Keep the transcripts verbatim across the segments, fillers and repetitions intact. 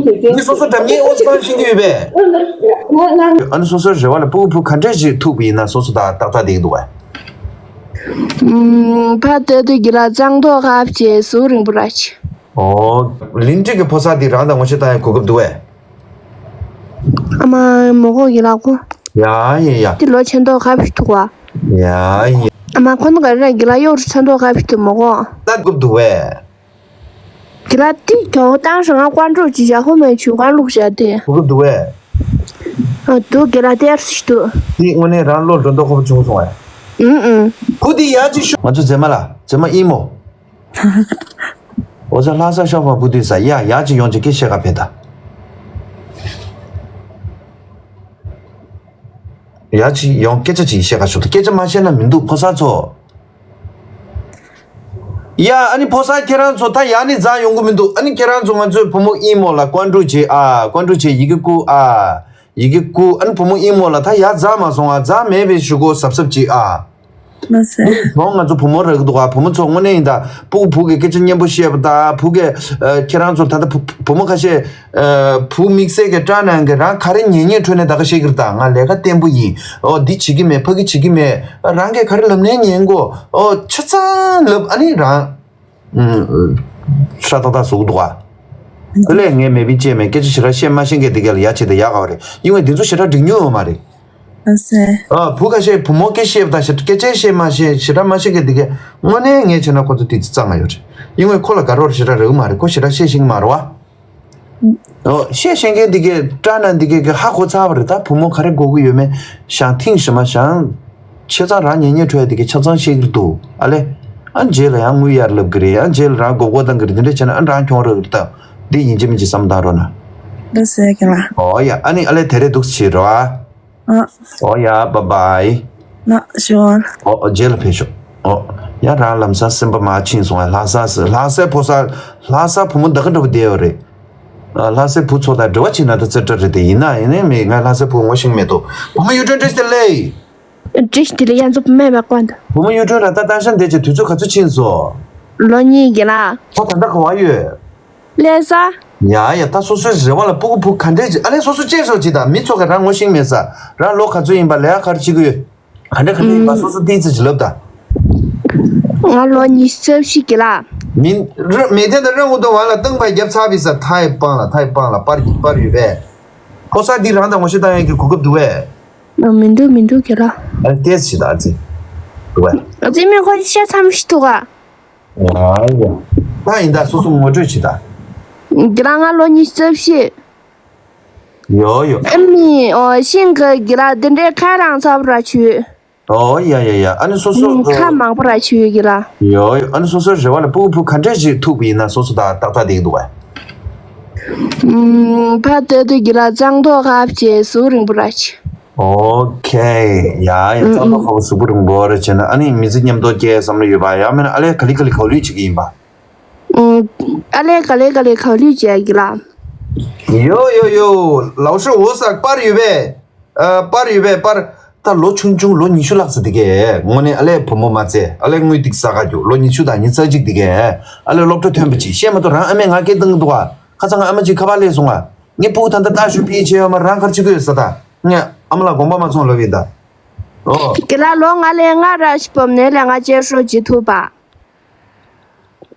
འདི་སོ་སོ་འགྲམ་ཉེ་ཨོ་ཙི་བཏང་ཤེས་ཀྱི་ཡོད་པས། ཨ་ནི་སོ་སོའི་རེ་བ་ལ་སྤུ་གུ་བུ་ག་འདྲས་ཞིག་ཐུག་པ་ཡིན་ན་སོ་སོ་ད་ཏག་ཏག་བསྡད་ཀྱི་འདུག་བས། ཕར་ལྟོས་དུས་གི་ལ་གཙང་མདོག་ཁ་བྱས་གཟུགས་རིང་པོ་ར་ཆེ། ཨོ། ལིན་ཀྲི་གི་ཕོ་གསར་འདི་རང་དང་ངོ་ཤེས་བཏང་ཡ་གོ་སྐབས་འདུག་བས། ཨ་མ་མོ་གོ་གི་ལ་གོ། ཡ་ཡ་ཡ། དེ་ལོ་ཆེན་མདོག་ཁ་བྱས་ཐུག་བ། ཡ་ཡ། ཨ་མ་ཁོ་ནོ་ག་རེ་ར་གི་ལ་གཡོག་རུ་ཆེན་མདོག་ཁ་བྱས་ཐུག་མོ་གོ། ད་གོ་སྐབས་འདུག་བས། གི་ལ་དེ་གྱོང་བཏང་ཧྲ་ང་ཀོན་ཀྲོལ་གྱི་བཞག་ཧོ་མའི་ཆུ་ཀོན་ལུག་བཞག་དེ། གོ་སྐབས་འདུག་བས། ཨ་འདུག་གི་ལ་དེ་ཡར་སི་འདུག་དེ་དངོས་གནས་རང་བློ་འགྲོ་མདོག་ཁ་པོ་བྱུང་སོང་བས། ཨུང་ཨུང་། ཁུ་དེ་ཡ་ཅིག་ཤོ། ང་ཚོ་མཛེས་མ་ལ་མཛེས་མ་ཨི་མོ། འོ་ཙ་ལྷ་ས་ཤོག་པ་བུ་དུས་ས་ཡ་ཡ་ཅིག་ཡོང་ཅིག་སྐད་བཤད་ག་ཕེ་ད། ཡ་ཅིག་ཡོང་སྐད་ཆ་ཅིག་བཤད་ག་ཤོག་ད། སྐད་ཆ་མ་བཤད་ན་མི་འདུག་ཕོ་གསར་ཚོ། ཡ་ཨ་ནི་ཕོ་གསར་ཁྱེད་རང་ཚོ་ད་ཡ་ནི་རྫ་ཡོང་གི་མི་འདུག་ཨ་ནི་ཁྱེད་རང་ཚོ་ང་ཚོའི་བུ་མོ་ཨི་མོ་ལ་ཀོན་ཀྲུ་ཅེ་ཨ་ཀོན་ཀྲུ་ཅེ་ཡི་གེ་ཀུ་ཨ། ཡི་གེ་ཀུ་ཨ་ནི་བུ་མོ་ཨི་མོ་ལ་ད་ཡ་རྫ་མ་སོང་ཨ་རྫ་མེད་པའི་ཞུ་གོ་གཟབ་གཟབ་ཅིག་ཨ། ལགས་སེ། ཁོང་ང་ཚོ་བུ་མོ་རག་གི་འདུག་ག་བུ་མོ་ཚོ་དངོས་གནས་ཡིན་ད། སྤུ་གུ་བུ་གི་སྐད་ཆ་སྙན་པོ་བཤད་པ་དང་བུ་གི་ཁྱེད་རང་ཚོ་ད་ལྟ་བུ་བུ་མོ་ཁ་ཤས་བུ་དམིགས་བསལ་གྱི་སྐྲག་ནའང་གི་རང་ག་རེ་ཉན་ཉན་ཁྲོད་ནས་ད་ག་བཤད་ཀྱི་རེད་ད། ང་ལས་ཀ་བརྟན་པོ་ཡིན། ཨོ་འདི་བྱེད་ཀྱི་མེད་ཕ་གི་བྱེད་ཀྱི་མེད། རང་གིས་ག་རེ་ལབ་ནའི་ཉན་གོ་ཨོ་ཆ་ཚང་ལབ་ཨ་ནི་རང་ཧྲ་ཏག་ཏག་ཟུག་འདུག་ག་དེ་ལས་ངས་མེད་པའི་ཅེས་མེད་སྐད་ཆ་ཞེ་དྲག་བཤད་མ་ཤེས་མཁན་དེ་ག་ལ་ཡ་བྱེད་དེ་ཡག་ག་བ་རེད། ཡིན་ནའི་འདི་ཚོ་ཞེ་དྲག་འགྲིག་མྱོང་ཡོད་མ་རེད། ཨ་བུ་ཁ་ཤས་བུ་མོ་སྐད་བཤད་པ་དང་ཞེ་སྐད་ཆ་བཤད་མ་ཤེས་ཞེ་དྲག་མ་ཤེས་མཁན་དེ་གས་དངོས་གནས་ངས་བྱས་ན་ཁོ་ཚོ་དེ་ཚོ་གཙང་མ་ཡོད་རེད། ཡིན་ནའི་ཁོ་ལ་དགའ་རོགས་ཞེ་དྲག་རག་གི་མ་རེད། ཁོ་ཞེ་དྲག་བཤད་ཤེས་ཀྱི་མ་རེད་བ། ཨོ་བཤད་ཤེས་མཁན་དེ་གས་སྐྲག་ན་དེ་གས་ཀྱི་ཧ་གོ་ཚར་བ་རེད། ད་བུ་མོ་ག་རེ་དགོས་ཀྱི་ཡོད་མེད་ཞང་ཐེངས་ཤིག་མ་ཞང་། ཆ་ཚང་རང་ཉན་ཉན་ཁྲོད་དེ་གས་ཆ་ཚང་བཤད་ཀྱི་འདུག་ཨ་ལེ། ཨ་རྗེས་ལ་ཡང་དངུལ་གཡར་ལབ་ཀྱི་རེད། ཨ་རྗེས་ལ་རང་མགོ་སྐོར་བཏང་གི་རེད། དེ་འདྲ་བྱས་ན་ཨ་རང་གྱོང་རག་གི་རེད་ད། འདི་ཡིན་གཅིག་མིན་གཅིག་བསམ་བཏང་རོགས་གནང་། ལགས་སེ་རྒན་ལགས། ཨོ་ཡ་ཨ་ནི་ཨ་ལེ་དེ་རེད་འདུག་སེ་བྱེད་རོགས་ཨ། ཨ། ཨོ་ཡ་བཱའི་བཱའི། ལགས་ཞུ་བ། ཨོ་ཨོ་རྗེས་ལ་ཕེབས་ཤོག་ཨོ། ཡ་རང་ལམ་སང་སེམས་པ་མ་ཕྱིན་སོང་ཨ། ལྷ་ས་སི་ལྷ་སའི་ཕོ་གསར། ལྷ་ས་བུ་མོ་ད་ག་འདྲ་པོ་བསྡད་ཡོད་རེད། ཨ་ལྷ་སའི་བུ་ཚོ་དང་འབྲེལ་བ་བྱེད་ན་ད་རྩེ་གྲ་རེད་དེ། ཡིན་ན་ཡིན་ནའི་མི་ང་ལྷ་སའི་བུ་ངོ་ཤེས་མེད་དོ། བུ་མོ་གཡུ་སྒྲོན་བཀྲ་ཤིས་བདེ་ལེགས། བཀྲ་ཤིས་བདེ་ལེགས། ཡ་ཚོ་བུ་མེད་པ་ཀོན་ད། བུ་མོ་གཡུ་སྒྲོན་ར་ད་ཏང་ཤན་བསྡད་ཀྱི་དུས་ཚོད་ག་ཚོད་ཕྱིན་སོང་། ལོ་གཉིས་ཀྱི་ལ། ཁོ་ད་ལྟ་ག་བ་ཡོད། ལྷ་ས། ཡ་ཡ་ད་སོ་སོའི་རེ་བ་ལ་སྤུ་གུ་བུ་ག་འདྲས་ཅིག་ཨ་ལས་སོ་སོ་བཅད་ཤོག་ཅིག་དང་མི་ཚོ་ག་རང་ངོ་ཤེས་མེད་ས། རང་ལོ་ག་ཚོད་ཡིན་པ་ལས་ཀ་ག་རེ་བྱེད་ཀྱི་ཡོད། ག་འདྲ་ག་འདྲ་ཡིན་པ་སོ་སོ་ཏིག་ཙི་ཅིག་ལབ་དང་། ང་ལོ་ཉི་ཤུ་རྩ་བཞི་གི་ལ། མི་ར་མེ་ཐན་དང་རང་འུ་དང་བ་ལ་སྟོང་པ་བརྒྱབ་ཚར་བི་ས་ཐའི་སྤང་ལ་ཐའི་སྤང་ལ་པར་གྱི་པར་ཡོད་པས། ཁོ་ས་འདི་རང་དང་ངོ་ཤེས་བཏང་ཡས་ཀྱི་གོ་སྐབས་འདུག་བས། མི་འདུག་མི་འདུག་གི་ལ། ཨ་ཏེས་ཞིག་ད་ཨ་ཙི། འདུག་བས། ཨ་ཙི་མི་ཁོ་ཤ་ཚམ་ཞིག་འདུག་ག་ཨ་ཡ། ད་ཡིན་ད་སོ་སོ་ངོ་སྤྲོད་བྱེད་ད། འདི་རང་ང་ལོ་ཉི་ཤུ་རྩ་བཞི། ཡོ་ཡོ། ཨ་མི་ཨོ་ཤིང་གི་གི་ལ་འདི་འདྲའི་ཁ་རང་ཚབ་ར་ཆུ། ཨོ་ཡ་ཡ་ཡ་ཨ་ནི་སོ་སོ་ཨ། ཁ་མང་པོ་ར་ཆུ་གི་ལ། ཡོ་ཡོ་ཨ་ནི་སོ་སོའི་རེ་བ་ལ་སྤུ་གུ་བུ་ག་འདྲས་ཞིག་ཐུག་པ་ཡིན་ན་སོ་སོ་ད་ཏག་ཏག་བསྡད་ཀྱི་འདུག་བས། ཕ་ཏོ་ཏོ་གི་ལ་གཙང་མདོག་ཁ་བྱས་གཟུགས་རིང་པོ་ར་ཆུ། ཨོ་ཁེ། ཡ་ཡ་ཨུ་ཨུ། རྩ་བ་ཁ་བོ་གཟུགས་པོ་རིང་པོ་རེ་བྱས་ན་ཨ་ནི་མི་ཚེ་མཉམ་དུ་སྐྱེལ་བསམ་བློ་ཡོད་པ་ཡང་མིན་ན་ཨ་ལས་ག་ལེ་ག་ལེ་གའུ་ལུས་བྱེད་ཀྱི་ཡིན་པ། ཨུ། ཨ་ལས་ག་ལེ་ག་ལེ་གའུ་ལུས་བྱེད་ཀྱི་ལ། ཡོ་ཡོ་ཡོ། ལའོ་ཧྲི་འོ་ས་པར་ཡོད་པས། ཨ་པར་ཡོད་པས་པར། ད་ལོ་ཆུང་ཆུང་ལོ་ཉི་ཤུ་ལྷག་ཙམ་དེ་གས་དངོས་གནས་ཨ་ལས་བུ་མོ་མ་བཙས་ཨ་ལས་དངུལ་ཏིག་ས་ག་རྒྱུ་ལོ་ཉི་ཤུ་དང་ཉི་ཤུ་རྩ་གཅིག་དེ་གས་ཨ་ལས་སློབ་གྲྭ་ཐོན་པ་ཅིག་བཤད་མ་གཏོགས་རང་ཨ་མས་ང་སྐད་བཏང་གི་འདུག་ག་ཁ་སང་ང་ཨ་མ་ཅིག་ཁ་པར་སླེབས་སོང་ང་། ངའི་སྤུ་གུ་ད་ལྟ་ལྟ་ཞུ་ཕི་ཡི་བྱས་ཡོད་མ་རང་གར་ཅི་དགོས་ཡོད་ས་ད། ངས་ཨ་མ་ལ་དགོངས་པ་མ་ཚོམས་ལབ་ཡིན་ད། ཨོ། དེ་ལ་ལོ་ལྔ་ལས་ལྔ་ར་ཞིག་བབས་ནས་ལས་ང་བཅད་ཤོག་བྱེད་ཐུབ་པ།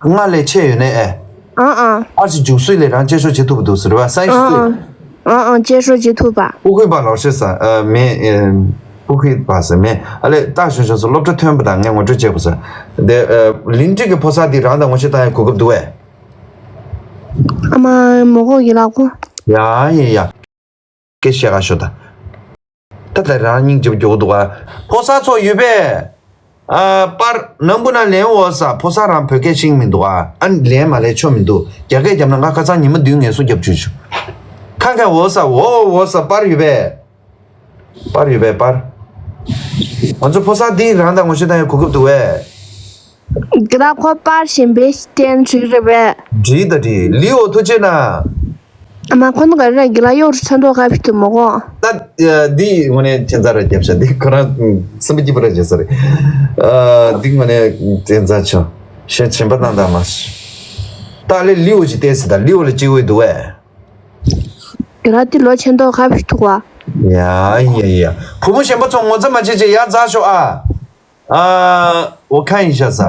ལྔ་ལས་ཆེ་ཡོད་ནས་ཨེ། ཨང་ཨང་། ཨར་ཅི་འཇུག་སུས་ལས་རང་བཅད་ཤོག་བྱེད་ཐུབ་འདུག་ཟེར་བ་ས་ཡི་ཤི་སུས། ཨང་ཨང་། བཅད་ཤོག་བྱེད་ཐུབ་པ། སྤུ་གུའི་པ་ལོ་ཤེས་ས་ཨ་མེ་ཨེ། སྤུ་གུའི་པ་ཟེར་མེ་ཨ་ལས་ལྟ་ཞོན་ཞོན་སོ་སློབ་གྲྭ་ཐོན་པ་དང་ངས་ངོ་སྤྲོད་བྱས་པ་ཟེར། དེ་ཨ་ལིན་ཀྲི་གི་ཕོ་གསར་འདི་རང་དང་ངོ་ཤེས་བཏང་ཡའི་གོ་སྐབས་འདུག་བས། ཨ་མ་མོ་གོ་གི་ལགས་གོ། ཡ་ཡ་ཡ། སྐད་བཤད་ག་ཤོད་ད། ད་ལྟ་རང་སྙིང་རྗེ་པོ་མགྱོགས་འདུག་ཨ། ཕོ་གསར་ཚོ་ཡོད་པས། ཨ་པར་ནང་བུ་ན་ལན་འོ་ས་ཕོ་གསར་རང་བོད་སྐད་ཤེས་མི་འདུག་ཨ། ཨ་ལན་མ་ལན་ཆོ་མི་འདུག་རྒྱ་སྐད་རྒྱབ་ན་ང་ཁ་སང་ཉི་མ་བདུན་ངལ་གསོ་རྒྱབ་བཅུག་ཆུ། ཁ་ཁ་འོ་ས་འོ་འོ་འོ་ས་པར་ཡོད་པས། པར་ཡོད་པས་པར། ང་ཚོ་ཕོ་གསར་འདི་རང་དང་ངོ་ཤེས་དང་ཡང་གོ་སྐབས་འདུག་བས། གི་ལ་ཁོ་པར་ཞིམ་པའི་སྟེང་བྲིས་རེད་པས། བྲིས་ད་བྲིས་ལི་འོ་ཐུགས་རྗེ་གནང་། ཨ་མ་ཁོ་ནོ་ག་རེ་ར་གི་ལ་གཡོག་རུ་ཚ་མདོག་ཁ་བྱེད་དུ་མོ་གོ། ད་འདི་དངོས་གནས་ཁྱད་མཚར་ར་རྒྱབ་ཤག་འདི་ཁོ་རང་སེམས་པ་སྐྱིད་པོ་ར་བྱེད་ས་རེད། ཨ་འདི་དངོས་གནས་ཁྱད་མཚར་བྱུང་། ཞེ་བྱིན་པ་བཏང་དང་མ། ད་ལེ་ལི་འོ་ཅིག་བལྟས་སི་ད་ལི་འོ་ལ་སྐྱེ་བོ་འདུག་བས། ར་དེ་ལོ་ཆེན་ཏོག་ཁ་བྱི་ཐུག་བ། ཡ་ཡ་ཡ། བུ་མོ་གཞན་པ་ཚོ་ངོ་ཚ་མ་བྱེད་ཅེས་ཡར་འཛེགས་ཤོག་ཨ། ཨ། འོ་ཁ་ཡིན་ཤག་ས།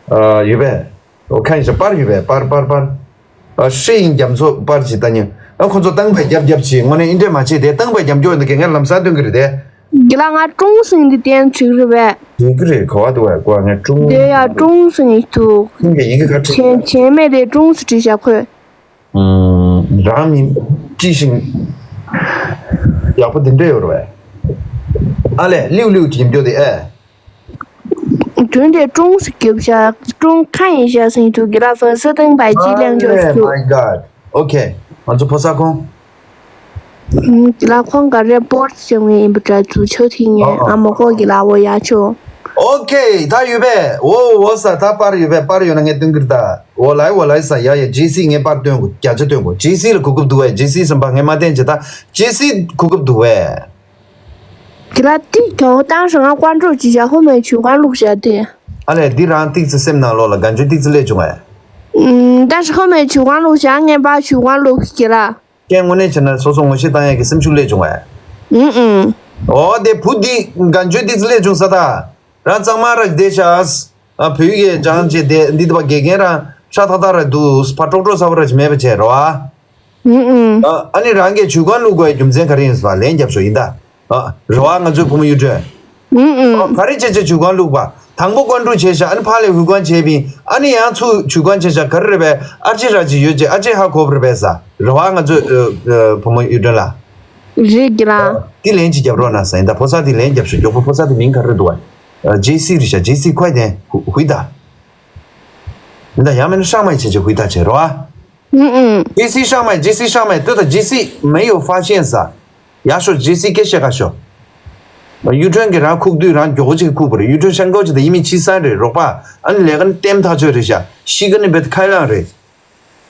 ཨ། ཡོད་པས། འོ་ཁ་ཡིན་ཤག་པར་ཡོད་པས། པར་པར་པར། ཨ། ཧྲི་ཡིན་རྒྱ་མཚོ་པར་ཅིག་ལྟ་ཉན། ཨ། ཁོ་ཚོ་སྟངས་པ་རྒྱབ་རྒྱབ་ཅིག་དངོས་གནས་ཨིན་འདྲས་མ་བྱེད་དེ། སྟངས་པ་རྒྱབ་མགྱོགས་འདི་གས་ངས་ལམ་སང་སྟོན་གི་རེད་དེ། གི་ལ་ང་ཀྲུང་སིང་འདི་བསྟན་བཅུག་རེད་པས། ཡིན་གི་རེད། ག་བ་འདུག་བས་ཀོ་ང་ཀྲུང་། དེ་ཡ་ཀྲུང་སིང་ཡིན་འདུག་ཁྱིམ་གྱི་ཡི་གེ་ཁ་ཁྲིད། བྱས་བྱས་མེད་དེ་ཀྲུང་སི་བྲིས་བཞག་ཁོས། ཨུམ། རང་མིང་བྲིས་ཤིང་། ཡག་པོ་འདི་འདྲ་ཡོད་རེད་པས། ཨ་ལས་ལིའུ་ལིའུ་བྲིས་འགྱོ་དེ་ཨེ། དོན་དེ་ཀྲུང་སི་རྒྱབ་བཞག་ཀྲུང་ཁ་ཡིན་བཞག་སིང་འདུག་གི་ལ་ཧྥང་སི་སྟངས་པ་ཅིག་ལེན་འགྱོ་ཨ་ལས་འདུག My God. Okay. ང་ཚོ་ཕོ་གསར་ཁོང་། ལ་ཁོང་ག་རེ་པོར་ཤེས་ངེས་ཡིན་པ་འདྲ་ཚུལ་ཆོ་ཐིག་ངེས། ཨ་ཨ། ཨ་མ་ཁོ་གི་ལ་འོ་ཡ་ཆོ། ཨོ་ཁེ། ད་ཡོད་པས། འོ་འོ་ས་ད་པར་ཡོད་པས། པར་ཡོད་ན་ངས་སྟོན་གི་རེད་ད། འོ་ལའི་འོ་ལའི་ས་ཡ་ཡ། ཇེ་སི་ངས་པར་སྟོན་དགོས། བརྒྱ་ཆ་སྟོན་དགོས། ཇེ་སི་ལ་གོ་སྐབས་འདུག་བས། ཇེ་སི་བསམ་པ་ངས་མ་བསྟན་བྱེད་ད། ཇེ་སི་གོ་སྐབས་འདུག་བས། གི་ལ་ཏིག་གོ་བཏང་ཞིང་ང་ཀོན་ཀྲོལ་ཅི་བྱ་ཧོ་མའི་ཆུ་ཀོན་ལུག་བྱ་དེ། ཨ་ལས་འདི་རང་ཏིག་ཙི་སེམས་ནང་ལོགས་ལ་ག་འཇོན་ཏིག་ཙི་སླེབས་བྱུང་བས། ད་ཞིག་ཧོ་མའི་ཆུ་ཀོན་ལུག་བྱ་ངན་པ་ཆུ་ཀོན་ལུག་གི་ལ། ཀྱེ་དངོས་གནས་བྱས་ན་སོ་སོ་ངོ་ཤེས་བཏང་ཡས་ཀྱི་སེམས་ཤུགས་སླེབས་བྱུང་བས། ཨུ་ཨུ། ཨོ་དེ་བུ་འདི་ག་འཇོན་ཏིག་ཙི་སླེབས་བྱུང་ས་ད། རང་གཙང་མ་ར་བསྡད་ཤག་ཨ་བོད་ཡིག་སྦྱང་བྱས་དེ་འདི་དུ་བ་དགེ་རྒན་རང་ཧྲ་ཐག་ཐག་ར་འདུག་ཕ་ཀྲོག་ཀྲོག་ཚ་བ་ར་ཅིག་མེད་པ་བྱས་རོ་ཨ། ཨུ་ཨུ། ཨ་ཨ་ནི་རང་གིས་ཇུས་གང་བླུག་དགོས་རྒྱུ་མཚན་ག་རེ་ཡིན་ཟེར་བ་ལན་རྒྱབ་ཤོག་ཡིན་ད། ཨ་རེ་བ་ང་ཚོའི་བུ་མོ་གཡུ་སྒྲོན། ཨུ་ཨུ། ཨ་ག་རེ་བྱས་བྱས་ཇུས་གང་བླུག་པ། དང་པོ་ཀོན་ཀྲུག་བྱས་ཤག་ཨ་ནི་ཕར་ལས་ཧུའུ་ཀོན་བྱས་པིན། ཨ་ནི་ཡང་ཚུར་ཇུས་གང་བྱས་ཤག་ག་རེ་རེད་པས། ཨར་ཅི་ར་ཅི་ཡོད་ཅེས་ཨ་ཅེ་ཧ་གོ་བ་རེད་པས་ས། རེ་བ་ང་ཚོའི་ཨ་ཨ་བུ་མོ་གཡུ་སྒྲོན་ལ། རེད་གི་ལ། འདི་ལན་ཅིག་རྒྱབ་རོགས་གནང་ས་ཡིན་ད། ཕོ་གསར་འདི་ལན་རྒྱབ་ཤོག་མགྱོགས་པོ། ཕོ་གསར་འདི་མིང་ག་རེ་འདུག་བ། ཨ་ཇེ་སི་རེད་ཤག་ཇེ་སི་ཁོས་དེ་ཧུ་ཧུའི་ད། ཡིན་ད་ཡང་མིན་ན་ཧྲང་མའི་བྱས་བྱས་ཧུའི་ད་བྱས་རོ་ཨ། ཨུ་ཨུ། ཇེ་སི་ཧྲང་མའི་ཇེ་སི་ཧྲང་མའི་ལྟོས་དང་ཇེ་སི་མེ་ཡོ་ཧྥ་ཤན་ས། ཡག་ཤོ་ཇེ་སི་སྐད་བཤད་ཁ་ཤོ། གཡུ་སྒྲོན་གྱི་རང་ཁུག་དུས་རང་མགྱོགས་པོ་ཅིག་ཁུག་པ་རེད། གཡུ་སྒྲོན་ཤང་ཀའོ་ཅིག་དང་ཡིན་མིན་ཕྱི་སང་རེད་རོགས་པ། ཨ་ནི་ལས་ཀ་ནི་ལྟེམ་ཐག་ཆོད་རེད་ཤག་ཤི་ཀ་ནི་བེད་ཁ་ལང་རེད།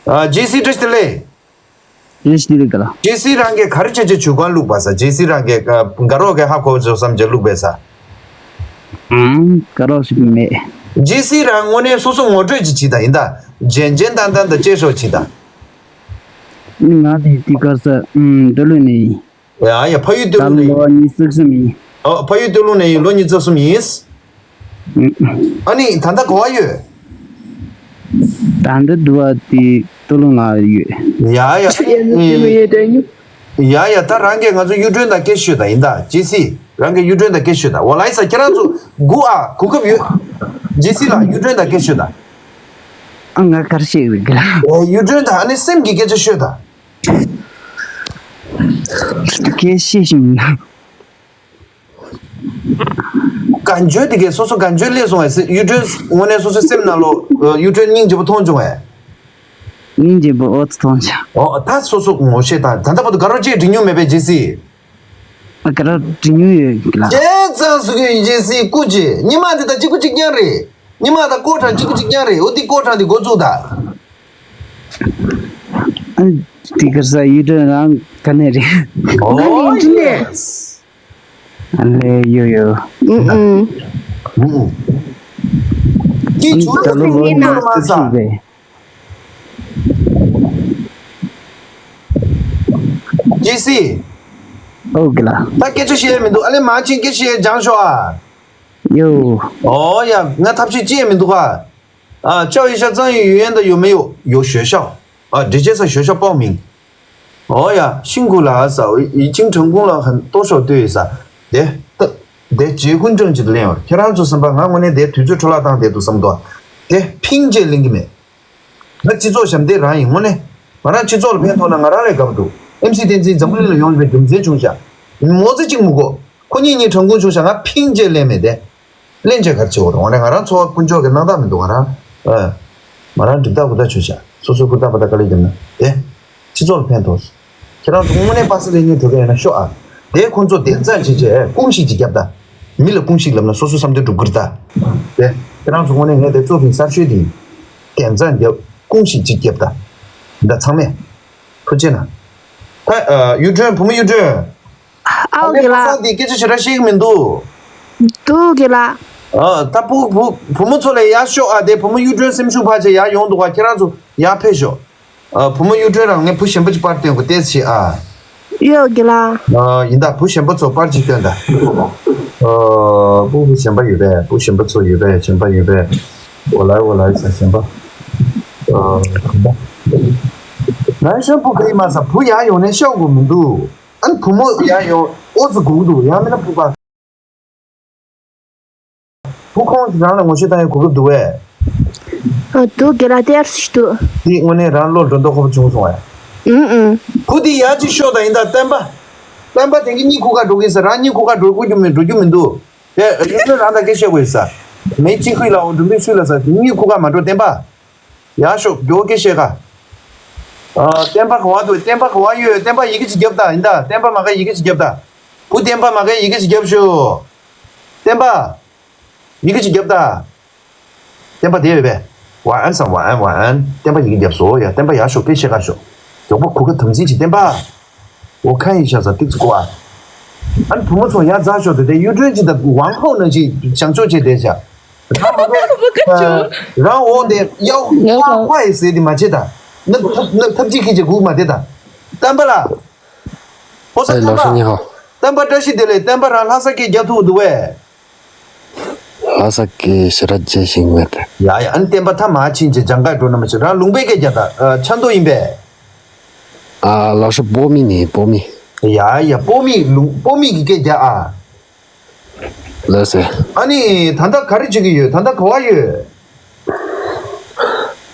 ཨ་ཇེ་སི་བཀྲ་ཤིས་བདེ་ལེགས། བཀྲ་ཤིས་བདེ་ལེགས་ག་ལ། ཇེ་སི་རང་གིས་ག་རེ་བྱས་བྱས་ཇུས་གང་བླུག་པ་ས། ཇེ་སི་རང་གིས་དགའ་རོགས་གིས་ཧ་གོ་བ་ཚོ་བསམ་བྱས་བླུག་པས་ས། ཨང་། དགའ་རོགས་ཞིག་མེད། ཇེ་སི་རང་དངོས་གནས་སོ་སོ་ངོ་སྤྲོད་ཅིག་བྱེད་དང་ཡིན་ད། རྗེན་རྗེན་ཏན་ཏན་དང་བཅས་ཤོག་བྱེད་དང་། ང་དེ་དེ་གར་ས་ཨུམ་སྟོད་ལུང་ནས་ཡིན། ཡ་ཡ་ཕ་ཡུལ་སྟོད་ད་ལུང་ནས་ལོ་ཡིན། ཉི་ཤུ་རྩ་གསུམ་ཡིན། ཨོ་ཕ་ཡུལ་སྟོད་ལུང་ནས་ཡིན། ལོ་ཉི་ཤུ་རྩ་གསུམ་ཡིན། ཨུམ། ཨ་ནི་ད་ལྟ་ག་བ་ཡོད། ད་ལྟ་འདུག་བ་དེ་སྟོད་ལུང་ལ་ཡོད། ཡ་ཡ། ཡ་ཡ་ད་རང་གིས་ང་ཚོ་གཡུ་སྒྲོན་དང་སྐད་ཤོད་ད་ཡིན་ད་ཇེ་སི། རང་གི་གཡུ་སྒྲོན་དང་སྐད་ཤོད་དང་། འོ་ལ་ཡིན་ས། ཁྱེད་རང་ཚོ་སྒུག་ཨ། གོ་སྐབས་ཡོད། ཇེ་སི་ལགས་གཡུ་སྒྲོན་དང་སྐད་ཤོད་དང་། ཨ་ང་གར་ཤེས་རིག་གི་ལ། འོ་གཡུ་སྒྲོན་དང་ཨ་ནི་སེམས་ཀྱི་སྐད་ཆ་ཤོད་དང་། སྐད་ཤེས་ཤིང་ན། ག་འཇོན་དེ་གས་སོ་སོ་ག་འཇོན་སླེབས་སོང་བས་སེ། གཡུ་སྒྲོན་དངོས་གནས་སོ་སོའི་སེམས་ནང་ལོ་གཡུ་སྒྲོན་སྙིང་རྗེ་པོ་མཐོང་བྱུང་བས། སྙིང་རྗེ་པོ་ཨོ་ཙི་མཐོང་བྱུང་། འོ་ད་སོ་སོ་ངོ་ཤེས་དང་། ད་ལྟ་བར་དུ་དགའ་རོགས་ཅེས་འགྲིག་མྱོང་མེད་པས་ཇེ་སི། ཨ་ཀ་ར་འབྲི་ཉུང་ཡོད་ཀི་ལ། ཁྱེད་ཚང་སུ་གི་ཇེ་སི་སྐུ་མཁྱེན། ཉི་མ་འདི་དང་གཅིག་པུ་གཅིག་རྐྱང་རེད། ཉི་མ་དང་ཀོ་ཁྲང་གཅིག་པུ་གཅིག་རྐྱང་རེད། འོ་འདི་ཀོ་ཁྲང་འདི་འགོ་བཙུགས་ད། ཨ་འདི་གར་ས་གཡུ་སྒྲོན་རང་ག་ནས་རེད། ཨོ་ཡེས། ཨ་ལེ་ཡོ་ཡོ། ཨུ་ཨུ། ཨུ་ཨུ། ཅི་ཨ་ནི་ད་ལོ་ལོ་ཉི་ཤུ་རྩ་གཅིག་རེད། ཇེ་སི། ཨོ་ཀི་ལ། ད་སྐད་ཆ་བཤད་མི་འདུག་ཨ་ལེ་མང་ཆེན་སྐད་ཆ་བཤད་སྦྱང་ཤོག་ཨ། ཡོ། ཨོ་ཡ་ང་ཐབས་ཤེས་ཅི་ཡང་མི་འདུག་ཨ། ཨ་ཅའོ་ཡི་ཤ་ཙང་ཡུ་ཡུན་ད་ཡོ་མེ་ཡོ་ཡོ་ཞོ་ཤའོ། ཨ་འདྲི་ཅེ་ས་ཞོ་ཤ་པའོ་མིང་། ཨོ་ཡ་ཤིང་ཀུ་ལ་ས་ཡི་ཅིང་ཁྲང་ཀུང་ལ་ཧན་ཏོ་ཤོ་ཏོ་ཡི་ས། དེ་ད་དེ་རྗེ་ཧུན་ཀྲང་ཅིག་ལེན་ཡོད། ཁྱེད་རང་ཚོ་བསམ་པ་ང་དངོས་གནས་དེ་དུས་ཚོད་འཕྲོ་བརླག་བཏང་བསྡད་འདུག་བསམ་འདུག་དེ་ཕིང་ཅེ་ལེན་གི་མེད། ང་སྤྱི་ཚོགས་ཞབས་འདེགས་རང་ཡིན་དངོས་གནས། ང་རང་སྤྱི་ཚོགས་ལ་ཕན་ཐོགས་ན་ང་རང་ལས་དགའ་པོ་འདུག་ཨེམ་སི་བསྟན་འཛིན་འཛམ་བུ་གླིང་ལ་ཡོང་བའི་རྒྱུ་མཚན་བྱུང་ཤག་མོ་ཙེ་གཅིག་མི་དགོས། ཁོ་གཉིས་གཉིས་གྲངས་ཀུན་བྱུང་ཤག་ང་ཕིང་བཅས་ལེན་མེད་དེ། ལེན་བྱས་གར་བྱེད་འོ་རེད། ང་རང་འཚོ་བ་ཀུན་སྤྱོད་ཀྱི་སྣང་དག་མི་འདུག་ང་རང་། ཨ། ང་རང་འགྲིག་ཐག་ཧུར་ཐག་བྱུང་ཤག་སོ་སོའི་ཧུར་ཐག་པ་ད་དཀའ་ལས་བརྒྱབ་ན་དེ། སྤྱི་ཚོགས་ལ་ཕན་ཐོགས། ཁྱེད་རང་ཚོ་དངོས་གནས་པ་སེ་ལེ་ཉན་འགྲོ་གི་ཡོད་ན་ཤོག་ཨ། དེ་ཁོང་ཚོ་དེ་ཙམ་བྱེད་བྱས་ཀུང་ཤིག་ཅིག་བརྒྱབ་ད། མི་ལ་ཀུང་ཤིག་ལབ་ན་སོ་སོའི་བསམ་དོན་འགྲུབ་གི་རེད་ད། དེ་ཁྱེད་རང་ཚོ་དངོས་གནས་ངས་དེ་གཙོ་ཕིང་གསར་ཤོས་དེ་ཡིན། དེ་ཙམ་བརྒྱབ་ཀུང་ཤིག་ཅིག་བརྒྱབ་ད། འདི་ཚང་མས། ཐུགས་རྗེ་གནང་། ད་གཡུ་སྒྲོན་བུ་མོ་གཡུ་སྒྲོན། ཨའོ་ཨ་ལེ་ཀི་ལ། ཕ་སང་དེ་སྐད་ཆ་ཞེ་དྲག་བཤད་གི་མི་འདུག་འདུག་གི་ལ། ཨ་ད་བུ་བུ་བུ་མོ་ཚོ་ལ་ཡར་ཤོག་ཨ། དེ་བུ་མོ་གཡུ་སྒྲོན་སེམས་ཤུགས་འཕར་བྱས་ཡར་ཡོང་འདུག་ག་ཁྱེད་རང་ཚོ་ཡར་ཕེབས་ཤོག་ཨ་བུ་མོ་གཡུ་སྒྲོན་རང་ངས་བུ་གཞན་པ་ཅིག་པར་སྟོན་དགོས་ཏེ་ཆེ་ཨ། ཡོད་དགེ་ལགས། ཨ། ཡིན་ད། བུ་གཞན་པ་ཚོ་པར་ཅིག་སྟོན་ད། ཨ། སྤུ་གུ་གཞན་པ་ཡོད་པས། སྤུ་གཞན་པ་ཚོ་ཡོད་པས། གཞན་པ་ཡོད་པས། འོ་ལའི་འོ་ལའི་ཟེར་གཞན་པ། ཨ། ང་ཤོ་སྤུ་གུ་ཡིན་མ་ས་བུ་ཡར་ཡོང་ནས་ཤོག་གོ་མི་འདུག་ཨ་ནི་བུ་མོ་ཡར་ཡོང་ཨོ་ཙི་སྒུག་འདུག་ཡང་མིན་ན་སྤུ་གུ། བུ་ཁོང་རང་ལ་ངོ་ཤེས་བཏང་ཡའི་གོ་སྐབས་འདུག་བས། ཨ། འདུག་དགེ་ལགས། དེ་ཡར་སུ་ཞིག་འདུག་དེ་དངོས་གནས་རང་བློ་འགྲོ་མདོག་ཁ་པོ་བྱུང་སོང་བས། ཨུམ་ཨུམ། བུ་དེ་ཡར་ཅིག་ཤོག་དང་། ཡིན་ད་བསྟན་པ། བསྟན་པ་དེང་གི་གཉིད་ཁུག་ག་འགྲོ་གི་ཟེར། རང་གཉིད་ཁུག་ག་འགྲོ་འགྲོ་རྒྱུ་མི་འགྲོ་རྒྱུ་མི་འདུག་དེ་ཡུལ་ལྷོད་རང་དང་སྐད་བཤད་དགོས་ཟེར། མེ་གཅིག་ཁུལ་ལའོ་འགྲོ་འབིག་ཚུལ་ལ་ཟེར། གཉིད་ཁུག་ག་མ་འགྲོ། བསྟན་པ། ཡར་ཤོག་མགྱོགས་སྐད་བཤད་ག་ཨ། བསྟན་པ་ག་བ་འདུག་བསྟན་པ་ག་བ་ཡོད། བསྟན་པ་ཡི་གེ་ཅིག་རྒྱབ་དང་། ཡིན་ད་བསྟན་པ་མ་ག་ཡི་གེ་ཅིག་རྒྱབ་དང་། བུ་བསྟན་པ་མ་ག་ཡི་གེ་ཅིག་རྒྱབ་ཤོག་བསྟན་པ། ཡི་གེ་ཅིག་རྒྱབ་དང་། བསྟན་པ་དེ་ཡོད་པས། ཝ་ཨན་སམ་ཝ་ཨན་ཝ་ཨན། བསྟན་པ་ཡི་གེ་རྒྱབ་སོ་ཡ། བསྟན་པ་ཡར་ཤོག་སྐད་བཤད་ག་ཤོག་མགྱོགས་པོ་གོ་སྐབས་དམ་འཛིན་གྱིས་བསྟན་པ། འོ་ཁ་ཡི་ཤ་ཟ་ཏིག་ཙི་གོ་ཨ། ཨ་ནི་བུ་མོ་ཚོ་ཡར་འཛེགས་ཤོག་དེ་དེ་གཡུ་སྒྲོན་གྱི་ད་ཝང་ཧོ་ནང་བཞིན་བྱང་ཕྱོགས་བྱས་བསྡད་བཞག་རང་འོ་དེ་ཡའོ་ཡའོ་ཧ་ཧ་ཡི་ཟེར་དེ་མ་བྱེད་ད། ནག་ཐབ་ནག་ཐབ་ཅིག་ཁྱེད་ཀྱི་སྒུག་མ་བསྡད་ད། བསྟན་པ་ལ། ཕོ་གསར། ཨེ། ལགས་སོ། བསྟན་པ། ཉི་ཧོ། བསྟན་པ་བཀྲ་ཤིས་བདེ་ལེགས། བསྟན་པ་རང་ལྷ་ས་སྐད་རྒྱག་ཐུབ་འདུག་བས། ལྷ་ས་སྐད་ཞེ་དྲག་བརྗེད་ཤེས་མེད་དེ། ཡ་ཡ། ཨ་ནི་བསྟན་པ་ཐ་མ་ཕྱིན་ཅི་ལྗང་ག་འགྲོ་ན་མ་ཕྱིན། རང་ལུང་པའི་སྐད་རྒྱག་ད། ཨ། ཆབ་མདོ་ཡིན་པས། ཨ། ལགས་སོ། སྤོ་མི་ནི་སྤོ་མི། ཡ་ཡ། སྤོ་མི་ལུང་སྤོ་མི་གི་སྐད་རྒྱག་ཨ། ལགས་སེ། ཨ་ནི་ད་ལྟ་ག་རེ་བྱེད་ཀྱི་ཡོད། ད་ལྟ་ག་བ་ཡོད།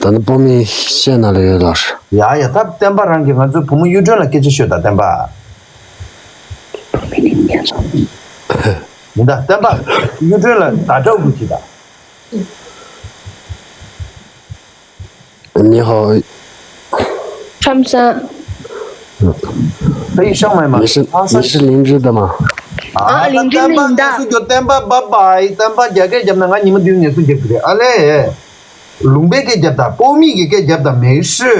ད་ནི་སྤོ་མི་ཤེད་ནང་ལ་ཡོད་ལགས། ཡ་ཡ། ད་བསྟན་པ་རང་གིས་ང་ཚོའི་བུ་མོ་གཡུ་སྒྲོན་ལ་སྐད་ཆ་ཤོད་ད། བསྟན་པ། མི་འདའ་བསྟན་པ། གཡུ་སྒྲོན་ལ་ད་དྲག་དགོས་ཀྱི་ད། 你好。 ཁམས་བཟང་། 你是，你是林芝的吗？ ཨ། 林芝་ནས་ཡིན་ད། བསྟན་པ་ངལ་གསོ་རྒྱོབ། བསྟན་པ་བཱའི་བཱའི། བསྟན་པ་རྒྱ་སྐད་རྒྱབ་ན་ང་ཉི་མ་བདུན་ངལ་གསོ་རྒྱབ་གི་རེད། ཨ་ལས། ལུང་པའི་སྐད་རྒྱབ་དང་། སྤོ་མི་གི་སྐད་རྒྱབ་དང་། 没事།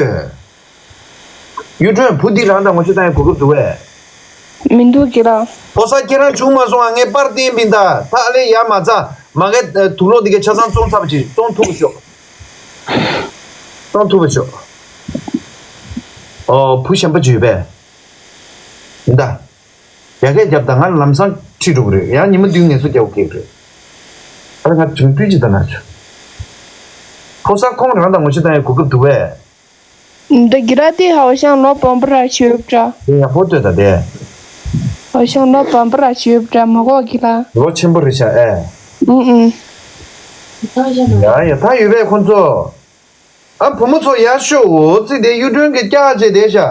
གཡུ་སྒྲོན། བུ་འདི་རང་དང་ངོ་ཤེས་བཏང་ཡའི་གོ་སྐབས་འདུག་བས། མི་འདུག་གི་ར། ཕོ་གསར་ཁྱེད་རང་བྱུང་མ་སོང་ང་། ངས་པར་བསྟན་པིན་ད། ད་ཨ་ལས་ཡར་མ་འཛེགས། མ་གི་དུག་ལོག་འདི་གའི་ཆ་ཚང་བཙོང་ཚར་བ་ཅིག་བཙོང་ཐུབ་པ་ཤོག་བཙོང་ཐུབ་པ་ཤོག་ཨོ། བུ་གཞན་པ་ཅིག་ཡོད་པས། ཡིན་ད། རྒྱ་སྐད་རྒྱབ་དང་། ང་ལམ་སང་ཁྲིད་འགྲོ་གི་རེད། ཡང་ཉི་མ་བདུན་ངལ་གསོ་རྒྱག་དགོས་ཀྱི་རེད། ཨ་ལས། ང་བྱུང་དུས་ཅི་ལྟ་ན་ཆོག་ཕོ་གསར་ཁོང་རང་དང་ངོ་ཤེས་བཏང་ཡའི་གོ་སྐབས་འདུག་བས། འདི་གི་ར་དེ་ཧའོ་ཤང་ལོ་བམ་པ་ར་ཆོབ་འདྲ། དེ་ཡག་པོ་ལྟོས་ད་དེ། ཧའོ་ཤང་ལོ་བམ་པ་ར་ཆོབ་འདྲ་མ་གོ་གི་ལ། ལོ་ཆེན་པོ་རེད་ཤག་ཨེ། ཨུ་ཨུ། ཡ་ཡ། ད་ཡོད་པས་ཁོང་ཚོ། ཨ། བུ་མོ་ཚོ་ཡར་ཤོག་འོ་ཙི། དེ་གཡུ་སྒྲོན་གྱི་སྐྱག་བྱས་བསྡད་ཤག་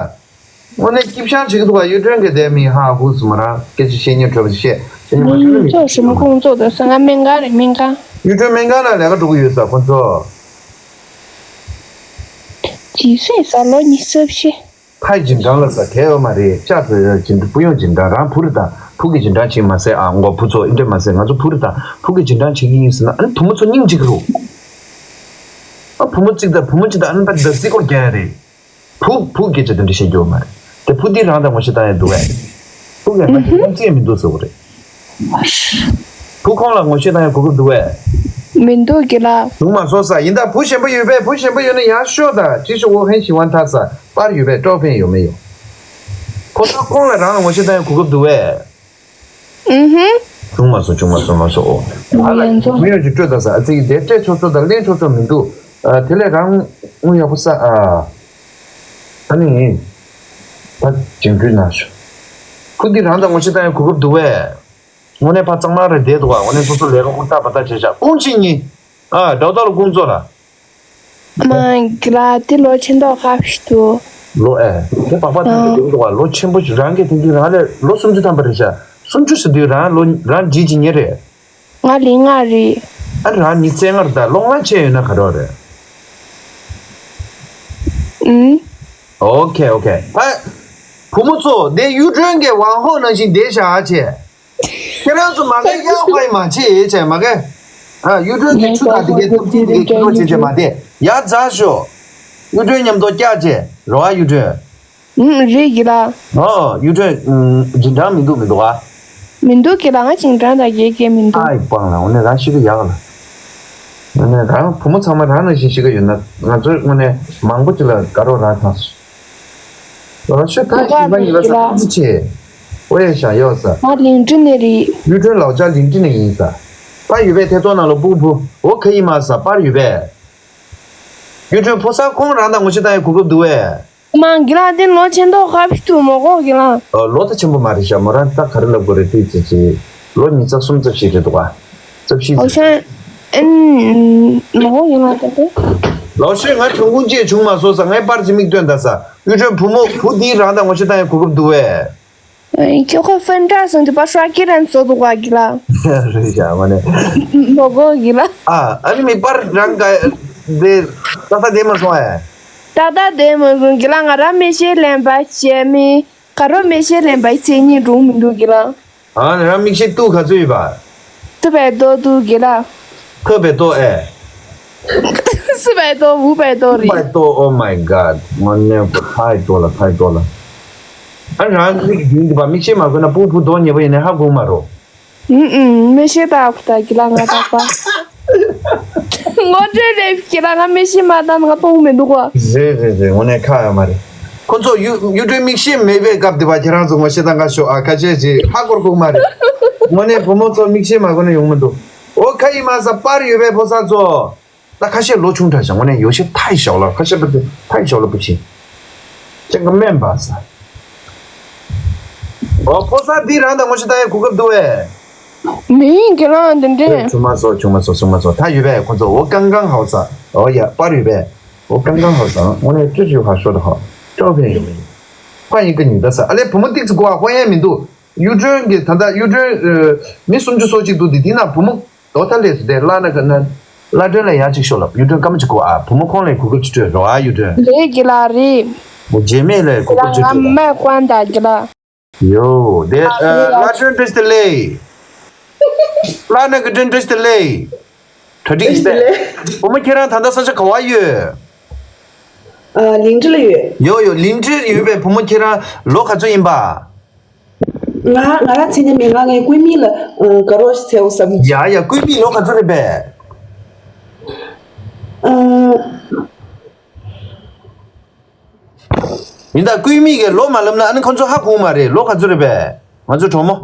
དངོས་གནས་སྐྱིད་ཤང་བྱེད་ཀྱི་འདུག་ག་གཡུ་སྒྲོན་གྱི་དེ་མི་ཧ་ཧུ་སི་མ་རང་སྐད་ཆ་བཤད་སྙིང་བྲོ་བ་བཤད། ཁོང་ཚོ་ཧྲིམ་ཁོང་ཚོ་དེ་ས་ང་སྨན་ཁང་རེད། སྨན་ཁང་། གཡུ་སྒྲོན་སྨན་ཁང་ལ་ལས་ཀ་འགྲོ་གི་ཡོད་ས་ཁོང་ཚོ། ཇི་སྲིད་ས་ལོ་ཉི་ཤུ་རྩ་བཞི། ཕའི་རྗེས་འབྲང་ལ་ས་གལ་ཡོད་མ་རེད། ཤག་ཚོ་རྗེས་འབྲང་། སྤུ་ཡོང་རྗེས་འབྲང་། རང་བུ་རེད་ད། བུ་གི་རྗེས་འབྲང་བྱེད་མ་ཟད། ཨ། མགོ་བུ་ཚོ་ཨིན་འདྲེ་མ་ཟད། ང་ཚོ་བུ་རེད་ད། བུ་གི་རྗེས་འབྲང་བྱེད་ཀྱི་ཡིན་ཟེར་ན། ཨ་ནི་བུ་མོ་ཚོ་སྙིང་རྗེ་གི་རུ། ཨ། བུ་མོ་གཅིག་དང་བུ་མོ་གཅིག་དང་། ཨ་ནི་ད་ཟི་སྐོར་རྒྱག་ཡ་རེད། བུ་བུ་སྐད་ཆ་དེ་འདྲ་བཤད་རྒྱུ་མ་རེད། དེ་བུ་འདི་རང་དང་ངོ་ཤེས་བཏང་ཡ་འདུག་བས། བུ་གས་ང་ཚོ་ཡོང་ཅེས་མི་འདུག་ཟེར་བ་རེད། བུ་ཁོང་ལ་ངོ་ཤེས་བཏང་ཡ་གོ་སྐབས་འདུག་བས། མི་འདུག་གི་ལ། བྱུང་མ་སོང་ས། ཡིན་ད། བུ་གཞན་པ་ཡོད་པས། བུ་གཞན་པ་ཡོད་ན་ཡར་ཤོག་ད། ཅི་ཞིག་འོ་ཧན་ཞི་ཝན་ཐ་ས་པར་ཡོད་པས། ཀྲོག་ཕན་ཡོད་མེད་ཡོད། ཁོ་ཚོ་ཁོང་ལ་རང་ལ་ངོ་ཤེས་བཏང་ཡ་གོ་སྐབས་འདུག་བས། ཨུ་ཧུ། བྱུང་མ་སོང་། བྱུང་མ་སོང་། མ་སོང་། ཨོ། ང་ལ་ཡན་ཚོ། མི་ཡོང་ཅིག་སྤྲོད་ད་ས། ཨ་ཙི་དེ་སྤྲད་ཆོག་ཆོག་དང་ལེན་ཆོག་ཆོག་མི་འདུག་ཨ། དེ་ལས་རང་དངུལ་ཡག་པོ་ས། ཨ། ཨ་ནི། ད་རྗེས་འབྲང་གནང་ཤོག་ཁུ་འདི་རང་དང་ངོ་ཤེས་བཏང་ཡ་གོ་སྐབས་འདུག་བས། དངོས་གནས་ཕ་གཙང་མ་རེད་བསྡད་འདུག་ག་དངོས་གནས་སོ་སོ་ལས་ཀ་ཧུར་ཐག་པ་ཐག་བྱས་ཤག་ཀུང་ཅི་ཉི། ཨ། དགྲ་བདག་ལ་ཀུང་ཙོ་ལ། མ་གི་ལ་དེ་ལོ་ཆེན་མདོག་ཁ་ཤས་འདུག་ལོ། ཨེ། དེ་པགས་པ་ཐང་གི་འདུག་བ། ལོ་ཆེན་པོ་ཞིག་རང་གི་དེང་གི་རང་ལས་ལོ་སུམ་ཅུ་ཐམ་པ་རེད་ཤག་སུམ་ཅུ་ཟེར་དུས་རང་ལོ་རང་ཇི་ཇི་ཉེ་རེད། ང་ལི་ལྔ་རེད། ཨ། རང་ཉི་ཚེ་ལྔ་རེད་ད། ལོ་ལྔ་ཆེ་ཡོད་ན་ག་རེ་རེད། ཨུམ། ཨོ་ཁེ་ཨོ་ཁེ། ཕ། བུ་མོ་ཚོ་དེ་གཡུ་སྒྲོན་གྱི་ཝང་ཧོ་ནང་བཞིན་བསྡད་བཞག་ཨ་ཅེ། ཁྱེད་རང་ཚོ་མ་གི་ཡག་པ་ཡི་མ་བྱེད་ཨེ་ཅེ་མ་གི། ཨ། གཡུ་སྒྲོན་གྱི་ཆུ་དང་དེ་གའི་ཐབ་ཚིག་དེ་གའི་ཁྱི་རོ་བྱེད་བྱེད་མ་དེ་ཡར་འཛེགས་ཤོག་གཡུ་སྒྲོན་མཉམ་དུ་སྐྱག་བྱེད་རོ་ཨ་གཡུ་སྒྲོན། ཨུམ། རེད་གི་ལ། ཨོ། གཡུ་སྒྲོན། ཨུམ། རྗེས་འབྲང་མི་འདུག་མི་འདུག་ཨ། མི་འདུག་གི་ལ། ང་རྗེས་འབྲང་དང་གེ་གེ་མི་འདུག་ཨ་ཡི་སྤང་ལ། འོ་ནས་རང་ཤི་གི་ཡག་ལ། འོ་ནས་རང་བུ་མོ་ཚང་མ་རང་ནང་བཞིན་ཤི་གི་ཡོད་ན། ང་ཚོའི་དངོས་གནས་མང་པོ་ཅིག་ལ་དགའ་རོགས་རང་ཚང་སོང་། ལོ་ཤོད་ཐག་ཞིག་མ་ཡིན་ལ་ས་ཅི་ཆེ། ཨོ་ཡ་ཤ་ཡོད་ས། ང་ལིང་ཀྲི་ནས་རེད། གཡུ་སྒྲོན་ལའོ་ཅག་ལིང་ཀྲི་ནས་ཡིན་ས། པར་ཡོད་པས་ཐད་གཏོང་ནང་ལ་སྤུ་གུ་བུ་འོ་ཁ་ཡིན་མ་ས་པར་ཡོད་པས། གཡུ་སྒྲོན་ཕོ་གསར་ཁོང་རང་དང་ངོ་ཤེས་བཏང་ཡའི་གོ་སྐབས་འདུག་བས། མ་གི་ལ་དེ་ལོ་ཆེན་ཐོག་ཁ་བི་ཐུ་མོ་གོ་གི་ལ། ལོ་ད་ཆེན་པོ་མ་རེད་ཤ་མོ་རང་ད་ག་རེ་ལབ་དགོས་རེད་ཏི་ཙི་ཙི། ལོ་ཉིས་རྩ་གསུམ་རྩ་བཞི་རེད་འདུག་ག་རྩ་བཞི་ཨོ་ཙམ། ཤ་ཨན་མོ་གོ་གི་ལ་དེ་དེ། ལོ་ཤོད་ང་གྲོང་ཁུངས་ཅེས་བྱུང་མ་སོང་ས་ངའི་པར་ཅི་མིག་སྟོན་ད་ས་གཡུ་སྒྲོན་བུ་མོ་བུ་འདིའི་རང་དང་ངོ་ཤེས་བཏང་ཡའི་གོ་སྐབས་འདུག་བས། ཁྱོད་ཁོ་ཧྥན་ཏྲ་སོང་དུ་པ་ཧྲ་ཀི་རན་སོ་དུ་བ་གི་ལ། རེད་ཤ་མ་ནས། མོ་གོ་གི་ལ། ཨ་ཨ་ནི་མི་པར་རང་ག་དེ་ད་ད་དེ་མ་སོང་ཨེ། ད་ད་དེ་མ་སོང་གི་ལ་ང་རང་མི་ཤེས་ལན་པ་བྱས་མི་ག་རོ་མི་ཤེས་ལན་པ་ཚེ་གཉིས་འགྲོ་མི་འདུག་གི་ལ། ཨ་ནི་རང་མིག་ཤེས་ཏུ་ག་ཚོད་ཡོད་པ། ཏུ་བའི་ཏོ་ཏུ་གི་ལ། ཐོ་བའི་ཏོ་ཨེ། སི་བའི་ཏོ་ཝུ་བའི་ཏོ་རི། བའི་ཏོ། Oh my god. དངོས་གནས་ཐའི་ཏོ་ལ་ཐའི་ཏོ་ལ། ཨ་རང་གི་རྒྱུན་གྱི་བ་མིག་ཤེས་མ་དགོས་ན་སྤུ་གུ་བུ་དོ་ཉེ་པོ་ཡིན་ནས་ཧ་གོ་མ་རོ། ཨུམ་ཨུམ་མི་ཤེས་ད་ཁུ་ད་གི་ལ་ང་ད་པ། ངོ་སྤྲོད་རེད་གི་ལ་ང་མི་ཤེས་མ་ད་ང་གཏོང་མི་འདུག་གོ། རེད་རེད་རེད་དངོས་གནས་ཁ་ཡོད་མ་རེད། ཁོ་ཚོ་གཡུ་གཡུ་སྒྲོན་མིག་ཤེས་མེད་པའི་སྐབས་དེ་བ་ཁྱེད་རང་ཚོ་ངོ་ཤེས་ད་ང་ཤོག་ཨ་ཁ་ཤས་ཅིག་ཧ་གོ་གོ་མ་རེད། དངོས་གནས་བུ་མོ་ཚོ་མིག་ཤེས་མ་དགོས་ན་ཡོང་མི་འདུག་འོ་ཁ་ཡི་མ་ས་པར་ཡོད་པའི་ཕོ་གསར་ཚོ། ད་ཁ་ཤས་ལོ་ཆུང་དྲགས་ཤག་དངོས་གནས་ཡོ་ཤེ་ཐའི་ཞའོ་ལ་ཁ་ཤས་པ་དེ་ཐའི་ཞའོ་ལ་པུ་ཆིན། ཅང་ག་སྨན་པ་ས། ཨོ་ཕོ་གསར་འདི་རང་དང་ངོ་ཤེས་ད་ཡ་གོ་སྐབས་འདུག་བས། མི་ཡིན་གྱི་རང་དེ་འདྲས། ཆུང་མ་སོ་ཆུང་མ་སོ་ཆུང་མ་སོ་ད་ཡོད་པས་ཁོ་ཚོ་འོ་ཀང་ཀང་ཧའོ་ས། ཨོ་ཡ་པར་ཡོད་པས། འོ་ཀང་ཀང་ཧའོ་ས་དངོས་གནས་ཅོ་ཅོ་ཧ་ཤོ་ད་ཧ་ཅོ་ཕན་ཡོད་མི་ཧ་ཡིན་ཀ་ཉིན་ད་ས་ཨ་ལེ་བུ་མོ་ཏིག་ཙི་གོ་ཨ་ཧོ་ཡན་མི་འདུག་གཡུ་སྒྲོན་གྱི་ད་ལྟ་གཡུ་སྒྲོན་མི་སུམ་ཅུ་སོ་གཅིག་འདུག་འདི་དེ་ན་བུ་མོ། ལོ་ཐ་ལས་སུ་དེ་བླ་ན་ག་ན་བླ་སྒྲོན་ལ་ཡང་ཅིག་ཤོག་ལབ་གཡུ་སྒྲོན་སྐར་མ་ཅིག་གོ་ཨ་བུ་མོ་ཁོང་ལ་གོ་སྐབས་ཅིག་སྤྲོད་རོགས་ཨ་གཡུ་སྒྲོན། རེད་ཀྱི་ལ་རེད། མོ་རྗེས་མེད་ལ་གོ་སྐབས་ཅིག་སྤྲོད་རོགས། མ་ཀོན་ད་ཀྱི་ལ། ཡོ་དེ་བླ་སྒྲོན་བཀྲ་ཤིས་བདེ་ལེགས། བླ་ན་ག་སྒྲོན་བཀྲ་ཤིས་བདེ་ལེགས། གྲ་སྒྲིག་ཡིན་པས། བུ་མོ་ཁྱེད་རང་ད་ལྟ་ས་ཆ་ག་བ་ཡོད། ཨ་ལིང་ཁྲི་ལ་ཡོད། ཡོ་ཡོ་ལིང་ཁྲི་ཡོད་པའི་བུ་མོ་ཁྱེད་རང་ལོ་ག་ཚོད་ཡིན་པ། ང་ང་རང་ཚེ་ནས་མེད་ང་ངའི་ཀུན་མི་ལ་དགའ་རོགས་ཤིག་འཚལ་བསམ། ཡ་ཡ་ཀུན་མི་ལོ་ག་ཚོད་རེད་པས། ཨ། ཡིན་ད་ཀུན་མི་གི་ལོ་མ་ལབ་ན་ཨ་ནི་ཁོང་ཚོ་ཧ་གོ་མ་རེད་ལོ་ག་ཚོད་རེད་པས། ང་ཚོ་གྲོགས་མོ།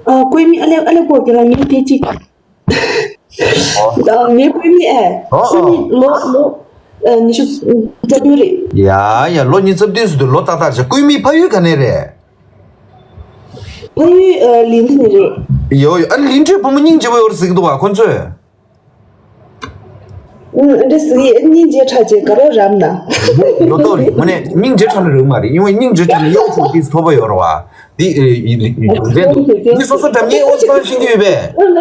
ཨ་ཀུན་མི་ཨ་ལེ་ཨ་ལེ་པོ་གི་ལ་ངའི་དེ་གཅིག་ཨོ། ད་ངའི་ཀུན་མི་ཨེ། ཨོ་ཨོ། ཀུན་མི་ལོ་ལོ་ཨ་ཉི་ཤུ་རྩ་བདུན་རེད། ཡ་ཡ་ལོ་ཉི་ཤུ་རྩ་བདུན་ཟེར་དུས་ལོ་ཏག་ཏག་བྱས་ཀུན་མི་ཕ་ཡུལ་ག་ནས་རེད། ཕ་ཡུལ་ཨ་ལིང་ཁྲི་ནས་རེད། ཡོ་ཡོ་ཨ་ལིང་ཁྲི་བུ་མོ་སྙིང་རྗེ་པོ་ཡོད་རེད་ཟེར་གི་འདུག་བ་ཁོ་ཚོས། ཨུ་ཨ་འདྲ་ཟེར་གི་སྙིང་རྗེ་ཁྲ་ཆེ་དགའ་རོགས་རམ་ན། ཡོད་ཏོ་རེད་དངོས་གནས་སྙིང་རྗེ་ཁྲ་ན་རེད་མ་རེད་ཡིན་བ་སྙིང་རྗེ་ཁྲ་ན་གཡོག་ཚོ་ཏིས་ཐོབ་པ་ཡོད་རེད་བ། འདི་ཨེ་ཡི་ལི་ཡི་རྫོང་ཚན་འདི་སོ་སོ་འགྲམ་ངའི་ཨོ་ཙི་གང་ཤེས་ཀྱི་ཡོད་པས།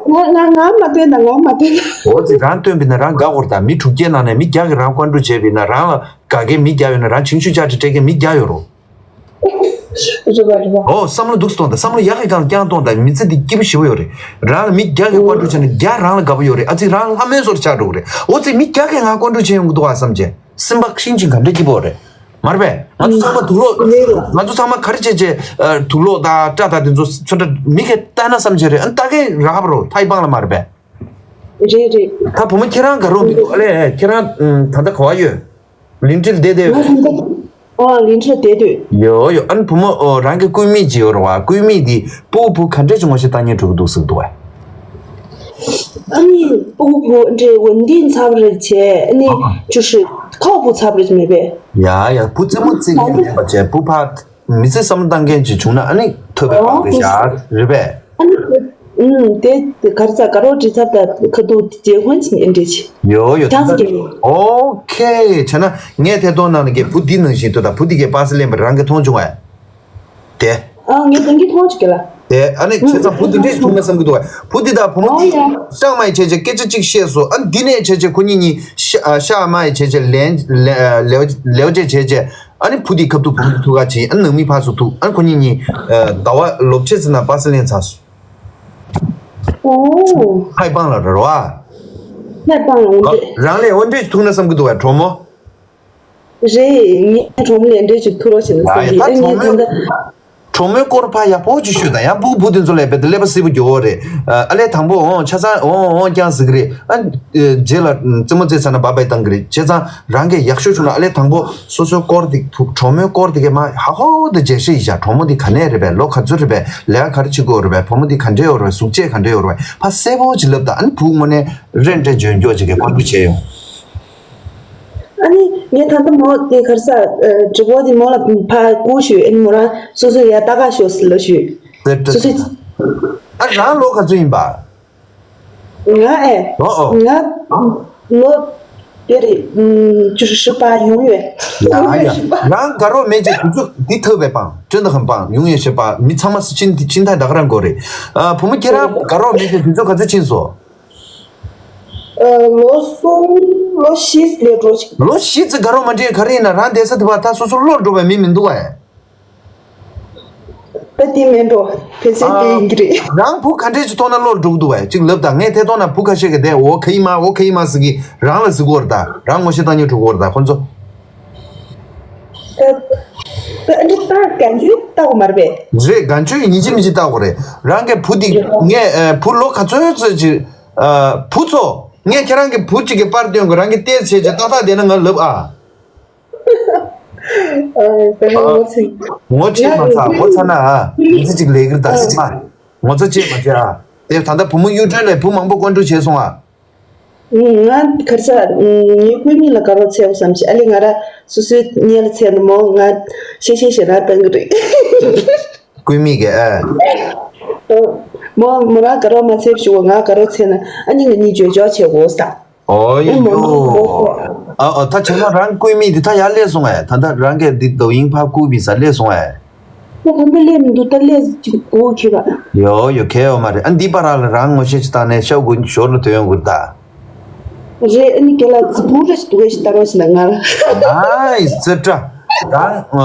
ང་ང་ང་མ་སྟོན་ན་ང་མ་སྟོན་ན། ཨོ་ཙི་རང་སྟོན་པས་ན་རང་དགའ་གོ་ར་ད་མི་དྲུག་བརྒྱའི་ནང་ནས་མི་བརྒྱ་གི་རང་ཀོན་ཀྲུ་བྱས་པས་ན་རང་ལ་དགའ་མཁན་མི་བརྒྱ་ཡོད་ན་རང་བྱིང་ཤུགས་ཅག་ཏྲི་སྤྲད་མཁན་མི་བརྒྱ་ཡོད་རོ། རེད་པ་རེད་པ། ཨོ་བསམ་བློ་འདུག་སྟོང་ད་བསམ་བློ་ཡག་གི་གང་རྐྱང་གཏོང་ད་མི་ཚེ་འདི་སྐྱིད་པོ་ཞེ་པོ་ཡོད་རེད། རང་ལ་མི་བརྒྱ་གི་ཀོན་ཀྲུ་བྱས་ན་བརྒྱ་རང་ལ་དགའ་པོ་ཡོད་རེད་ཨ་ཙི་རང་ལ་ལྷ་མོའི་བཟོ་འདྲ་ཆགས་འགྲོ་གི་རེད་ཨོ་ཙི་མི་བརྒྱ་གི་ང་ཀོན་ཀྲུ་བྱས་ཡོང་གི་འདུག་ཨ་བསམ་བྱས། སེམས་པ་ཤིང་ཅིང་ག་འདྲ་སྐྱིད་པོ་རེད། མ་རེད་པས། ང་ཚོ་ཚང་མ་དུག་ལོག་རེད་རེད། ང་ཚོ་ཚང་མ་ག་རེ་བྱས་བྱས་དུག་ལོག་དང་སྐྲ་དང་དེ་ཚོ་ཚོན་ཁྲ་མི་གས་ལྟ་ན་བསམ་བྱས་རེད་ཨ་ལྟ་མཁན་རག་པ་རོ་ཐའི་པང་ལ་མ་རེད་པས། རེད་རེད། ད་བུ་མོ་ཁྱེད་རང་ག་རུ་འདུག་ཨ་ལས་ཁྱེད་རང་ད་ལྟ་ག་བ་ཡོད། ལིང་ཁྲིར་བསྡད་བསྡད་ཡོད། ང་ད་ལྟ་ཨ་ལིང་ཁྲིར་བསྡད་སྡོད། ཡོ་ཡོ་ཨ་ནི་བུ་མོ་ཨོ་རང་གི་སྐུད་མེད་ཅིག་ཡོད་རེད་བ་སྐུད་མེད་འདི་སྤུ་གུ་བུ་ག་འདྲས་ཀྱི་ངོ་ཤེས་བཏང་མཁན་འགྲོ་གི་འདུག་ཟེར་གི་འདུག་བ། ཨ་ནི་སྤུ་གུ་བུ་འདྲེ་འོན་ཏིན་ཚབ་རེད་བྱས་ཨ་ནི་ཨ་ཨ། ཅུ་ཧྲི་ཁའོ་བུ་ཚབ་རེད་མེད་པས། ཡ་ཡ་བུ་རྩེད་མོ་རྩེད་མཁན་མེད་པ་བྱས་བུ་ཕ་མི་ཚེ་བསམ་བློ་བཏང་མཁན་ཅིག་བྱུང་ན་ཨ་ནི་ཐོབ་པའི་བག་རེད་བཞག་རེད་པས། ཨ་ནི་ཨུམ་དེ་གར་ས་ག་རོ་འདྲི་ཚབ་དང་ཁ་ཐུག་རྗེས་ཧོན་ཅིག་ཨེ་འདྲི་ཅི། ཡོ་ཡོ་ཐང་ས་ཀྱི། ཨོ་ཁེ་བྱས་ན་ངས་ཐད་གཏོང་ནང་ལ་གི་བུ་འདི་ནང་བཞིན་དུ་དང་བུ་འདི་གའི་པ་སེ་ལེན་པ་རང་གི་མཐོང་བྱུང་བས། དེ། ཨ་ངས་དེང་གི་མཐོང་བྱུང་གི་ལ། དེ་ཨ་ནི་བྱས་ཙང་བུ་འདི་འདྲས་ཐུག་ན་བསམ་གི་འདུག་བས་བུ་འདི་དང་བུ་མོ་འདི་ཨོ་ཡ། ཤག་མ་ཡི་བྱས་བྱས་སྐད་ཆ་གཅིག་བཤད་སོ་ཨ་འདི་ནས་བྱས་བྱས་ཁོ་གཉིས་གཉིས་ཤ་ཤག་མ་ཡི་བྱས་བྱས་ལན་ལེའོ་ལེའོ་བྱས་བྱས་བྱས་ཨ་ནི་བུ་འདི་ཁབ་ཏུ་བུ་མོ་འདི་ཐུག་ག་བྱིན་ཨ་ནི་ནང་མི་ཕར་ཚུར་ཐུག་ཨ་ནི་ཁོ་གཉིས་གཉིས་ཟླ་བ་ལོ་ཕྱེད་ཙམ་ན་པ་སེ་ལེན་ཚར་སོ། ཨོ། ཧའི་པང་ལ་རེད་རོ་ཨ། ཧའི་པང་ལ་འོ་འདྲེ། རང་ལས་འོ་འདྲེ་ཐུག་ན་བསམ་གི་འདུག་བ་གྲོགས་མོ། རེད་ངས་གྲོགས་མོ་ལས་འདྲེ་ཅིག་ཐུག་རོགས་བྱེད་ལ་ཡ་ཡ་བསམ་གི་ད་ཨ་ནི་གྲོགས་མོ་ད་ལྟ། གྲོགས་མོའི་སྐོར་ཕར་ཡག་པོ་ཅིག་ཤོད་དང་། ཡང་སྤུ་གུ་བུ་དེ་ཚོ་ལ་རྦད་དེ་ཀླད་པ་སེར་པོ་རྒྱོབ་ཡོད་རེད། ཨ་ལས་དང་པོ་འོང་ཆ་ཚང་འོང་འོང་རྐྱང་ཟེར་གི་རེད། ཨ་རྗེས་ལ་རྩེད་མོ་རྩེ་ཚར་ན་བཱ་བཱའི་བཏང་གི་རེད། བྱས་ཙང་རང་གིས་ཡག་ཤོས་བྱུང་ན་ཨ་ལས་དང་པོ་སོ་སོའི་སྐོར་དེ་གྲོགས་མོའི་སྐོར་དེ་གས་མར་ཧ་ཧོ་དེ་འཇལ་ཤེས་ཡིན་ཤག་གྲོགས་མོ་དེ་ག་ནས་རེད་པས། ལོ་ག་ཚོད་རེད་པས། ལས་ཀ་ག་རེ་བྱེད་ཀྱི་ཡོད་རེད་པས། བུ་མོ་དེ་ག་འདྲས་ཡོད་རེད་པས། གཟུགས་བྱད་ག་འདྲས་ཡོད་རེད་པས། ཕར་གསལ་པོ་ཅིག་ལབ་དང་། ཨ་ནི་བུ་དངོས་གནས་རེད་འདྲ་འཇོན་འཇོག་ཅིག་གི་ཀོན་ཀྲུ་བྱས་ཡོང་། ཨ་ནི་ངས་ད་ལྟ་མོ་དེ་ག་རེ་ཟ། ཨ་དྲི་བ་དེ་མོ་ལ་ཕར་བསྐུར་ཞུས། ཨ་ནི་མོ་རང་སོ་སོ་ཡ་ལྟ་ག་ཤོག་ཟེར་ལབ་ཞུས། དེ་སོ་སོ། ཨ་རང་ལོ་ག་ཚོད་ཡིན་པ། ང་ཨེ། ཨོ་ཨོ། ང་ལོ་དེ་རེད། ཨུམ་བཅུ་བཞི་པ་ཡོང་ཡོད། ཡ་ཡ། རང་དགའ་རོགས་མེད་ཅེས་དུས་ཚོད་འདི་ཐུབ་པའི་པང་ཀྲེན་ཏི་ཧམ་པང་ཡོང་ཡོད་ཞེས་པ་མི་ཚང་མ་སི་ཕྱིན་ཕྱིན་ཐག་ད་ག་རང་དགོས་རེད། ཨ་བུ་མོ་ཁྱེད་རང་དགའ་རོགས་མེད་ཅེས་དུས་ཚོད་ག་ཚོད་ཕྱིན་སོང་། ཨ་ལོ་གསུམ་ལོ་བཞི་ལས་འགྲོ་ཞིག་ལོ་བཞི་ཙམ་དགའ་རོགས་མ་འདྲེས་ག་རེ་ཡིན་ན་རང་བསྡད་ས་དེ་བ་ད་སོ་སོ་བློར་འགྲོ་བའི་མི་མི་འདུག་ཨེ། ད་དེ་མེད་འགྲོ། ཕལ་ཆེར་དེ་ཡིན་གྱི་རེད། རང་བུ་ག་འདྲས་ཅིག་མཐོང་ན་བློར་འགྲོ་གི་འདུག་བས། ཅིག་ལབ་དང་། ངས་ཐད་གཏོང་ན་བུ་ཁ་ཤས་ཀྱིས་དེ་འོ་ཁ་ཡི་མ་འོ་ཁ་ཡི་མ་ཟེར་གི་རང་ལ་ཟེར་གོ་ར། ད་རང་ངོ་ཤེས་བཏང་ཉེ་འགྲོ་གོ་ར། ད་ཁོ་ཚོ་ད་ད་འདི་ལྟ་གན་ཆུ་ལྟ་གོ་མ་རེད་པས། རེད། གན་ཆུ་ཡིན་གཅིག་མིན་གཅིག་ལྟ་གོ་རེད། རང་གི་བུ་འདི་ངས་ཨ་བུ་ལོ་ག་ཚོད་ཚོད་ཅིག་ཨ་བུ་ཚོ་ངས་ཁྱེད་རང་གི་བུ་གཅིག་གི་པར་སྟོན་གོ། རང་གི་ལྟས་བྱས་བྱས་ཏག་ཏག་བསྡད་ན་ང་ལབ་ཨ། ཨ་ད་ང་ངོ་ཚ། ངོ་ཚ་མ་ཚ། ངོ་ཚ་ན་ཨ་མི་ཚེ་གཅིག་ལས་ཀྱི་རེད་ད་ཟེར་མ། ངོ་ཚ་བྱས་མ་བྱས་ཨ། དེ་ད་ལྟ་བུ་མོ་གཡུ་སྒྲོན་ལས་བུ་མང་པོ་ཀོན་ཀྲུ་བྱས་སོང་ཨ། ང་ག་རེ་ཟ། ངའི་ཀུན་མི་ལ་དགའ་རོགས་འཚལ་བསམ་ཞིག་ཨ་ལས་ང་ར་སོ་སོའི་གཉེན་ལ་འཚལ་ན་མོ་ང་ཤེས་ཤེས་ཞེ་དྲག་བཏང་གི་རེད། ཀུན་མི་གི་ཨ། མོ་མོ་རང་དགའ་རོགས་མ་འཚལ་ཞུ་བ་ང་དགའ་རོགས་འཚལ་ན་ཨ་ནི་ང་གཉིས་བརྗོད་འཇོག་བྱེད་དགོས་ས། ཨོ་ཡོ་ཡོ། ཨ་ཨ་ད་བྱས་ན་རང་ཀུན་མི་འདི་ད་ཡར་སླེབས་སོང་ཨེ། ད་ད་རང་གི་འདི་དོ་དབྱིངས་ཕར་བཀུག་པའི་ས་སླེབས་སོང་ཨེ། ཁོ་ཁོ་མི་སླེབས་མི་འདུག་ད་སླེབས་ཅིག་གོ་ཁེ་བ། ཡོ་ཡོ་ཁེ་ཡོ་མ་རེད། ཨ་འདི་པ་ར་ལ་རང་ངོ་ཤེས་ཅི་ད་ནས་ཤའུ་གུ་ཞོར་ལ་དོན་ཡོང་གུར་ད། རེད། ཨ་ནི་རྒན་ལགས་རྫི་བུ་རེ་ཞིག་འདུག་གས་ཞིག་ལྟ་རོགས་ཞིག་ན་ང་ལ། ནའིས་ཙི་ཏྲ། རང་ཨ་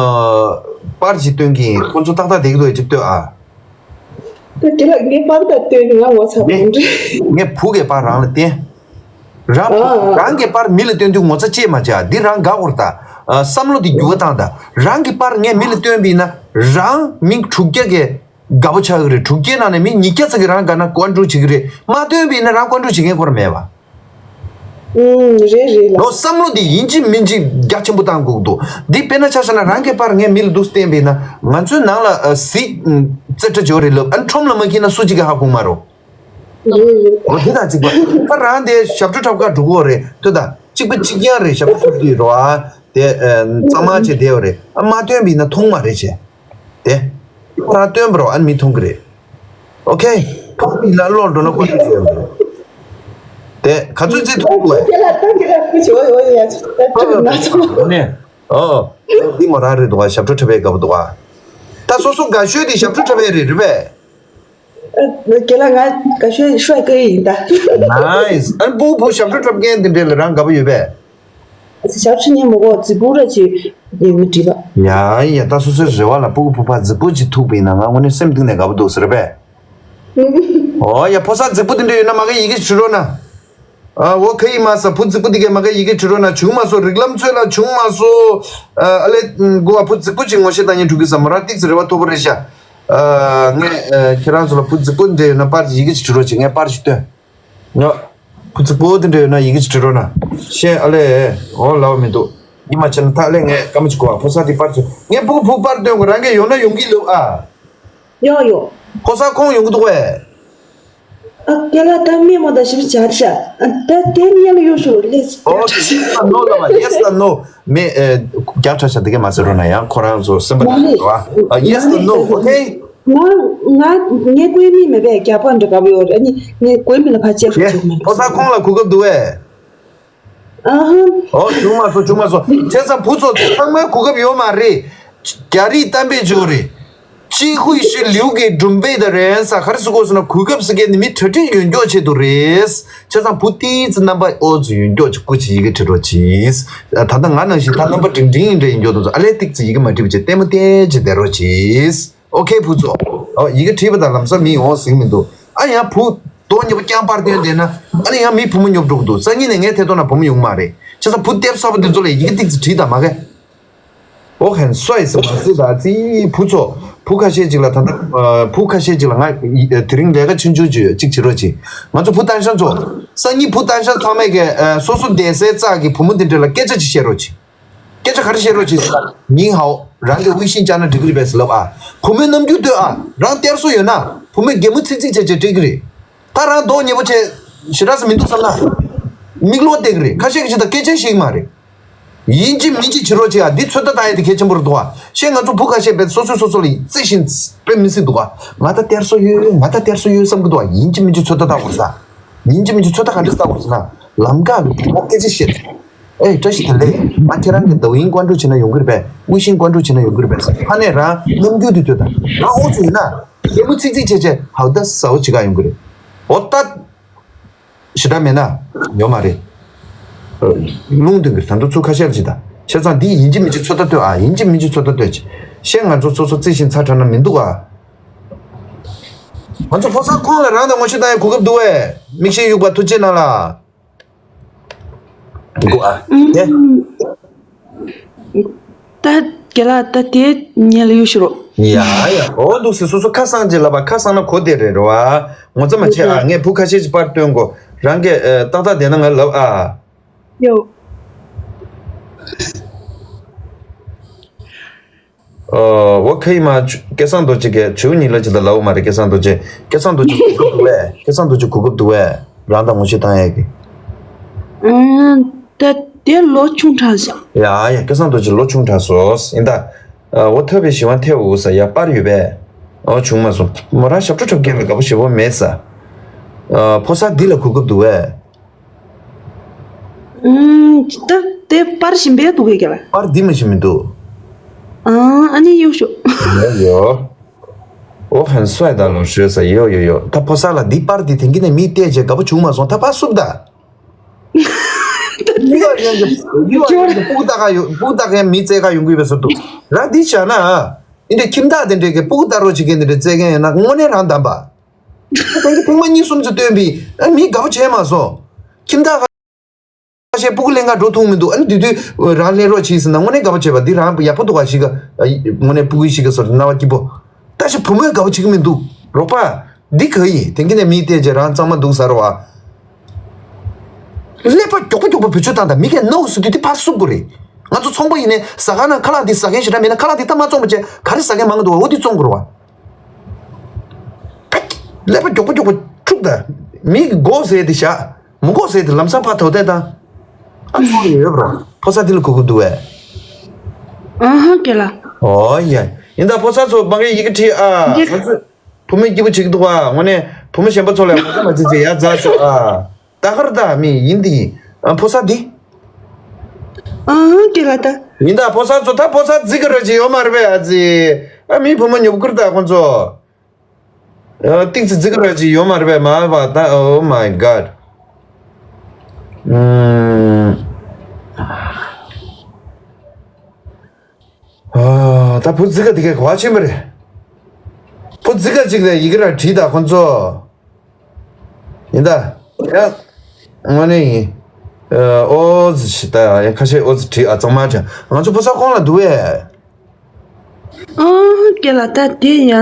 པར་ཅིག་སྟོན་གི་ཡིན། ཁོ་ཚོ་ཏག་ཏག་བསྡད་ཀྱི་འདུག་ཅིག་ལྟོས་ཨ། ད་རྒན་ལགས་ངའི་པར་དང་ལྟོས་ནས་ང་ངོ་ཚ་མི་འདྲ། ངས་བུ་གའི་པར་རང་ལ་བསྟན། རང་ཨ་ཨ། རང་གི་པར་མི་ལ་སྟོན་དུས་ངོ་ཚ་ཅེས་མ་བྱ། འདི་རང་དགའ་བོར་ད། ཨ་བསམ་བློ་འདི་འགྱུར་བ་བཏང་ད། རང་གི་པར་ངས་མི་ལ་སྟོན་པ་ཡིན་ན་རང་མི་དྲུག་བརྒྱ་གི་དགའ་པོ་ཆགས་ཀྱི་རེད། དྲུག་བརྒྱའི་ནང་ནས་མི་ཉིས་བརྒྱ་ཙམ་གྱིས་རང་དགའ་ན་ཀོན་ཀྲུ་བྱེད་ཀྱི་རེད། མ་སྟོན་པ་ཡིན་ན་རང་ཀོན་ཀྲུ་བྱེད་མཁན་ཁོ་རང་མེད་པ། ཨུམ་རེད་རེད་ལ། ལོ་བསམ་བློ་འདི་ཡིན་གཅིག་མིན་གཅིག་རྒྱ་ཆེན་པོ་བཏང་དགོས་ཀྱི་འདུག་འདི་དཔེར་ན་ཆ་བཞག་ན་རང་གི་པར་ངས་མི་ལ་འདུག་བསྟན་པ་ཡིན་ན་ང་ཚོའི་ནང་ལ་ཨ་གཟིགས་ཙི་ཏྲ་འཇོག་རེད་ལབ། ཨ་ཁྲོམ་ལ་མ་འཁྱེར་ན་སུ་གཅིག་གིས་ཧ་གོ་མ་རོ། རེད་རེད། འོ་དེ་དང་གཅིག་པ། ད་རང་དེ་ཞབས་བྲོ་འཁྲབ་གར་འགྲོ་གི་ཡོད་རེད། ལྟོས་དང་། གཅིག་པ་གཅིག་རྐྱང་རེད། ཞབས་བྲོ་འཁྲབ་དུས་རོ་ཨ། དེ་ཨ་གཙང་མ་བྱས་བསྡད་ཡོད་རེད། ཨ་མ་སྟོན་པ་ཡིན་ན་མཐོང་མ་རེད་བྱས། དེ། ཁོ་རང་སྟོན་པ་རོ་ཨ་མི་མཐོང་གི་རེད། ཨོ་ཁེ། མཐོང་པ་ཡིན་ན་བློར་འགྲོ་ན་ཀོན་ཀྲུ་བྱས་ཡོད་རེད། དེ་ག་ཚོད་བརྩི་ཐུབ་དགོས། ཁྱེད་ལ་ཏང་གི་ལ་ཁུ་ཆོ་ཡོ་ཡོ་ཡ་ཆོ་ད་ཁྱོད་ན་ཆོ། ཨོ་ནས། ཨོ། འདི་མོ་རང་རེད་འདུག་ཨ། ཞབས་བྲོ་འཁྲབ་པའི་དགའ་པོ་འདུག་ཨ། ད་སོ་སོ་དགའ་ཤོས་དེ་ཞབས་བྲོ་འཁྲབ་པའི་རེད་རེད་པས། ཨ་རྒན་ལགས་ང་དགའ་ཤོས་ཤོ་ཀེ་ཡིན་ད། ནའིས། ཨ་ནི་སྤུ་གུ་བུ་ཞབས་བྲོ་འཁྲབ་མཁན་དེ་འདྲས་ལ་རང་དགའ་པོ་ཡོད་པས། ཞབས་ཕྱི་ཉན་མོ་གོ་རྫི་བུ་ར་ཅི་ཡིན་མི་འགྲིག་པ། ཡ་ཡ་ད་སོ་སོའི་རེ་བ་ལ་སྤུ་གུ་བུ་ཕ་རྫི་བུ་ཅིག་ཐུག་པ་ཡིན་ན་ང་དངོས་གནས་སེམས་གཏིང་ནས་དགའ་པོ་འདུག་ཟེར་པས། ཨོ་ཡ་ཕོ་གསར་རྫིག་པོ་དེ་འདྲ་ཡོད་ན་མ་གི་ཡི་གེ་བྲི་རོགས་གནང་། ཨ་འོ་ཁ་ཡི་མ་ས་བུ་རྫིག་པོ་དེ་གས་མ་གི་ཡི་གེ་བྲི་རོགས་གནང་། བྱུང་མ་སོང་། རིགས་ལམ་ཚོད་ལ་བྱུང་མ་སོང་། ཨ་ཨ་ལས་གོ་བ་བུ་རྫིག་པོ་ཅིག་ངོ་ཤེས་ད་ཉིན་ཕྲུ་གུ་ས་མོ་ར་ཏིག་ཙི་རེ་བ་མཐོ་པོ་རེད་ཤག་ཨ་ངས་ཨ་ཁྱེད་རང་ཚོ་ལ་བུ་རྫིག་པོ་འདྲ་ཡོད་ན་པར་ཅིག་ཡི་གེ་ཅིག་བྲི་རོགས་བྱེད། ངས་པར་ཅིག་སྟོན། ཡ། བུ་ཚིག་པོ་དེ་འདྲ་ཡོད་ན་ཡི་གེ་ཅིག་བྲི་རོགས་གནང་། ཤེས་ཨ་ལས། འོ་ལབ་མི་འདུག་ཡིན་མ་བྱས་ན་ད་ཨ་ལས་ངས་སྐར་མ་ཅིག་གོ་ཨ། ཕོ་གསར་དེ་པར་ཅིག་ངས་སྤུ་གུ་བུ་པར་སྟོན་དགོས། རང་གིས་ཡོང་ན་ཡོང་གི་ལབ་ཨ། ཡོང་ཡོང་། ཕོ་གསར་ཁོང་ཡོང་གི་འདུག་གས། ཨ་རྒན་ལགས་ད་མི་མོ་ད་ཞིབ་ཆ་ཆ། ཨ་ད་དེ་མཉམ་ལ་ཡོང་ཤོག་ལེས། ཨོ་ཡེས་དང་ནོ་ལབ་ཨ། ཡེས་དང་ནོ། མེ་ཨེ་རྒྱག་ཁྲ་ཆ་དེ་གས་མ་ཟེར་རོགས་གནང་། ཡང་ཁོ་རང་ཚོ་སེམས་པ་མ་ནག་རེད། འགྲོ་ཨ། ཡེས་དང་ནོ། ཨོ་ཁེ། ང་ང་ངའི་བཀོད་མི་མེད་པས་རྒྱ་པ་འདྲ་ག་བ་ཡོད་རེད། ཨ་ནི་ངའི་བཀོད་མི་ལ་ཕར་ཅེར་ཡེ་ཤོག་ཅེར་མེད་པ། ཕོ་གསར་ཁོང་ལ་གོ་སྐབས་འདུག་གས། ཨ་ཧ། ཨོ་བྱུང་མ་སོང་། བྱུང་མ་སོང་། བྱས་ཙང་བུ་ཚོ་ཚང་མའི་གོ་སྐབས་ཡོད་མ་རེད། རྒྱ་རིགས་གཏམ་དཔེ་བརྗོད་རེད། གཅིག་ཧུའི་ཤི་ལིའུ་གི་སྒྲུང་དཔེ་དང་རན་ས་ག་རེ་ཟེར་དགོས་ཟེར་ན་གོ་སྐབས་ཟེར་མཁན་ནི་མི་གྲ་སྒྲིག་ཡོད་མགྱོགས་ཆེད་དུ་རེད། བྱས་ཙང་བུ་ཏིས་རྣམ་པ་ཨོ་ཙི་ཡོད་མགྱོགས་ཀྱི་སྐུ་ཅིག་ཡི་གེ་བྲི་རོགས་གྱིས། ད་ལྟ་ང་ནང་བཞིན་ད་རྣམ་པ་འབྲིང་འབྲིང་འདྲ་ཡིན་མགྱོགས་དུ་ཚོ་ཨ་ལས་ཏིག་ཙི་ཡི་གེ་མ་བྲིས་པ་བྱས་ལྟད་མོ་བལྟས་བྱས་བསྡད་རོགས་གྱིས། ཨོ་ཁེ་བུ་ཚོ། ཨོ་ཡི་གེ་བྲིས་པ་དང་ལམ་སང་མི་ཡོང་ཟིག་མི་འདུག་ཨ་ཡང་བུ་དོ་ཉེ་པོ་རྐྱང་པར་བསྟན་བསྡད་ན་ཨ་ནི་ཡང་མི་བུ་མོ་ཉོབ་འགྲོ་གི་འདུག་སང་ཉིན་ནས་ངའི་ཐད་གཏོང་ན་བུ་མོ་ཡོང་མ་རེད། བྱས་ཙང་བུ་ལྟེབ་གསར་པ་འདི་ཚོ་ལ་ཡི་གེ་ཏིག་ཙི་བྲིས་དང་མ་གས། ཨོ་ཧན་སོ་ཡི་སི་མ་སི་ད་ཙི་བུ་ཚོ། བུ་ཁ་ཤས་ཅིག་ལ་ད་ལྟ་ཨ་བུ་ཁ་ཤས་ཅིག་ལ་ང་དེ་རིང་ལས་ཀ་ཆུང་ཆུང་ཅིག་ཡོད་ཅིག་བྱེད་རོགས་གྱིས། ང་ཚོ་བུ་ཏན་ཤན་ཚོ་སང་ཉིན་བུ་ཏན་ཤན་ཚང་མས་ཀྱི་ཨ་སོ་སོ་བསྡད་སའི་རྩ་གི་བུ་མོ་དེ་འདྲ་ལ་སྐད་ཆ་ཅིག་བཤད་རོགས་གྱིས། སྐད་ཆ་ག་རེ་བཤད་རོགས་གྱིས་ཟེར་ན། ཉིན་ཧའོ། རང་གི་ཝི་ཤིང་བཅར་ན་འགྲིག་གི་རེད་པས་ཟེར་ལབ་ཨ། བུ་མོའི་རྣམ་འགྱུར་ལྟོས་ཨ། རང་སྟེར་སྲོལ་ཡོད་ན་བུ་མོས་གད་མོ་ཚིག་ཚིག་བྱས་བྱས་སྤྲད་ཀྱི་རེད། ད་རང་མདོག་ཉེས་པོ་བྱས་ཞེ་དྲག་ས་མི་འདུག་བསམ་ན། མིག་ལོག་བལྟས་ཀྱི་རེད། ཁ་ཤས་ཀྱིས་ད་སྐད་ཆ་བཤད་ཀྱི་མ་རེད། ཡིན་གཅིག་མིན་གཅིག་བྱེད་རོགས་བྱེད་ཨ། འདི་ཚོད་ལྟ་བཏང་ཡས་དེ་གལ་ཆེན་པོ་རེད་འདུག་ཨ། ཤེས། ང་ཚོ་བུ་ཁ་ཤས་བས་སོ་སོས་སོ་སོ་ལ་རྩི་ཤིང་དཔེ་མི་སྲིད་འདུག་ཨ། ང་ད་སྟེར་སྲོལ་ཡོད། ང་ད་སྟེར་སྲོལ་ཡོད་བསམ་གི་འདུག་ཨ། ཡིན་གཅིག་མིན་གཅིག་ཚོད་ལྟ་བཏང་དགོས་ས། ཡིན་གཅིག་མིན་གཅིག་ཚོད་ལྟ་ག་འདྲ་བཏང་དགོས་ཟེར་ན། ལམ་ཁ་གི་འོག་སྐད་ཆ་བཤད། ཨེ་བཀྲ་ཤིས་བདེ་ལེགས། ང་ཁྱེད་རང་གི་ཏོའུ་ཡིན་ཀོན་ཀྲོལ་བྱེད་ན་ཡོང་གི་རེད་པས། ཝི་ཤིང་ཀོན་ཀྲོལ་བྱེད་ན་ཡོང་གི་རེད་པས། ཕ་ནས་རང་རྣམ་འགྱུར་དེ་ལྟོས་དང་། རང་ཨོ་ཚོ་ཡིན་ན་གད་མོ་ཚིག་ཚིག་བྱས་བྱས་ཧའུ་ད་ཟའོ་བྱེད་ག་ཡོང་གི་རེད། འོ་ད། ཞེ་དྲག་མེད་ན་ཡོད་མ་རེད། ལུང་སྟོན་གྱི་ད་དུང་ཚུར་ཁ་ཤས་ལ་ཅི་ད། བྱས་ཙང་འདི་ཡིན་གཅིག་མིན་གཅིག་ཚོད་ལྟ་ལྟོས་ཨ། ཡིན་གཅིག་མིན་གཅིག་ཚོད་ལྟ་ལྟོས་ཅིག་བཤད། ང་ཚོ་སོ་སོ་རྩི་ཤིང་ཚ་དྲགས་ན་མི་འདུག་ཨ། ང་ཚོ་ཕོ་གསར་ཁོང་ལ་རང་དང་ངོ་ཤེས་བཏང་ཡའི་གོ་སྐབས་འདུག་བས། མིག་ཤེལ་གཡུག་པ་ཐུགས་རྗེ་གནང་ལ། འགོ་ཨ། ཨེ། ད་རྒན་ལགས་ད་དེ་ཉན་ལ་གཡུག་ཞུ་རོགས། ཡ་ཡ། འོ་འདུག་སེ་སོ་སོ་ཁ་གསང་ཅིག་ལབ་པ། ཁ་གསང་ན་གོ་བདེ་རེད་རོ་ཨ། ངོ་ཚ་མ་བྱེད་ཨ། ངས་བུ་ཁ་ཤས་ཅིག་པར་སྟོན་གོ། རང་གིས་ཨ་ཏག་ཏག་བསྡད་ན་ང་ལབ་ཨ། ཡོ། ཨོ། ཁ་ཡི་མ། སྐལ་བཟང་རྡོ་རྗེ་གིས་བྱིའུ་གཉིས་ལ་ཅི་ལྟར་ལབ་མ་རེད། སྐལ་བཟང་རྡོ་རྗེ། སྐལ་བཟང་རྡོ་རྗེ་གོ་སྐབས་འདུག་བས། སྐལ་བཟང་རྡོ་རྗེ་གོ་སྐབས་འདུག་བས། རང་དང་ངོ་ཤེས་བཏང་ཡས་ཀྱི། ཨང་། ད་དེ་ལོ་ཆུང་དྲགས་ཤག་ཡ་ཡ། སྐལ་བཟང་རྡོ་རྗེ་ལོ་ཆུང་དྲགས་སོ། ཡིན་ད། ཨ། འོ་ཐོབ་པའི་ཞི་བ་ཐེ་འུ་ས་ཡ་པར་ཡོད་པས། འོ་བྱུང་མ་སོང་། མོ་རང་ཞབས་བྲོ་འཁྲབ་མཁན་ལ་དགའ་པོ་ཞེ་པོ་མེད་ས། ཨ། ཕོ་གསར་འདི་ལ་གོ་སྐབས་འདུག་བས། ཨང་། ད་དེ་པར་ཞིམ་པས་འདུག་གས་ཀྱ་ལ། པར་འདི་མ་ཞིམ་མི་འདུག་ཨང་། ཨ་ནི་གཡུག་ཞུ། ཡོ་ཡོ། འོ་ཧན་སུའི་ད་ལོ་ཞུ་ས། ཡོ་ཡོ་ཡོ། ད་ཕོ་གསར་ལ་འདི་པར་འདི་དེང་གི་ནས་མི་བལྟས་རྗེས་དགའ་པོ་བྱུང་མ་སོང་། ད་པར་བསུབ་ད། ཡུ་ཨར་ཡང་གི་ཡུ་ཨར་ཡང་གི་སྤུ་གུ་ལྟ་ག་ཡོད། སྤུ་གུ་ལྟ་ག་ཡང་མི་བཙལ་ག་ཡོང་གི་ཡོད་པའི་ཟུར་དུ། རང་འདི་བྱས་ན་ཨ། འདི་འདྲའི་ཁྱིམ་བདག་དེ་འདྲས་ཀྱི་སྤུ་གུ་ལྟ་རོགས་བྱེད་མཁན་དེ་འདྲས་བཙལ་མཁན་ཡོད་ན་དངོས་གནས་རང་གདམས་པ། ད་གི་ཕུང་མ་གཉིས་གསུམ་ཙམ་སྟོན་པའི་ཨ་མི་དགའ་པོ་བྱས་མ་སོང་། ཁྱིམ་བདག་ཁ་ཤས་སྤུ་གུ་ལེན་ག་འགྲོ་ཐུབ་མི་འདུག་ཨ་ནི་དུས་དུས་རང་ལེན་རོགས་བྱེད་ཟེར་ན་དངོས་གནས་དགའ་པོ་བྱས་པ་འདི་རང་ཡག་པོ་འདུག་ག་ཞིག་ག་དངོས་གནས་སྤུ་གུ་ཞིག་ག་སོར་སྣང་བ་སྐྱིད་པོ། ད་ཞིག་བུ་མོས་དགའ་པོ་བྱེད་ཀྱི་མི་འདུག་རོགས་པ། འདི་ག་ཡིན། དེང་གི་ནས་མི་བལྟས་རྗེས་རང་གཙང་མ་འདུག་ཟེར་བ། ཀླད་པ་མགྱོགས་པོ་མགྱོགས་པོ་བེད་སྤྱོད་བཏང་དང་། མི་གས་ནོ་ཟེར་དུས་དེ་ཕར་བསུབ་དགོས་རེད། ང་ཚོ་ཚོང་པ་ཡིན་ནའི་ཟ་ཁང་ནང་ཁ་ལག་འདི་ཟ་མཁན་ཞེ་དྲག་མེད་ན་ཁ་ལག་འདི་ད་མ་བཙོང་བ་བྱས། ག་རེ་ཟ་མཁན་མང་གི་འདུག་བ། འོ་འདི་བཙོང་དགོས་རེད་བ། ཀླད་པ་མགྱོགས་པོ་མགྱོགས་པོ་འཁྲུག་དང་། མི་གི་མགོ་ཟེར་དེ་བཞག་མི་མགོ་ཟེར་དེ་ལམ་སང་ཕར་ཐོག་བལྟས་དང་། ཨ་ཚོགས་ཡོད་པ་ར། ཕོ་གསར་འདི་ལ་གོ་གི་འདུག་བས། ཨ་ཧ་ཀེ་ལ། ཨོ་ཡ། ཡིན་ད་ཕོ་གསར་ཚོ་མ་གི་ཡི་གེ་བྲིས་ཨ། འདི་ང་ཚོ་བུ་མོ་སྐྱིད་པོ་བྱེད་ཀྱི་འདུག་བ། དངོས་གནས་བུ་མོ་གཞན་པ་ཚོ་ལ་ཡང་ངོ་ཚ་མ་བྱེད་ཅེས་ཡ་རྫ་ཤོག་ཨ། ད་གར་ད་མི་ཡིན་འདི་ཡིན། ཨ་ཕོ་གསར་འདི། ཨ་ཧ་ཀེ་ལ་ད། ཡིན་ད་ཕོ་གསར་ཚོ། ད་ཕོ་གསར་རྫི་གི་ར་ཅིག་ཡོད་མ་རེད་པས། ཨ་ཙི། ཨ་མི་བུ་མོ་ཉོབ་ཀིར་ད་ཁོང་ཚོ། ཨ་ཏིག་ཙི་རྫི་གི་ར་ཅིག་ཡོད་མ་རེད་པས། མ་བ་ད། Oh my God. ཨུམ། ཨ་ད་བུ་རྫི་ག་དེ་གའི་ག་བ་ཕྱིན་པ་རེད། བུ་རྫི་ག་ཅིག་ལ་ཡི་གེ་ར་བྲིས་ད་ཁོང་ཚོ། ཡིན་ད། ཡ། དངོས་གནས་ཡིན། ཨོ་ཙི་ཞིག་ད་ཡ་ཁ་ཤས་ཨོ་ཙི་བྲིས་ཨ་གཙང་མ་བྱ། ང་ཚོ་ཕོ་གསར་ཁོང་ལ་འདུག་བས། ཨོ་ཀེ་ལ་ད་དེ་ཡ།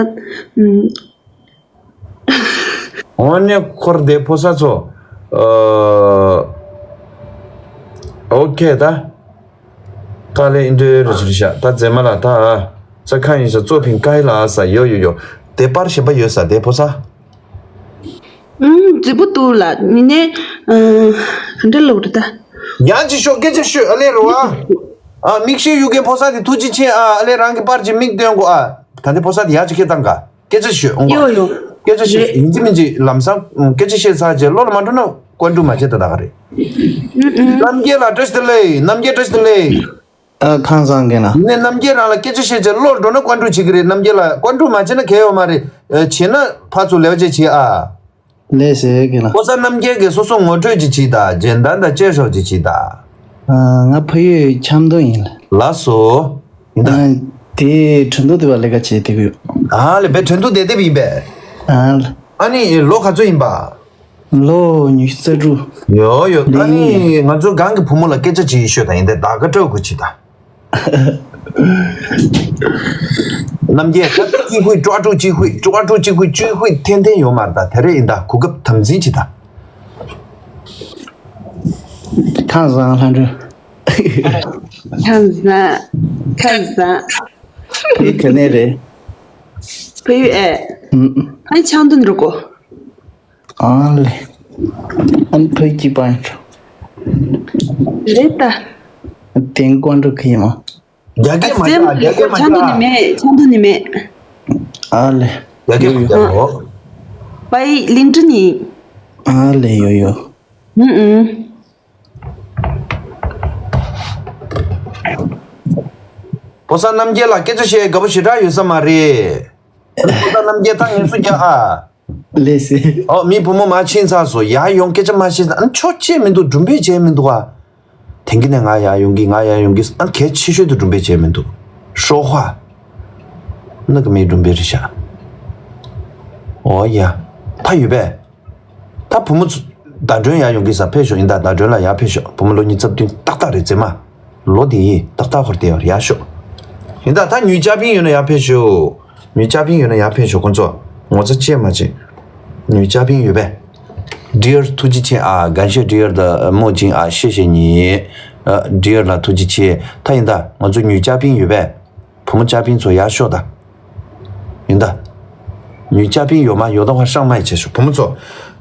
ཨུམ། དངོས་གནས་འཁོར་དེ་ཕོ་གསར་ཚོ། ཨོ། ཨོ་ཁེ་ད། ཏཱ་ལའི་ཨིན་དྲོའི་རེ་ཞིག་རེ་ཤག་ད་མཛེས་མ་ལགས་ད། ས་ཁ་ཡིན་ཤག་གཙོ་ཕིང་ཀའི་ལ་ས་ཡོ་ཡོ་ཡོ། དེ་པར་གཞན་པ་ཡོད་ས་དེ་ཕོ་ས། ཨུམ། རྫིག་པོ་འདུག་ལ་ནི་ནས། ཨ། ག་འདྲ་ལབ་རེད་ད། ཡང་ཅིག་ཤོག་སྐད་ཆ་ཤོད་ཨ་ལས་རོ་ཨ། ཨ་མིག་ཤེལ་གཡུག་མཁན་ཕོ་ས་དེ་ཐུགས་རྗེ་ཆེ་ཨ། ཨ་ལས་རང་གི་པར་གྱི་མིག་སྟོན་དགོ་ཨ། ད་འདི་ཕོ་ས་དེ་ཡང་ཅིག་སྐད་བཏང་ག་སྐད་ཆ་ཤོད་འོང་གོ། ཡོ་ཡོ། སྐད་ཆ་ཤོད་རེད། ཡིན་གཅིག་མིན་གཅིག་ལམ་སང་སྐད་ཆ་བཤད་ཚར་རྗེས་བློ་ལ་མ་འགྲོ་ན་བཀའ་འགྲུབ་མ་བྱེད་ད་ད་ག་རེད། ཨུ་ཨུ། རྣམ་རྒྱལ་ལགས་བཀྲ་ཤིས་བདེ་ལེགས། རྣམ་རྒྱལ་བཀྲ་ཤིས་བདེ་ལེགས། ཨ་ཁང་བཟང་གི་ན། ནས་རྣམ་རྒྱལ་རང་ལ་སྐད་ཆ་བཤད་ཚེ་བློར་འགྲོ་ན་བཀའ་འགྲུབ་བྱེད་ཀྱི་རེད། རྣམ་རྒྱལ་ལགས་བཀའ་འགྲུབ་མ་བྱེད་ན་གལ་ཡོད་མ་རེད། ཨ་བྱེད་ན་ཕར་ཚུར་ལེ་བ་ཅིག་བྱེད་ཨ། ལས་ཟེར་གི་ན། ཕོ་གསར་རྣམ་རྒྱལ་གྱིས་སོ་སོ་ངོ་སྤྲོད་ཅིག་བྱེད་དང་། རྗེས་འདང་དང་བཅས་ཤོག་ཅིག་བྱེད་དང་། ཨ་ང་ཕ་ཡུལ་ཆབ་མདོ་ཡིན། ལགས་སོ། ཡིན་ད། ཨ་དེ་ཁྲིན་ཏུའུ་དེ་བ་ལས་ཀ་བྱེད་དེ་གི་ཡོད། ཨ་ལས་པའི་ཁྲིན་ཏུའུ་དེ་དེབ་ཡིན་པས། ཨ་ལ། ཨ་ནི་ལོ་ག་ཚོད་ཡིན་པ། ལོ་ཉི་ཤུ་རྩ་དྲུག་ཡོ་ཡོ། ཨ་ནི་ང་ཚོ་གང་གི་བུ་མོ་ལ་སྐད་ཆ་ཅིག་ཤོད་དང་། ཡིན་ཏེ་ད་ག་སྤྲོད་དགོས་ཅི་ད། རྣམ་རྒྱལ་ཀ་ཅི་ཧུད་ཀྲོ་ཀྲུ་ཅི་ཧུད་ཀྲོ་ཀྲུ་ཅི་ཧུད་ཅི་ཧུད་འཐེན་འཐེན་ཡོད་མ་རེད། ད་དེ་རེད་ཡིན། ད་གོ་སྐབས་དམ་འཛིན་བྱེད་ད། ཁ་བཟང་ལྷ་འདྲེ། ཁ་བཟང་། ཁ་བཟང་། ཁྱོད་ག་ནས་རེད། བལ་ཡུལ་ཨེ། ཨུམ། ཨ་ནི་ཆང་འཐུང་འགྲོ་གོ། ཨ་ལེ། ཨ་ནི་བལ་གྱི་པ་ཡིན། རེད་ད། དེང་ཀོན་འགྲོ་གི་ཡིན་མ། རྒྱ་སྐད་མ་ཨ་ཅག་རྒྱ་སྐད་མ་ཆང་འཐུང་ནི་ཅག་མེད། ཆང་འཐུང་ནི་མེད། ཨ་ལེ། རྒྱ་སྐད་མ་ཡོ་ཡོ། ཅག་རོ། པའི་ལིང་ཀྲི་ནི། ཨ་ལེ་ཡོ་ཡོ། ཨུ་ཨུ། ཕོ་གསར་རྣམ་རྒྱལ་ལ་སྐད་ཆ་བཤད་དགའ་པོ་ཞེ་དྲག་ཡོད་ས་མ་རེད། ཕོ་གསར་རྣམ་རྒྱལ་ད་ངལ་གསོ་རྒྱག་ཨ། ལེ་སི། ཨོ་མི་བུ་མོ་མ་ཕྱིན་ཚར་སོ། ཡར་ཡོང་སྐད་ཆ་མ་བཤད་ཨ་ནི་ཆོ་བྱེད་མི་འདུག་སྒྲུང་དཔེ་བྱེད་མི་འདུག་ཨ། དེང་གི་ནས་ང་ཡར་ཡོང་གི། ང་ཡར་ཡོང་གི་ཨ་ནི་གལ་ཆེ་ཤོས་དུ་སྒྲུང་དཔེ་བྱེད་མི་འདུག་ཧྲོ་ཧྭ། ནི་གི་མི་སྒྲུང་དཔེ་རེད་ཤག་ཨོ་ཡ། ད་ཡོད་པས། ད་བུ་མོ་ཚོ་ཟླ་སྒྲོན་ཡར་ཡོང་གི་ས་ཕེབས་ཤོག་ཡིན་ད་ཟླ་སྒྲོན་ལ་ཡར་ཕེབས་ཤོག་བུ་མོ་ལོ་ཉི་ཤུ་རྩ་བདུན་ཏག་ཏག་རེད་མཛེས་མ། ལོ་དེ་ཡིས་ཏག་ཏག་ཧོར་དེ་ཡར་ཤོག་ཡིན་ད་ད་ཉུལ་ཅ་པིན་ཡོད་ན་ཡར་ཕེབས་ཤོག་ཉུལ་ཅ་པིན་ཡོད་ན་ཡར་ཕེབས་ཤོག་ཁོང་ཚོ་ངོ་ཚ་ཅེས་མ་བྱེད། ཉུལ་ཅ་པིན་ཡོད་པས། Dear ཐུགས་རྗེ་ཆེ་ཨ། 感谢 Dear 的墨镜啊，谢谢你。呃，Dear ལ་ཐུགས་རྗེ་ཆེ། ད་ཡིན་ད་ང་ཚོ་ཉུལ་ཅ་པིན་ཡོད་པས། བུ་མོ་ཅ་པིན་ཚོ་ཡར་ཤོག་ད། ཡིན་ད། ཉུལ་ཅ་པིན་ཡོད་མ་ཡོད་ད་ཧ་ཧྲང་མ་ཡི་བྱེད་ཤོག་བུ་མོ་ཚོ།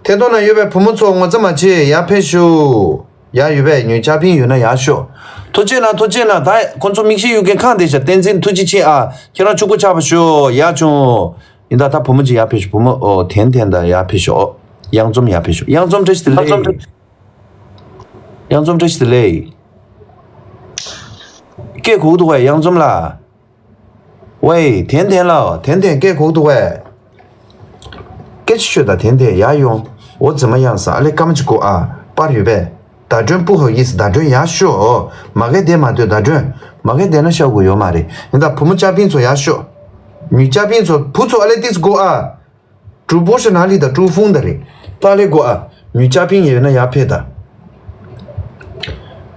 ཐད་གཏོང་ན་ཡོད་པའི་བུ་མོ་ཚོ་ངོ་ཚ་མ་བྱེད་ཡར་ཕེབས་ཤོག་ཡར་ཡོད་པའི་ཉུལ་ཅ་པིན་ཡོད་ན་ཡར་ཤོག་ཐུགས་རྗེ་ཆེ་ན་ཐུགས་རྗེ་ཆེ་ན། ད་ཁོང་ཚོ་མིག་ཤེལ་གཡུག་མཁན་གང་བསྡད་ཤག་བསྟན་འཛིན་ཐུགས་རྗེ་ཆེ་ཨ། ཁྱེད་རང་ཕྱུག་པོ་ཆགས་པ་ཤོག་ཡར་བྱུང་། ཡིན་ད་ད་བུ་མོ་ཅིག་ཡར་ཕེབས་ཤོག་བུ་མོ་ཨོ་ཐན་ཐན་ད་ཡར་ཕེབས་ཤོག་གཡང་འཛོམས་ཡར་ཕེབས་ཤོག་གཡང་འཛོམས་བཀྲ་ཤིས་བདེ་ལེགས། གཡང་འཛོམས་བཀྲ་ཤིས་བདེ་ལེགས། སྐད་གོ་གི་འདུག་གས་གཡང་འཛོམས་ལགས། ཝེ་ཐན་ཐན་ལགས། ཐན་ཐན་སྐད་གོ་གི་འདུག་གས། སྐད་ཆ་ཤོད་དང་ཐན་ཐན་ཡར་ཡོང་། འོ་མཛེས་མ་གཡང་ཟ་ཨ་ལེ་སྐར་མ་གཅིག་གོ་ཨ། པར་ཡོད་པས། ཟླ་སྒྲོན་སྤུ་ཧོ་ཡིས་ཟླ་སྒྲོན་ཡར་ཤོག་མ་གས་བསྡད་མ་སྡོད་ཟླ་སྒྲོན། མ་གས་བསྡད་ན་ཤོག་གུ་ཡོད་མ་རེད། ཡིན་ད་བུ་མོ་ཅ་པིན་ཚོ་ཡར་ཤོག་ཉུལ་ཅ་པིན་ཚོ་བུ་ཚོ་ཨ་ལེ་ཏིས་གོ་ཨ། 主播是哪里的？珠峰的 རེད། ཏཱ་ལེ་གོ་ཨ། ཉུལ་ཅ་པིན་ཡོད་ན་ཡར་ཕེབས་ད།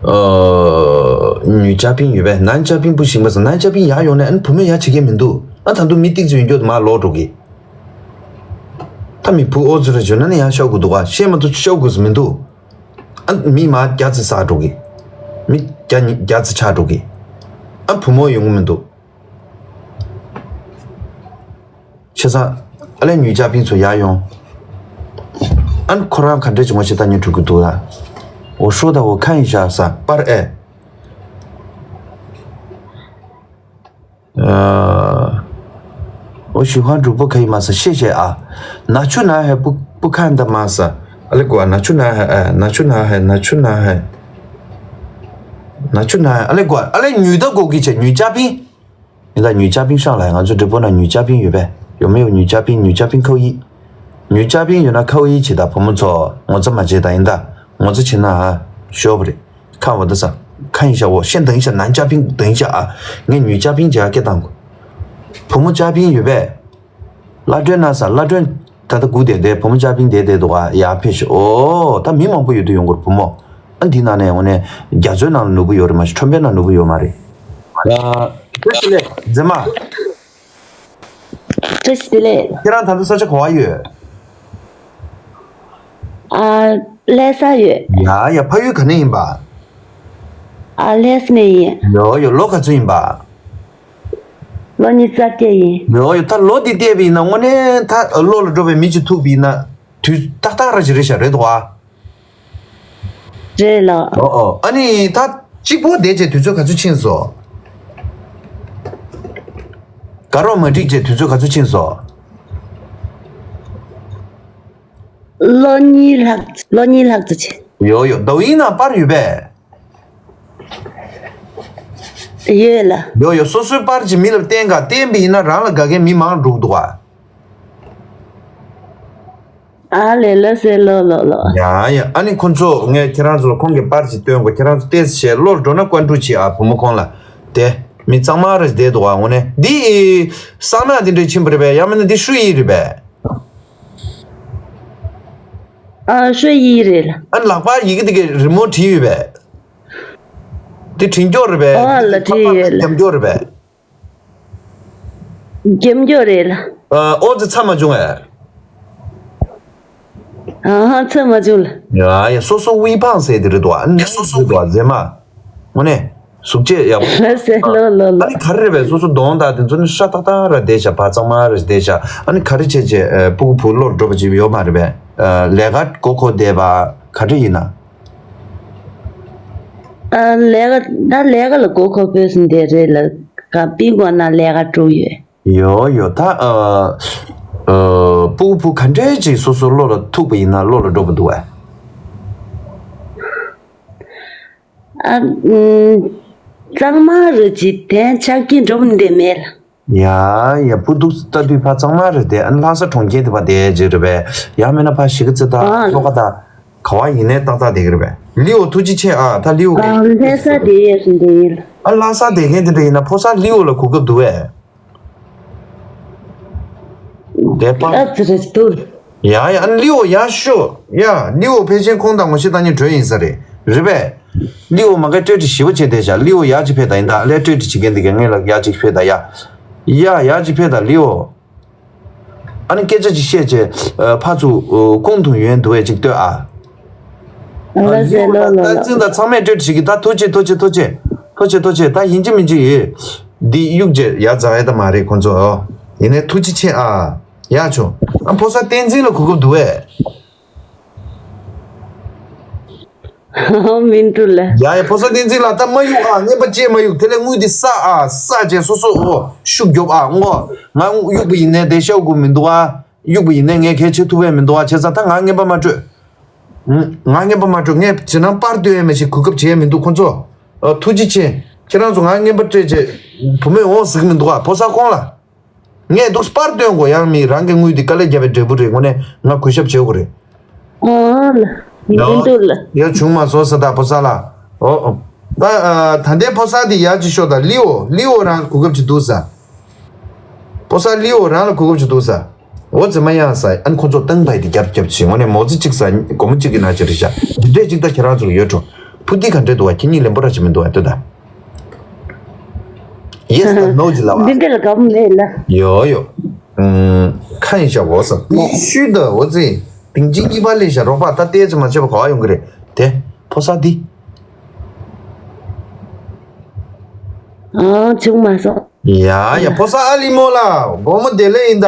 ཨོ། ཉུལ་ཅ་པིན་ཡོད་པས། 男嘉宾不行 པ་ཟེར། 男嘉宾 ཡར་ཡོང་ནས་ཨ་ནི་བུ་མོ་ཡར་བྱེད་མཁན་མི་འདུག་ཨ་ད་དུང་མི་ཏིག་ཙམ་ཡོད་རྒྱུ་དུ་མར་ལོག་འགྲོ་གི་ད་མི་བུ་ཨོ་ཙི་ར་བྱོན་ན་ནི་ཡར་ཤོག་གུ་འདུག་ག་བཤད་མ་ཐུབ་ཤོག་གུ་ཟེར་མི་འདུག་ཨ་མི་མར་རྒྱ་ཙི་ཟ་འགྲོ་གི་མི་རྒྱ་རྒྱ་ཙི་ཆགས་འགྲོ་གི་ཨ་བུ་མོ་ཡོང་གི་མི་འདུག་བྱས་ཙང་ཨ་ལས་ཉུལ་ཅ་པིན་ཚོ་ཡར་ཡོང་། ཨ་ནི་ཁོ་རང་ག་འདྲས་ཀྱི་ངོ་ཤེས་ལྟ་ཉན་འགྲོ་གི་འདུག་ལ། 我说的我看一下 ས་པར་ཨེ། ཨ། 我喜欢主播可以吗 ས་谢谢啊། 拿去拿还不不看的吗 ས། ཨ་ལས་གོ་ཨ། 拿去拿还 ཨ། 拿去拿还 拿去拿还 拿去拿还 ཨ་ལས་གོ་ཨ། ཨ་ལས་ཉུལ་ད་གོ་གི་བྱས་ཉུལ་ཅ་པིན། 你的女嘉宾上来 ང་ཚོ་直播ན་女嘉宾 ཡོད་པས། 有没有女嘉宾 女嘉宾扣一། 女嘉宾 ཡོད་ན་扣一 བྱེད་ད་བུ་མོ་ཚོ་ངོ་ཚ་མ་བྱེད་ད་ཡིན་ད། ངོ་ཚ་བྱེད་ན་ཨ་ཤོར་བ་རེད། 看我的 ས། 看一下 我 先等一下 男嘉宾等一下 ཨ། ངས་女嘉宾 བྱེད་ཡ་སྐད་བཏང་དགོས། བུ་མོ་ཅ་པིན་ཡོད་པས། བླ་སྒྲོན་ན་ས་བླ་སྒྲོན། ད་ལྟ་སྒུག་བསྡད་དེ་བུ་མོ་ཅ་པིན་བསྡད་བསྡད་འདུག་ག་ཡར་ཕེབས་ཤོག་ཨོ་ད་མི་མང་པོ་ཡོད་དུ་ཡོང་གི་རེད་བུ་མོ། ཨ་འདི་ནང་ནས་འོ་ནས་རྒྱ་མཚོའི་ནང་ལ་ནོར་བུ་ཡོད་རེད་མ་གཞི་ཁྲོན་པའི་ནང་ནོར་བུ་ཡོད་མ་རེད། ཨ། བཀྲ་ཤིས་བདེ་ལེགས་མཛེས་མ། བཀྲ་ཤིས་བདེ་ལེགས། ཁྱེད་རང་ད་ལྟ་ས་ཆ་ག་བ་ཡོད། ཨ། ལྷ་ས་ཡོད། ཡ་ཡ་ཕ་ཡུལ་ག་ནས་ཡིན་པ། ཨ་ལྷ་ས་ནས་ཡིན། ཡོ་ཡོ་ལོ་ག་ཚོད་ཡིན་པ། ལོ་ཉི་ཤུ་རྩ་བརྒྱད་ཡིན། ཡོ་ཡོ་ད་ལོ་འདི་བལྟས་པ་ཡིན་ན་དངོས་གནས་ད་ལོ་ལ་འགྲོ་བའི་མི་གཅིག་ཐུག་པ་ཡིན་ན་དུས་ཏག་ཏག་ར་ཅིག་རེད་ཤག་རེད་དོ་ཨ། རེད་ལགས། ཨོ་ཨོ་ཨ་ནི་ད་གཅིག་པོ་བསྡད་བྱས་དུས་ཚོད་ག་ཚོད་ཕྱིན་སོང་། དགའ་རོགས་མ་འགྲིག་བྱས་དུས་ཚོད་ག་ཚོད་ཕྱིན་སོང་། ལོ་གཉིས་ལྷག་ལོ་གཉིས་ལྷག་ཙམ་ཕྱིན། ཡོ་ཡོ་ཏོ་ཡིན་ན་པར་ཡོད་པས། ཡོད་ལགས། ཡོ་ཡོ་སོ་སོའི་པར་གྱི་མི་ལ་བསྟན་ག་བསྟན་པ་ཡིན་ན་རང་ལ་དགའ་མཁན་མི་མང་འགྲོ་གི་འདུག་ཨ། ཨ་ལེ་ལགས་སེ་ལོ་ལོ་ལོ། ཡ་ཡ་ཨ་ནི་ཁོ་ཚོ་ངས་ཁྱེད་རང་ཚོ་ལ་ཁོང་གི་པར་ཅིག་སྟོན་དགོས། ཁྱེད་རང་ཚོ་ཏོག་ཙམ་བྱས་ལོ་ལ་འགྲོ་ན་བཀའ་འདྲི་བྱེད་ཨ། བུ་མོ་ཁོང་ལ་དེ་མི་གཙང་མ་རེ་བསྡད་འདུག་ཨ། དངོས་གནས་འདི་ས་ནག་འདི་འདྲས་ཕྱིན་པ་རེད་པས། ཡང་མིན་ན་འདི་ཧྲུའུ་ཡི་རེད་པས། ཨ་ཧྲུའུ་ཡི་རེད་ལགས། ཨ་ནི་ལག་པར་ཡི་གེ་འདི་གའི་རི་མོ་བྲིས་ཡོད་པས། འདི་འཕྲིན་སྐྱོར་རེད་པས། ཨོ་ལགས་བྲིས་ཡོད་ལགས། རྒྱབ་སྐྱོར་རེད་པས། རྒྱབ་སྐྱོར་རེད་ལ། ཨ། ཨོ་ཙི་ཚ་མ་བྱུང་ཨེ། ཨ་ཧ་ཚ་མ་བྱུང་ལ། ཡ་ཡ་སོ་སོ་དབུས་འཕང་ཟེར་དེ་རེད་དོ། ཨ་ནི་སོ་སོ་དབུས་འཕང་ཟེར་མ། དངོས་གནས་གཟུགས་བྱད་ཡག་པོ། ལ་ཟེར་ལོ་ལོ་ལོ། ཨ་ནི་ག་རེ་རེད་པས། སོ་སོ་གདོང་དག་དེ་ཚོ་ནི་ཧྲ་ཏག་ཏག་ར་བསྡད་ཤག་ཕར་གཙང་མ་ར་བསྡད་ཤག་ཨ་ནི་ག་རེ་བྱས་བྱས་ཨ་སྤུ་གུ་བུ་བློར་འགྲོ་བ་ཅིག་ཡོད་མ་རེད་པས། ཨ་ལས་ཀ་མགོ་འཁོར་བསྡད་པ་ག་རེ་ཡིན་ན། ཨ་ལས་ཀ་ད་ལས་ཀ་ལ་མགོ་འཁོར་བོས་སུ་འདས་རེད་ལ། ག་པི་གོ་ན་ལས་ཀ་དཀྲུག་ཡོད། ཡོ་ཡོ་ད་ཨ་ཨ་སྤུ་གུ་བུ་ག་འདྲས་ཅིག་སོ་སོ་བློ་ལ་ཐུག་པ་ཡིན་ན་བློ་ལ་འགྲོ་བ་འདུག་བས། ཨ་ཨུམ། གཙང་མ་རུ་ཅིག་དན་ཆགས་ཀྱིན་འགྲོ་བ་འདི་མེད་ལ། ཡ་ཡ་སྤུ་གུ་ལྟ་དུས་ཕ་གཙང་མ་རེད་དེ། ཨ་ནི་ལྷ་ས་གྲོང་ཁྱེར་དེ་ཕ་དེ་ཅིག་རེད་པས། ཡ་མེད་ན་ཕ་གཞིས་ཀ་རྩེ་དང་ཨ་ལྷོ་ཁ་དང་ག་བ་ཡིན་ནའི་ཏག་ཏག་བསྡད་ཀྱི་རེད་པས། ལིའོ་ཐུགས་རྗེ་ཆེ་ཨ། ད་ལིའོ་གི་ཨ་ལྷ་ས་དེ་ཡས་སུ་འདི་ཡིན་ལ། ཨ་ལྷ་ས་བསྡད་མཁན་དེ་འདྲ་ཡིན་ན་ཕོ་གསར་ལིའོ་ལ་གོ་སྐབས་འདུག་བས། དེ་པ། ཨ་ཙི་རེ་ཏུ། ཡ་ཡ་ཨ་ནི་ལིའོ་ཡག་ཤོས། ཡ་ལིའོ་ཕལ་ཆེར་ཁོང་དང་ངོ་ཤེས་ད་ཉིན་གྲོས་ཡིན་ས་རེད། རེད་པས། ལིའོ་མ་གའི་སྤྲོད་བྲིས་ཞིབ་པོ་བྱས་བསྡད་ཤག་ལིའོ་ཡག་ཅིག་ཕེབས་དང་ཡིན་ད་ལས་སྤྲོད་བྲིས་བྱེད་མཁན་དེ་གའི་ངེད་ལ་ཡག་ཅིག་ཕེབས་དང་ཡ། ཡ་ཡག་ཅིག་ཕེབས་དང་ལིའོ། ཨ་ནི་སྐད་ཆ་ཅིག་བཤད་བྱས་ཨ་ཕར་ཚུར་ཨ་ཁུངས་ཐུང་ཡོན་འདུག་བས་ཅིག་ལྟོས་ཨ། ལ་ཟེར་ལོ་ལོ་ལ། བསྟན་འཛིན་དང་ཚང་མས་སྤྲོད་བྲིས་ཀྱི་ད་ཐུགས་རྗེ་ཐུགས་རྗེ་ཐུགས་རྗེ། ཐུགས་རྗེ་ཐུགས་རྗེ་ད་ཡིན་གཅིག་མིན་གཅིག་ཡོད། འདི་གཡུག་བྱས་ཡ་རྫ་ཡ་ད་མ་རེད་ཁོང་ཚོ། ཡིན་ནའི་ཐུགས་རྗེ་ཆེ་ཨ། ཡག་བྱུང་། ཨ་ཕོ་གསར་བསྟན་འཛིན་ལ་གོ་སྐབས་འདུག་བས། མིན་འདུག་ལ། ཡ་ཡ་ཕོ་གསར་བསྟན་འཛིན་ལ་ད་མ་གཡུག་ཨ། རྔན་པ་ཅེས་མ་གཡུག་དེ་ལས་དངུལ་འདི་བསགས་ཨ། བསགས་བྱས་སོ་སོ་འོ་ཤུགས་རྒྱོབ་ཨ། ངོ་ང་གཡུག་པ་ཡིན་ནའི་དེ་ཤའུ་དགོས་མི་འདུག་ཨ། གཡུག་པ་ཡིན་ནའི་ངས་གལ་ཆེ་ཐུབ་པས་མི་འདུག་ཨ། བྱས་ཙང་ད་ང་རྔན་པ་མ་སྤྲོད། ང་རྔན་པ་མ་སྤྲོད། ངས་ཇེ་ནང་པར་སྟོན་ཡས་མ་ཞིག་གོ་སྐབས་བྱས་མི་འདུག་ཁོ་ཚོ། ཨ་ཐུགས་རྗེ་ཆེ། ཁྱེད་རང་ཚོ་ང་རྔན་པ་སྤྲད་བྱས་བུ་མོས་འོང་ཟེར་གི་མི་འདུག་ཨ། ཕོ་གསར་ཁོང་ལ། ངས་འདུག་པར་སྟོན་དགོས། ཡང་མི་རང་གི་དངུལ་འདི་དཀའ་ལས་བརྒྱབ་པའི་འབྲས་བུ་རེད། དངོས་གནས་ང་གུས་ཞབས་བྱེད་དགོས་རེད། ཨོ་ལ། མི་འདུག་ལ། ཡ་བྱུང་མ་སོང་ས་ད་ཕོ་གསར་ལ། ཨོ་ཨོ། ད་ཨ་ད་ལྟའི་ཕོ་གསར་འདི་ཡག་ཅིག་ཤོག་ད་ལིའོ་ལིའོ་རང་གོ་སྐབས་ཅིག་འདུག་ས། ཕོ་གསར་ལིའོ་རང་ལ་གོ་སྐབས་ཅིག་འདུག་ས། འོ་ཙི་མ་ཡང་ས་ཨན་ཁོ་ཚོ་སྟངས་པ་དེ་རྒྱབ་རྒྱབ་ཅིག་དངོས་གནས་མོ་ཙི་གཅིག་ས་སྒོར་མོ་གཅིག་གི་ནང་ཅིག་རེད་ཤག་འདི་འདྲས་ཅིག་ད་ཁྱེད་རང་ཚོ་ལ་ཡོད་འགྲོ། ཕུ་ཏི་ག་འདྲས་འདུག་བ། ཁྱེད་གཉིས་ལེན་པོ་ར་ཅིག་མི་འདུག་བ་ལྟོས་ད། Yes དང་No ཅིག་ལབ་བ། འདི་འདྲས་ལ་དགའ་པོ་མེད་ལ། ཡོ་ཡོ། ཁ་ཡིན་ཤག་འོ་ས་པི་ཤུ་ད་འོ་ཙི། དིང་ཅི་གཉིས་པ་ལས་ཤག་རོགས་པ་ད་ལྟས་ཅིག་མ་བྱས་པ་ག་བ་ཡོང་གི་རེད། དེ་ཕོ་གསར་འདི། ཨ་བྱུང་མ་སོང་། ཡ་ཡ་ཕོ་གསར་ཨ་ལི་མོ་ལ་དགོང་མོ་བདེ་ལེགས་ཡིན་ད།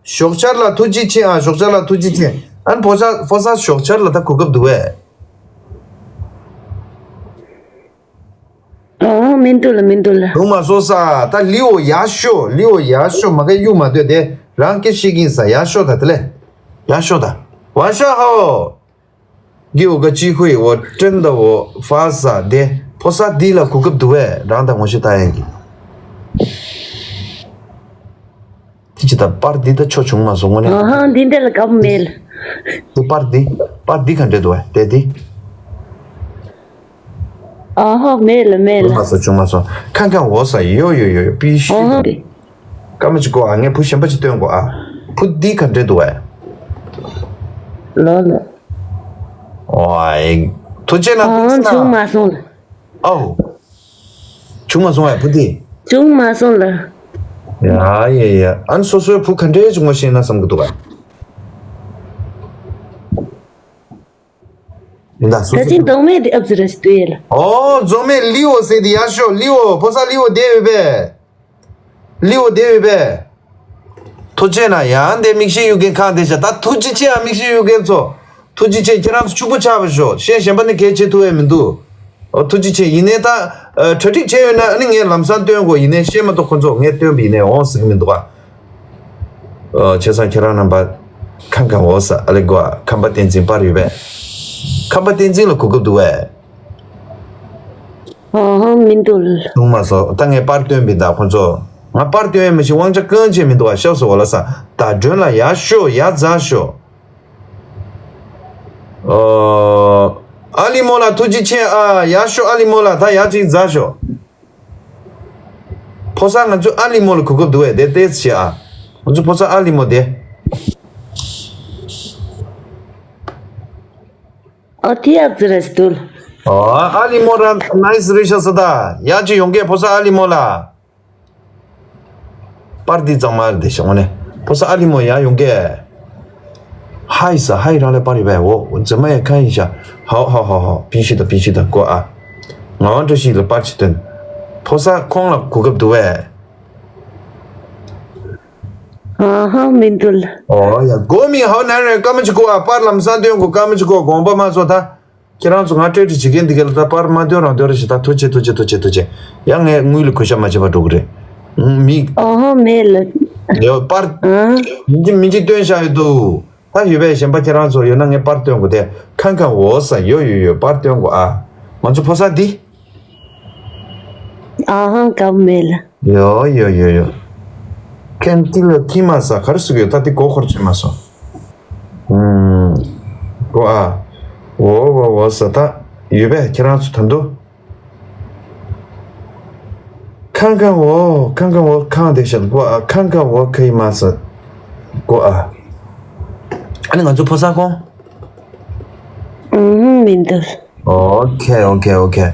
ཞོགས་ཇར་ལ་ཐུགས་རྗེ་ཆེ་ཨ། ཞོགས་ཇར་ལ་ཐུགས་རྗེ་ཆེ། ཨན་ཕོ་གསར་ཕོ་གསར་ཞོགས་ཇར་ལ་ད་གོ་སྐབས་འདུག་བས། ཨོ་མི་འདུག་ལ་མི་འདུག་ལ། དུང་མ་སོ་ས་ད་ལིའོ་ཡག་ཤོ་ལིའོ་ཡག་ཤོ་མ་ག་གཡུག་མ་སྡོད་དེ་རང་སྐད་ཤེས་ཀྱིན་ས་ཡག་ཤོ་ད་དེ་ལས་ཡག་ཤོ་ད་ཝ་ཤ་ཧའོ། གི་འོ་ག་ཅི་ཁུ་ཡི་འོ་ཀྲན་ད་འོ་ཧྥ་ས་དེ་ཕོ་ས་འདི་ལ་གོ་སྐབས་འདུག་བས་རང་དང་ངོ་ཤེས་ལྟ་ཡག་གི། དེ་ཅི་ད་པར་འདི་ད་ཆོ་བྱུང་མ་སོང་དངོས་གནས། ཨ་ཧ་འདི་འདི་ལ་སྐབས་མེད་ལ། དེ་པར་འདི་པར་འདི་ག་འདྲས་འདུག་བས་དེ་འདི། ཨ་ཧ་མེད་ལ་མེད་ལ། བྱུང་མ་སོང་བྱུང་མ་སོང་ཁང་ཁང་འོ་ས་ཡོ་ཡོ་ཡོ་ཡོ་པི་ཤི། ཨ་ཧ། སྐར་མ་གཅིག་གོ་ཨ། ངས་བུ་གཞན་པ་གཅིག་སྟོན་གོ་ཨ། བུ་འདི་ག་འདྲས་འདུག་ཨ། ལོ་ལོ། ཨོའི། ཐུགས་རྗེ་གནང་། ཨང་ཐུགས་རྗེ་བྱུང་མ་གནང་། སོང་ལ། ཨའོ། བྱུང་མ་སོང་ཨ་བུ་འདི། བྱུང་མ་སོང་ལ། ཡ་ཡ་ཡ་ཨ་ནི་སོ་སོའི་བུ་ག་འདྲས་བྱུང་བ་ཤེས་ན་བསམ་གི་འདུག་ཨ། ཡིན་ད་སོ་ད་སོ་ཅིག་བུ། མདོག་མེད་དེ་ཨབ་ཙི་ར་ཞིག་ཏུ་ཡེ་ལ། ཨོ་རྫོང་མེད་ལི་འོ་ཟེར་དེ་ཡ་ཤོ་ལི་འོ་ཕོ་ས་ལི་འོ་བསྡད་ཡོད་པས། ལི་འོ་བསྡད་ཡོད་པས། ཐུགས་རྗེ་གནང་། ཡང་འདི་མིག་ཤེལ་གཡུག་མཁན་གང་བསྡད་ཤག་ད་ཐུགས་རྗེ་ཆེ་ཨ། མིག་ཤེལ་གཡུག་མཁན་ཚོ། ཐུགས་རྗེ་ཆེ། ཁྱེད་རང་ཚོ་ཕྱུག་པོ་ཆགས་པ་ཤོག་ཤེས་གཞན་པ་ནི་གལ་ཆེ་ཐུབ་ཡས་མི་འདུག་ཨོ་ཐུགས་རྗེ་ཆེ། ཡིན་ནའི་ད་གྲ་སྒྲིག་བྱས་ཡོད་ན་ཨ་ནི་ངས་ལམ་སང་སྟོན་དགོས། ཡིན་ནའི་ཤེས་མ་གཏོགས་ཁོ་ཚོ་ངས་སྟོན་པ་ཡིན་ནའི་འོང་ཟེར་གི་མི་འདུག་ཨ། ཨོ་བྱས་ཙང་ཁྱེད་རང་རྣམ་པ་ཁམས་ཁམས་འོ་ས་ཨ་ལེ་གོ་ཨ། ཁམས་པ་བསྟན་འཛིན་པར་ཡོད་པས། ཁམས་པ་བསྟན་འཛིན་ལ་གོ་སྐབས་འདུག་བས། ཨོ་ཧོ་མི་འདུག་ལ། གསུངས་མ་སོང་། ད་ངས་པར་སྟོན་པའི་ད་ཁོ་ཚོ། ང་པར་སྟོན་ཡས་མི་ཤེས། དབང་ཆ་གང་ཅི་མི་འདུག་བ། ཤག་སོ་འོ་ལ་ས། ད་མགྲོན་ལ་ཡར་ཤོག་ཡར་འཛེགས་ཤོག་ཨོ། ཨ་ལི་མོ་ལ་ཐུགས་རྗེ་ཆེ་ཨ། ཡར་ཤོག་ཨ་ལི་མོ་ལ་ད་ཡར་ཅིག་འཛེགས་ཤོག་ཕོ་གསར་ང་ཚོ་ཨ་ལི་མོ་ལ་གོ་སྐབས་འདུག་བས་དེ་ལྟས་ཤིག་ཨ། ང་ཚོ་ཕོ་གསར་ཨ་ལི་མོ་དེ། ཨོ་དེ་ཨབ་ཙི་ར་ཞིག་འདུག་ཨོ་ཨ་ལི་མོ་ར་ནའི་སི་རེད་ཤག་ས་ད། ཡར་ཅིག་ཡོང་གས་ཕོ་གསར་ཨ་ལི་མོ་ལ། པར་འདི་གཙང་མ་རེད་ཤག་འོ་ནས། ཕོ་གསར་ཨ་ལི་མོ་ཡང་ཡོང་གས། ཧའི་ས་ཧའི་རང་ལས་པར་ཡོད་པས། འོ་འཛེམ་མ་ཡ་ཁ་ཡིན་ཤག་ཧའོ་ཧའོ་ཧའོ་ཧའོ། པི་ཤི་ད་པི་ཤི་ད་གོ་ཨ། ངག་དབང་བཀྲ་ཤིས་ལ་པར་ཅིག་སྟོན། ཕོ་གསར་ཁོང་ལ་གོ་སྐབས་འདུག་པས། ཨ་ཧ་མི་འདུག་ཨོ་ཡ་གོ་མི་ཧའོ་ན་རེ་སྐར་མ་ཅིག་གོ་ཨ། པར་ལམ་སང་སྟོན་དགོས། སྐར་མ་ཅིག་གོ་དགོངས་པ་མ་ཚོམ་ད། ཁྱེད་རང་ཚོ་ང་སྤྲད་དེ་བྱེད་མཁན་འདི་ག་ལ་ད་པར་མ་སྟོན་རང་སྟོན་རེ་ཞིག་ད་ཐུགས་རྗེ་ཆེ་ཐུགས་རྗེ་ཆེ་ཐུགས་རྗེ་ཆེ་ཐུགས་རྗེ་ཆེ། ཡང་ངས་དངུལ་ལ་གུས་ཞབས་མ་བྱེད་པ་འགྲོ་གི་རེད། མི། ཨོ་ཧོ་མེད་ལ། ཡོ་པར། ཨ། མི་འཇིག་མི་འཇིག་སྟོན་བཞག་ཡོད་འདུག་ད་ཡོད་པས་གཞན་པ་ཁྱེད་རང་ཚོ་ཡོད་ན་ངས་པར་སྟོན་དགོས་ཏེ། ཁང་ཁང་འོ་ས་ཡོད་ཡོད་ཡོད་པར་སྟོན་དགོས་ཨ། ང་ཚོ་ཕོ་གསར་འདི། ཨ་ཧང་སྐབས་མེད་ལ། ཡོ་ཡོ་ཡོ་ཡོ། ཁན་ཏི་ལ་ཁི་མ་ས་ག་རེ་ཟེར་གི་ཡོད་ད་དེ་གོ་ཁོར་ཆེ་མ་སོང་། ཨུམ། གོ་ཨ། འོ་འོ་འོ་ས་ད་ཡོད་པས་ཁྱེད་རང་ཚོ་ད་འདུག་ཁང་ཁང་འོ་ཁང་ཁང་འོ་ཁང་དེ་ཤར་གོ་ཨ། ཁང་ཁང་འོ་ཁ་ཡི་མ་ས་གོ་ཨ། ཨ་ནི་ང་ཚོ་ཕོ་གསར་ཁོང་། ཨུམ་མི་འདུག་ཨོ་ཁེ་ཨོ་ཁེ་ཨོ་ཁེ།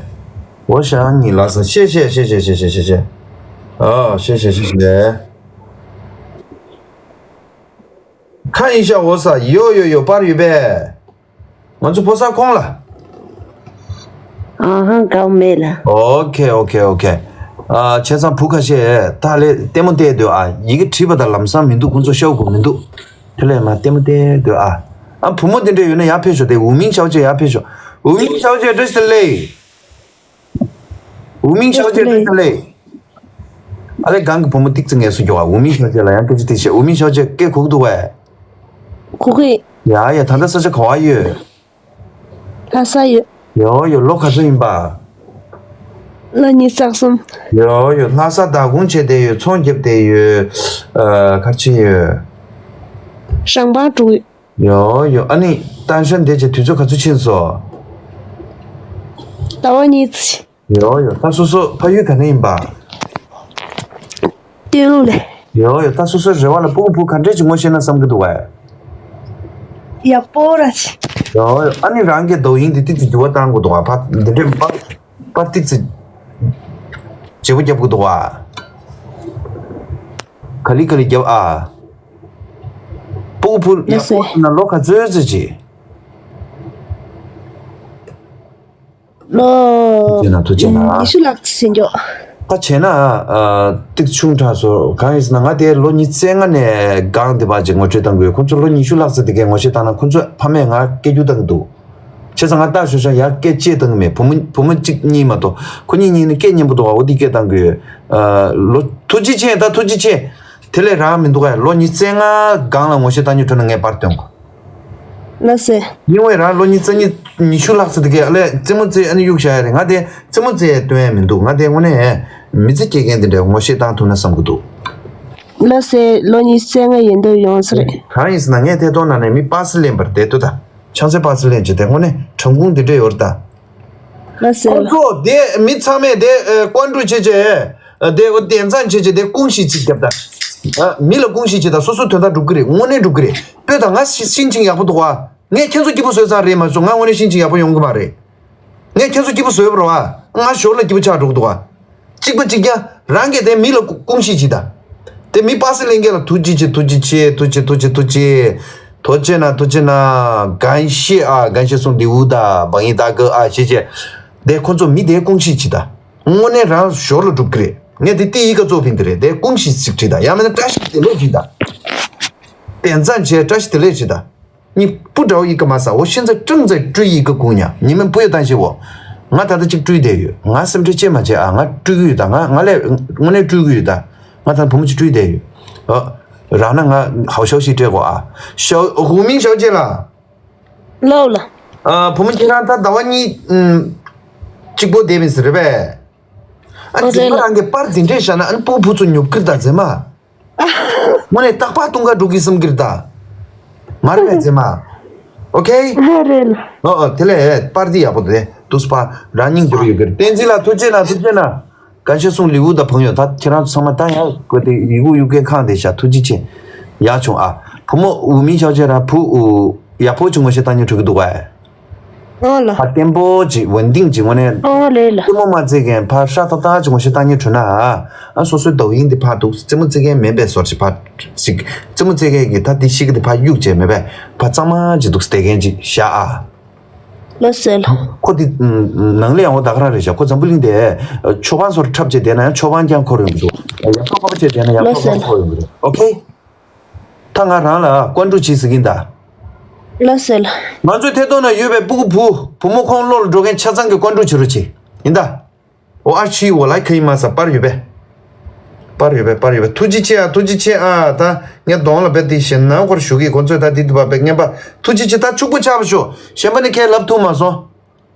འོ་ཤ་ཉི་ལ་ས་ཤེ་ཤེ་ཤེ། ཨོ་ཤེ་ཤེ་ཤེ་ཤེ། ཁ་ཡིན་ཤ་འོ་ས་ཡོ་ཡོ་ཡོ་པར་ཡོད་པས། ང་ཚོ་ཕོ་གསར་ཁོང་ལ། ཨ་ཧང་གའུ་མེད་ལ། ཨོ་ཁེ་ཨོ་ཁེ་ཨོ་ཁེ། ཨ་བྱས་ཙང་བུ་ཁ་ཤས་ད་ལས་ལྟད་མོ་བལྟས་སྡོད་ཨ། ཡི་གེ་བྲིས་པ་དང་ལམ་སང་མི་འདུག་ཁོང་ཚོ་ཤོག་གུ་མི་འདུག་དེ་ལས་མ་ལྟད་མོ་བལྟས་སྡོད་ཨ། ཨ་བུ་མོ་དེ་འདྲ་ཡོད་ན་ཡར་ཕེབས་ཤོག་དེ་ཝུ་མིང་ཆའོ་ཅེ་ཡར་ཕེབས་ཤོག་ཝུ་མིང་ཆའོ་ཅེ་བཀྲ་ཤིས་བདེ་ལེགས། ཝུ་མིང་ཆའོ་ཅེ་བཀྲ་ཤིས་བདེ་ལེགས། ཨ་ལས་གང་གི་བུ་མོ་ཏིག་ཙི་ངལ་གསོ་རྒྱོབ་ཨ། ཝུ་མིང་ཆའོ་ཅེ་ལ་ཡང་སྐད་ཆ་ཏིག་བཤད། ཝུ་མིང་ཆའོ་ཅེ་སྐད་གོ་གི་འདུག་བས། གོ་གི། ཡ་ཡ་ད་ལྟ་ས་ཆ་ག་བ་ཡོད། ལྷ་ས་ཡོད། ཡོ་ཡོ་ལོ་ག་ཚོད་ཡིན་པ། ལོ་ཉི་ཤུ་རྩ་གསུམ། ཡོ་ཡོ་ལྷ་ས་བདག་ཁོངས་བྱས་བསྡད་ཡོད། ཚོང་རྒྱབ་བསྡད་ཡོད། ཨ་ག་རེ་བྱེད་ཡོད། ཞང་པང་འགྲོ་ཡོད། ཡོ་ཡོ་ཨ་ནི་ཏན་ཧྲན་བསྡད་བྱས་དུས་ཚོད་ག་ཚོད་ཕྱིན་སོང་། ཟླ་བ་གཉིས་ཙམ། ཡོ་ཡོ་ད་སོ་སོ་ཕ་ཡུལ་ག་ནས་ཡིན་པ། སྟོད་ལུང་ལས། ཡོ་ཡོ་ད་སོ་སོའི་རེ་བ་ལ་སྤུ་གུ་བུ་ག་འདྲས་ཅིག་ངོ་ཤེས་ན་བསམ་གི་འདུག་བས། ཡག་པོ་ར་ཅིག་ཡོ་ཡོ་ཨ་ནི་རང་གི་རྡོ་ཡིན་འདི་ཏིག་ཙི་འགྱུར་བ་བཏང་དགོས་འདུག་བ། ཕ་འདི་འདྲས་པ་པ་ཏིག་ཙི་བརྗེ་པོ་རྒྱབ་དགོས་འདུག་བ། ག་ལི་ག་ལི་རྒྱབ་ཨ། སྤུ་གུ་བུ་ཡག་པོ་ཡིན་ན་ལོ་ག་ཚོད་ཙམ་ཅིག་ལོ། ཐུགས་རྗེ་ཆེ་ན་ཐུགས་རྗེ་ཆེ་ན། ཉི་ཤུ་ལྷག་ཙམ་ཟིན་འཇོག་ད་བྱས་ན། ཨ། ཏིག་ཆུང་དྲགས་སོ། གང་ཡིན་ཟེར་ན་ང་དེ་ལོ་ཉི་ཤུ་རྩ་ལྔ་ནས་སྒང་དེ་བར་ཅིག་ངོ་སྤྲོད་བཏང་དགོས། ཁོ་ཚོ་ལོ་ཉི་ཤུ་ལྷག་ཙམ་དེ་གའི་ངོ་ཤེས་བཏང་ན་ཁོ་ཚོས་ཕ་མས་ང་སྐད་སྒྱུར་བཏང་གི་འདུག་བྱས་ཙང་ང་ལྟ་ཞོར་ཤ་ཡར་སྐད་ཅེས་བཏང་གི་མེད། བུ་མོ་བུ་མོ་གཅིག་གཉིས་མ་གཏོགས། ཁོ་གཉིས་གཉིས་ནི་སྐད་སྙན་པོ་འདུག་བ། འོ་དེ་སྐད་བཏང་དགོས། ཨ། ལོ། ཐུགས་རྗེ་ཆེ། ད་ཐུགས་རྗེ་ཆེ། དེ་ལས་རང་མི་འདུག་ག་ལོ་ཉི་ཤུ་རྩ་ལྔ་སྒང་ལ་ངོ་ཤེས་བཏང་རྒྱུ་འཕྲོད་ན་ངས་པར་སྟོན་གོ་ལགས་སེ། ཉི་འོད་རང་ལོ་ཉི་ཤུ་རྩ་གཉིས་ཉི་ཤུ་ལྷག་ཙམ་དེ་གས་ཨ་ལས་རྩེད་མོ་རྩེ་ཨ་ནི་གཡུག་བཞག་ཡ་རེད། ང་དེ་རྩེད་མོ་རྩེ་ཡ་སྟོན་ཡ་མི་འདུག་ང་དེ་དངོས་གནས་མི་ཚེ་སྐྱེལ་མཁན་དེ་འདྲ་ངོ་ཤེས་བཏང་ཐུབ་ན་བསམ་གི་འདུག་ལགས་སེ། ལོ་ཉི་ཤུ་རྩ་ལྔ་ཡིན་དུས་ཡོང་ས་རེད། གང་ཡིན་ཟེར་ན་ངས་དེ་ཐོག་ན་ནས་མི་པ་སེ་ལེན་པར་བསྡད་དུ་ད། ཆང་སའི་པ་སེ་ལེན་བྱེད་དེ་དངོས་གནས་དྲང་ཁུང་དེ་འདྲ་ཡོད་རེད་ད། ལགས་སེ། ཁོ་ཚོ་དེ་མི་ཚང་མས་དེ་ཀོན་ཀྲུ་བྱེད་བྱེད། དེ་འོ་དེ་མཚམས་བྱེད་བྱེད་དེ་ཀུང་ཤི་ཅིག་བརྒྱབ་ད། མི་ལ་ཀུང་ཤི་བྱེད་ད་སོ་སོ་དོན་དག་འགྲུབ་གི་རེད། དངོས་གནས་འགྲུབ་གི་རེད། དཔེ་ད་ང་ཤི་ཤིན་ཅིང་ཡག་པོ་འདུག་བ། ངས་ཁྱེད་ཚོ་སྐྱིད་པོ་བཟོས་ཙང་རེད་མ་གཏོགས་ང་དངོས་གནས་ཤིན་ཅིང་ཡག་པོ་ཡོང་གི་མ་རེད། ངས་ཁྱེད་ཚོ་སྐྱིད་པོ་བཟོས་པ་རེད་བ། ང་ཞོར་ལ་སྐྱིད་པོ་ཆགས་འགྲོ་གི་འདུག་བ། གཅིག་པ་གཅིག་རྐྱང་རང་གིས་དེ་མི་ལ་ཀུ་ཀུང་ཤི་བྱེད་ད། དེ་མི་པ་སེ་ལེན་མཁན་ལ་ཐུགས་རྗེ་ཆེ་ཐུགས་རྗེ་ཆེ་ཐུགས་རྗེ་ཐུགས་རྗེ་ཐུགས་རྗེ། ཐུགས་རྗེ་ཆེ་ན་ཐུགས་རྗེ་ཆེ་ན།感谢ཨ་感谢送礼物ད་བང་ཡིག་ད་གི་ཨ་ཞེས་བྱས། དེ་ཁོ་ཚོ་མི་དེ་ཀུང་ཤི་བྱེད་ད། དངོས་གནས་རང་ཞོར་ལ་འགྲུབ་ཀྱི་རེད། ངས་དེ་ཏི་ཡི་ཀ་ཙོག་ཕིན་དེ་རེད་དེ་ཀུང་ཤི་ཟིག་བྲིས་ད་ཡང་མིན་ན་བཀྲ་ཤིས་བདེ་ལེགས་བྲིས་ད། དེ་མཚམས་བྱས་བཀྲ་ཤིས་བདེ་ལེགས་བྲིས་ད། 你不找一个吗啥？我现在正在追一个姑娘，你们不要担心我。ང་ད་ལྟ་གཅིག་སྤྲུལ་བསྡད་ཡོད། ང་སེམས་ཁྲལ་བྱེད་མ་བྱེད་ཨ། ང་སྤྲུལ་གི་ཡོད་ད། ང་ང་ལས་དངོས་གནས་སྤྲུལ་གི་ཡོད་ད། ང་ད་བུ་མོ་གཅིག་སྤྲུལ་བསྡད་ཡོད། ཨ། རང་ན་ང་ཧའོ་ཞའོ་ཞིག་སྤྲད་གོ་ཨ། ཞའོ་ཧུ་མིང་ཞའོ་ཅེ་ལ། ལའོ་ལ། ཨ། བུ་མོ་ཁྱེད་རང་ད་ཟླ་བ་གཉིས་ཨུམ། གཅིག་པོ་བསྡད་མི་ཟེར་རེད་པས། ཨ། ཨོ་རེད་ལ། རྫུན་མ་རང་གི་པར་འདི་འདྲས་བཞག་ན་ཨ་ནི་སྤུ་གུ་བུ་ཚོ་ཉོབ་ཀིར་ད་རྫུན་མ། དངོས་གནས་རྟག་པར་ལྟུང་ཁ་འགྲོ་གི་བསམ་གི་རེད་ད། མ་རེད་པས་རྫུན་མ། ཨོ་ཁེ། ཨ་རེད་ལ། ཨོ་ཨོ་དེ་ལས་པར་འདི་ཡག་པོ་འདུག་སྟེ་འདུག་སྤ་རང་སྙིང་རྗེ་པོ་ཡོད་གི་རེད། བསྟན་འཛིན་ལགས་ཐུགས་རྗེ་གནང་ཐུགས་རྗེ་གནང་། 感谢送礼物的朋友ད་ཁྱེད་རང་ཚོ་ཚང་མ་ད་ཡག་དགོས་ཏེ་ཡི་གུ་ཡུ་གེ་ཁང་དེ་བཞག་ཐུགས་རྗེ་ཆེ། ཡག་བྱུང་ཨ། བུ་མོ་འུ་མིན་ཞའོ་ཅེ་ར་བུ་འུ་ཡག་པོ་བྱུང་ངོ་ཤེས་བཏང་ཉོ་འགྲོ་གི་འདུག་གས། ཨོ་ལ། ཕ་བརྟན་པོ་ཅིག་ཝན་ཏིང་ཅིག་དངོས་གནས། ཨོ་ལེ་ལ། རྩེད་མོ་མ་རྩེ་མཁན་ཕ་ཧྲ་ཏག་ཏག་ཅིག་ངོ་ཤེས་བཏང་ཉེ་བྲོས་ན་ཨ། སོ་སོའི་དོ་ཡིན་འདི་ཕ་འདུག་རྩེད་མོ་རྩེ་མཁན་མེད་པའི་སོར་ཅིག་ཕ་ཅིག་རྩེད་མོ་རྩེ་མཁན་གྱི་ད་འདི་ཤི་གི་འདི་ཕ་གཡུག་བྱས་མེད་པས་ཕ་གཙང་མ་ཅིག་འདུག་བསྡད་མཁན་ཅིག་བཞག་ཨ། ལ་སེ་ལ། ཁོ་འདི་ནང་ལས་ཡང་འོ་ད་ག་རང་རེད་བཞག་ཁོ་འཛམ་བུ་གླིང་དེ་ཆོ་པ་སོར་འཁྲབ་བྱས་བསྡད་ན་ཡང་ཆོ་པ་རྐྱང་འཁོར་ཡོང་གི་འདུག་ཡག་པོ་ཁོ་པ་བྱས་བསྡད་ན་ཡག་པོ་ཁོ་པ་འཁོར་ཡོང་གི་རེད། ཨོ་ཁེ། ད་ང་རང་ལ་ཀོན་ཀྲུ་བྱེད་ཟེར་གིན་ད། ལ་སེ་ལ། ང་ཚོའི་ཐད་གཏོང་ན་ཡོད་པའི་སྤུ་གུ་བུ་བུ་མོ་ཁོང་བློ་ལ་འགྲོ་མཁན་ཆ་ཚང་གི་ཀོན་ཀྲུ་བྱེད་རོགས་བྱེད། ཡིན་ད། འོ་ཨ་ཆི་འོ་ལ་ཁ་ཡིན་མ་ས་པར་ཡོད་པས། པར་ཡོད་པས་པར་ཡོད་པས་ཐུགས་རྗེ་ཆེ་ཨ་ཐུགས་རྗེ་ཆེ་ཨ་ད་ངས་གདོང་ལ་བས་དེ་ཞེ་ན་སྐོར་ཞུ་གི་ཁོ་ཚོས་ད་དེ་དུ་བ་བས་ངན་པ་ཐུགས་རྗེ་ཆེ་ད་ཕྱུག་པོ་ཆགས་པ་ཤོག་གཞན་པ་ནི་ཁས་ལབ་ཐུབ་མ་སོང་།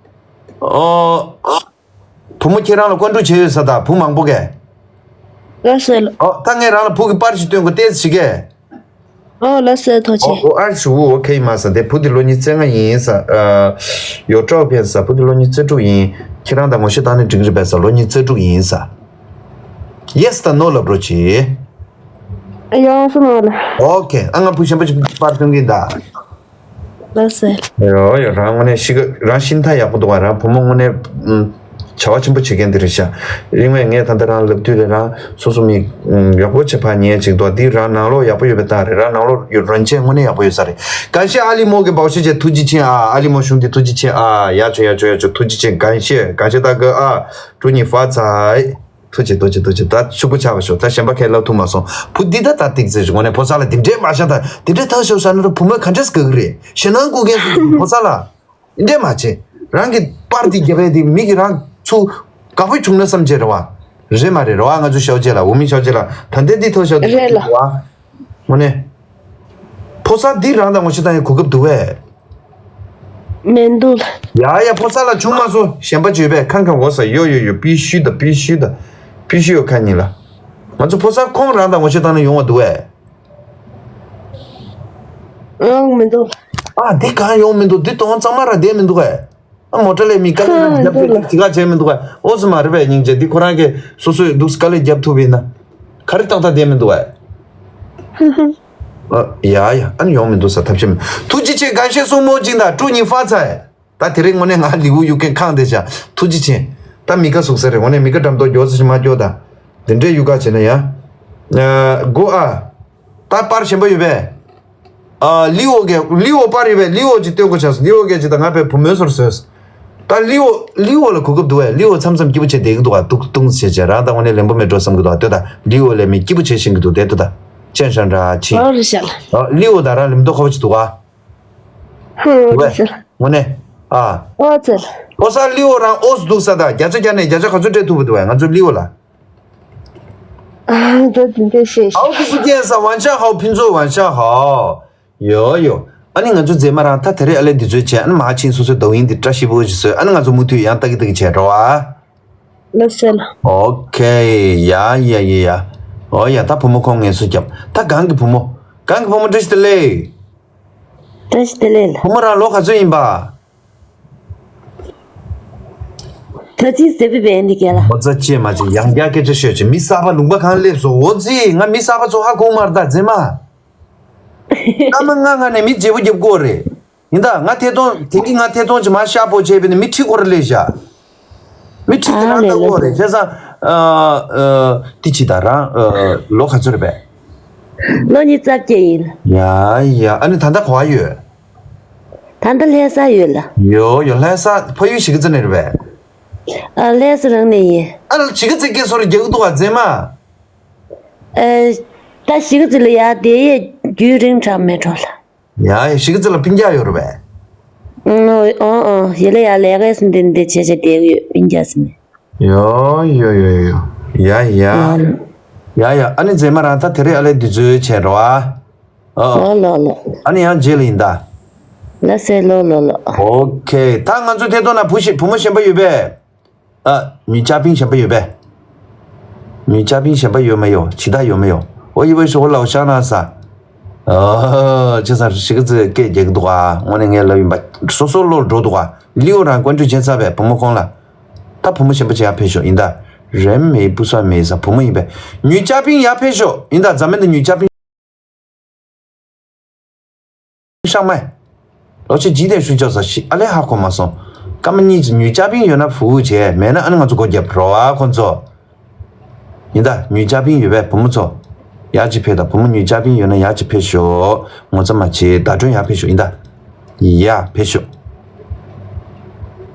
ཨོ། བུ་མོ་ཁྱེད་རང་ལ་ཀོན་ཀྲུ་བྱེད་ཡོད་ས་ད་བུ་མང་པོ་གས། ལ་སེ་ལ། ཨོ་ད་ངས་རང་ལ་བུ་གི་པར་ཞིག་སྟོན་དགོས་ཏེ་ཞིག་གས། ཨོ་ལ་སེ་ཐོ་ཆེ། ཨོ་ཨར་ཞུ་ཨོ་ཁེ་མ་ས་དེ་བུ་དེ་ལོ་ཉི་ཤུ་རྩ་ལྔ་ཡིན་ས། ཡོ་ཀྲའོ་ཕན་ས་བུ་དེ་ལོ་ཉི་ཤུ་རྩ་དྲུག་ཡིན། ཁྱེད་རང་དང་ངོ་ཤེས་བཏང་ནས་འགྲིག་གི་རེད་པས་ས་ལོ་ཉི་ཤུ་རྩ་དྲུག་ཡིན་ས། ཡེ་སི་དང་ནོ་ལབ་རོགས་གྱིས། ཡོང་སོང་ལ། ཨོ་ཁེ་ཨ་ང་བུ་གཞན་པ་ཅིག་པར་སྟོན་གིན་ད། ལགས་སེ། ཡོ་ཡོ་རང་དངོས་གནས་ཤི་ག་རང་ཤིན་ཐ་ཡག་པོ་འདུག་བ་རང་བུ་མོ་དངོས་གནས་ཨུམ། བྱ་བ་ཆེན་པོ་བྱེད་མཁན་དེ་རེད་ཤག་རིང་བས་ངས་ད་ལྟ་རང་ལབ་དུས་རེད་རང་སོ་སོ་མི་ཨུམ། ཡག་པོ་བྱེད་ཕ་ཉེ་ཅིག་འདུག་འདི་རང་ནང་ལོགས་ཡག་པོ་ཡོད་པའི་རྟགས་རེད་རང་ནང་ལོགས་ཡོད་རོན་ཆེན་དངོས་གནས་ཡག་པོ་ཡོད་ས་རེད། གང་ཤེས་ཨ་ལི་མོ་གི་འབའ་ཤེས་བྱས་ཐུགས་རྗེ་ཆེ་ཨ་ཨ་ལི་མོ་གཞུང་དེ་ཐུགས་རྗེ་ཆེ་ཨ་ཡ་ཆོ་ཡ་ཆོ་ཡ་ཆོ་ཐུགས་རྗེ་ཆེ་གང་ཤེས་གང་ཤེས་ད་གི་ཨ་ཀྲུ་ཉི་ཧྥ་ཚའི། ཐུགས་རྗེ་ཐུགས་རྗེ་ཐུགས་རྗེ་ད་ཕྱུག་པོ་ཆགས་པ་ཤོག་ད་གཞན་པ་ཁས་ལབ་ཐུབ་མ་སོང་བུ་འདི་ད་ད་ཏིག་ཙེ་ཞིག་ངོ་ནས་ཕོ་གསར་ལ་འདི་འདྲས་མ་བྱ་ད་འདི་འདྲས་ཐག་ཤོག་ཤ་ན་རུ་བུ་མོས་ག་འདྲས་དགའ་གི་རེད་ཞེ་ནང་སྐུ་མཁན་ཟེར་གི་ཕོ་གསར་ལ་འདི་འདྲས་མ་བྱེད་རང་གི་པར་འདི་རྒྱབ་ཡས་འདི་མི་གི་རང་ཚུ་དགའ་པོ་བྱུང་ན་བསམ་བྱས་རེད་བ་རེད་མ་རེད་རེད་བ་ང་ཚོ་ཞའོ་ཅེ་ལ་འོ་མི་ཞའོ་ཅེ་ལ་ད་འདྲས་འདི་ཐག་ཤོག་འདི་རེད་ལ། རེད་བ། དངོས་གནས། ཕོ་གསར་འདི་རང་དང་ངོ་ཤེས་བཏང་ཡའི་གོ་སྐབས་འདུག་བས། མི་འདུག་ཡ་ཡ་ཕོ་གསར་ལ་བྱུང་མ་སོང་གཞན་པ་བྱོས་པས་ཁང་ཁང་འོ་ས་ཡོ་ཡོ་ཡོ་པི་ཤུ་ད་པི་ཤུ་ད་པི་ཤུ་ཡོ་ཁ་ཉིན་ལ། ང་ཚོ་ཕོ་གསར་ཁོང་རང་དང་ངོ་ཤེས་བཏང་ན་ཡོང་བ་འདུག་བས། ཡོང་མི་འདུག་ཨ་འདི་གང་ཡོང་མི་འདུག་འདི་གཏོང་གཙང་མ་ར་བསྡད་མི་འདུག་བས། ཨ་མོ་ཊ་ལས་མི་དཀའ་ལས་ཁ་རྒྱབ་འདུག་ལ། དེ་ག་བྱས་མི་འདུག་ག་ཨོ་ཙི་མ་རེད་པས་སྙིང་རྗེ་འདི་ཁོ་རང་གིས་སོ་སོས་འདུག་དཀའ་ལས་རྒྱབ་ཐུབ་པས་ན། ག་རེ་ཏག་ཏག་བསྡད་མི་འདུག་ག་ཨ་ཡ་ཡ་ཨ་ནི་ཡོང་མི་འདུག་ས་ཐབས་ཤེས་མི་ཐུགས་རྗེ་ཆེ་དགའ་བཤད་སྲུང་མོ་གཅིག་དང་ཀྲུ་ཉི་ཧྥ་ཚ་ད་དེ་རིང་དངོས་གནས་ང་ལིའུ་གཡུག་མཁན་ཁང་དེ་བཞག་ཐུགས་རྗེ་ཆེ་ད་མི་དགའ་ཟུག་ས་རེད་དངོས་གནས་མི་དགའ་འགྲམ་ཏོག་མགྱོགས་ས་ཞིག་མ་སྐྱོ་ད་འདི་འདྲའི་གཡུག་ག་བྱས་ན་ཡ་ཨ་དགོ་ཨ། ད་པར་གཞན་པ་ཡོད་པས། ཨ་ལི་འོ་གེ་ལི་འོ་པར་ཡོད་པས་ལི་འོ་ཅིག་སྟོན་དགོས་ཆགས་སོང་ལི་འོ་གེ་ཅིག་ད་ང་བས་བུ་མོའི་སོར་བཟོས། ད་ལི་འོ་ལི་འོ་ལ་གོ་སྐབས་འདུག་བས་ལི་འོ་མཚམས་མཚམས་སྐྱིད་པོ་བྱས་བསྡད་ཀྱི་འདུག་བ་ཏུག་ཏུང་བྱས་བྱས་རང་ད་དངོས་གནས་ལེན་པོ་མེད་འགྲོ་བསམ་གྱི་འདུག་བ་ལྟོས་ད་ལི་འོ་ལས་མི་སྐྱིད་པོ་བྱས་ཤེས་ཀྱི་འདུག་བསྡད་ལྟོས་ད་ཅན་ཧྲན་ར་ཆི། ཨོ་རི་ཤ་ལ། ཨ་ལི་འོ་ད་རང་ལེམ་ཏོ་ཁོ་བ་ཅིག་འདུག་བ། ཧུ་རི་ཤ་ལ། དངོས་གནས་ཨ། ཨོ་ཙི་ལ། ཨོ་ས་ལི་འོ་རང་ཨོ་སུ་འདུག་ས་ད་བརྒྱ་ཆ་བརྒྱ་ནས་བརྒྱ་ཆ་ག་ཚོད་སྤྲད་ཐུབ་པ་འདུག་བས་ང་ཚོ་ལི་འོ་ལ། 好久不见，是晚上好，平坐晚上好。ཡོ་ཡོ། ཨ་ནི་ང་ཚོ་མཛེས་མ་རང་ད་དེ་རིང་ཨ་ལས་འདི་ཚོའི་བྱས་ཨ་ནི་མ་ཕྱིན་སོ་སོའི་ཟླ་བ་ཡིན་འདི་བཀྲ་ཤིས་པོ་ཞིག་བཟོས་ཨ་ནི་ང་ཚོ་མུ་མཐུད་ཡང་ལྟ་གི་ལྟ་གི་བྱས་འགྲོ་ཨ། ལགས་སེ་ལ། ཨོ་ཁེ། ཡ་ཡ་ཡ་ཡ། ཨོ་ཡ་ད་བུ་མོ་ཁོང་ངལ་གསོ་རྒྱབ། ད་གང་གི་བུ་མོ། གང་གི་བུ་མོ་བཀྲ་ཤིས་བདེ་ལེགས། བཀྲ་ཤིས་བདེ་ལེགས་ལ། བུ་མོ་རང་ལོ་ག་ཚོད་ཡིན་པ། ད་ཅི་ཟེར་བི་བས་འདི་ག་ལ། ཨོ་ཙི་ཅེས་མ་ཅེས་ཡང་བསྐྱར་སྐད་ཆ་ཤོད་ཅེས་མི་གསར་པ་ལུང་པ་གང་སླེབས་སོང་ཨོ་ཙི་ང་མི་གསར་པ་ཚོ་ཧ་གོ་མར་ད་མཛེས་མ། སྐར་མ་ལྔ་ལྔ་ནས་མི་བརྗེ་པོ་རྒྱབ་དགོས་རེད། ཡིན་ད་ང་ཐད་གཏོང་དེང་གི་ང་ཐད་གཏོང་ཅིག་མ་ཤ་པོ་བྱས་པས་ནི་མི་ཁྲི་སྐོར་སླེབས་བཞག་མི་ཁྲི་དེ་ཨ་རང་ལྟ་ལེ་དགོས་ལེ། རེད་བྱས་ཙང་ཨ་ཨ་དེ་ཅི་ད་རང་ཨ་ལོ་ག་ཚོད་རེད་པས། ལོ་ཉི་ཤུ་རྩ་བརྒྱད་ཡིན། ཡ་ཡ་ཨ་ནི་ད་ལྟ་ག་པར་ཡོད། ད་ལྟ་ལྷ་ས་ཡོད་ལ། ཡོ་ཡོ་ལྷ་ས་ཕ་ཡུལ་གཞིས་ཀ་རྩེ་ནས་རེད་པས། ཨ་ལྷ་ས་རང་ནས་ཡིན། ཨ་ལ་གཞིས་ཀ་རྩེ་སྐད་སོར་རྒྱག་གི་འདུག་ག་མཛེས་མ། ཨ་ད་གཞིས་ཀ་རྩེ་ལ་ཡ་དེ་ཡས་རྒྱུན་རིང་དྲགས་མེད་འགྲོ་ལ། ཡ་ཡ་གཞིས་ཀ་རྩེ་ལ་སྤུན་ཀྱག་ཡོད་རེད་པས། ཨོ་ཨོ་ཨོ་ཡ་ལ་ཡ་ལས་ཀ་སུ་འདི་འདི་བྱས་བྱས་བསྡད་ཡོད་སྤུན་ཀྱག་སུ་ནས། ཡོ་ཡོ་ཡོ་ཡོ། ཡ་ཡ། ཡ་ཡ་ཨ་ནི་མཛེས་མ་རང་ད་དེ་རིང་ཨ་ལས་འདི་ཚོའི་བྱས་འགྲོ་ཨ། ཨོ། ལོ་ལོ་ལོ། ཨ་ནི་ཡང་རྗེས་ལ་ཡིན་ད། ལ་སེ་ལོ་ལོ་ལོ། ཨོ་ཁེ། ད་ང་ཚོ་ཐད་གཏོང་ན་བུ་ཞིག་བུ་མོ་གཞན་པ་ཡོད་པས། ཨ། མྱུལ་ཅ་པིང་གཞན་པ་ཡོད་པས། མྱུལ་ཅ་པིང་གཞན་པ་ཡོད་མ་ཡོད་ཇི་ལྟར་ཡོད་མ་ཡོད། ཨོ་ཡི་བའི་ཞོ་ལའོ་ཤ་ན་ས། ཨ། ཅི་ས་ཞིག་ཙི་སྐད་རྒྱག་གི་འདུག་ཨ། དངོས་གནས་ངས་ལབ་ཡིན་པ་སོ་སོ་བློར་འགྲོ་འདུག་ཨ། ལིའོ་རང་ཀོན་ཀྲུ་བྱས་ཚར་བས་བུ་མོ་ཁོང་ལ། ད་བུ་མོ་གཞན་པ་ཅིག་ཡར་ཕེབས་ཤོག་ཡིན་ད། རེམ་མེ་བུ་ས་མེ་ས་བུ་མོ་ཡིན་པས། མྱུལ་ཅ་པིང་ཡར་ཕེབས་ཤོག་ཡིན་ད་རྫ་མེ་ད་མྱུལ་ཅ་པིང་། ཤང་མ། ལོ་ཆེ་ཇི་དེ་ཧྲུའུ་ཅོ་ས་ཤི་ཨ་ལེ་ཧ་གོ་མ་སོང་། སྐར་མ་གཉིས་ཀྱི་ཉུས་ཅ་པིན་ཡོད་ན་ཕུ་བོ་བྱས་མེད་ན་ཨ་ནི་ང་ཚོ་སྒོ་རྒྱབ་རོ་ཨ་ཁོ་ཚོ། ཡིན་ད་ཉུས་ཅ་པིན་ཡོད་པས་བུ་མོ་ཚོ། ཡག་ཅིག་ཕེབས་ད་བུ་མོ་ཉུས་ཅ་པིན་ཡོད་ན་ཡག་ཅིག་ཕེབས་ཤོག་ངོ་ཚ་མ་བྱེད་ད་གྲོན་ཡག་ཕེབས་ཤོག་ཡིན་ད། ཡག་ཕེབས་ཤོག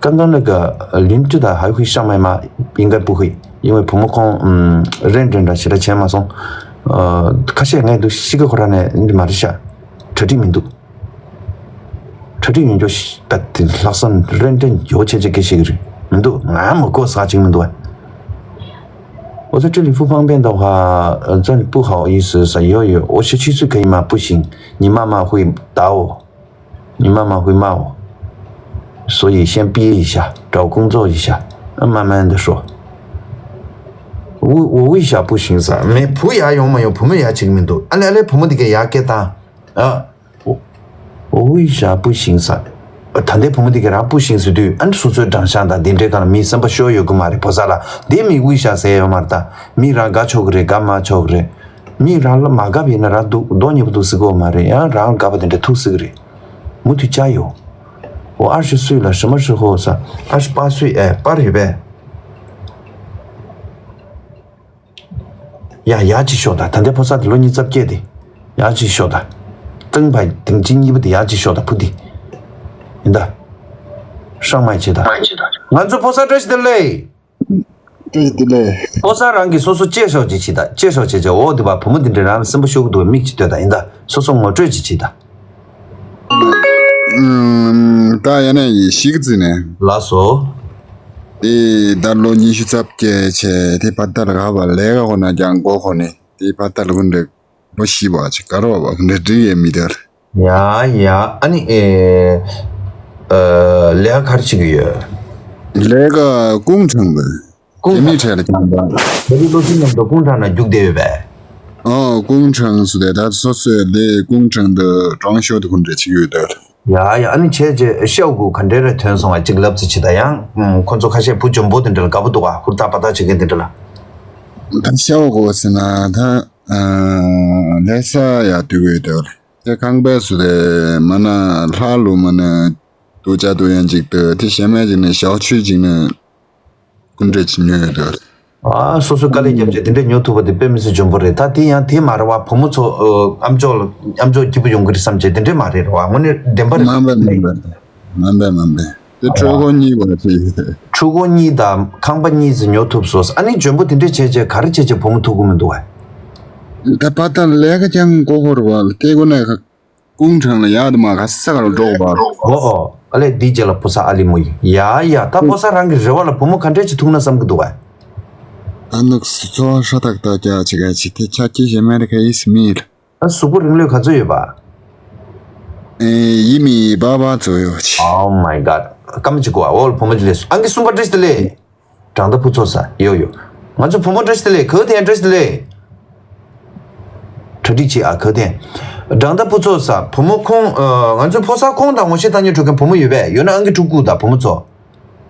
刚刚那个林志达还会上麦吗？应该不会，因为婆婆空嗯认真的写了钱嘛松，呃，可是应该都是个人呢，你马来西亚，这地名都。车地名就得拉上认真有钱这个些人，没都俺们过啥经没都。我在这里不方便的话，呃，这里不好意思，是有有，我十七岁可以吗？不行，你妈妈会打我。你妈妈会骂我，所以先憋一下，找工作一下，慢慢的说。我我为啥不行噻？没不也用没有，不没也请没多，俺来来不没的给也给他啊，我我为啥不行噻？谈的不没的给人不行是对，俺说说长相的，顶这个没什么学有个嘛的，不啥了，你没为啥谁要嘛的，没人家求个人，干嘛求个人，没人了嘛，个别那人都多年不都是个嘛的，然后人家把顶这吐死个人。 མུ་མཐུད་བཅར་ཡོང་། འོ་ཨ་ཤི་སུས་ལ་ཞི་མ་ཧྲི་ཧོ་ས་ཨ་ཤི་པ་སུས་ཨེ་པར་ཡོད་པས། ཡ་ཡག་ཅིག་ཤོག་ད་ད་ལྟའི་ཕོ་གསར་དེ་ལོ་གཉིས་རྩ་བརྒྱད་དེ། ཡག་ཅིག་ཤོག་ད། ཏང་བ་དེང་ཅི་གཉིས་པ་དེ་ཡག་ཅིག་ཤོག་ད་བུ་དེ། ཡིན་ད། ཧྲང་མ་བྱེད་ད། ང་ཚོ་ཕོ་གསར་བཀྲ་ཤིས་བདེ་ལེགས། ཨེ་དེ་ལས། ཕོ་གསར་རང་གིས་སོ་སོ་གཅེས་ཤོག་ཅིག་བྱེད་ད་གཅེས་ཤོག་བྱེད་བྱེད་འོ་དེ་བ་བུ་མོ་དེ་འདྲ་རང་ལ་སེམས་པ་ཤོར་གི་འདུག་བ་མིག་ཅིག་ལྟོས་ད་ཡིན་ད་སོ་སོ་ངོ་སྤྲོད་ཅིག་བྱེད་ད། ད་ཡ་ནས་ཡི་ཤིག་ཙི་ནས། ལགས་སོ། དེ་ད་ལོ་ཉི་ཤུ་རྩ་བརྒྱད་བྱས་དེ་བར་ད་ལ་ག་བ་ལས་ཀ་ཧོ་ན་ཀྱང་མགོ་ཧོ་ནས་དེ་བར་ད་ལ་ཧུན་འདྲེ་ལོ་བཞི་བ་ཅིག་ག་རོ་བ་ཧུན་འདྲེ་འགྲིག་ཡས་མི་དར། ཡ་ཡ་ཨ་ནི་ཨེ་ཨ་ལས་ཀ་ག་རེ་བྱེད་ཀྱི་ཡོད། ལས་ཀ་ཀུང་ཁྲང་གི་ཀུང་རྒྱ་མིའི་གྲས་ལ་ཀྱང་འདང་། ད་རེས་སློབ་ཕྲུག་མཉམ་དུ་ཀུང་ཁྲང་ན་རྒྱུགས་བསྡད་ཡོད་པས། ཨོ་ཀུང་ཁྲང་སུ་དེ་ད་སོ་སོའི་ལས་ཀུང་ཁྲང་དུ་ཀྲང་ཤོ་དུ་ཁུང་འདྲེ་བྱེད་ཀྱི་ཡོད་དར། ཡ་ཡ་ཨ་ནི་བྱས་རྗེས་ཤའོ་གུ་ག་འདྲས་རེ་ཐོན་སོང་བ་གཅིག་ལབ་ཙི་ཆི་ད་ཡང་ཁོ་ཚོ་ཁ་ཤས་བུ་འཇོན་པོ་དེ་འདྲ་ལ་དགའ་པོ་འདུག་ག་ཧུར་ཐག་པ་ཐག་བྱེད་མཁན་དེ་འདྲ་ལ། ད་ཤའོ་གུ་ཟེར་ན་ད་ལས་ས་ཡ་དུས་གོས་དར། དེ་ཁང་པའི་སུ་དེ་མ་ན་ལྷ་ལུ་མ་ན་དུ་ཅག་དུ་ཡང་ཅིག་ཏུ་དེ་གཞན་མའི་ཅིག་ནས་ཞའོ་ཆུའི་ཅིག་ནས་སྐུ་འདྲེ་ཅིག་ཉོས་ཡོད་དོ། ཨ་སོ་སོའི་དཀའ་ལས་བརྒྱབ་བྱས་དེ་འདྲས་ཉོ་ཐུབ་པ་དེ་དཔེ་མི་སྲིད་འཇོན་པོ་རེད། ད་དེ་ཡང་དེ་མ་རེད་བ་བུ་མོ་ཚོ་ཨམ་ཅོག་ལ་ཨམ་ཅོག་སྐྱིད་པོ་ཡོང་གི་རེད་བསམ་བྱས་དེ་འདྲས་མ་རེད་རེད་བ་དངོས་གནས་བདེན་པ་རེད། མ་འབད་མ་འབད་མ་འབད་མ་འབད་དེ་འཕྲུལ་འཁོར་གཉིས་པ་ཅིག་ཡོད། འཕྲུལ་འཁོར་གཉིས་དང་ཁང་པ་གཉིས་ཟིག་ཉོ་ཐུབ་སོང་། ཨ་ནི་འཇོན་པོ་དེ་འདྲས་བྱས་བྱས་ག་རེ་བྱས་བྱས་བུ་མོ་ཐུག་གི་མི་འདུག་བ། ད་པ་ད་ལས་ཀ་ཀྱང་མགོ་ཧོར་བ་ལ་སྟེ་གོ་ནས་ཀུང་ཁྲང་ལ་ཡག་དུ་མ་ག་ས་ག་ལ་འགྲོ་གོ་བ། ཨོ་ཨོ་ཨ་ལས་འདི་རྗེས་ལ་ཕོ་གསར་ཨ་ལི་མོ་ཡིན་ཡ་ཡ་ད་ཕོ་གསར་རང་གི་རེ་བ་ལ་བུ་མོ་ག་འདྲས་ཅིག་ཐུག་ན་བསམ་གི་འདུག་བ། ཨ་ནུག་སུ་ཚོ་ཧྲ་ཐག་ཐག་རྒྱ་ཆེ་ག་ཆེ་དེ་ཆ་ཁྱི་ཞེ་མེ་རི་ཁ་ཡིས་མིར། ཨ་གཟུགས་པོ་རིང་ལོས་ག་ཚོད་ཡོད་པ། ཨེ་ཡི་མི་བ་བ་ཚོ་ཡོད་ཆེ། Oh my god སྐར་མ་གཅིག་གོ་བ་འོ་ལ་བུ་མོ་ཅི་ལས་སུ་ཨང་གི་གསུམ་པ་བཀྲ་ཤིས་བདེ་ལེགས། དྲང་ད་ཕུ་ཚོགས་ས་ཡོ་ཡོ། ང་ཚོ་བུ་མོ་བཀྲ་ཤིས་བདེ་ལེགས་ག་དེ་བཀྲ་ཤིས་བདེ་ལེགས། གྲ་སྒྲིག་བྱེད་ཨ་ག་དེ། དྲང་ད་ཕུ་ཚོགས་ས་བུ་མོ་ཁོང་ང་ཚོའི་ཕོ་གསར་ཁོང་དང་ངོ་ཤེས་ཐག་ཉེ་གྲོགས་མཁན་བུ་མོ་ཡོད་པས་ཡོད་ན་ཨང་ཀི་ཕྲུ་གུ་དང་བུ་མོ་ཚོ།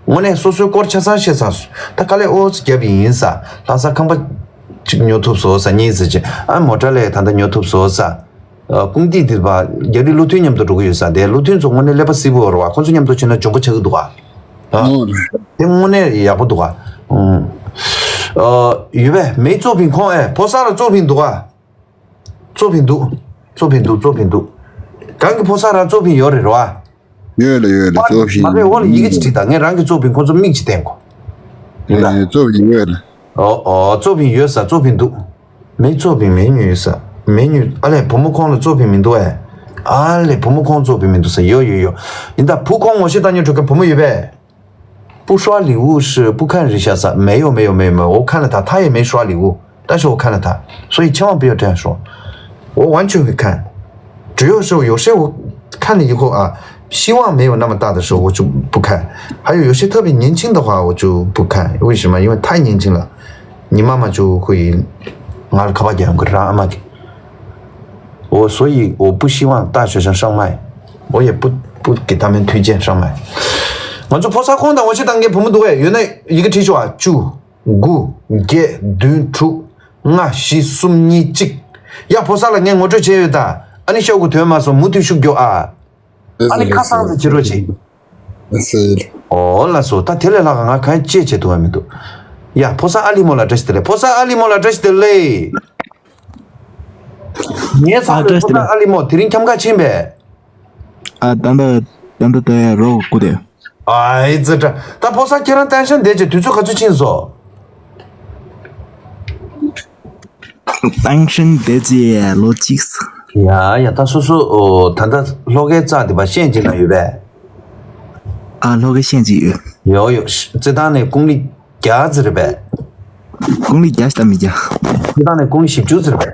དངོས་གནས་སོ་སོའི་སྐོར་ཆ་ཚང་བཤད་ཚར་སོང་ད་དཀའ་ལས་ཨོ་ཙི་བརྒྱབ་ཡིན་ས་ལྷ་ས་ཁང་པ་གཅིག་ཉོ་ཐུབ་སོང་ས་གཉིས་ཟེར་གྱི་ཨ་མོ་ཊ་ལས་ད་ལྟ་ཉོ་ཐུབ་སོང་ས། ཨ་ཀུང་ཏི་དེ་བ་རྒྱ་རིགས་བློ་མཐུན་མཉམ་དུ་འགྲོ་གི་ཡོད་ས་དེ་བློ་མཐུན་ཚོ་དངོས་གནས་ཀླད་པ་སིལ་པོ་ཡོད་རེད་བ་ཁོ་ཚོ་མཉམ་དུ་ཕྱིན་ན་འཇོན་པོ་ཆགས་ཀྱི་འདུག་ག་ཨ་ཨོ་རེད། དེ་དངོས་གནས་ཡག་པོ་འདུག་ག་ཨ་ཡོད་པས་མེ་ཙོ་ཕིང་ཁོང་ཨེ་ཕོ་གསར་ལ་ཙོ་ཕིང་འདུག་ག་ཙོ་ཕིང་འདུག་ཙོ་ཕིང་འདུག་ཙོ་ཕིང་འདུག་གང་གི་ཕོ་གསར་རང་ཙོ་ཕིང་ཡོད་རེད་རེད་བ། ཡོད་ལ་ཡོད་ལ་ཙོ་ཕིང་། མ་རེད་འོ་ལ་ཡི་གེ་ཅིག་བྲིས་དང་ངས་རང་གི་ཙོ་ཕིང་ཁོ་ཚོ་མིག་ཅིག་བསྟན་གོ་ཡིན་ད། ཙོ་ཕིང་ཡོད་ལ། ཨོ་ཨོ་ཙོ་ཕིང་ཡོད་ས་ཙོ་ཕིང་འདུག་མེ་ཙོ་ཕིང་མེ་ཉོས་ས་མེ་ཉོས་ཨ་ལས་བུ་མོ་ཁོང་ལ་ཙོ་ཕིང་མི་འདུག་ཨེ། ཨ་ལས་བུ་མོ་ཁོང་ཙོ་ཕིང་མི་འདུག་ས་ཡོད་ཡོད་ཡོད། ཡིན་ད་བུ་ཁོང་ངོ་ཤེས་ལྟ་ཉོ་འགྲོ་མཁན་བུ་མོ་ཡོད་པས། 不刷礼物是不看人下菜，没有没有没有没有，我看了他，他也没刷礼物，但是我看了他，所以千万不要这样说。我完全会看，只要是有些我看了以后啊，希望没有那么大的时候我就不看，还有有些特别年轻的话我就不看，为什么？因为太年轻了，你妈妈就会，俺卡巴讲个啥阿妈给。 我所以我不希望大学生上麦，我也不不给他们推荐上麦。 ང་ཚོ་ཕོ་གསར་ཁོང་དང་ངོ་ཤེས་བཏང་མཁན་བུ་མོ་འདུག་གས། ཡོད་ན་ཡི་གེ་བྲིས་ཤོག་ཨ། བཅུ། དགུ། བརྒྱད། བདུན། དྲུག་ལྔ། བཞི། གསུམ། གཉིས། གཅིག་ཡ་ཕོ་གསར་ལ་ངས་ངོ་སྤྲོད་བྱས་ཡོད་ད། ཨ་ནི་ཤོག་གུ་དོན་མ་སོང་མུ་མཐུད་ཤུགས་རྒྱོབ་ཨ། ཨ་ནི་ཁ་སང་དུ་བྱེད་རོགས་བྱེད། ཨོ་ལགས་སོ། ད་དེ་ལས་ལྷག་ང་གང་ཅི་བྱེད་ཐུབ་པ་མི་འདུག་ཡ་ཕོ་གསར་ཨ་ལི་མོ་ལ་བཀྲ་ཤིས་བདེ་ལེགས། ཕོ་གསར་ཨ་ལི་མོ་ལ་བཀྲ་ཤིས་བདེ་ལེགས། ངའི་ཚང་ཨ་བཀྲ་ཤིས་བདེ་ལེགས། ཕོ་གསར་ཨ་ལི་མོ་དེ་རིང་འཁྱམ་ཁ་ཕྱིན་པས། ཨ་ད་ད་ད་ད་ད་ཡ་རོགས་སྐུ་དེ། ཨའི་ཙི་དྲ། ད་ཕོ་གསར་ཁྱེད་རང་ཏན་ཤན་བསྡད་ཅེས་དུས་ཚོད་ག་ཚོད་ཕྱིན་སོང་། ཏན་ཤན་བསྡད་ཅེས་ལོ་གཅིག་ཡ་ཡ་ད་སོ་སོ་ཨོ་ད་ད་ལྷོ་ཁའི་རྩ་དེ་པ་ཤན་གཅིག་ན་ཡོད་པས། ཨ་ལྷོ་ཁའི་ཤན་གཅིག་ཡོད། ཡོ་ཡོ། རྩེད་ཐང་ནས་ཀུང་ལི་བརྒྱ་ཙི་རེད་པས། ཀུང་ལི་བརྒྱ་ཞིག་ད་མི་བརྒྱ། རྩེད་ཐང་ནས་ཀུང་ལི་བཞི་བཅུ་ཙི་རེད་པས།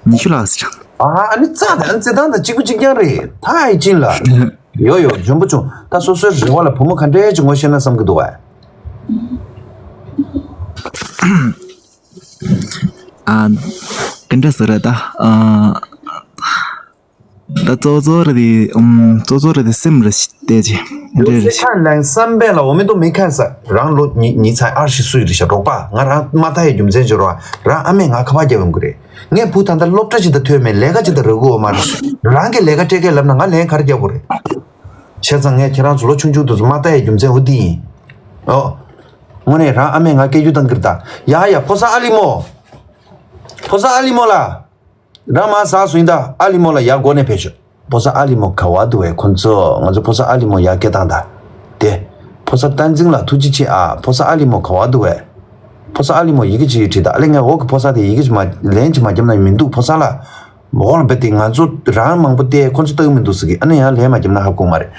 ཉི་ཤུ་ལགས་ཟེར། ཨ་ཨ་ནི་རྩ་དང་རྩེད་ཐང་དང་གཅིག་པུ་གཅིག་རྐྱང་རེད། ད་ཨེ་ཅིན་ལ། ཡོ་ཡོ་འཇོན་པོ་བྱུང་། ད་སོ་སོའི་རེ་བ་ལ་བུ་མོ་ག་འདྲས་ཅིག་ངོ་ཤེས་ན་བསམ་གི་འདུག་བས། ཨ་ག་འདྲ་ཟེར་ར་ད། ཨ་ད་གཙོ་གཙོ་རེད་དེ། ཨུམ་གཙོ་གཙོ་རེད་དེ་སེམས་རེ་ཞིག་བལྟས་ཅི་འདྲ་རེ་ཞིག་ཁ་ལན་བསམ་པས་ལ་འོ་མི་འདུག་མི་ཁ་ས་རང་ལོ་ཉི་ཉི་ཚ་ཨར་ཞིག་སུ་ཡི་རེ་ཞག་རོགས་པ་ང་རང་མ་ཐ་ཡི་རྒྱུ་མཚན་ཅི་རོ། རང་ཨ་མས་ང་ཁ་པར་རྒྱབ་ཡོང་གི་རེད། ངས་བུ་ད་ལྟ་སློབ་གྲྭ་ཅིག་ད་ཐོན་མེད་ལས་ཀ་ཅིག་ད་རག་གི་ཡོད་མ་རེད། རང་གི་ལས་ཀ་སྤྲད་མཁན་ལབ་ན་ང་ལན་ག་རེ་རྒྱག་དགོས་རེད། བྱས་ཙང་ངས་ཁྱེད་རང་ཚོ་ལོ་ཆུང་ཆུང་དུས་ཚོད་མ་ལྟ་ཡའི་རྒྱུ་མཚན་འོ་འདི་ཡིན། ཨོ། དངོས་གནས་རང་ཨ་མས་ང་སྐད་སྒྱུར་བཏང་གི་རེད་ད། ཡ་ཡ་ཕོ་གསར་ཨ་ལི་མོ། ཕོ་གསར་ཨ་ལི་མོ་ལ། རང་མ་ཟ་སུ་ཡིན་ད་ཨ་ལི་མོ་ལ་ཡ་སྒོ་ནས་ཕེབས་ཤོག་ཕོ་གསར་ཨ་ལི་མོ་ག་བ་འདུག་བས་ཁོ་ཚོ་ང་ཚོ་ཕོ་གསར་ཨ་ལི་མོ་ཡ་སྐད་བཏང་ད། དེ། ཕོ་གསར་བསྟན་འཛིན་ལ་ཐུགས་རྗེ་ཆེ་ཨ་ཕོ་གསར་ཨ་ལི་མོ་ག་བ་འདུག་བས། ཕོ་གསར་ཨ་ལི་མོ་ཡི་གེ་ཅིག་ཡིས་བྲིས་ད་ཨ་ལེ་ངས་འོག་གི་ཕོ་གསར་དེ་ཡི་གེ་ཅིག་མ་ལན་ཅིག་མ་བརྒྱབ་ན་མི་འདུག་ཕོ་གསར་ལ། འོག་ལ་བེ་དེ་ང་ཚོ་རང་མང་པོ་བལྟས་ཁོ་ཚོ་ལྟ་གི་མི་འདུག་ཟེར་གི་ཨ་ནི་ཡང་ལན་མ་བརྒྱབ་ན་ཧ་གོ་མ་རེད།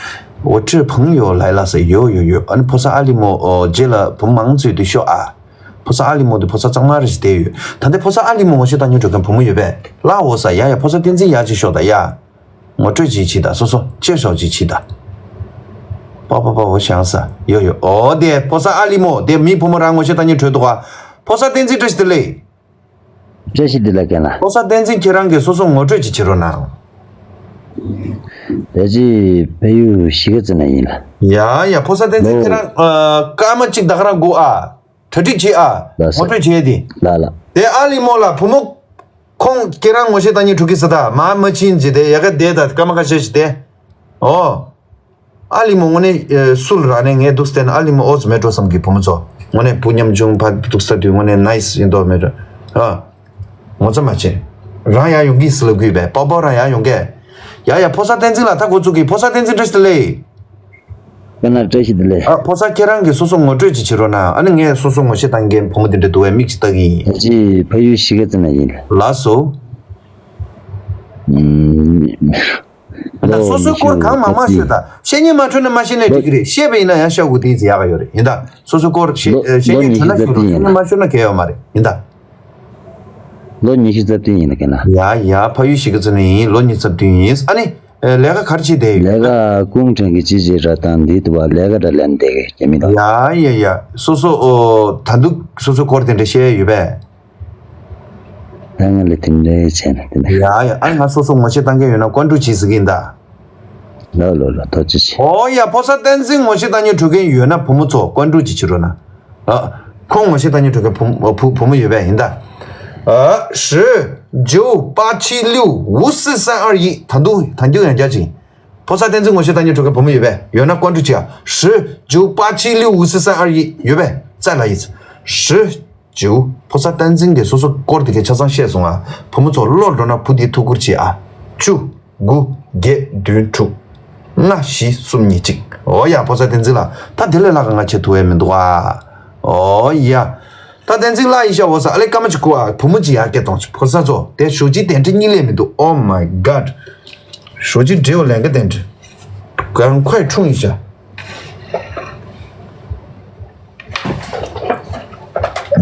འོ་ཁྲི་ཕང་ཡོ་ལའི་ལ་ཟེར་ཡོ་ཡོ་ཡོ་ཨ་ནི་ཕོ་གསར་ཨ་ལི་མོ་ཨོ་རྗེས་ལ་བུ་མང་ཚོས་དུ་ཤོག་ཨ། ཕོ་གསར་ཨ་ལི་མོ་དུ་ཕོ་གསར་གཙང་མ་རེ་ཞིག་བསྡད་ཡོད། ད་ལྟའི་ཕོ་གསར་ཨ་ལི་མོ་ངོ་ཤེས་ད་ཉོ་འགྲོ་མཁན་བུ་མོ་ཡོད་པས་ལ་འོ་ས་ཡ་ཡ་ཕོ་གསར་བསྟན་འཛིན་ཡ་ཅིག་ཤོག་ད་ཡ། ངོ་སྤྲོད་ཅིག་བྱེད་ད་སོ་སོ་ཅེར་ཤོག་ཅིག་བྱེད་ད། པ་པ་པ་འོ་ཞང་ས་ཡོ་ཡོ་ཨོ་དེ་ཕོ་གསར་ཨ་ལི་མོ་དེ་མི་བུ་མོ་རང་ངོ་ཤེས་ད་ཉོ་འགྲོ་འདུག་ག་ཕོ་གསར་བསྟན་འཛིན་བཀྲ་ཤིས་བདེ་ལེགས། བཀྲ་ཤིས་བདེ་ལེགས་རྒན་ལགས། ཕོ་གསར་བསྟན་འཛིན་ཁྱེད་རང་གིས་སོ་སོ་ངོ་སྤྲོད་ཅིག་བྱེད་རོགས་གནང་། ད་ཅི་ཕ་ཡུལ་གཞིས་ཀ་རྩེ་ན་ཡིན་ལ། ཡ་ཡ་ཕོ་གསར་བསྟན་འཛིན་ཁྱེད་རང་ཨ་སྐར་མ་གཅིག་ད་ག་རང་སྒུག་ཨ། གྲ་སྒྲིག་བྱེད་ཨ། ལགས་སོ། ངོ་སྤྲོད་བྱེད་དེ། ལགས་ལགས། དེ་ཨ་ལི་མོ་ལ་བུ་མོ། ཁོང་ཁྱེད་རང་ངོ་ཤེས་ད་ཉིད་ཕྲུ་གུ་ས་ད་མ་མ་ཕྱིན་ཅི་དེ་ཡ་ག་དེ་ད་སྐར་མ་ཁ་ཤས་ཤིག་དེ། ཨོ། ཨ་ལི་མོ་དངོས་གནས་ཨེ་སུ་ལ་རག་ནས་ངས་འདུག་བལྟས་ན་ཨ་ལི་མོ་ཨོ་ཙི་མེད་འགྲོ་བསམ་གི་བུ་མོ་ཚོ། དངོས་གནས་བུ་ཉམ་ཆུང་ཕ་འདུག་ས་དུས་དངོས་གནས་ནའི་སི་ཡིན་མདོག་མེད་འགྲོ། ཨ། ངོ་ཚ་མ་བྱེད། རང་ཡང་ཡོང་གི་སི་ལ་གུས་པས་པའོ་པའོ་རང་ཡང་ཡོང་གས། ཡ་ཡ་ཕོ་གསར་བསྟན་འཛིན་ལ་ད་འགོ་བཙུགས་གི་ཕོ་གསར་བསྟན་འཛིན་བཀྲ་ཤིས་བདེ་ལེགས། དཔེར་ན་བཀྲ་ཤིས་བདེ་ལེགས། ཨ་ཕོ་གསར་ཁྱེད་རང་གིས་སོ་སོ་ངོ་སྤྲོད་ཅིག་བྱེད་རོགས་གནང་ཨ་ནི་ངས་སོ་སོ་ངོ་ཤེས་བཏང་མཁན་བུ་མོ་དེ་འདྲ་འདུག་བས་མིག་ཅིག་ལྟ་གི་ཡིན། ད་ཅི་ཕ་ཡུལ་གཞིས་ཀ་རྩེ་ན་ཡིན། ལགས་སོ། ཨུམ། ད་ལོ་སོ་སོའི་སྐོར་གང་མང་མང་ཤོད་ད། བཤད་སྙིང་མ་འཁྲོལ་ན་མ་བཤད་ནས་འགྲིག་གི་རེད། བཤད་པ་ཡིན་ན་ཡང་བཤད་དགོས་དེ་ཡག་ག་ཡོད་རེད་ཡིན་ད། སོ་སོའི་སྐོར་བཤད་ལོ་བཤད་ལོ་སྙིང་ཉི་འཁྲོལ་ན་ཤི་ཤོད་རོགས་བཤད་སྙིང་མ་འཁྲོལ་ན་གལ་ཡོད་མ་རེད་ཡིན་ད། ལོ་ཉི་ཤུ་རྩ་བདུན་ཡིན་ལ་གན་ན། ཡ་ཡ་ཕ་ཡུལ་གཞིས་ཀ་རྩེ་ནས་ཡིན། ལོ་ཉི་ཤུ་རྩ་བདུན་ཡིན། ཨ་ནི། ལས་ཀ་ག་རེ་བྱེད་བསྡད་ཡོད། ལས་ཀ་ཀུང་ཁྲན་གྱི་ཅི་ཅི་ར་དང་འདི་དུ་བ་ལས་ཀ་འདྲ་ལེན་བསྡད་གི་རྒྱ་མི་ལ། ཡ་ཡ་ཡ་སོ་སོ་ཨོ་ད་འདུག་སོ་སོ་སྐོར་དེ་འདྲ་བཤད་ཡོད་པས། ད་ང་ལ་དེ་འདྲ་བྱས་ན་དེ་འདྲ། ཡ་ཡ་ཨ་ང་སོ་སོ་ངོ་ཤེས་བཏང་མཁན་ཡོད་ན་ཀོན་ཀྲུ་བྱེད་ཟེར་གི་ཡིན་ད། ལོ་ལོ་ལོ་ཐོ་ཅི་ཆེ། ཨོ་ཡ་ཕོ་གསར་བསྟན་འཛིན་ངོ་ཤེས་བཏང་མཁན་འགྲོ་མཁན་ཡོད་ན་བུ་མོ་ཚོ་ཀོན་ཀྲུ་ཅིག་བྱེད་རོགས་གནང་། ཨ། ཁོང་ངོ་ཤེས་བཏང་མཁན་འགྲོ་མཁན་བུ་བུ་བུ་མོ་ཡོད་པས་ཡིན་ད། ཨ། 十九八七六五四三二一 ད་དུང་ད་དུང་ཡང་བརྒྱ་ཅིག་ཕོ་གསར་བསྟན་འཛིན་ངོ་ཤེས་བཏང་མཁན་འགྲོ་མཁན་བུ་མོ་ཡོད་པས་ཡོད་ན་ཀོན་ཀྲུ་ཅིག་ཨ། 十九八七六五四三二一 ཡོད་པས་རྩ་ལ་ཡིན། 十 བཅུ། ཕོ་གསར་བསྟན་འཛིན་གྱིས་སོ་སོ་སྐོར་དེ་གའི་ཆ་ཚང་བཤད་སོང་ང་། བུ་མོ་ཚོ་བློ་འགྲོ་ན་བུ་དེའི་ཐུགས་ཁུར་བྱེད་ཨ། བཅུ། དགུ། བརྒྱད། བདུན། དྲུག་ལྔ། བཞི། གསུམ། གཉིས། གཅིག་ཨོ་ཡ་ཕོ་གསར་བསྟན་འཛིན་ལགས་ད་དེ་ལས་ལྷག་ག་ང་བྱེད་ཐུབ་ཡ་མི་འདུག་ཨ། ཨོ་ཡ། ད་བསྟན་འཛིན་ལགས་ཡིན་ཤག་འོ་ས་ཨ་ལེ་སྐར་མ་གཅིག་སྒུག་ཨ། བུ་མོ་གཅིག་ཡར་སྐད་གཏོང་ཅིག་ཕོ་གསར་ཚོ་དེ་ཞོགས་ཇིའི་གདན་ཁྲི་གཉིས་ལས་མི་འདུག Oh my god. ཞོགས་ཇི་འབྲེའུ་ལན་ཀ་གདན་ཁྲི། གང་ཁོས་འཁྲུངས་ཡིན་ཤག་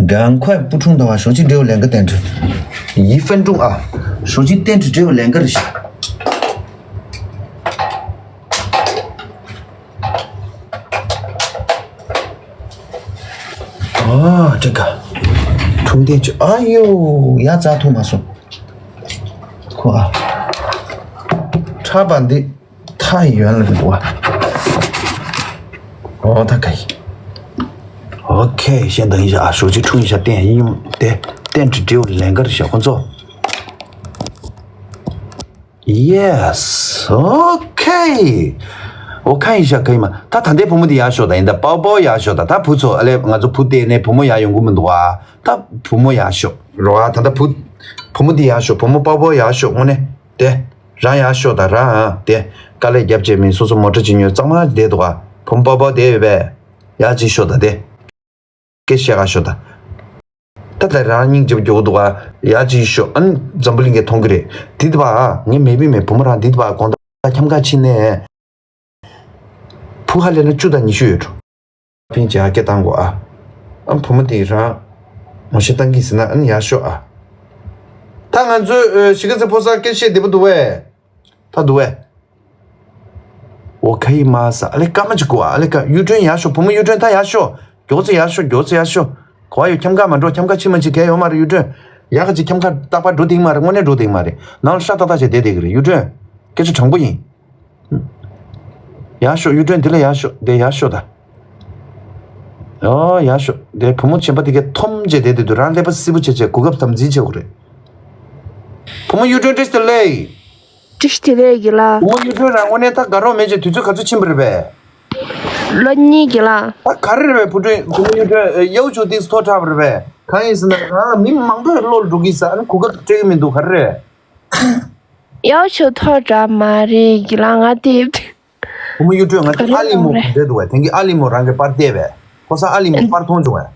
གང་ཁོས་སྤུ་འཁྲུངས་དང་བ་ཞོགས་ཅིག་འབྲེའུ་ལན་ཀ་བསྟན་འགྲོ། ཡི་ཧྥན་ཀྲུང་ཨ། ཞོགས་ཅིག་བསྟན་འགྲོ་འབྲེའུ་ལན་ཀ་རེ་ཤག་ཨ་ཀྲི་ཀ་འཁྲུངས་བསྟན་ཅི་ཨ་ཡོ་ཡ་རྩ་ཐུག་མ་སོང་། ཁོ་ཨ། ཁྲ་པ་འདི། ཐ་ཡོན་ལ་རེད་བ། ཨོ་ཐ་ཀ་ཡི། ཨོ་ཁེ་གཞན་དང་ཡིན་ཤག་ཨ་ཞོགས་ཅིག་འཁྲུངས་ཡིན་ཤག་བསྟན་ཡིན་དེ་བསྟན་འགྲོ་འབྲེའུ་ལན་ཀ་རེ་ཤག་ཁོ་ཚོ། Yes, okay. ཨོ་ཁ་ཡིན་ཤག་ཁ་ཡིན་མ། ད་ད་ལྟའི་བུ་མོ་དེ་ཡར་ཤོག་དང་། ཡིན་ད་པའོ་པའོ་ཡར་ཤོག་དང་། ད་བུ་ཚོ་ཨ་ལས་ང་ཚོ་བུ་བལྟས་ནས་བུ་མོ་ཡར་ཡོང་གི་མི་འདུག་ཨ། ད་བུ་མོ་ཡར་ཤོག་རོ་ཨ། ད་ད་བུ་བུ་མོ་དེ་ཡར་ཤོག་བུ་མོ་པའོ་པའོ་ཡར་ཤོག་དངོས་གནས་དེ་རང་ཡར་ཤོག་དང་། རང་ཨ་དེ་དཀའ་ལས་རྒྱབ་བྱས་མི་སོ་སོ་མོ་ཊ་ཅིག་ཉོས་གཙང་མ་བསྡད་འདུག་ཨ། བུ་མོ་པའོ་པའོ་དེ་ཡོད་པས་ཡར་ཅིག་ཤོག་དང་དེ། སྐད་བཤད་ག་ཤོག་ད། ད་ལྟ་རང་སྙིང་རྗེ་པོ་མགྱོགས་འདུག་ཨ། ཡ་ཅིག་ཤོག་ཨ་ནི་འཛམ་བུ་གླིང་གིས་མཐོང་གི་རེད། དེ་དུ་བ་ཨ། ངས་མེད་པའི་མེད་བུ་མོ་རང་འདི་དུ་བ་དགོང་དག་འཁྱམ་ཁ་ཕྱིན་ནས། བུ་ཧ་ལས་ན་བཅུ་དང་ཉི་ཤུ་ཡོད་འགྲོ། ཕིན་ཅི་ཨ་སྐད་བཏང་གོ་ཨ། ཨ་བུ་མོ་དེ་རང་ངོ་ཤེས་བཏང་གི་ཟེར་ན་ཨ་ནི་ཡ་ཤོག་ཨ། ད་ང་ཚོའི་གཞིས་ཀ་རྩེ་ཕོ་གསར་སྐད་བཤད་བདེ་པོ་འདུག་བས། ད་འདུག་བས། འོ་ཁ་ཡི་མ་ས་ཨ་ལེ་ཀ་མ་ཅིག་གོ་ཨ་ལེ་ཀ་གཡུ་སྒྲོན་ཡར་ཤོག་བུ་མོ་གཡུ་སྒྲོན་ད་ཡར་ཤོག་མགྱོགས་ཙེ་ཡར་ཤོག་མགྱོགས་ཙེ་ཡར་ཤོག་གོ་བ་ཡོད་འཁྱམ་ཁ་མ་འགྲོ། འཁྱམ་ཁ་ཕྱི་མ་ཅིག་གས་ཡོད་མ་རེད། གཡུ་སྒྲོན་ཡག་ག་ཅིག་འཁྱམ་ཁ་རྟག་པར་འགྲོ་དེང་མ་རེད། དངོས་གནས་འགྲོ་དེང་མ་རེད། ནང་ལ་ཤ་ཏག་ཏག་བྱས་བསྡད་བསྡད་ཀྱི་རེད། གཡུ་སྒྲོན་སྐད་ཆ་དྲང་པོ་ཡིན། ཡར་ཤོག་གཡུ་སྒྲོན་དེ་ལ་ཡར་ཤོག་དེ་ཡར་ཤོག་ད། ཨོ་ཡར་ཤོག་དེ་བུ་མོ་ཆེན་པོ་དེ་གས་འཐོམ་བྱས་བསྡད་བསྡད་དུས་རང་ཀླད་པ་བསིལ་པོ་བྱས་བྱས་གོ་སྐབས་དམ་འཛིན་བྱེད་དགོས་རེད། བུ་མོ་གཡུ་སྒྲོན་བཀྲ་ཤིས་བདེ་ལེགས། བཀྲ་ཤིས་བདེ་ལེགས་དགེ་ལགས། བུ་མོ་གཡུ་སྒྲོན་རང་དངོས་གནས་ད་དགའ་རོགས་མེད་ཅེས་དུས་ཚོད་ག་ཚོད་ཕྱིན་པ་རེད་པས། ལོ་གཉིས་དགེ་ལགས། ད་ག་རེ་རེད་པས། བུ་སྒྲོན་བུ་མོ་གཡུ་སྒྲོན་ཡའུ་ཆུ་ཏིག་ཐོག་དྲགས་པ་རེད་པས། གང་ཡིན་ཟེར་ན་རང་ལ་མི་མང་པོས་བློ་ལ་འགྲོ་གི་ས་ཨ་ནི་གོ་སྐབས་སྤྲད་གི་མི་འདུག་ག་རེ་རེད། ཡའུ་ཆུ་ཐོག་དྲགས་མ་རེད་དགེ་ལགས། ང་དེ། བུ་མོ་གཡུ་སྒྲོན་ང་ཚོ་ག་རེ་ཨ་ལི་མོ་ལབ་རེད། ག་འདྲས་འདུག་བས། དེང་གི་ཨ་ལི་མོ་རང་གི་པར་བལྟས་པས། ཕོ་གསར་ཨ་ལི་མོ་པར་མཐོང་བྱུང་བས།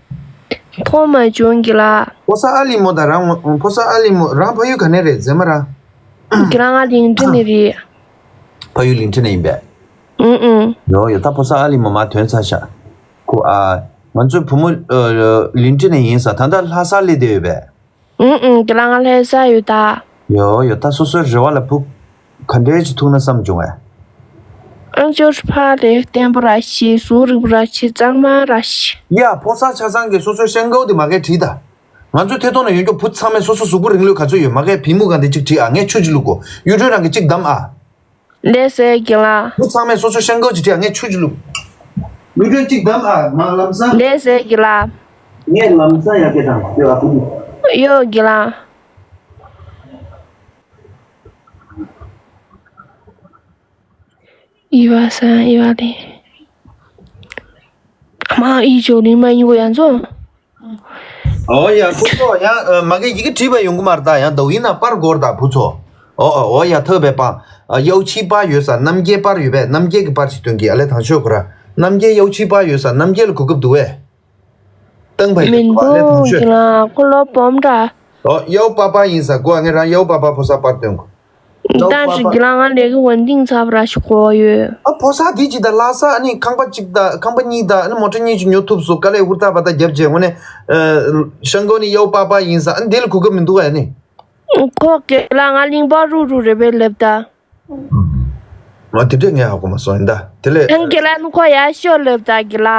མཐོང་མ་བྱུང་དགེ་ལགས། ཕོ་གསར་ཨ་ལི་མོ་དང་རང་ངོ་ཕོ་གསར་ཨ་ལི་མོ་རང་ཕ་ཡུལ་ག་ནས་རེད་ཟེར་མ་ར། དགེ་ལགས་ང་ལིང་ཀྲི་ནས་རེད། ཕ་ཡུལ་ལིང་ཀྲི་ནས་ཡིན་པས། ཨུང་ཨུང་། ཡོ་ཡོ་ད་ཕོ་གསར་ཨ་ལི་མོ་མ་ཐོན་ཚར་ཤག་ཁོ་ཨ། ང་ཚོའི་བུ་མོ་ལིང་ཀྲི་ནས་ཡིན་ས། ད་ལྟ་ལྷ་སར་སླེབས་བསྡད་ཡོད་པས། ཨུང་ཨུང་། དགེ་ལགས་ང་ལྷ་སར་ཡོད་ད། ཡོ་ཡོ་ད་སོ་སོའི་རེ་བ་ལ་བུ་ག་འདྲས་ཅིག་ཐུག་ན་བསམ་བྱུང་བས། ཨང་ཅོར་ཕ་ལེ་བརྟན་པོ་ར་ཤི་གཟུགས་རིང་པོ་ར་ཤི་གཙང་མ་ར་ཤི། ཡ་ཕོ་གསར་ཆ་ཚང་གིས་སོ་སོའི་ཤང་ཀའོ་དེ་མ་གས་བྲིས་ད། ང་ཚོའི་ཐད་གཏོང་ན་ཡོད་རྒྱུ་བུ་ཚང་མས་སོ་སོ་གཟུགས་པོ་རིང་ལོས་ག་ཚོད་ཡོད་མ་གས་བི་མོ་གང་དེ་གཅིག་བྲིས་ཨ། ངས་ཆུ་གཅིག་བླུག་གོ་གཡུ་སྒྲོན་རང་གིས་གཅིག་བདམས་ཨ། ལགས་སོ་དགེ་ལགས། བུ་ཚང་མས་སོ་སོ་ཤང་ཀའོ་གཅིག་བྲིས་ཨ། ངས་ཆུ་གཅིག་བླུག་གཡུ་སྒྲོན་གཅིག་བདམས་ཨ། མ་ལམ་སང་། ལགས་སོ་དགེ་ལགས། ངས་ལམ་སང་ཡ་སྐད་བཏང་བ་ཡོད་ཨ། ཡོད་དགེ་ལགས། ཨི་བ་ས་ཨི་བ་ལི། མ་ཨི་ཇོ་ལི་མ་ཡིན་གོ་ཡང་ཚོ། ཨོ་ཡ་བུ་ཚོ་ཡང་མ་གི་ཡི་གེ་བྲིས་པ་ཡོང་གི་མ་རེད་ད། ཡང་ད་ཡིན་ན་པར་འགོར་ད་བུ་ཚོ། ཨོ་ཨོ་ཨོ་ཡ་ཐོས་པའི་པང་། ཡའུ་ཆི་པར་ཡོད་ས་རྣམ་རྒྱལ་པར་ཡོད་པས། རྣམ་རྒྱལ་གྱི་པར་ཞིག་སྟོན་གྱི་ཨ་ལེ་དང་ཤོས་ཁོ་ར། རྣམ་རྒྱལ་ཡའུ་ཆི་པར་ཡོད་ས་རྣམ་རྒྱལ་ལ་གོ་སྐབས་འདུག་བས། སྟོན་པ་ཡིན་མི་པ་ལས་ཐང་འདུག་ཤོད། གི་ལ་ཁོ་ལོ་སྦོམ་འདྲ། ཨོ་ཡའུ་པ་པ་ཡིན་ས་གོ་ཨ། ངས་རང་ཡའུ་པ་པ་ཕོ་གསར་པར་སྟོན་གོ་ཡའུ་ད་པ་ཞིག་པ་གི་ལ་ང་ལས་ཀི་ཝན་ཏིང་ཚ་བ་ར་ཞིག་གོ་ཡོད། ཨ་ཕོ་གསར་དེ་ཅི་ད་ལྷ་ས་ཨ་ནི་ཁང་པ་གཅིག་ད་ཁང་པ་གཉིས་ད་ཨ་ནི་མོ་ཊ་གཉིས་ཅིག་ཉོ་ཐུབ་སོ་དཀའ་ལས་ཧུར་ཐག་པ་ད་རྒྱབ་བྱས་ངོ་ནས། ཤང་ཀའོ་ནི་ཡའུ་པ་པ་ཡིན་ས་ཨ་ནི་དེ་ལ་གོ་སྐབས་མི་འདུག་ཨ་ནི། ཁོ་གི་ལ་ང་གླིང་པ་རུ་རུ་རེ་བའི་ལབ་ད། ཨ་དེ་འདྲས་ངས་ཧ་གོ་མ་སོང་ཡིན་ད་དེ་ལས། ཐང་གི་ལ་ནི་ཁོ་ཡ་ཤོ་ལབ་ད་གི་ལ།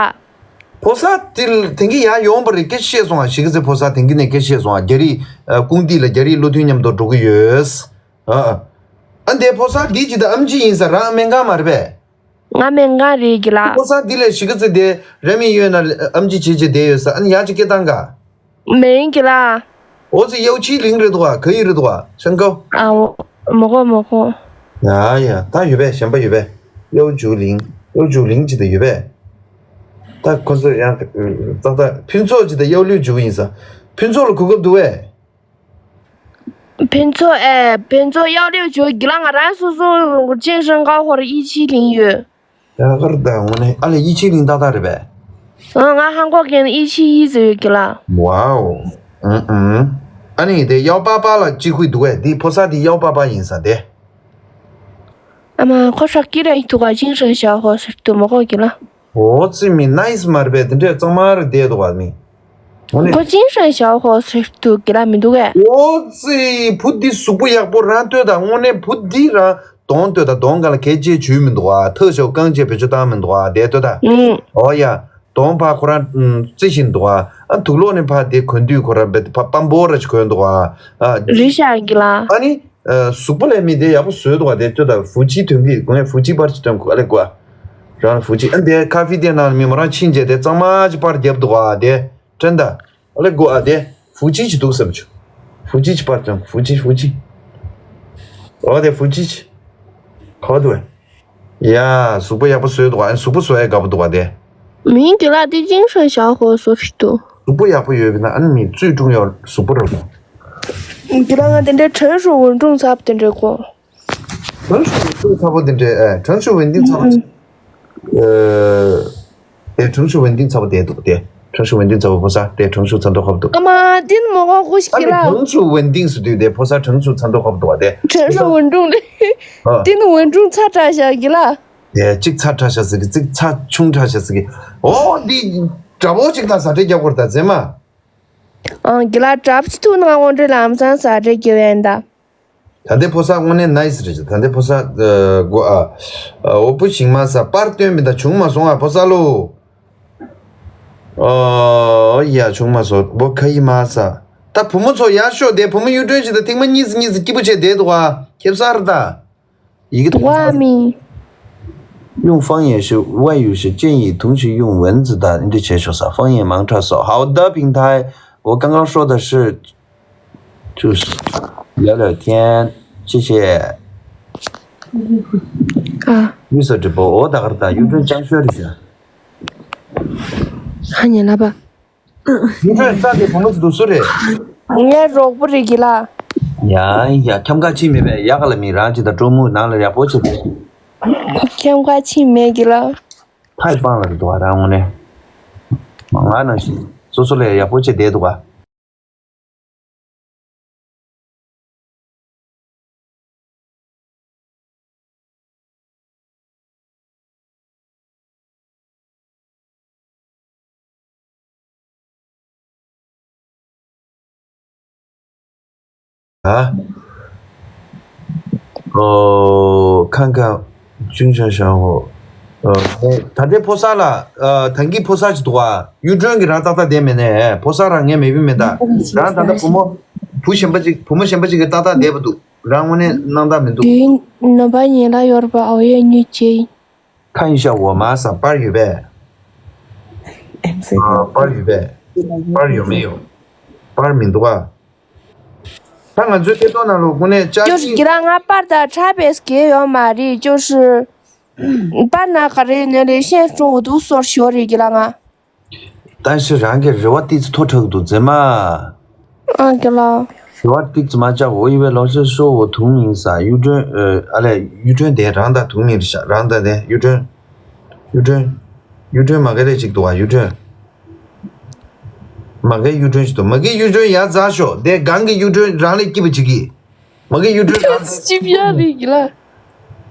ཕོ་གསར་དེ་དེང་གི་ཡ་ཡོང་པ་རེད་སྐད་བཤད་སོང་ཨ། གཞིས་ཀ་རྩེ་ཕོ་གསར་དེང་གི་ནས་སྐད་བཤད་སོང་ཨ། རྒྱ་རིགས་ཨ་ཀུང་ཏི་ལ་རྒྱ་རིགས་བློ་མཐུན་མཉམ་དུ་འགྲོ་གི་ཡོད། ཨ་ཨ་འདས་ཕོ་གསར་འདི་ཅི་ད་ཨམ་ཆི་ཡིན་ས་རང་སྨན་ཁང་མ་རེད་པས། ང་སྨན་ཁང་རེད་གི་ལ། ཕོ་གསར་འདི་ལས་གཞིས་ཀ་རྩེ་དེ་རེ་མི་ཡོད་ན་ཨམ་ཆི་བྱེད་བྱེད་བསྡད་ཡོད་ས་ཨ་ནི་ཡ་ཅི་སྐད་བཏང་ག་མེད་གི་ལ། ཨོ་ཙི་ཡའུ་ཆི་ལིང་རེད་འདུག་ག་ག་ཡི་རེད་འདུག་ག་ཤང་ཀའོ། ཨ་འོ། མོ་གོ་མོ་གོ། ཡ་ཡ་ད་ཡོད་པས་གཞན་པ་ཡོད་པས། ཡའུ་ཇུ་ལིང་། ཡའུ་ཇུ་ལིང་ཅི་ད་ཡོད་པས། ད་ཁོ་ཚོ་ཡང་ཏག་ཏག་ཕུན་ཚོགས་ཅི་ད་ཡའུ་ལིའུ་ཇུ་ཡིན་ས། ཕུན་ཚོགས་ལ་གོ་སྐབས་འདུག་བས། ཕུན་ཚོགས་ཨེ་ཕུན་ཚོགས་ཡའུ་ལིའུ་ཇུ་གི་ལ་ང་རང་སོ་སོ་ཅིང་ཧྲང་ཀའོ་ཧོར་ཡི་ཆི་ལིང་ཡོད། ཡ་གར་ད་ངོ་ནས་ཨ་ལས་ཡི་ཆི་ལིང་ཏག་ཏག་རེད་པས། ཨ་ང་ཧང་གོ་གན་ཡི་ཆི་ཡི་ཟེར་ཡོད་གི་ལ། ཝའོ། ཨུམ་ཨུམ། ཨ་ནི་དེ་ཡའོ་པ་པ་ལ་གཅིག་ཧུད་འདུག་བས་འདི་ཕོ་གསར་འདི་ཡའོ་པ་པ་ཡིན་ས་དེ། ཨ་མ་ཁོ་ཧྲ་ཀི་ར་ཡི་ཐུག་ག་ཅིང་ཧྲང་ཞའོ་ཧོ་ཟེར་དུ་མོ་གོ་གི་ལ། ཨོ་ཙི་མི་ནའིས་མ་རེད་པས་དེ་འདྲས་གཙང་མ་རེད་བསྡད་འདུག་བ་མི། ཁོ་ཅིང་ཧྲང་ཞའོ་ཧོ་ཟེར་དུ་གི་ལ་མི་འདུག་གས། ཨོ་ཙི་བུ་འདི་གཟུགས་པོ་ཡག་པོ་རང་ལྟོས་དང་དངོས་གནས་བུ་འདི་རང་གདོང་ལྟོས་དང་གདོང་ག་ལ་གད་ཅེས་བྱུས་མི་འདུག་ཨ། ཐག་ཤོ་རྐང་རྗེས་བེད་སྤྱོད་བཏང་མི་འདུག་ཨ་དེ་ལྟོས་དང་། ཨོ་ཡ། གདོང་ཕ་ཁོ་རང་རྩི་བཞིན་འདུག་ཨ། ཨ་དུག་ལོག་ནས་ཕ་དེ་གོན་དུས་ཁོ་རང་བེད་ཕ་པམ་པོ་ར་ཅིག་གོན་འདུག་ཨ། རི་ཤ་གི་ལ། ཨ་ནི། གཟུགས་པོ་ལས་མི་དེ་ཡག་པོ་བཟོས་འདུག་བ་དེ་ལྟོས་དང་བུ་ཅི་ཐོན་གི་དགོས་ངས་བུ་ཅི་པར་ཅིག་ཐོན་དགོས་ཨ་ལེ་དགོས་ཨ། རང་ལ་བུ་ཅི་ཨ་འདས་ཁ་ཧྥི་དེ་ནང་མི་མོ་རང་ཕྱིན་རྗེས་དེ་གཙང་མ་ཅིག་པར་རྒྱབ་འདུག་བ་དེ་དྲན་ད་ཨ་ལེ་དགོས་ཨ་དེ་བུ་ཅི་ཅིག་འདུག་བསམ་བྱུང་། བུ་ཅི་ཅིག་པར་ཐོན་བུ་ཅི་བུ་ཅི། འོ་དེ་ཧྥུ་ཅི་ཆི། ག་པར་འདུག་གས། ཡ། གཟུགས་པོ་ཡག་པོ་བཟོས་འདུག་གས། ཨ་ནི་གཟུགས་པོ་བཟོ་ཡས་དགའ་པོ་འདུག་གས་དེ། མིང་གི་ལ་དེ་ཅིང་ཧྲན་ཞའོ་ཧོ་སོ་ཞིག་ཏུ། གཟུགས་པོ་ཡག་པོ་ཡོད་པས་ན་ཨ་ནི་མི་བཅུད་སྲུང་ཡག་གཟུགས་པོ་རེད་པ། གི་ལ་ང་དེ་འདྲའི་ཁྲེང་ཧྲུའུ་ཝུན་ཀྲུང་ཚ་པོ་དེ་འདྲའི་གོ། ཁྲེང་ཧྲུའུ་ཝུན་ཀྲུང་ཚ་པོ་དེ་འདྲའི་ཨེ། ཁྲེང་ཧྲུའུ་ཝུན་ཏིང་ཚ་པོ། ཨེ། དེ་ཁྲེང་ཧྲུའུ་ཝུན་ཏིང་ཚ་པོ་དེ་འདུག་དེ། ཁྲེང་ཧྲུའུ་ཝུན་ཏིང་ཚ་པོ་ཕོ་གསར་དེ་ཁྲེང་ཧྲུའུ་ཚ་མདོག་ཁ་པོ་འདུག་ཨ་མ་ཏིན་མོ་གོ་ཧུ་ཞིག་ཨ་གི་ནི་ལ། ཁྲེང་ཧྲུའུ་ཝུན་ཏིང་ཟེར་དུས་དེ་ཕོ་གསར་ཁྲེང་ཧྲུའུ་ཚ་མདོག་ཁ་པོ་འདུག་གས་དེ། ཁྲེང་ཧྲུའུ་ཝུན་ཀྲུང་རེད། ཨ། ཏིན་ཝུན་ཀྲུང་ཚ་དྲགས་ཤག་གི་ལ། དེ་གཅིག་ཚ་དྲགས་ཤག་ཟེར་གི། གཅིག་ཚ་ཆུང་དྲགས་ཤག་ཟེར་གི། འོ་འདི་དགྲ་བོ་གཅིག་དང་ཟ་འདྲེ་རྒྱག་དགོས་རེད་ད་མཛེས་མ། ཨང་། གི་ལ་གྲབས་ཅི་ཐུག་ན་དངོས་འབྲེལ་ལམ་སང་ཟ་འདྲེ་རྒྱག་ཡན་ད། ད་ལྟའི་ཕོ་གསར་དངོས་གནས་ནའི་སི་རེད། ད་ལྟའི་ཕོ་གསར་ཨ། གོ་ཨ། ཨ། འོ་བུ་ཞིང་མ་ས་པར་སྟོན་མི་ད་བྱུང་མ་སོང་ཨ་ཕོ་གསར་ལོ། ཨོ་ཡ་བྱུང་མ་སོང་བོ་ཁ་ཡི་མ་ས། ད་བུ་མོ་ཚོ་ཡར་ཤོག་དེ་བུ་མོ་གཡུ་སྒྲོན་ཞིག་ད་ཐེངས་མ་གཉིས་སུ་གཉིས་སུ་སྐྱིད་པོ་བྱས་བསྡད་འདུག་ཨ། ཁེབ་གསར་ད། ཡི་གེ་དུ་ཝ་མི། 用方言是外语是建议同时用文字的，你这解说啥？方言蛮差少。好的，平台，我刚刚说的是，就是聊聊天，谢谢。啊。绿色直播，我打个打，有点讲说一下。 ཧ་ཉེ་ལ་པ། ཡུ་ཁྲོན་རྩ་དེ་བུ་མོ་ཚོ་འདུག་སུ་རེད། ངའི་རོགས་པོ་རེད་གི་ལ། ཡ་ཡ་ཁྱམས་ཁ་ཕྱིན་མེད་པས་ཡག་ག་ལ་མི་རང་ཅི་ད་སྤྲོ་མོ་ནང་ལ་ཡག་པོ་བྱེད་པས། ཁྱམས་ཁ་ཕྱིན་མེད་གི་ལ། ཕ་ཡི་པང་ལ་རེད་འདུག་ག་རང་ངོ་ནས། ང་ནང་བཞིན་སོ་སོ་ལས་ཡག་པོ་བྱེད་བསྡད་འདུག་ག། ཨ། ཨོ། ཁང་ཁང་ཅུང་ཞང་ཞང་ཧོ། ཨོ། ད་ལྟའི་ཕོ་གསར་ལ། ཨ། ད་གིན་ཕོ་གསར་ཅིག་འདུག་ག། གཡུ་སྒྲོན་གྱི་རང་ཏག་ཏག་བསྡད་མེད་ནས་ཕོ་གསར་རང་ངས་མེད་པའི་མེད་ད། རང་ད་ལྟ་བུ་མོ། བུ་གཞན་པ་ཅིག་བུ་མོ་གཞན་པ་ཅིག་གི་ཏག་ཏག་བསྡད་པ་འདུག་རང་དངོས་གནས་སྣང་དག་མི་འདུག་དེ་ནོ་པ་ཉེ་ལ་ཡོར་པ་ཨོ་ཡེ་ཉུ་ཅེ། 看一下我妈上班有呗。 ཨ། པར་ཡོད་པས། པར་ཡོད་མེད་ཡོད། པར་མི་འདུག་ག། ད་ང་ཚོའི་ཐད་གཏོང་ནང་ལོགས་དངོས་གནས་ཅག་ཅིག་གི་ལ་ང་པར་དང་ཁྲ་བེས་གེ་ཡོད་མ་རེད་ཅོ་ཧྲི། པར་ན་ག་རེ་ནས་རེ་ཤེས་ཀྲུང་འུ་དུ་སོར་ཞོ་རེད་གི་ལ་ང་། ད་ཤི་རང་གི་རེ་བ་ཏིག་ཙི་མཐོ་དྲགས་འདུག་མཛེས་མ། ཨ་གི་ལ། 说话对怎么讲？我以为老师说我同名啥？ གཡུ་སྒྲོན། ཨ་ལས། གཡུ་སྒྲོན་དེ་རང་དང་同名རེད་ཤག་རང་དང་དེ་གཡུ་སྒྲོན། གཡུ་སྒྲོན། གཡུ་སྒྲོན་མ་ག་རེ་ཅིག་འདུག་ག་གཡུ་སྒྲོན། མ་གའི་གཡུ་སྒྲོན་ཞིག་འདུག་མ་གའི་གཡུ་སྒྲོན་ཡར་འཛེགས་ཤོག་དེ་སྒང་གི་གཡུ་སྒྲོན་རང་ལས་སྐྱིད་པོ་བྱེད་ཀྱི། མ་གའི་གཡུ་སྒྲོན་རང་། སྐྱིད་པོ་ཡ་རེད་གི་ལ།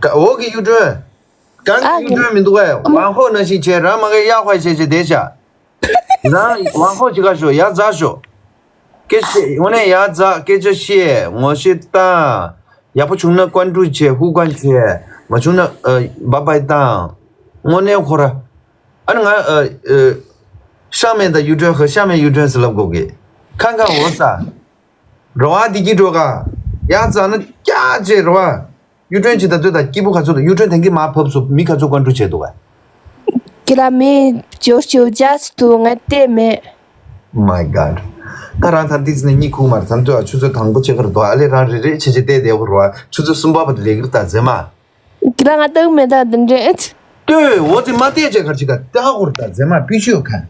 ཀ་འོག་གི་གཡུ་སྒྲོན། སྒང་གི་གཡུ་སྒྲོན་མི་འདུག་གས། ཝང་ཧོ་ནང་བཞིན་བྱས་རང་མ་གའི་གཡག་ཧོ་བྱས་བྱས་བསྡད་ཤག་རང་ཝང་ཧོ་ཅིག་ག་ཤོག་ཡར་འཛེགས་ཤོག་སྐད་ཆ་དངོས་གནས་ཡར་འཛེགས་སྐད་ཆ་བཤད་ངོ་ཤེས་བཏང་། ཡག་པོ་བྱུང་ན་ཀོན་ཀྲུའུ་བྱས་ཧུའུ་ཀོན་བྱས། མ་བྱུང་ན་ཨ་བཱ་བཱའི་བཏང་། དངོས་གནས་ཁོ་ར། ཨ་ནི་ང་ཨ་ཨ་ཤང་མེན་དང་གཡུ་སྒྲོན་ཧ་ཤང་མེན་གཡུ་སྒྲོན་ཟེར་ལབ་དགོས་གི། ཁང་ཁང་འོ་ས། རོ་ཨ་དེ་གི་འགྲོ་ག་ཡར་འཛེགས་ན་ཀྱག་བྱས་རོ་ཨ། གཡུ་སྒྲོན་གྱིས་ད་ལྟོས་ད་སྐྱིད་པོ་ག་ཚོད་འདུག་གཡུ་སྒྲོན་དེང་གི་མར་བབས་སོང་མི་ག་ཚོད་ཀོན་ཀྲུ་བྱས་འདུག་ག་གི་ལ་མི་ཇོ་ཇོ་ཇ་སི་ཏུ་ང་བལྟས་མེད། My God. ད་རང་ད་འདི་ཚོ་ནས་གཉིད་ཁུག་མ་རེད་ད་ལྟོས་ཨ། ཆུ་ཚོད་དང་པོ་ཕྱེད་ཀ་རེད་འདུག་ཨ་ལས་རང་རེ་རེ་བྱས་བྱས་བལྟས་བསྡད་དགོས་རེད་བ། ཆུ་ཚོད་གསུམ་པ་བར་དུ་ལས་ཀ་རེད་ད་མཛེས་མ། གི་ལ་ང་ལྟ་གི་མེད་ད་འདི་འདྲས། ལྟོས་འོ་ཙི་མ་བལྟས་བྱས་ག་རེ་བྱེད་ག་ལྟ་དགོས་རེད་ད་མཛེས་མ་པི་ཤུ་ཡོད་ཁ།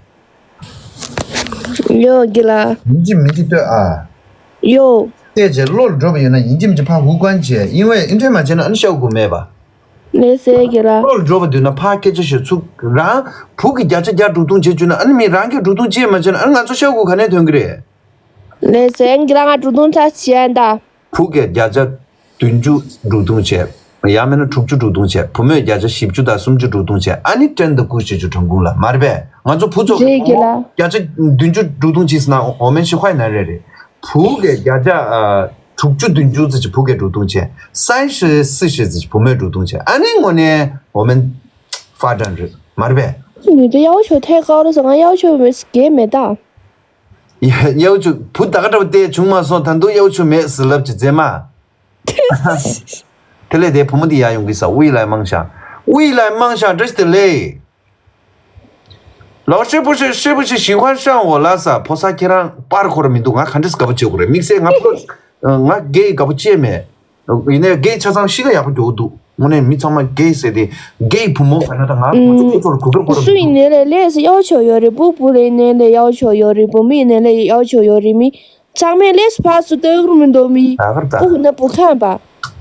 ཡོད་གི་ལ། ཡིན་གཅིག་མིན་གཅིག་ལྟོས་ཨ། ཡོད། བལྟས་བྱས་བློ་ལ་འགྲོ་བ་ཡོད་ན་ཡིན་གཅིག་མིན་གཅིག་ཕར་ཧུར་བརྐོས་བྱས་ཡིན་བས་ཨིན་དྲན་མ་བྱས་ན་ཨ་ནི་ཤའུ་གུ་མེད་པ། ལས་ཟེར་གི་ལ། བློ་ལ་འགྲོ་བ་འདུག་ན་ཕར་སྐད་ཆ་ཤོད་ཚུགས་རང་བུ་གི་བརྒྱ་ཆ་བརྒྱ་འགྲོ་དུང་བྱེད་བཅུག་ན་ཨ་ནི་མི་རང་གི་འགྲོ་དུང་བྱེད་མ་བྱས་ན་ཨ་ནི་ང་ཚོ་ཤའུ་གུ་ག་ནས་ཐོན་གི་རེད། ལས་ཟེར་གི་ལ་ང་འགྲོ་དུང་ཚ་བྱས་ད། བུ་གས་བརྒྱ་ཆ་བདུན་ཅུ་འགྲོ་དུང་བྱས། ཡང་མིན་ན་དྲུག་ཅུ་འགྲོ་དུང་བྱས། བུ་མོས་བརྒྱ་ཆ་བཞི་བཅུ་དང་སུམ་ཅུ་འགྲོ་དུང་བྱས། ཨ་ནི་ཀྲན་དུ་ཀུ་ཤི་ཅུ་གྲོང་ཁུལ་ལ་མར་པས་ང་ཚོ་བུ་ཚོ་རེད་གི་ལ། བརྒྱ་ཆ་བདུན་ཅུ་འགྲོ་དུང་བྱས་ཟེར་ན་འོ་མན་ཤི་ཧུའི་ན་རེད་རེད། བུ་གས་བརྒྱ་ཆ་ཨ་དྲུག་ཅུ་བདུན་ཅུ་ཙམ་ཅིག་བུ་གས་འགྲོ་དུང་བྱས། སན་ཤི་སི་ཤི་ཙམ་ཅིག་བུ་མོས་འགྲོ་དུང་བྱས། ཨ་ནི་དངོས་གནས་འོ་མན་ཧྥ་ཀྲན་རེད་མར་པས། 女的要求太高了，怎么要求没给没到？ ཡ་ཡའུ་ཆུ་བུ་ད་ག་འདྲ་བ་དེ་བྱུང་མ་སོང་ད་དུང་ཡའུ་ཆུ་མེད་ཟེར་ལབ་ཀྱི་མཛེས་མ། དེ་ལས་དེ་བུ་མོ་དེ་ཡར་ཡོང་གི་ས་དབུས་ལ་མང་ཤང་། དབུས་ལ་མང་ཤང་བཀྲ་ཤིས་བདེ་ལེགས། 老师不是是不是喜欢上我了 ས་ཕོ་གསར་ཁྱེད་རང་པར་ཁོ་ར་མི་འདུག་ང་ག་འདྲས་དགའ་པོ་བྱེད་དགོས་རེད་དམིགས་བསལ་ང་ཕོ་ང་རྒས་དགའ་པོ་བྱེད་མེད། ཡིན་ནའི་གེ་ཆ་ཚང་གཤིས་ཀ་ཡག་པོ་རྒྱོབ་འདུག་དངོས་གནས་མི་ཚང་མ་གེ་ཟེར་ཏེ་གེ་བུ་མོ་ག་ན་ད་ང་ཁོ་ཚོ་ཁོ་ཚོ་ལ་གུས་བཀུར་སྐོར་སུ་ཡིན་ནའི་ལས་ལས་སུ་ཡག་ཆོག་ཡོད་རེད། སྤུ་སྤུ་ལ་ཡིན་ནའི་ལས་ཡག་ཆོག་ཡོད་རེད། བུ་མོ་ཡིན་ནའི་ལས་ཡག་ཆོག་ཡོད་རེད། མི་ཚང་མས་ལས་སུ་ཕར་ཚུར་ལྟ་གུར་མི་འདུག་མི་ད་གར་ད་སྤུ་གུ་ན་སྤུ་ཁང་པ།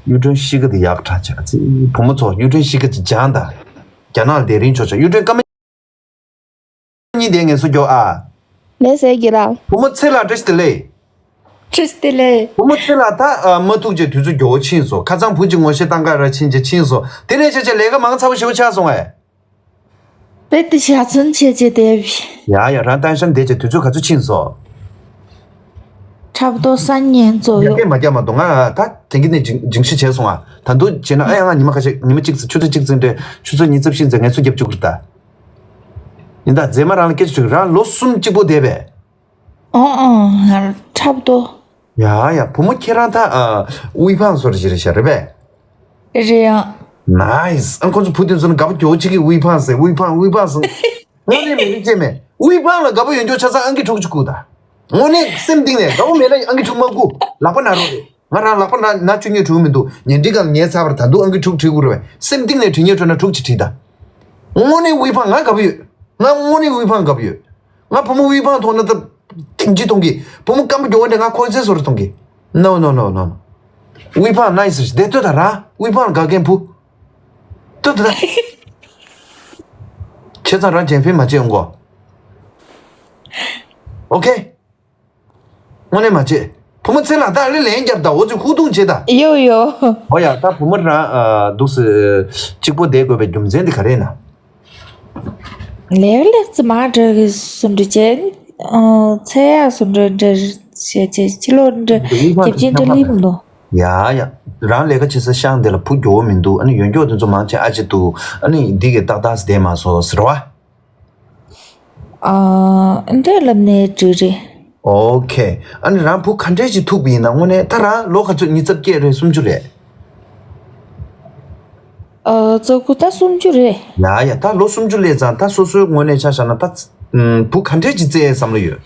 གཡུ་སྒྲོན་གཤིས་ཀ་དེ་ཡག་དྲག་ཆགས་ཚེ་བུ་མོ་ཚོ་གཡུ་སྒྲོན་གཤིས་ཀ་ཅིག་སྦྱང་ད། རྒྱ་ནག་ལ་དེ་རིང་ཆོག་ཆོག་གཡུ་སྒྲོན་སྐར་མ། གཉིས་དེ་ངལ་གསོ་རྒྱོ་ཨ། ལས་ཟེར་གྱི་ར། བུ་མོ་ཚེ་ལ་བཀྲ་ཤིས་བདེ་ལེགས། བཀྲ་ཤིས་བདེ་ལེགས། བུ་མོ་ཚེ་ལ་ད་ཨ་མ་ཐུག་རྗེས་དུས་ཚོད་མགྱོགས་པོ་ཕྱིན་སོང་། ཁ་སང་བུ་གཅིག་ངོ་ཤེས་བཏང་ག་ར་ཕྱིན་རྗེས་ཕྱིན་སོང་། དེ་ནས་ཆ་ཆེ་ལས་ཀ་མང་ཚ་པོ་ཞེ་པོ་ཆགས་སོང་ཨེ། དཔེ་དེ་ཞག་ཚུན་ཆད་ཆད་བསྡད་པས། ཡ་ཡ་རང་ཏན་ཤན་བསྡད་རྗེས་དུས་ཚོད་ག་ཚོད་ཕྱིན་སོང་། འཁྲབ་ཏོ་སང་ཉིན་ཚོ་ཡོད། རྒྱ་སྐད་མ་རྒྱག་མ་གཏོང་ང་ད་དེང་གི་ནས་ཇིང་ཇིང་ཤི་བྱས་སོང་ཨ། ད་དུང་བྱས་ན་ཨ་ཡ་ང་ཉི་མ་ཁ་ཤས་ཉི་མ་གཅིག་ཚེ་ཆུ་ཚོད་གཅིག་ཙམ་རེད་ཆུ་ཚོད་གཉིས་ཙམ་ཤིན་ཚེ་ངལ་གསོ་རྒྱབ་བཅུག་རེད་ད། ཡིན་ད་མཛེས་མ་རང་ལ་སྐད་ཆ་དྲིས་རང་ལོ་གསུམ་གཅིག་པོ་བསྡད་པས། ཨང་ཨང་ཧར་འཁྲབ་ཏོ། ཡ་ཡ་བུ་མོ་ཁྱེད་རང་ད་ཨ་དབུས་ཕང་སོར་ཞིག་རེད་ཤག་རེད་པས། རེད་ཡ། ནའིས། ཨ་ཁོ་ཚོ་བུ་དེ་ཚོ་ནི་དགའ་པོ་རྒྱོ་ཅིག་གི་དབུས་ཕང་ཟེར་དབུས་ཕང་དབུས་ཕང་ཟེར། དངོས་གནས་མི་རིགས་ཅན་མེད་དབུས་ཕང་ལ་དགའ་པོ་ཡོད་འཇོག་ཆ་ཚང་ཨང་ཀི་དྲུག་ཅིག་བསྐུར་ད། དངོས་གནས་སེམས་གཏིང་ནས་དགའ་པོ་མེད་ན་ཨང་ཀི་དྲུག་མ་བསྐུར་ལག་པ་ན་རོགས་རེད། ང་རང་ལག་པ་ན་ན་བཅུ་གཉིས་དྲུག་མི་འདུག་ཉིན་འགྲིག་གང་ཉལ་ཚར་བར་ད་དུང་ཨང་ཀི་དྲུག་བྲིས་དགོས་རེད་པས། སེམས་གཏིང་ནས་བྲིས་ཉེས་འཕྲོད་ན་དྲུག་ཅིག་བྲིས་ད། དངོས་གནས་དབུས་ཕང་ང་དགའ་པོ་ཡོད། ང་དངོས་གནས་དབུས་ཕང་དགའ་པོ་ཡོད། ང་བུ་མོ་དབུས་ཕང་མཐོང་ན་ད་དེང་ཅི་གཏོང་གི་བུ་མོ་སྐམ་པོ་མགྱོགས་པོ་འདྲ་ང་ཁོ་ཚོའི་བཟོ་རུ་གཏོང་གི No, no, no, no, no. དབུས་ཕང་ནའིས་བསྡད་ལྟོས་ད་ར་དབུས་ཕང་ལ་དགའ་མཁན་བུ། ལྟོས་ད་ར། བྱས་ཙང་རང་ཇན་ཕིན་མ་བྱེད་ཡོང་གོ་ཨོ་ཁེ། དངོས་གནས་མ་བྱེད། བུ་མོ་ཚེ་ལ་ད་ཨ་ལེ་ལན་རྒྱབ་ད་འོ་ཚོད་ཧུར་ཐུག་བྱེད་ད། ཡོ་ཡོ། འོ་ཡ་ད་བུ་མོ་རང་ཨ་འདུག་སེ་གཅིག་པོ་བསྡད་དགོས་པའི་རྒྱུ་མཚན་དེ་ག་རེ་ཡིན་ན། ལེགས་ལེགས་ཙི་མ་འདྲ་གི་སུ་འདྲ་བྱས། ཚེ་ཡག་སུ་འདྲ་འདྲ་བྱས་བྱས་ཕྱི་ལོགས་འདྲ་རྒྱབ་ཆེན་འདྲ་ལི་མི་འདུག་ཡ་ཡ། རང་ལས་ཀ་བྱེད་ས་ཤང་དེ་ལ་བུ་མགྱོགས་པོ་མི་འདུག་ཨ་ནི་ཡོན་མགྱོགས་དེ་ཚོ་མང་ཆེ་ཨ་ཅེ་འདུག་ཨ་ནི་འདི་གི་ཏག་ཏག་སེ་བསྡད་མ་སོང་ཟེར་བ། ཨ། འདྲ་ལབ་ནས་འགྲིག་རེད། ཨོ་ཁེ། ཨ་ནི་རང་བུ་ག་འདྲས་ཅིག་ཐུག་པ་ཡིན་ན་དངོས་གནས་ད་རང་ལོ་ག་ཚོད་ཉི་ཤུ་རྩ་བརྒྱད་རེད་སུམ་ཅུ་རེད། ཨ། རྩ་དགུ་ད་སུམ་ཅུ་རེད། ཡ་ཡ་ད་ལོ་སུམ་ཅུ་སླེབས་ཙང་ད་སོ་སོའི་ངོས་ནས་ཆ་བཞག་ན་ད་བུ་ག་འདྲས་ཅིག་བཙལ་བསམ་བློ་ཡོད།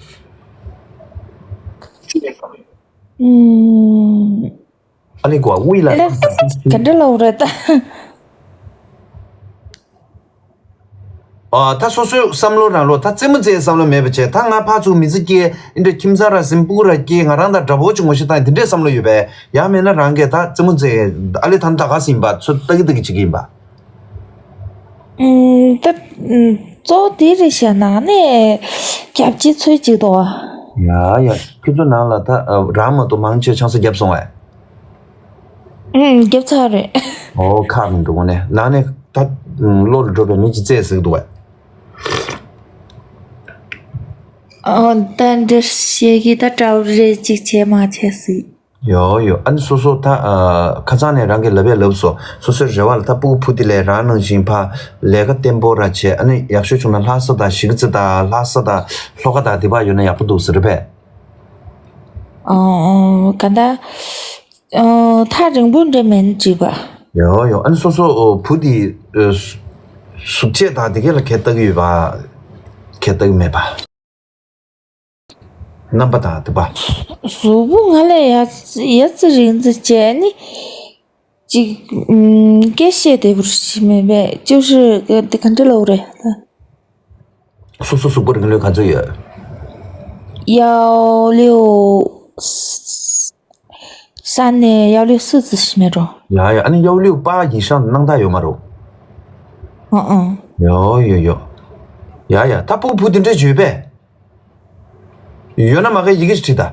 ཨུམ། ཨ་ལེ་གོ་དབུས་ལ་ལ་ག་འདྲ་ལབ་རེད་ད། ཨ་ད་སོ་སོའི་བསམ་བློ་རང་ལོ་ད་རྩེད་མོ་རྩེ་བསམ་བློ་མེད་པ་བྱས་ད་ང་ཕར་ཚུར་མི་ཚེ་སྐྱེལ་འདི་འདྲ་ཁྱིམ་ཚང་ར་ཟིན་སྤུ་གུ་ར་སྐྱེལ་ང་རང་དང་འདྲ་པོ་ཅིག་ངོ་ཤེས་བཏང་འདི་འདྲའི་བསམ་བློ་ཡོད་པས་ཡང་མེད་ན་རང་གིས་ད་རྩེད་མོ་རྩེ་ཨ་ལེ་ད་ད་ག་ཟིན་པ་ཚོ་ལྟ་གི་ལྟ་གི་བྱེད་ཀྱི་ཡིན་པ། ཨུམ། ད་ཨུམ། གཙོ་བོ་དེ་རེད་ཤག་ནང་ནས་རྒྱབ་ཅིག་ཚོད་ཅིག་འདུག་ཨ། ཡ་ཡ། ཁྱོད་ཚོ་ནང་ལ་ད་ཨ་རང་མ་གཏོགས་མང་ཆེ་ཆང་ས་བརྒྱབ་སོང་ཨེ། ཨུམ། རྒྱབ་ཚར་རེད། ཨོ་ཁག་མི་འདུག་ནས་ནང་ནས་ད་ཨུམ་བློ་ལ་འགྲོ་བའི་མི་ཅིག་བཙལ་ཟེར་གི་འདུག་ཨེ། ཨོ་ད་འདྲ་བཤད་གི་ད་དྲ་བ་རེ་ཅིག་བྱས་མ་བྱས་ཟིག་ཡོ་ཡོ། ཨ་ནི་སོ་སོ་ད་ཨ་ཁ་སང་ནས་རང་གིས་ལབ་ཡས་ལབ་སོང་། སོ་སོའི་རེ་བ་ལ་ད་སྤུ་གུ་བུ་དེ་ལས་རང་ནང་བཞིན་ཕ་ལས་ཀ་བརྟན་པོ་ར་བྱས་ཨ་ནི་ཡག་ཤོས་བྱུང་ན་ལྷ་ས་དང་གཞིས་རྩེ་དང་ལྷ་ས་དང་ལྷོ་ཁ་དང་དེ་པ་ཡོད་ན་ཡག་པོ་འདུག་ཟེར་བས། ཨོ་ཨོ་ག་ད་ཨོ་ཐག་རིང་པོ་འདྲ་མིན་ཅིག་པ། ཡོ་ཡོ། ཨ་ནི་སོ་སོ་ཨོ་བུ་དེ་ཨོ་གཟུགས་བྱད་དང་དེ་གས་ལ་ཁྱད་ལྟ་གི་ཡོད་པ། ཁྱད་ལྟ་གི་མེད་པ། རྣམ་པ་དང་དེ་པ། གཟུགས་པོ་ང་ལས་ཡ་ཡ་ཙི་རིང་ཙི་བྱས་ནི། ཅིག་ཨུམ། སྐད་བཤད་བདེ་པོ་ཞིག་མེད་པས་ཅོ་ཧྲི་དེ་ག་འདྲ་ལབ་རེད་ད། སོ་སོ་གཟུགས་པོ་རིང་ལོས་ག་ཚོད་ཡོད། ཡའོ་ལིའོ། ས་ནས་ཡའོ་ལིའོ་སུ་ཙི་ཞིག་མེད་འགྲོ། ཡ་ཡ། ཨ་ནི་ཡའོ་ལིའོ་པ་ཡིན་ཤང་སྣང་དག་ཡོད་མ་རོ། ཨ་ཨ། ཡོ་ཡོ་ཡོ། ཡ་ཡ། ད་སྤུ་གུ་བུ་དེ་འདྲས་ཡོད་པས། ཡོད་ན་མ་གའི་ཡི་གེ་ཞིག་བྲིས་ད།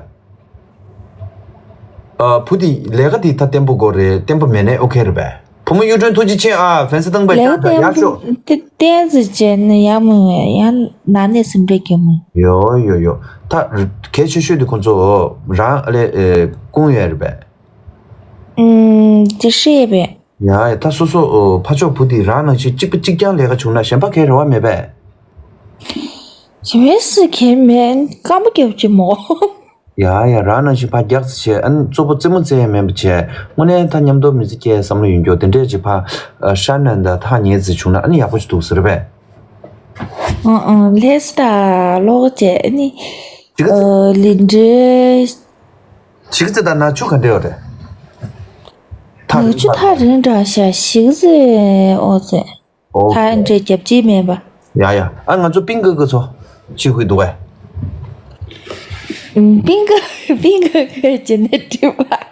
ཨ་བུ་དེ་ལས་ཀ་དེ་ད་བརྟན་པོ་དགོས་རེད། བརྟན་པོ་མེད་ནའི་ཨོ་ཁེ་རེད་པས། བུ་མོ་གཡུ་སྒྲོན་ཐུགས་རྗེ་ཆེ་ཨ། ཕན་སེ་ཏང་པའི་ལས་ཀ་ཡག་ཤོས། བརྟན་པོ་བརྟན་ཙི་བྱས་ན་ཡག་མོ་ཡང་ན་ནས་སེམས་ཁྲལ་སྐྱེ་མོ། ཡོ་ཡོ་ཡོ། ད་གལ་ཆེ་ཤོས་དེ་ཁོང་ཚོ་རང་ཨ་ལས་ཨེ་ཀུང་ཡོད་རེད་པས། ཨུམ། དེ་ཧྲེ་པས། ཡ་ཡ། ད་སོ་སོ་ཨོ་ཕ་ཕྱོགས་བུ་དེ་རང་ནང་བཞིན་གཅིག་པ་གཅིག་རྐྱང་ལས་ཀ་བྱུང་ན་གཞན་པ་གའི་རེ་བ་མེད་པས། གཞན་པའི་སུ་གའི་མེད་སྐམ་པོ་རྒྱབ་ཀྱི་མོ། ཡ་ཡ། རང་ནང་བཞིན་ཕ་རྒྱག་ཙི་བྱས་ཨ་ནི་གཙོ་བོ་རྩེད་མོ་རྩེ་ཡ་མེད་པ་བྱས་དངོས་གནས་ད་མཉམ་དུ་མི་ཚེ་སྐྱེལ་བསམ་བློ་ཡོད་མགྱོགས་དེ་འདྲས་ཅིག་ཕ་ཨ་ཧྲ་ནན་ད་ཐག་ཉེ་ཙི་བྱུང་ན་ཨ་ནི་ཡག་པོ་ཞིག་འདུག་ཟེར་བས། ཨང་ཨང་། ལྷས་ད་ལོག་བྱས་ཨ་ནི་ཅི་ག་ཙི། ཨ་ལི་འདྲེ། ཅི་ག་ཙི་ད་ན་ཆུ་ག་འདྲས་ཡོད་རེད། ཐག་ངུ་ཆུ་ཐག་རིང་དྲགས་ཤག་ཞིག་ཟེ་ཨོ་ཟེ། ཨོ་ཐག་འདྲེ་རྒྱབ་ཅིག་མེད་པ། ཡ་ཡ། ཨ་ང་ཚོ་པིང་ཀི་ཀི་ཚོ་ཅི་ཧུད་འདུག་གས། པིང་ཀི་པིང་ཀི་ཀི་ཅི་ནས་བྲིས་པ།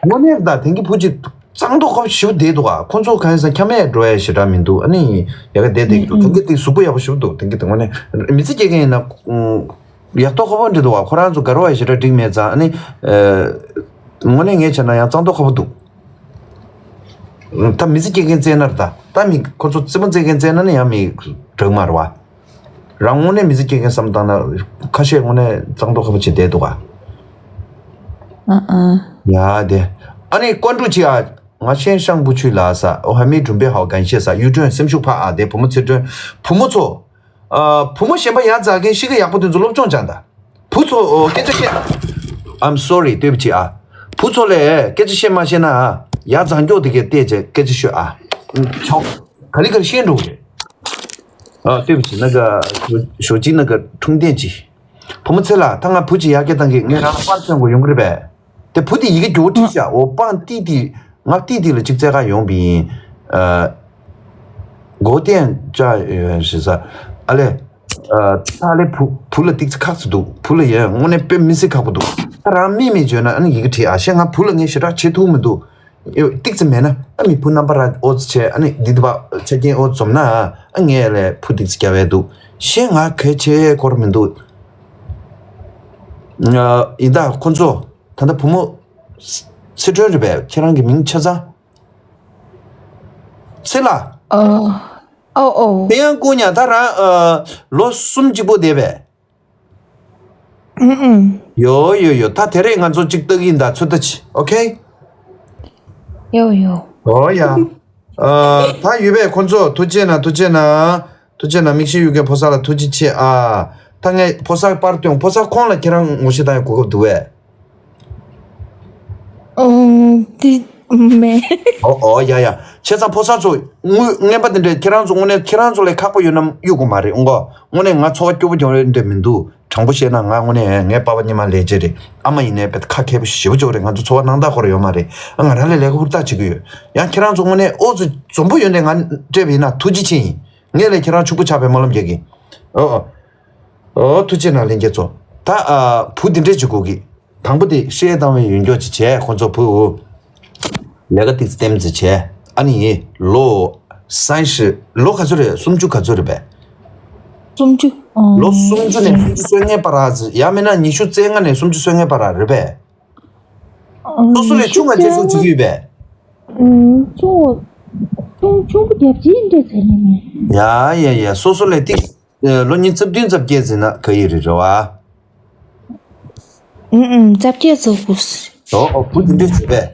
དངོས་གནས་ད་དེང་གི་བུ་ཅིག་གཙང་མདོག་ཁ་པོ་ཞེ་པོ་བསྡད་འདུག་ག་ཁོ་ཚོ་གང་ཡིན་ཟེར་ན་ཁྱམས་མེད་འགྲོ་ཡ་ཞེ་དྲག་མི་འདུག་ཨ་ནི་ཡ་ག་བསྡད་བསྡད་ཀྱི་འདུག་དེང་གི་དེ་གཟུགས་པོ་ཡག་པོ་ཞེ་པོ་འདུག་དེང་གི་དེ་དངོས་གནས་མི་ཚེ་སྐྱེལ་མཁན་ཡིན་ན་ཡག་ཏོག་ཁ་པོ་འདྲ་འདུག་ག་ཁོ་རང་ཚོ་དགའ་རོགས་ཡ་ཞེ་དྲག་འགྲིག་མེད་ཙང་ཨ་ནི་དངོས་གནས་ངས་བྱས་ན་ཡང་གཙང་མདོག་ཁ་པོ་འདུག་ད་མི་ཚེ་སྐྱེལ་མཁན་བཙལ་ན་རེད་ད། ད་མི་ཁོ་ཚོ་རྩེད་མོ་རྩེད་མཁན་བཙལ་ན་ནི་ཡང་མི་འགྲིག་མ་རེད་བ། རང་དངོས་གནས་མི་ཚེ་སྐྱེལ་མཁན་བསམ་བཏང་ན་ཁ་ཤས་དངོས་གནས་གཙང་མདོག་ཁ་པོ་བྱས་བསྡད་འདུག་ག་ཨ་ཨ། ཡ་དེ། ཨ་ནི་ཀོན་ཀྲུའུ་ཅི་ཨ། ང་ཤན་ཤང་བུ་ཆུ་ལ་ས་ཨོ་ཧ་མི་གྲུམ་པའི་ཧའོ་གན་ཤེ་ས་ཡུ་ཀྲོན་སེམས་ཤུགས་ཕ་ཨ་དེ་བུ་མོ་ཚེ་སྒྲོན། བུ་མོ་ཚོ། ཨ། བུ་མོ་གཞན་པ་ཡར་འཛེགས་མཁན་གཤིས་ཀ་ཡག་པོ་དེ་ཚོ་སློབ་སྦྱོང་སྦྱངས་དང་། བུ་ཚོ་སྐད་ཆ་བཤད། I'm sorry ལྟོས་པ་ཅིག་ཨ། བུ་ཚོ་ལས་སྐད་ཆ་བཤད་མ་ཤེས་ན་ཡར་འཛེགས་མགྱོགས་དེ་གས་བལྟས་བྱས་སྐད་ཆ་ཤོད་ཨ། ཆོག་ག་ལི་ག་ལི་བཤད་འགྲོ་གི་རེད། ཨ་ལྟོས་པ་ཅིག་ན་ག་ཞོ་ཅིག་ན་ག་འཁྲུངས་ལྡན་ཅིག་བུ་མོ་ཚེ་ལ་ད་ང་བུ་ཅིག་ཡར་སྐད་བཏང་གི་ངས་རང་ལ་པར་སྟོན་དགོས་ཡོང་གི་རེད་པས། དེ་བུ་དེ་ཡི་གེ་མགྱོགས་བྲིས་ཤག་འོ་པང་ཏི་ཏི། ང་ཏི་ཏི་ལ་གཅིག་བཙལ་ག་ཡོང་པ་ཡིན། ཨ། གོ་ཏན་ཅ་ཡོད་ཞེས་ས། ཨ་ལེ། ཨ། ད་ལེ་བུ་བུ་ལ་ཏིག་ཙི་ཁག་ཙི་འདུག་བུ་ལ་ཡ་དངོས་གནས་དཔེ་མི་སྲིད་ཁག་པོ་འདུག་ད་རང་མི་མི་བརྗོད་ན་ཨ་ནི་ཡི་གེ་བྲིས་ཨ་ཤེ་ང་བུ་ལ་ངས་ཞེ་དྲག་བྱེད་ཐུབ་མི་འདུག་ཏིག་ཙི་མེད་ན་ཨ་མི་བུ་རྣམ་པ་ར་ཨོ་ཙི་བྱས་ཨ་ནི་འདི་འདི་པ་ཆ་རྐྱེན་ཨོ་འཛོམས་ན་ཨ་ངས་ལེ་བུ་ཏིག་ཙི་རྒྱབ་ཡས་འདུག་ཤེ་ང་གལ་ཆེ་སྐོར་མི་འདུག་ཡིན་ད་ཁོ་ཚོ། ད་ལྟ་བུ་མོ། ཚེ་སྒྲོན་རེད་པས་ཁྱེད་རང་གི་མིང་ཆ་ཚང་། ཚེ་ལ། ཨོ། ཨོ་ཨོ། དེ་ཡང་སྐུ་ཉག་ད་རང་ཨ། ལོ་གསུམ་གཅིག་པོ་བསྡད་པས། ཨུ་ཨུ། ཡོ་ཡོ་ཡོ་ད་དེ་རེད་ང་ཚོ་གཅིག་ལྟ་གི་ཡིན་ད་ཚོད་ལྟ་ཅི་ཨོ་ཁེ། ཡོ་ཡོ། ཨོ་ཡ། ཨ། ད་ཡོད་པས་ཁོ་ཚོ་ཐུགས་རྗེ་གནང་ཐུགས་རྗེ་གནང་། ཐུགས་རྗེ་གནང་མིག་ཤེལ་གཡུག་མཁན་ཕོ་གསར་ལ་ཐུགས་རྗེ་ཆེ་ཨ། ད་ངས་ཕོ་གསར་པར་སྟོན་ཕོ་གསར་ཁོང་ལ་ཁྱེད་རང་ངོ་ཤེས་བཏང་ཡ་གོ་སྐབས་འདུག་བས། ཨོ། དེ་མེད། ཨོ་ཨོ་ཡ་ཡ། བྱས་ཙང་ཕོ་གསར་ཚོ་དངུལ་རྔན་པ་དེ་འདྲས་ཁྱེད་རང་ཚོ་དངོས་གནས་ཁྱེད་རང་ཚོ་ལས་ཁག་པོ་ཡོད་ན་གཡུག་དགོས་མ་རེད་ཨོ་མགོ། དངོས་གནས་ང་ཚོར་བ་སྐྱོ་པོ་སྐྱོ་རེད་འདྲས་མི་འདུག་དྲང་པོ་བཤད་ན་ང་དངོས་གནས་ངའི་པ་ཕ་སྔོན་མ་ལས་བྱེད་རེད། ཨ་མ་ཡིན་ནའི་དཔེ་ཁ་མཁས་པོ་ཞེ་པོ་ཅིག་རེད། ང་ཚོ་འཚོ་བ་སྣང་དག་ཁོ་ར་ཡོད་མ་རེད། ང་རང་ལས་ལས་ཀ་ཧུར་ཐག་བྱེད་ཀྱི་ཡོད། ཡང་ཁྱེད་རང་ཚོ་དངོས་གནས་ཨོ་ཚོ་འཛོམས་པོ་ཡོད་འདྲས་ང་སྤྲད་པ་ཡིན་ན་ཐུགས་རྗེ་ཆེ་ཡིན། ངས་ལས་ཁྱེད་རང་ཕྱུག་པོ་ཆགས་པའི་སྨོན་ལམ་རྒྱག་གི། ཨོ་ཨོ། ཨོ་ཐུགས་རྗེ་གནང་ལྷན་རྒྱས་ཚོ། ད་ཨ་བུ་འདི་འདྲས་ཅིག་དགོས་ཀྱི། དང་པོ་དེ་བཤད་བཏང་བའི་ཡོན་སྐྱོ་ཅིག་བྱས་ཁོ་ཚོ་བུ། ལས་ཀ་ཏིག་ཙི་ལྟེམ་ཙི་བྱས་ཨ་ནི་ལོ། སན་ཤི། ལོ་ག་ཚོད་རེད་སུམ་ཅུ་ག་ཚོད་རེད་པས། སུམ་ཅུ། ལོ་སུམ་ཅུ་ནས་སུམ་ཅུ་སོ་ལྔའི་བར་ཡང་མིན་ན་ཉི་ཤུ་རྩ་ལྔ་ནས་སུམ་ཅུ་སོ་ལྔའི་བར་རེད་པས། སོ་སོ་ལས་ཆུང་བ་བྱེད་ཆོག་བྱེད་ཀྱི་ཡོད་པས། ཆུང་ཆུང་ཆུང་པོ་རྒྱབ་ཅིག་འདྲ་ཚ་ནི་མེད། ཡ་ཡ་ཡ་སོ་སོ་ལས་ཏིག་ལོ་ཉི་ཤུ་རྩ་བདུན་ཙམ་སྐྱེས་ཟིན་ན་ག་ཡི་རེད་རེད་བ། ཨུ་ཨུ་རྩ་བརྒྱད་ཙམ་དགོས། ཨོ་ཨོ་བུ་དེ་འདྲས་བྱེད་པས།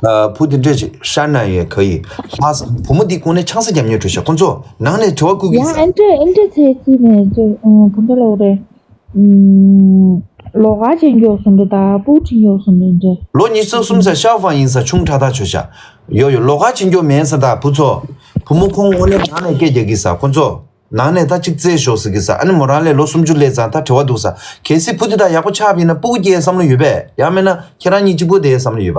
ཨ་བུ་དེ་འདྲས་ཤར་ན་ཡོད་ག་ཡི། ལྷ་ས་བུ་མོ་འདི་ཁོང་ནས་ཆང་ས་རྒྱབ་ཉོས་འགྲོ་ཤག་ཁོང་ཚོ་ནང་ནས་དྲི་བ་བསྐུར་གི་ཡ་ས། ཨེ་འདྲས་ཨེ་འདྲས་ཚེ་ཚིག་ནས་ཚོ་ག་འདྲ་ལོག་རེད། ལོ་ག་ཆེན་མགྱོགས་སོང་འདྲ་ད་སྤུ་ཁྲིན་མགྱོགས་སོང་འདྲ་འདྲ། ལོ་ཉི་ཤུ་གསུམ་ས་ཤའོ་ཧྥང་ཡིན་ས་ཆུང་དྲག་ཐག་ཆོད་ཤག་ཡོ་ཡོ་ལོ་ག་ཆེན་མགྱོགས་མེད་ས་ད་བུ་ཚོ། བུ་མོ་ཁོང་དངོས་གནས་ནང་ནས་སྐད་རྒྱག་གི་ས་ཁོང་ཚོ། ནང་ནས་ད་གཅིག་བཙལ་ཤོག་ཟེར་གི་ས་ཨ་ནི་མོ་རང་ལས་ལོ་སུམ་ཅུ་སླེབས་ཙང་ད་བྲེལ་བ་འདུག་ས། གལ་སྲིད་བུ་དེ་དག་ཡག་པོ་ཆགས་པ་ཡིན་ན་སྤུ་གུ་སྐྱེ་བསམ་བློ་ཡོད་པས། ཡང་མིན་ན་ཁྱེད་རང་གཉིས་གཅིག་པུ་བསྡད་བསམ་བློ་ཡོད་པ།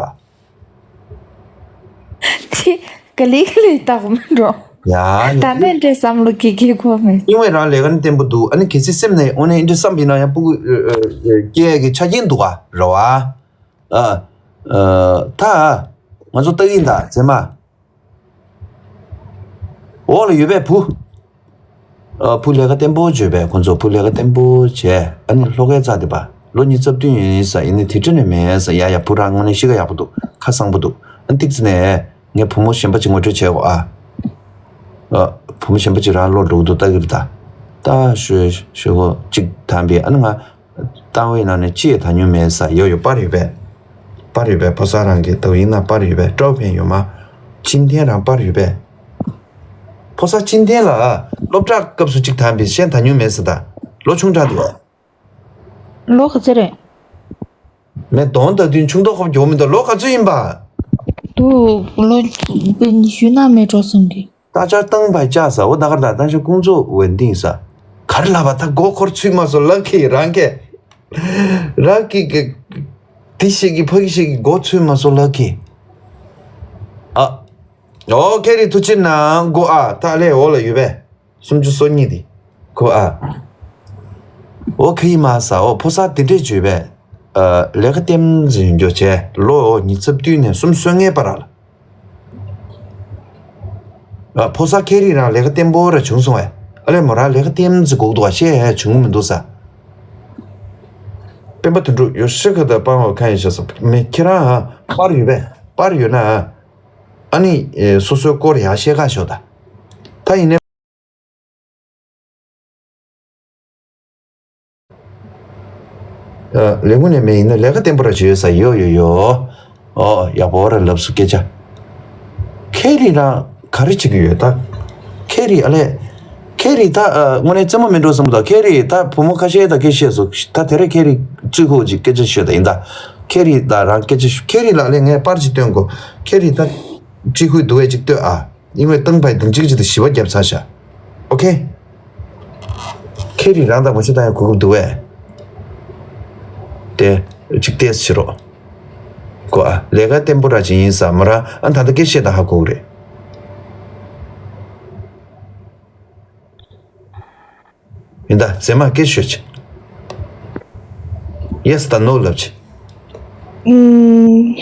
ཅི། ག་ལེ་ག་ལེ་ལྟ་གོ་མི་འགྲོ། ཡ་ཡ། ད་ལྟ་འདྲེ་བསམ་བློ་གི་གི་གོ་མེད། ཨིན་བས་རང་ལས་ཀ་ནི་བརྟན་པོ་འདུག་ཨ་ནི་གལ་སྲིད་སེམས་ནས་འོ་ནས་ཨིན་འདྲེ་བསམ་པ་ཡིན་ན་ཡང་སྤུ་གུ་སྐྱེ་ཡ་གི་ཆ་རྐྱེན་འདུག་ག་རེད་བ། ཨ། ཨ། ད། ང་ཚོ་ལྟ་གི་ཡིན་ད་མཛེས་མ། འོག་ལ་ཡོད་པས་བུ། ཨ། བུ་ལས་ཀ་བརྟན་པོ་བྱོས་པས་ཁོང་ཚོ་བུ་ལས་ཀ་བརྟན་པོ་བྱས་ཨ་ནི་ལྷོ་ཁའི་རྩ་དེ་པ་ལོ་ཉི་ཤུ་རྩ་བདུན་ཡིན་ས་ཡིན་ནི་དེ་འདྲ་ནི་མེད་ས་ཡ་ཡ་བུ་རང་དངོས་གནས་གཤིས་ཀ་ཡག་པོ་འདུག་ཁ་གསང་པོ་འདུག་ཨ་ཏིག་ཙི་ནས་ངས་བུ་མོ་གཞན་པ་ཅིག་ངོ་སྤྲོད་བྱས་གོ་ཨ། ཨ། བུ་མོ་གཞན་པ་ཅིག་རང་ལོ་འགྲོ་གི་འདུག་ལྟ་གི་རེད་ད། ད་ཞོ་ཞོ་གོ་གཅིག་དམ་པའི་ཨ་ནི་ང་། བཏང་བའི་ནང་ནས་ཅི་ཡང་ད་ཉུང་མེད་ས་ཡོད་ཡོད་པར་ཡོད་པས། པར་ཡོད་པས་ཕོ་གསར་རང་གི་ཏོ་ཡིན་ན་པར་ཡོད་པས་ཀྲོ་ཕན་ཡོད་མ། ཅིན་ཐན་རང་པར་ཡོད་པས། ཕོ་གསར་ཅིན་ཐན་ལ་སློབ་གྲྭ་སྐབས་སུ་གཅིག་དམ་པའི་ཤེས་ད་ཉུང་མེད་ས་ད། ལོ་ཆུང་དྲགས་འདུག་ལོ་ག་ཚོད་རེད། མེ་གདོང་ད་དུས་ཆུང་མདོག་ཁོབ་མགྱོགས་མི་འདུག་ལོ་ག་ཚོད་ཡིན་པ། དུ་ལོ་ཉི་ཤུ་ན་མེད་འགྲོ་སོང་གི། ད་ཆ་བཏང་བའི་ལྕགས་ཟ་འོ་ད་གར་ད་ད་ཆ་ཀུང་ཙོ་ཝེན་ཏིང་ས། གར་ལ་བ་ད་མགོ་འཁོར་ཚུད་མ་སོང་ལག་གི་རང་གི། རང་གི་གི། དེ་ཞིག་གི་ཕ་གི་ཞིག་གི་མགོ་ཚུད་མ་སོང་ལག་གི། ཨ། ཨོ་ཁེ་རི་ཐུགས་རྗེ་གནང་གོ་ཨ་ད་ལས་འོ་ལ་ཡོད་པས། སུམ་ཅུ་སོ་གཉིས་དེ། གོ་ཨ། ཨོ་ཁེ་ཡི་མ་ས་ཨོ་ཕོ་ས་དེ་འདྲས་བརྗོད་པས། ཨ་ལས་ཀ་ལྟེམ་ཟིན་འགྱོ་བྱས་ལོ་ཉི་ཚབ་བསྟུད་ནས་སུམ་སོ་ལྔའི་བར་ལ། ཨ་ཕོ་ས་ཁེ་རི་རང་ལས་ཀ་ལྟེམ་པོ་ར་བྱུང་སོང་བས། ཨ་ལས་མོ་རང་ལས་ཀ་ལྟེམ་ཟིན་གོ་འདུག་བ་ཤེས་ཧ་བྱུང་མི་འདུག་ས། སྤེན་པ་དོན་གྲུབ་ཡོ་ཤི་ཁ་ད་སྤང་བ་ཁ་ཡིན་ཤ་ས་མེ་ཁྱེད་རང་ཧ་པར་ཡོད་པས་པར་ཡོད་ན་ཨ། ཨ་ནི་སོ་སོའི་སྐོར་ཡང་བཤད་ག་ཤོག་ད། ད་ཡིན་ནའི། ལས་ཁུངས་ནས་མེད་ཡིན་ན་ལས་ཀ་བརྟན་པོ་ར་བྱོས་ས་ཡོ་ཡོ་ཡོ། ཨོ་ཡག་པོ་ར་ལབ་སུ་སྐད་ཆ། ཁེ་རི་རང་ག་རེ་བྱེད་ཀྱི་ཡོད་ད། ཁེ་རི་ཨ་ལས། ཁེ་རི་ད་དངོས་གནས་རྩེད་མོ་མི་འགྲོ་བསམ་ད་ཁེ་རི་ད་བུ་མོ་ཁ་ཤས་ད་སྐད་བཤད་སོ་ད་དེ་རེ་ཁེ་རི་བཙུད་ཁོ་ཅིག་སྐད་ཆ་ཤོད་ད་ཡིན་ད། ཁེ་རི་ད་རང་སྐད་ཆ་ཤོད་ཁེ་རི་ལ་ཨ་ལས་ངས་པར་ཅིག་སྟོན་གོ། ཁེ་རི་ད་ཅི་ཁུའི་འདུག་བས་ཅིག་ལྟོས་ཨ། ཨིན་ཝེ་ཏང་པའི་དུང་ཅིག་ཅིག་ཏུ་ཞི་བ་བརྒྱབ་ཚར་ཤག་ཨོ་ཁེ། ཁེ་རི་རང་དང་ངོ་ཤེས་བཏང་ཡ་གོ་སྐབས་འདུག་བས། དེ་ཅིག་ཏེས་ཕྱི་རོགས། གོ་ཨ་ལས་ཀ་བརྟན་པོ་ར་ཅིག་ཡིན་ས་མོ་རང་ཨ་ད་ལྟ་སྐད་བཤད་ད་ཧ་གོ་གི་རེད། ཡིན་ད་མཛེས་མ་སྐད་ཤོད་ཅིག་ཡེས་དང་ནོ་ལབ་ཅིག་ཨུམ།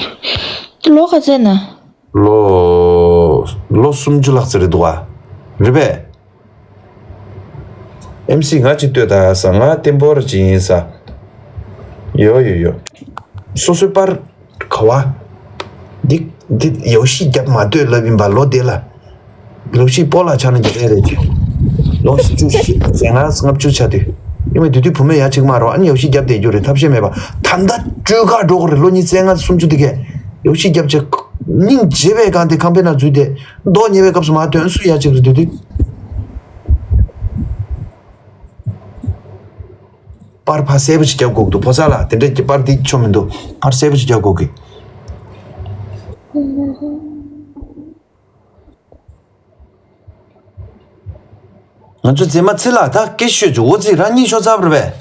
ལོ་ག་ཚད་ན། ལོ། ལོ་སུམ་ཅུ་ལྷག་ཙམ་རེད་འདུག་ཨ། རེད་པས། ཨེམ་སི་ང་ཅིག་ལྟོས་ད་ས་ང་བརྟན་པོ་ར་ཅིག་ཡིན་ས། ཡོ་ཡོ་ཡོ། སོ་སོའི་པར། ག་བ། འདི་འདི་ཡོ་ཤི་རྒྱབ་མ་ལྟོས་ལབ་ཡིན་པ་ལོ་དེ་ལ། ལོ་ཤི་སྤོ་ལགས་ཆགས་ན་རྒྱ་རེད་རེད་ཅེ། ལོ་བཞི་བཅུ་ཞེ་ལྔ་ལྔ་བཅུ་ཆགས་དུས། ཡིན་མ་དུས་དུས་བུ་མོ་ཡ་ཅིག་མ་རོ་ཨ་ནི་ཡོ་ཤི་རྒྱབ་བསྡད་རྒྱུ་རེད་ཐབས་ཤེས་མེད་པ། ད་ལྟ་སྤྲོད་ག་འགྲོ་གི་རེད་ལོ་ཉི་ཤུ་རྩ་ལྔ་སུམ་ཅུ་དེ་གས། ཡོ་ཤི་རྒྱབ་ཅེ། སྙིང་རྗེ་བའི་སྒང་དེ་ཁང་པའི་ནང་འཛུལ་ཏེ། མདོག་ཉེས་པའི་སྐབས་སུ་མ་དོན་སུ་ཡ་ཅིག་རེད་དུས་དུས། པར་ཕ་གསལ་པོ་ཞིག་རྒྱབ་དགོས་འདུག་ཕོ་གསར་ལ་དེ་འདྲས་ཀྱི་པར་འདི་ཆོ་མི་འདུག་པར་གསལ་པོ་ཞིག་རྒྱབ་དགོས་གི། ང་ཚོ་མཛེས་མ་ཚེ་ལགས་ད་སྐད་ཤོད་ཅིག་འོ་ཙི་རང་གཉིད་ཤོར་ཚར་བ་རེད་པས།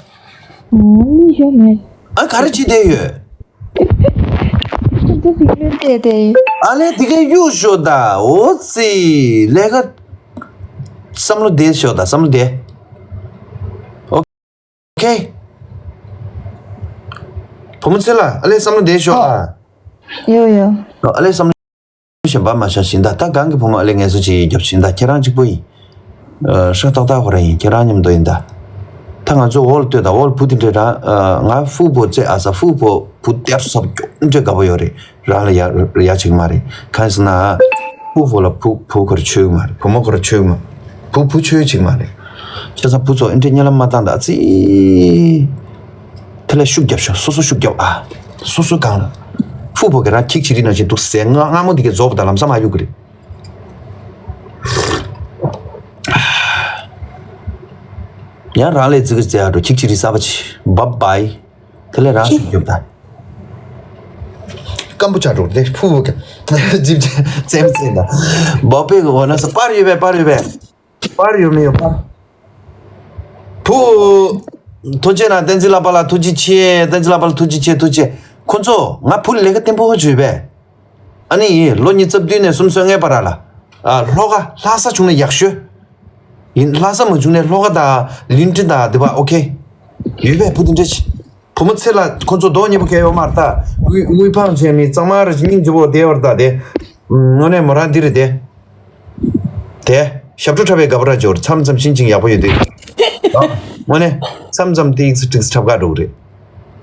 ཨང་གཉིད་ཤོར་མེད། ཨ་ག་རེ་བྱེད་བསྡད་ཡོད། ཁོ་ཚོ་ཟིག་ལོས་བལྟས་ཏེ། ཨ་ལས་དེ་གའི་གཡུག་ཤོག་ད་འོ་ཙི་ལས་ཀ། བསམ་བློ་བདེ་ཤོག་ད་བསམ་བློ་བདེ། ཨོ་ཁེ། བུ་མོ་ཚེ་ལགས་ཨ་ལས་བསམ་བློ་བདེ་ཤོག་ཨ། ཡོ་ཡོ། ཨ་ལས་བསམ་བློ་གཞན་པ་མ་བྱ་བཞིན་ད་ད་གང་གི་བུ་མོ་ཨ་ལས་ངལ་གསོ་བྱེད་ཡིན་རྒྱབ་བཞིན་ད་ཁྱེད་རང་གཅིག་པུ་ཡིན། ཨ་ཧྲ་ཏག་ཏག་ཁོ་ར་ཡིན་ཁྱེད་རང་མཉམ་དུ་ཡིན་ད། ད་ང་ཚོ་འོག་ལ་ལྟོས་ད་འོག་ལ་བུ་དེ་འདྲས་རང་ཨ་ང་ཧྥུ་བོ་ཙེ་ཨ་ས་ཧྥུ་བོ་བུ་དེར་སོབ་ཀྱོག་འདྲས་དགའ་པོ་ཡོད་རེད། རང་ལ་ཡ་ཡ་བྱེད་ཀྱི་མ་རེད། གང་ཡིན་ཟེར་ན། ཕུ་བོ་ལ་བུ་བུ་ཁོ་ར་ཆོས་ཀྱི་མ་རེད། བུ་མོ་ཁོ་ར་ཆོས་ཀྱི་མ། བུ་བུ་ཆོས་བྱེད་ཀྱི་མ་རེད། བྱས་ཙང་བུ་ཚོ་ཨེ་འདྲས་གཉའ་ལམ་མ་བཏང་ད་ཙི། དེ་ལ་ཤུགས་རྒྱབ་ཤོག་སོ་སོ་ཤུགས་རྒྱབ་ཨ། སོ་སོ་གང་ལ། ཕུ་བོ་གི་རང་ཁྱིག་ཆི་རི་ནང་བཞིན་འདུག་ཟས་ང་སྔ་མོ་འདི་གས་རྫོགས་པ་ད་ལམ་སང་མ་གཡུག་གི་རེད། ཡང་རང་ལས་ཙི་གི་ཙེ་ཨ་འགྲོ་ཁྱིག་ཆི་རི་གསར་པ་ཆི། བཱ་བཱའི། དེ་ལས་རང་ཤུགས་རྒྱོབ་དང་། སྐམ་པོ་ཆགས་འགྲོ་དེ་ཕུ་བོ་གི་ཇིབ་ཅེ་ཙེམ་ཙེམ་དང་། བོ་པེ་གི་འོ་ན་ས་པར་ཡོད་པས་པར་ཡོད་པས། པར་ཡོད་མི་ཡོད་པར། ཕུ། ཐུགས་རྗེ་གནང་བསྟན་འཛིན་ལྷ་པ་ལ་ཐུགས་རྗེ་ཆེ་བསྟན་འཛིན་ལྷ་པ་ལ་ཐུགས་རྗེ་ཆེ་ཐུགས་རྗེ། ཁོ་ཚོ་ང་བུ་ལས་ཀ་བརྟན་པོ་བྱོས་པས། ཨ་ནི་ཡིན་ལོ་ཉི་ཤུ་རྩ་བདུན་ནས་སུམ་ཅུ་སོ་ལྔའི་བར་ལ། ཨ་ལྷོ་ཁ་ལྷ་ས་བྱུང་ན་ཡག་ཤོས། ཡིན་ལྷ་ས་མ་བྱུང་ན་ལྷོ་ཁ་དང་ལིན་ཀྲིན་དང་དེ་པ་ཨོ་ཁེ། ཡོད་པས་བུ་དེ་འདྲ་ཞིག་བུ་མོ་ཚེ་ལ་ཁོ་ཚོ་མདོག་ཉེས་པོ་གས་ཡོད་མ་རེད་ད། དངུལ་དངུལ་ཕང་བྱས་མི་གཙང་མ་རེ་ཞིག་སྙིང་རྗེ་པོ་བསྡད་པ་རེད་ད་དེ། དངོས་གནས་མོ་རང་འདི་རེད་དེ། དེ། ཞབས་བྲོ་འཁྲབ་པའི་དགའ་པོ་ར་འབྱོར་མཚམས་མཚམས་ཤིན་ཅིང་ཡག་པོ་ཡོད་དུས། ཨ། དངོས་གནས། མཚམས་མཚམས་ཏིག་ཙི་ཏིག་ཙི་འཁྲབ་ག་འགྲོ་གི་རེད།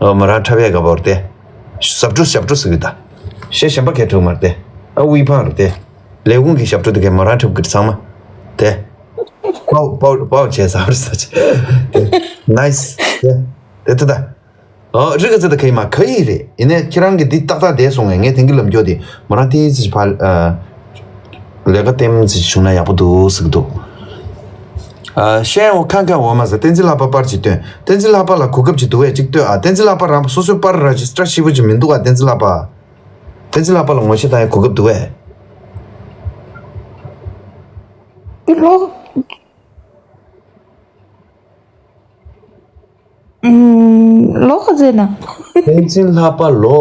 ཨ་མོ་རང་འཁྲབ་ཡས་དགའ་པོ་རེད་དེ། ཞབས་བྲོ་ཞབས་བྲོ་ཟེར་གི་ད། གཞས་གཞན་པ་གས་འཁྲབ་མ་རེད་དེ། ཨ་དབུས་ཕང་རེད་དེ། ལས་ཁུངས་ཀྱི་ཞབས་བྲོ་དེ་གས་མོ་རང་འཁྲབ་གི་རེད་ཚང་མ། དེ། པའོ་པའོ་པའོ་བྱས་ས་རེད་ས་ཆ། དེ། ནའིས། དེ། དེ་ད་ད། ཨོ་རི་ག་ཚ་ད་ག་ཡི་མ་ག་ཡི་རེད། ཡིན་ནའི་ཁྱེད་རང་གི་འདི་ཏག་ཏག་བསྡད་སོང་ངས་ངས་དེང་གི་ལམ་འགྱོ་དེ་མོ་རང་ཏི་ཙི་ཕ། ལས་ཀ་ལྟེམ་ཙི་བྱུང་ན་ཡག་པོ་འདུག་ཟེར་གི་འདུག་ཨ་ཤེས་འོ་ཁ་ཁ་འོ་མ་ཟ་བསྟན་འཛིན་ལྷག་པ་པར་ཅིག་སྟོན། བསྟན་འཛིན་ལྷག་པ་ལ་གོ་སྐབས་ཅིག་འདུག་བས་ཅིག་ལྟོས་ཨ། བསྟན་འཛིན་ལྷག་པ་རང་སོ་སོའི་པར་ར་ཇི་སི་ཊར་ཞིབ་པོ་ཅིག་མི་འདུག་ཨ། བསྟན་འཛིན་ལྷག་པ། བསྟན་འཛིན་ལྷག་པ་ལ་ངོ་ཤེས་བཏང་ཡ་གོ་སྐབས་འདུག་བས། ཨི་ལོ། ལོ་ག་ཚོད་ན། བསྟན་འཛིན་ལྷག་པ་ལོ།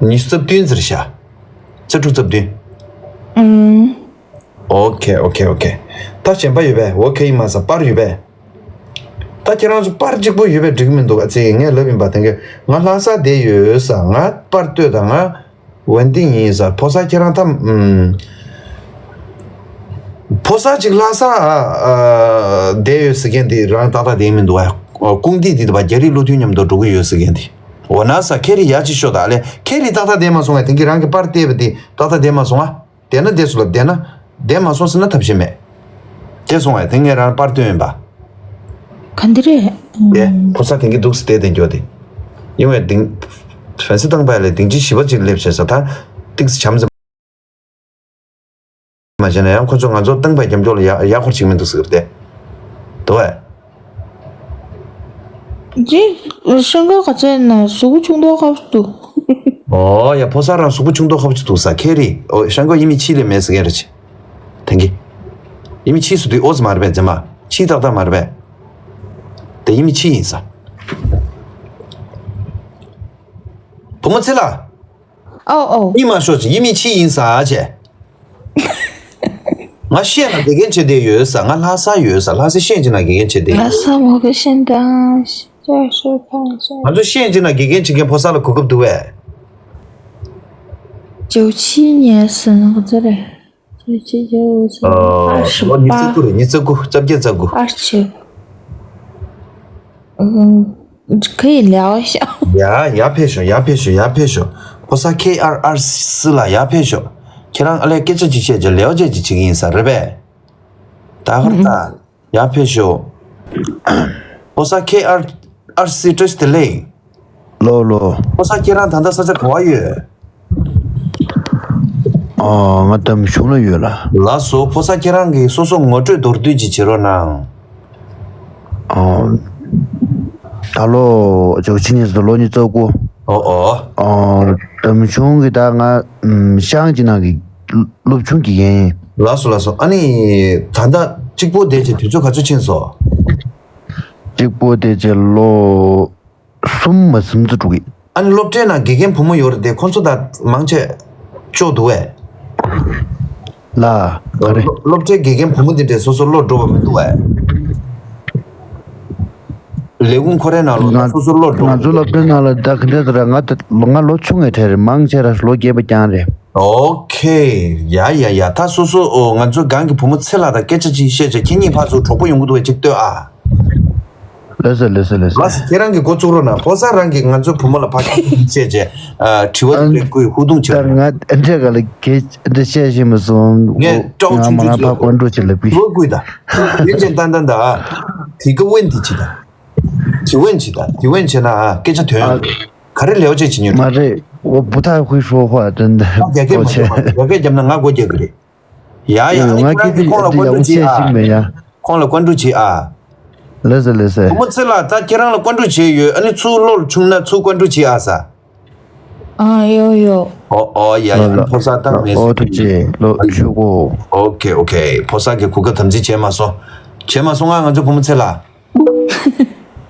ཉི་ཤུ་རྩ་བདུན་ཟེར་ཤག་ལྟ་དྲུག་རྩ་བདུན། ཨུམ། ཨོ་ཁེ་ཨོ་ཁེ་ཨོ་ཁེ། ད་གཞན་པ་ཡོད་པས། ཨོ་ཁེ་ཡིན་མ་ས་པར་ཡོད་པས། ད་ཁྱེད་རང་ཚོ་པར་གཅིག་པོ་ཡོད་པས་འགྲིག་གི་མི་འདུག་ཨ་ཙི་ངས་ལབ་ཡིན་པ་དེང་གི་ང་ལྷ་ས་བསྡད་ཡོད་ས། ང་པར་ལྟོས་དང་ང་ཝན་ཏིང་ཡིན་ས། ཕོ་གསར་ཁྱེད་རང་ཐམ་ཨུམ། ཕོ་གསར་གཅིག་ལྷ་ས་ཨ་བསྡད་ཡོད་ཟེར་མཁན་དེ་རང་ཏག་ཏག་བསྡད་མི་འདུག་ཨ་ཀུང་ཏི་དེ་དང་རྒྱ་རིགས་བློ་མཐུན་མཉམ་དུ་འགྲོ་གི་ཡོད་ཟེར་མཁན་དེ། འོ་ན་ས་ཁེ་རི་ཡ་ཅིག་ཤོད་ད་ཨ་ལེ། ཁེ་རི་ཏག་ཏག་བསྡད་མ་སོང་ངས་དེང་གི་རང་གི་པར་བལྟས་པ་དེ་ཏག་ཏག་བསྡད་མ་སོང་ཨ། བསྡད་ན་བསྡད་སོང་ལ་བསྡད་ན་བསྡད་མ་སོང་ཟེར་ན་ཐབས་ཤེས་མེད། བསྡད་སོང་ངས་དེ་ངས་རང་པར་བཏོན་ཡིན་པ། ག་འདི་རེད། ཨེ་ཕོ་གསར་དེང་གི་འདུག་སེ་བསྡད་བསྡད་འགྱོ་དེ། ཡིན་བས་དེང་ཧྥན་སི་བཏང་པ་ལས་དེང་ཅི་ཞི་བ་ཅིག་སླེབས་བྱས་ས་ད་ཏིག་སི་བྱམས་ཟེར། མ་བྱས་ན་ཡང་ཁོ་ཚོ་ང་ཚོ་བཏང་པའི་རྒྱབ་སྐྱོར་ལ་ཡག་ཡག་ཁོར་ཅིག་མི་འདུག་ཟེར་གི་རེད་དེ། དོ་བས། ཅི། ཧྲང་ཀའོ་ག་ཚོད་ན་གཟུགས་པོ་ཆུང་དོག་ཁ་པོ་འདུག་ཨོ་ཡ་ཕོ་གསར་རང་གཟུགས་པོ་ཆུང་དོག་ཁ་པོ་ཅིག་འདུག་ས་ཁེ་རི། ཨོ་ཧྲང་ཀའོ་ཡིན་མི་ཆི་ལས་མེད་ཟེར་མཁན་རེད་ཅི། དེང་གི། ཡིན་མི་ཆི་སུ་དུས་ཨོ་ཙི་མ་རེད་པས་ཛེ་མ། ཆི་ཏག་ཏག་མ་རེད་པས། དེ་ཡིན་མི་ཆི་ཡིན་ས། བུ་མོ་ཚེ་ལ། ཨོ་ཨོ། གཉིད་མ་ཤོར་ཅིག་ཡིན་མི་ཆི་ཡིན་ས་བྱས། ང་ཤེས་ན་དགེ་རྒན་བྱེད་བསྡད་ཡོད་ས། ང་ལྷ་ས་ཡོད་ས། ལྷ་ས་ཤེས་ཀྱི་ན་དགེ་རྒན་བྱེད་བསྡད་ཡོད། ང་ས་མོ་གི་ཤེས་དང་ཤེས་ཤེས་ཕང་ཤེས། ང་ཚོ་ཤེས་ཀྱི་ན་དགེ་རྒན་བྱེད་མཁན་ཕོ་གསར་ལ་གོ་སྐབས་འདུག་བས། 九七年生 ག་ཚོད་རེད། 九七 九五 二十八。 ལོ་ཉི་ཤུ་རྩ་དགུ་རེད། ཉི་ཤུ་རྩ་དགུ་རྩ་བརྒྱད་རྩ་དགུ། 二十。 ཨང་། 可以聊一下。 ཡ་ཡ་ཕེབས་ཤོག་ཡ་ཕེབས་ཤོག་ཡ་ཕེབས་ཤོག་ཕོ་གསར་ཁེ་ཨར་ཨར་སི་ལ་ཡ་ཕེབས་ཤོག་ཁྱེད་རང་ཨ་ལས་སྐད་ཆ་ཅིག་བཤད་ཅིག་ལེའོ་ཅེ་ཅིག་བྱེད་ཀྱི་ཡིན་ས་རེད་པས། ད་ཧར་ད་ཡ་ཕེབས་ཤོག་ཕོ་གསར་ཁེ་ཨར་ཨར་སི་བཀྲ་ཤིས་བདེ་ལེགས། ལོ་ལོ། ཕོ་གསར་ཁྱེད་རང་ད་ལྟ་ས་ཆ་ག་བ་ཡོད། ཨོ་ང་དམ་གཞུང་ལ་ཡོད་ལ། ལགས་སོ་ཕོ་གསར་ཁྱེད་རང་གིས་སོ་སོ་ངོ་སྤྲོད་མདོར་བསྡུས་ཅིག་བྱེད་རོགས་གནང་། ཨོ། ད་ལོ་བཅུ་གཅིག་ཉིས་སུ་ལོ་ཉི་ཤུ་རྩ་དགུ། ཨོ་ཨོ། ཨོ་དམ་གཞུང་གི་ད་ང་ཤང་གི་ནང་གི་སློབ་ཆུང་གི་ཡིན། ལགས་སོ་ལགས་སོ། ཨ་ནི་ད་ལྟ་གཅིག་པོ་བསྡད་ཅིག་དུས་ཚོད་ག་ཚོད་ཕྱིན་སོང་། གཅིག་པོ་བསྡད་ཅིག་ལོ། གསུམ་མ་གསུམ་ཚོ་འགྲོ་གི། ཨ་ནི་སློབ་གྲྭའི་ནང་དགེ་རྒན་བུ་མོ་ཡོད་རེད་དེ་ཁོང་ཚོ་ད་མང་ཆེ་ཅོག་འདུག་བས། ལ། ག་རེ། སློབ་གྲྭའི་དགེ་རྒན་བུ་མོ་འདི་འདྲས་སོ་སོ་བློ་འགྲོ་བ་མི་འདུག་བས། ལས་ཁུངས་ཁོ་རའི་ནང་ལོགས་ན་སོ་སོ་བློ་འགྲོ། ང་ཚོ་སློབ་གྲྭའི་ནང་ལ་ད་ག་འདྲས་ད་ར་ང་ད་ང་ལོ་ཆུང་བའི་གྲས་རེད། མང་ཆེ་ར་ལོ་རྒས་པ་རྐྱང་རེད། ཨོ་ཁེ། ཡ་ཡ་ཡ་ད་སོ་སོ་ཨོ་ང་ཚོའི་སྒང་གི་བུ་མོ་ཚེ་ལགས་དང་སྐད་ཆ་ཅིག་བཤད་བྱས་ཁྱེད་གཉིས་ཕར་ཚུར་གྲོགས་པོ་ཡོང་གི་འདུག་བས་ཅིག་ལྟོས་ཨ། ལགས་སོ་ལགས་སོ་ལགས་སོ། ལགས་སོ་ཁྱེད་རང་གིས་འགོ་བཙུགས་རོགས་གནང་། ཕོ་གསར་རང་གིས་ང་ཚོའི་བུ་མོ་ལ་ཕར་ཁ་ཐུག་བཤད་བྱས་ཨ་དྲི་བ་ཨ་དེ་འདྲས་བཀོད་ཧུར་བརྡུང་བྱེད་ད་རོགས་ང་གནང་། ཨ་འདྲས་ག་ལ་གེ་ཨ་འདྲས་བཤད་ཤེས་མ་སོང་། ངས་སྤྲོ་བོ་ང་ཆུང་མ་ཆུང་ང་ཕར་ཅིག་བཀོད་འགྲོ་བྱེད་ལབ་གི། དྲི་བ་བཀོད་ད། ཡིན་ཅན་ཏན་ཏན་ད། དེ་ག་ཝེན་དེ་ཅི་ད། དེ་ཝེན་ཅི་ད་དེ་ཝེན་བྱས་ན་ཨ་སྐད་ཆ་དོན། ཨ། ག་རེ་ལེའོ་ཅེ་བྱེད་ཉོ། མ་རེད། 我不太会说话，真的。 ང་རྒྱ་སྐད་མ་ཤེས་པ་རྒྱ་སྐད་རྒྱབ་ན་ང་མགོ་རྒྱག་གི་རེད། ཡ་ཡ་ཨ་ནི་ཁོ་རང་གིས་ཁོང་ལ་བཀའ་འདྲི་བྱེད་ཨ། ཁོང་ལ་བཀའ་འདྲི་བྱེད་ཨ། ལགས་སོ་ལགས་སོ། བུ་མོ་ཚེ་ལགས་ད་ཁྱེད་རང་ལ་བཀའ་འདྲི་བྱས་ཡོད། ཨ་ནི་ཚུར་བློ་ཆུང་ན་ཚུར་བཀའ་འདྲི་བྱེད་ཨ་ས། ཨ་ཡོ་ཡོ། ཨོ་ཨོ་ཡ་ཡ། ཨ་ནི་ཕོ་གསར་ད་མེད་ཨོ་ཐུགས་རྗེ་ལོ་ཆུ་གོ། ཨོ་ཁེ་ཨོ་ཁེ། ཕོ་གསར་གྱི་གོ་སྐབས་དམ་འཛིན་བྱས་མ་སོང་། བྱས་མ་སོང་ང་ང་ཚོ་བུ་མོ་ཚེ་ལགས།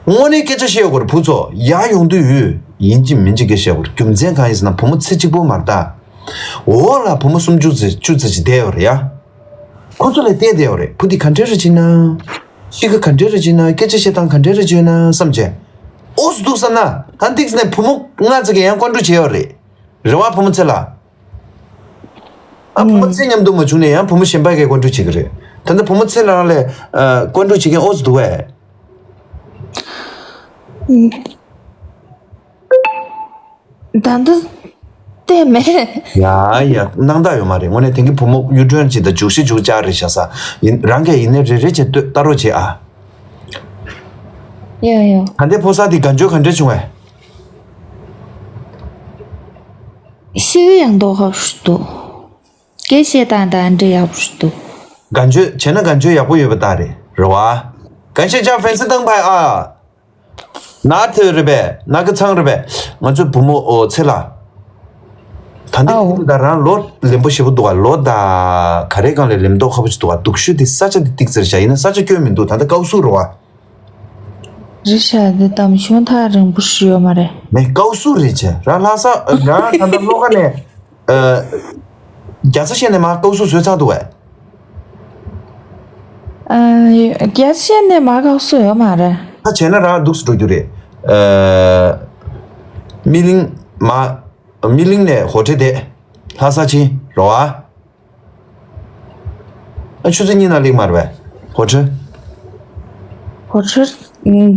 དངོས་གནས་སྐད་ཆ་བཤད་དགོས་རེད་བུ་ཚོ། ཡར་ཡོང་དུས་ཡོད་ཡིན་གཅིག་མིན་གཅིག་སྐད་ཆ་བཤད་དགོས་རེད། རྒྱུ་མཚན་གང་ཡིན་ཟེར་ན་བུ་མོ་ཚེ་གཅིག་པོ་མ་རེད་ད། འོག་ལ་བུ་མོ་སུམ་ཅུ་ཙམ་བཅུ་ཙམ་ཅིག་བསྡད་ཡོད་རེད་ཡ། ཁོ་ཚོ་ལ་བལྟས་བསྡད་ཡོད་རེད། བུ་འདི་ག་འདྲས་རེད་ཅིག་ན། གཤིས་ཀ་ག་འདྲས་རེད་ཅིག་ན། སྐད་ཆ་བཤད་སྟངས་ག་འདྲས་རེད་ཅིག་ན་བསམ་བྱས། ཨོ་སི་འདུག་བསམ་ན་ད་འདིག་ནས་བུ་མོ་ལྔ་ཙམ་གྱིས་ཡང་བཀའ་འདྲི་བྱས་ཡོད་རེད། རེད་བ་བུ་མོ་ཚེ་ལགས། ཨ་བུ་མོ་ཚེ་མཉམ་དུ་མ་བྱུང་ནས་ཡང་བུ་མོ་གཞན་པ་གིས་བཀའ་འདྲི་བྱེད་ཀྱི་རེད། ད་ལྟ་བུ་མོ་ཚེ་ལགས་ལ་ཨ་བཀའ་འདྲི་བྱེད་མཁན་ཨོ་སི་འདུག་བས། ད་འདི་བལྟས་མེད། ཡ་ཡ་སྣང་དག་ཡོད་མ་རེད། དངོས་གནས་དེང་གི་བུ་མོ་གཡུ་སྒྲོན་ཅིག་དང་རྒྱུགས་ཤིག་རྒྱུགས་ལྕགས་རེད་ཤག་ས། ཡིན་རང་གིས་ཡིན་ནའི་རེ་རེ་བྱས་ལྟོས་ལྟ་རོགས་བྱེད་ཨ། ཡ་ཡ། ད་ལྟའི་ཕོ་གསར་འདི་ག་འཇོན་ག་འདྲ་བྱུང་བས། ཤི་གི་ཡང་མདོག་ཁ་ཤུ་འདུག་སྐད་བཤད་སྟངས་དང་འདྲ་ཡག་པོ་ཞིག་འདུག་ག་འཇོན་བྱས་ན་ག་འཇོན་ཡག་པོ་ཡོད་པ་ད་རེད་རེད་བ། ག་ཤེད་ཅག་ཧྥན་སི་བཏང་ཕ་ཨ། ན་ཐེ་རེད་པས་ན་གི་ཚང་རེད་པས། ང་ཚོའི་བུ་མོ་ཨོ་ཚེ་ལ། ད་འདི་ཨའོ། ད་རང་ལོ་ལེན་པོ་ཞེ་པོ་འདུག་ག་ལོ་ད་ག་རེ་གང་ལས་ལེན་མདོག་ཁ་པོ་ཞིག་འདུག་ག་སྡུག་ཤོས་དེ་ས་ཆ་དེ་ཏིག་ཙེར་བཞག་ཡིན་ན་ས་ཆ་སྐྱོན་མི་འདུག་ད་ལྟ་ཀའོ་སུ་རེད་བ། རི་ཤ་འདི་དམ་ཆུང་ཐག་རིང་པོ་ཞིག་ཡོད་མ་རེད། མེ་ཀའོ་སུ་རེད་ཆེ་རང་ལྷ་ས་རང་ད་ལྟ་བློ་ཁ་ནས་ཨ། རྒྱ་ཚ་བཤད་ནས་མ་ཀའུ་སུ་བཟོས་ཚར་འདུག་བས། ཨ། རྒྱ་ཚ་བཤད་ནས་མ་ཀའུ་སུ་ཡོད་མ་རེད། ད་བྱས་ན་རང་སྡུག་སུ་འགྲོ་རྒྱུ་རེད། ཨ། སྨིན་གླིང་མ། སྨིན་གླིང་ནས་ཧོ་ཁྲེ་དེ། ལྷ་ས་ཕྱིན་རོ་ཨ། ཨ། ཆུ་ཚོད་གཉིས་ནང་སླེབས་མ་རེད་པས། ཧོ་ཁྲེ། ཧོ་ཁྲེ།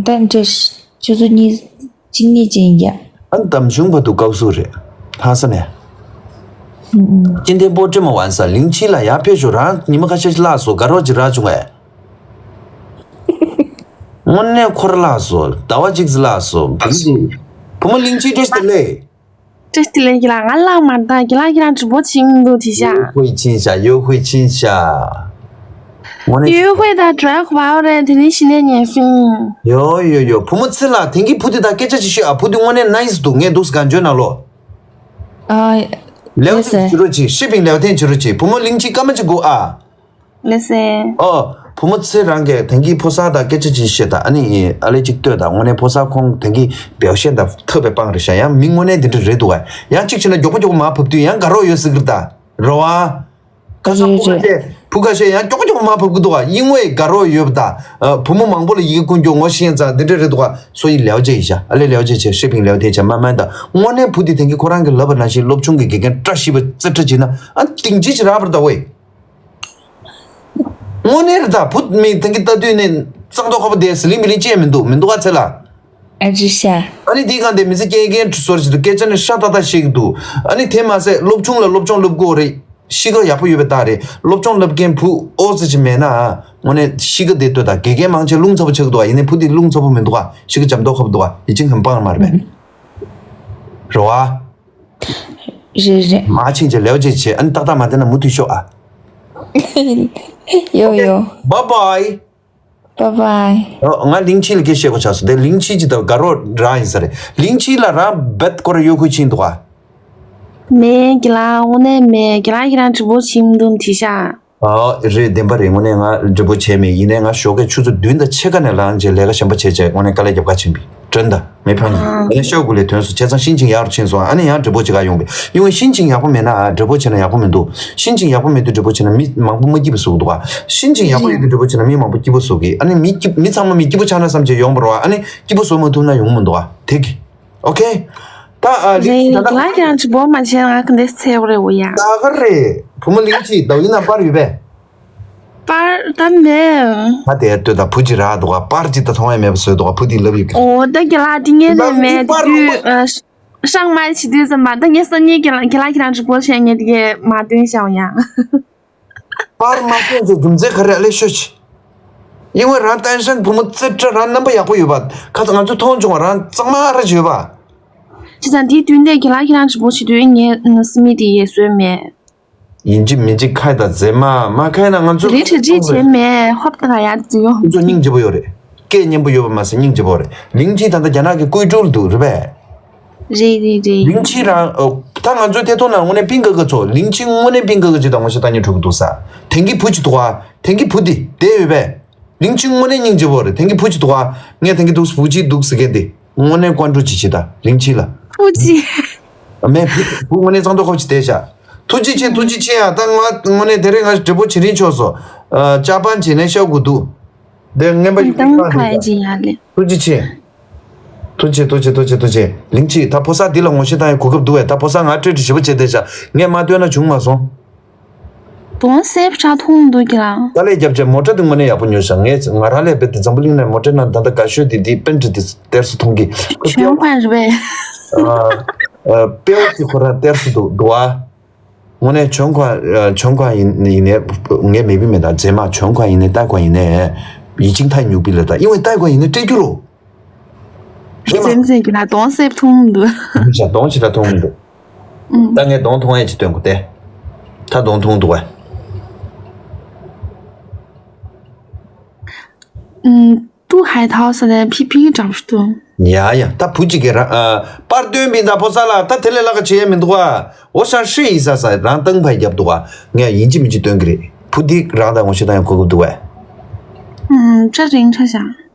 ད་འདྲེ་ཆུ་ཚོད་གཉིས་གཅིག་གཉིས་ཅན་ཡ། ཨ། འདམ་གཞུང་བར་དུ་ཀའུ་སུ་རེད། ལྷ་ས་ནས། ཨུ། ཅི་འདྲའི་པོ་ཏྲི་མ་ཝན་ས་གླིང་ཕྱི་ལ་ཡར་ཕེབས་ཤོག་རང་ཉི་མ་ཁ་ཤས་ཤིག་བརླག་སོང་། དགའ་རོགས་ཅིག་རག་བྱུང་བས། དངོས་གནས་ཁོ་ར་བརླག་སོང་། ཟླ་བ་གཅིག་ཙམ་བརླག་སོང་། བུ་མོ་དེ། བུ་མོ་གླིང་ཕྱི་བཀྲ་ཤིས་བདེ་ལེགས། བཀྲ་ཤིས་བདེ་ལེགས། ཁྱེད་ལ་ང་བརླག་མ་ད་ཁྱེད་ལ་ཁྱེད་རང་直播ཕྱིན་འདུག་དེ་ཤ། 约会亲一下，约会亲一下。 དངོས་གནས། 约会的转化 རེད། དེ་ནི་ཤི་ནས་ཉན་ཕིན། ཡོ་ཡོ་ཡོ། བུ་མོ་ཚེ་ལ་དེང་གི་བུ་དེ་དང་སྐད་ཆ་ཅིག་ཤོད་ཨ། བུ་དེ་དངོས་གནས་ནའི་སི་འདུག་ངས་འདུག་སེ་གང་བརྗོད་ན་ལོ། ཨ། ལེའོ་ལེ་ཐེ་སེ། ཞུ་རོགས་གྱིས། ཤི་པིང་ལེའོ་ཐེ་ཞུ་རོགས་གྱིས། བུ་མོ་གླིང་ཕྱི་སྐར་མ་གཅིག་སྒུག་ཨ། ལེ་སེ། ཨོ། བུ་མོ་ཚེ་རང་གིས་དེང་གི་ཕོ་གསར་དང་སྐད་ཆ་ཅིག་བཤད་དང་། ཨ་ནི་ཨ་ལེ་ཅིག་ལྟོས་དང་། དངོས་གནས་ཕོ་གསར་ཁོང་དེང་གི་བེའུ་ཤན་དང་ཐབས་པའི་སྤང་རེད་ཤག་ཡང་མི་དངོས་གནས་དེ་འདྲ་རེད་འདུག་ག་ཡང་གཅིག་བྱས་ན་མགྱོགས་པོ་མགྱོགས་པོ་མར་བབས་དུས་ཡང་དགའ་རོགས་ཡོད་ཟེར་གི་རེད་ད། རེད་བ། ཁ་སང་བུ་ཁ་ཤས་བུ་ཁ་ཤས་ཡང་མགྱོགས་པོ་མགྱོགས་པོ་མར་བབས་ཀྱི་འདུག་ག་ཡིན་ཝེ་དགའ་རོགས་ཡོད་པ་དང་། ཨ། བུ་མོ་མང་པོ་ལ་ཡི་གེ་བསྐུར་རྒྱུ་ངོ་ཤེས་ཡོན་ཙང་འདི་འདྲ་རེད་འདུག་ག་སོ་ཡི་ལེའོ་ཅེ་ཡིན་ཤག་ཨ་ལེ་ལེའོ་ཅེ་བྱས། ཤི་པིང་ལེའོ་ཐེ་བྱས། མ་མན་ད་དངོས་གནས་བུ་དེ་དེང་གི་ཁོ་རང་གི་ལབ་པ་ནང་བཞིན་སློབ་ཆུང་གི་དགེ་རྒན་བཀྲ་ཤིས་པ་རྩེ་གྲ་བྱས་ན་ཨ་སྡིངས་ཆ་ཅིག་རག་པ་རེད་ད་ཝེ། དངོས་གནས་རེད་ད། བུ་མོ་དེང་གི་ལྟ་དུས་ནས་གཙང་ཏོག་ཁ་པོ་དེ་ཟི་ལིང་མི་ལིང་ཅི་ཡང་མི་འདུག་མི་འདུག་ག་ཚེ་ལ། ཨ་ཅི་ཤ། ཨ་ནི་དེའི་སྒང་དེ་མི་ཚེ་སྐྱེལ་མཁན་ཚོར་ཞིག་འདུག་སྐད་ཆ་ནི་ཤ་ཏག་ཏག་བཤད་ཀྱི་འདུག་ཨ་ནི་དེ་མ་ཟད་སློབ་ཆུང་ལ་སློབ་སྦྱོང་སློབ་དགོས་རེད། གཤིས་ཀ་ཡག་པོ་ཡོད་པའི་རྟགས་རེད། སློབ་སྦྱོང་སློབ་མཁན་བུ་ཨོ་ཙི་ཅིག་མེད་ན་ཨ། དངོས་གནས་གཤིས་ཀ་དེ་ལྟོས་དང་། དགེ་རྒན་མང་ཆེ་རླུང་ཚ་པོ་ཆགས་ཀྱི་འདུག་ག་ཡིན་ནའི་བུ་དེ་རླུང་ཚ་པོ་མི་འདུག་ག་གཤིས་ཀ་འཇམ་ཏོག་ཁ་པོ་འདུག་ག་ཡིད་ཆེས་ཁམས་སྤང་མ་རེད་པས། རེད་བ། རེད་རེད། མ་ཕྱིན་ཆད་ལེའོ་ཅེ་བྱས། ཨ་ནི་ཏག་ཏག་མ་བསྡད་ན་མུ་མཐུད་ཤོག་ཨ། ཡོ་ཡོ། Bye bye. Bye bye. ཨོ། ང་གླིང་ཕྱི་ལ་སྐད་བཤད་དགོས་ཆགས་སོང་། དེ་གླིང་ཕྱི་ཅིག་དང་དགའ་རོགས་རང་ཡིན་ས་རེད། གླིང་ཕྱི་ལ་རང་རྦད་སྐོར་ཡོད་ཁུལ་ཕྱིན་འདུག་ག་མེད་ཀི་ལ། དངོས་གནས་མེད་ཀི་ལ། ཁྱེད་རང་直播ཕྱིན་འདུག་དེ་ཤ། ཨོ། རེད། བདེན་པ་རེད། དངོས་གནས་ང་直播བྱས་མེད། ཡིན་ནའི་ང་ཞོགས་ཀས་ཆུ་ཚོད་བདུན་དང་ཕྱེད་ཀ་ནས་ལངས་བྱས་ལས་ཀ་གཞན་པ་བྱས་བྱས་དངོས་གནས་དཀའ་ལས་རྒྱབ་ཁ་ཕྱིན་པས། དྲན་ད། མི་ཕམ་གྱི། ཨ། ངས་ཤོག་གུ་ལས་ཐོན་སོང་། བྱས་ཙང་ཤིན་ཅིང་ཡག་རུ་ཕྱིན་སོང་། ཨ་ནི་ཡང་直播བྱེད་ག་ཡོང་པས། ཡིན་ཝེ་ཤིན་ཅིང་ཡག་པོ་མེད་ན་ཨ་直播བྱས་ན་ཡག་པོ་མི་འདུག་ཤིན་ཅིང་ཡག་པོ་མེད་དུས་直播བྱས་ན་མི་མང་པོ་མ་སྐྱིད་པ་བཟོ་གི་འདུག་ག་ཤིན་ཅིང་ཡག་པོ་ཡོད་དུས་直播བྱས་ན་མི་མང་པོ་སྐྱིད་པོ་བཟོ་གི། ཨ་ནི་མི་སྐྱིད་མི་ཚང་མ་མི་སྐྱིད་པོ་ཆགས་ན་བསམ་བྱས་ཡོང་པ་རེད་བ། ཨ་ནི་སྐྱིད་པོ་བཟོ་མ་ཐུབ་ན་ཡོང་མི་འདུག་ག་དེ་གི། ཨོ་ཁེ། ད་ཨ་རེད། ད་ལྟ་ང་ཀྱང་直播མ་བྱས་ང་ག་འདྲས་ཚེ་བ་རེད་འོ་ཡ། ད་ག་རེད། བུ་མོ་གླིང་ཕྱི་ད་ཡིན་ན་པར་ཡོད་པས། པར་ད་མེད། ད་དེ་ལྟོས་ད། བུ་གཅིག་རག་འདུག་ག་པར་གཅིག་ད་མཐོང་ཡ་མེད་པ་བཟོས་འདུག་ག་བུ་དེས་ལབ་ཡོད་ཀི། ཨོ་ད་རྒན་ལགས་དེ་ངས་ནས་མེད་དུས་ཨ། ཧྲང་མ་བྱེད་དུས་ཙམ་པ་ད་ངས་སང་ཉིན་རྒན་ལགས་རྒན་ལགས་ཁྱེད་རང་直播བྱས་ངས་དེ་གས་མ་སྟོན་བཞག་ཡ། པར་མ་སྟོན་ཅིག་རྒྱུ་མཚན་ག་རེ་ཨ་ལེ་ཤོད་ཅིག་ཡིན་ཝེ་རང་ཏན་ཧྲན་བུ་མོ་རྩེ་གྲ་རང་རྣམ་པ་ཡག་པོ་ཡོད་པ། ཁ་ཚ་ང་ཚོ་མཐོང་བྱུང་བ་རང་གཙང་མ་ར་ཅིག་ཡོད་པ། བྱས་ཙང་དེའི་དུས་འདས་རྒན་ལགས་ཁྱེད་རང་直播བྱེད་དུས་ངས་སི་མི་དེ་ཡས་བཟོས་མེད། ཡིན་གཅིག་མིན་གཅིག་ཁ་ཡི་དང་མཛེས་མ་མ་ཁ་ཡི་ན་ང་ཚོ་རི་ཁྲི་ཁྲི་བྱས་མེད་ཧོབ་ཏེ་ལ་ཡ་ཙི་ཡོ། ཁོ་ཚོ་སྙིང་རྗེ་པོ་ཡོད་རེད། སྐད་སྙན་པོ་ཡོད་པ་མ་ཟད་སྙིང་རྗེ་པོ་རེད། གླིང་ཕྱི་ད་ལྟ་རྒྱ་ནག་གི་ཀུའི་ཀྲོའུ་ལ་འདུག་རེད་པས། རེད་རེད་རེད། གླིང་ཕྱི་རང་ཨོ། ད་ང་ཚོའི་ཐད་གཏོང་ནང་དངོས་གནས་པིང་ཀ་ཀ་ཚོ་གླིང་ཕྱི་དངོས་གནས་པིང་ཀ་ཀ་ཅིག་དང་ངོ་ཤེས་ལྟ་ཉན་འགྲོ་གི་འདུག་ས། དེང་གི་བུ་ཅིག་འདུག་ཨ། དེང་གི་བུ་འདི་བསྡད་ཡོད་པས། གླིང་ཕྱི་དངོས་གནས་སྙིང་རྗེ་པོ་རེད། དེང་གི་བུ་ཅིག་འདུག་ཨ། ངས་དེང་གི་འདུག་བུ་གཅིག་འདུག་ཟེར་མཁན་དེ་དངོས་གནས་ཀོན་ཀྲོ་ཅིག་བྱེད་ད་གླིང་ཕྱི་ལ། བུ་གཅིག་མེད་བུ་བུ་དངོས་གནས་གཙང་ཏོག་ཁོབ་ཅིག་བསྡད་ཤག་ཐུགས་རྗེ་ཆེ། ཐུགས་རྗེ་ཆེ་ཡ། ད་ང་དངོས་གནས་དེ་རིང་ང་འབྲས་བུ་བྱེད་རིན་ཆོག་སོ། ཨ། ཅག་པན་བྱེད་ནས་ཤོག་གུ་འདུག་དེ་རྔན་པ་ཡོད་པའི་ཁང་རེད། ཐུགས་རྗེ་ཆེ། ཐུགས་རྗེ་ཆེ། ཐུགས་རྗེ་ཆེ་ཐུགས་རྗེ་ཆེ་ཐུགས་རྗེ་ཆེ། གླིང་ཕྱི་ད་ཕོ་གསར་འདི་ལ་ངོ་ཤེས་བཏང་ཡའི་གོ་སྐབས་འདུག་བས། ད་ཕོ་གསར་ང་སྤྲོད་བྲིས་ཞིབ་པོ་བྱས་བསྡད་ཤག་ངས་མ་སྟོན་ན་བྱུང་མ་སོང་། གདོང་གསེབ་ཁྲ་མཐོང་འདུག་གི་ལ། དཀའ་ལས་རྒྱབ་བྱས་མོ་ཊ་འདི་དངོས་གནས་ཡག་པོ་ཉོས་ཤག་ངས་ང་རང་ལས་རྦད་དེ་འཛམ་བུ་གླིང་ནས་མོ་ཊ་ནང་ད་ལྟ་དགའ་ཤོས་དེ་འདི་པིན་ཊི་དེ་སྟེར་སུ་མཐོང་གི། ཁོ་ཆོན་ཁོན་རེད་པས། ཨ། ཨ། དཔེ་བོ་ཅིག་ཁོ་རང་སྟེར་སུ་འདུག་འདུག་ཨ། དངོས་གནས་ཆོན་ཁོན་ཨ། ཆོན་ཁོན་ཡིན་ཡིན་ནའི་ངའི་མེ་བི་མེ་དང་མཛེས་མ་ཆོན་ཁོན་ཡིན་ནའི་ཏའི་ཁོན་ཡིན་ནའི་ཡིད་ཆེས་ཐག་ཉུག་པི་ལ་ད་ཡིན་ཝེ་ཏའི་ཁོན་ཡིན་ནའི་སྤྲད་རྒྱུ་རོ། རེད་མ། མཛེས་མཛེས་ཀྱི་ལ་གདོང་གསེབ་མཐོང་མི་འདུག་མི་བྱ་གདོང་ཞིག་ལ་མཐོང་མི་འདུག་ཨུམ། ད་ངས་གདོང་མཐོང་ཡས་ཅིག་སྟོན་དགོས་ཏེ། ད་གདོང་མཐོང་འདུག་བས། ཨུམ། 杜海涛 ཟེར་ནས་ཕི་ཕི་གི་འགྲམ་དུ། ཡ་ཡ། ད་བུ་གཅིག་གིས་རང་ཨ། པར་སྟོན་པིན་ད་ཕོ་གསར་ལ་ད་དེ་ལས་ལྷག་ག་བྱེད་ཡས་མི་འདུག་ཨ། འོ་ཤར་ཧྲི་ཡིན་ས་ས་རང་སྟངས་ཕར་རྒྱབ་འདུག་ཨ། ངས་ཡིན་གཅིག་མིན་གཅིག་སྟོན་གི་རེད། བུ་འདི་རང་དང་ངོ་ཤེས་བཏང་ཡང་གོ་སྐབས་འདུག་བས། ཨུམ། སྐྲ་རིང་ཁྲ་ཤག་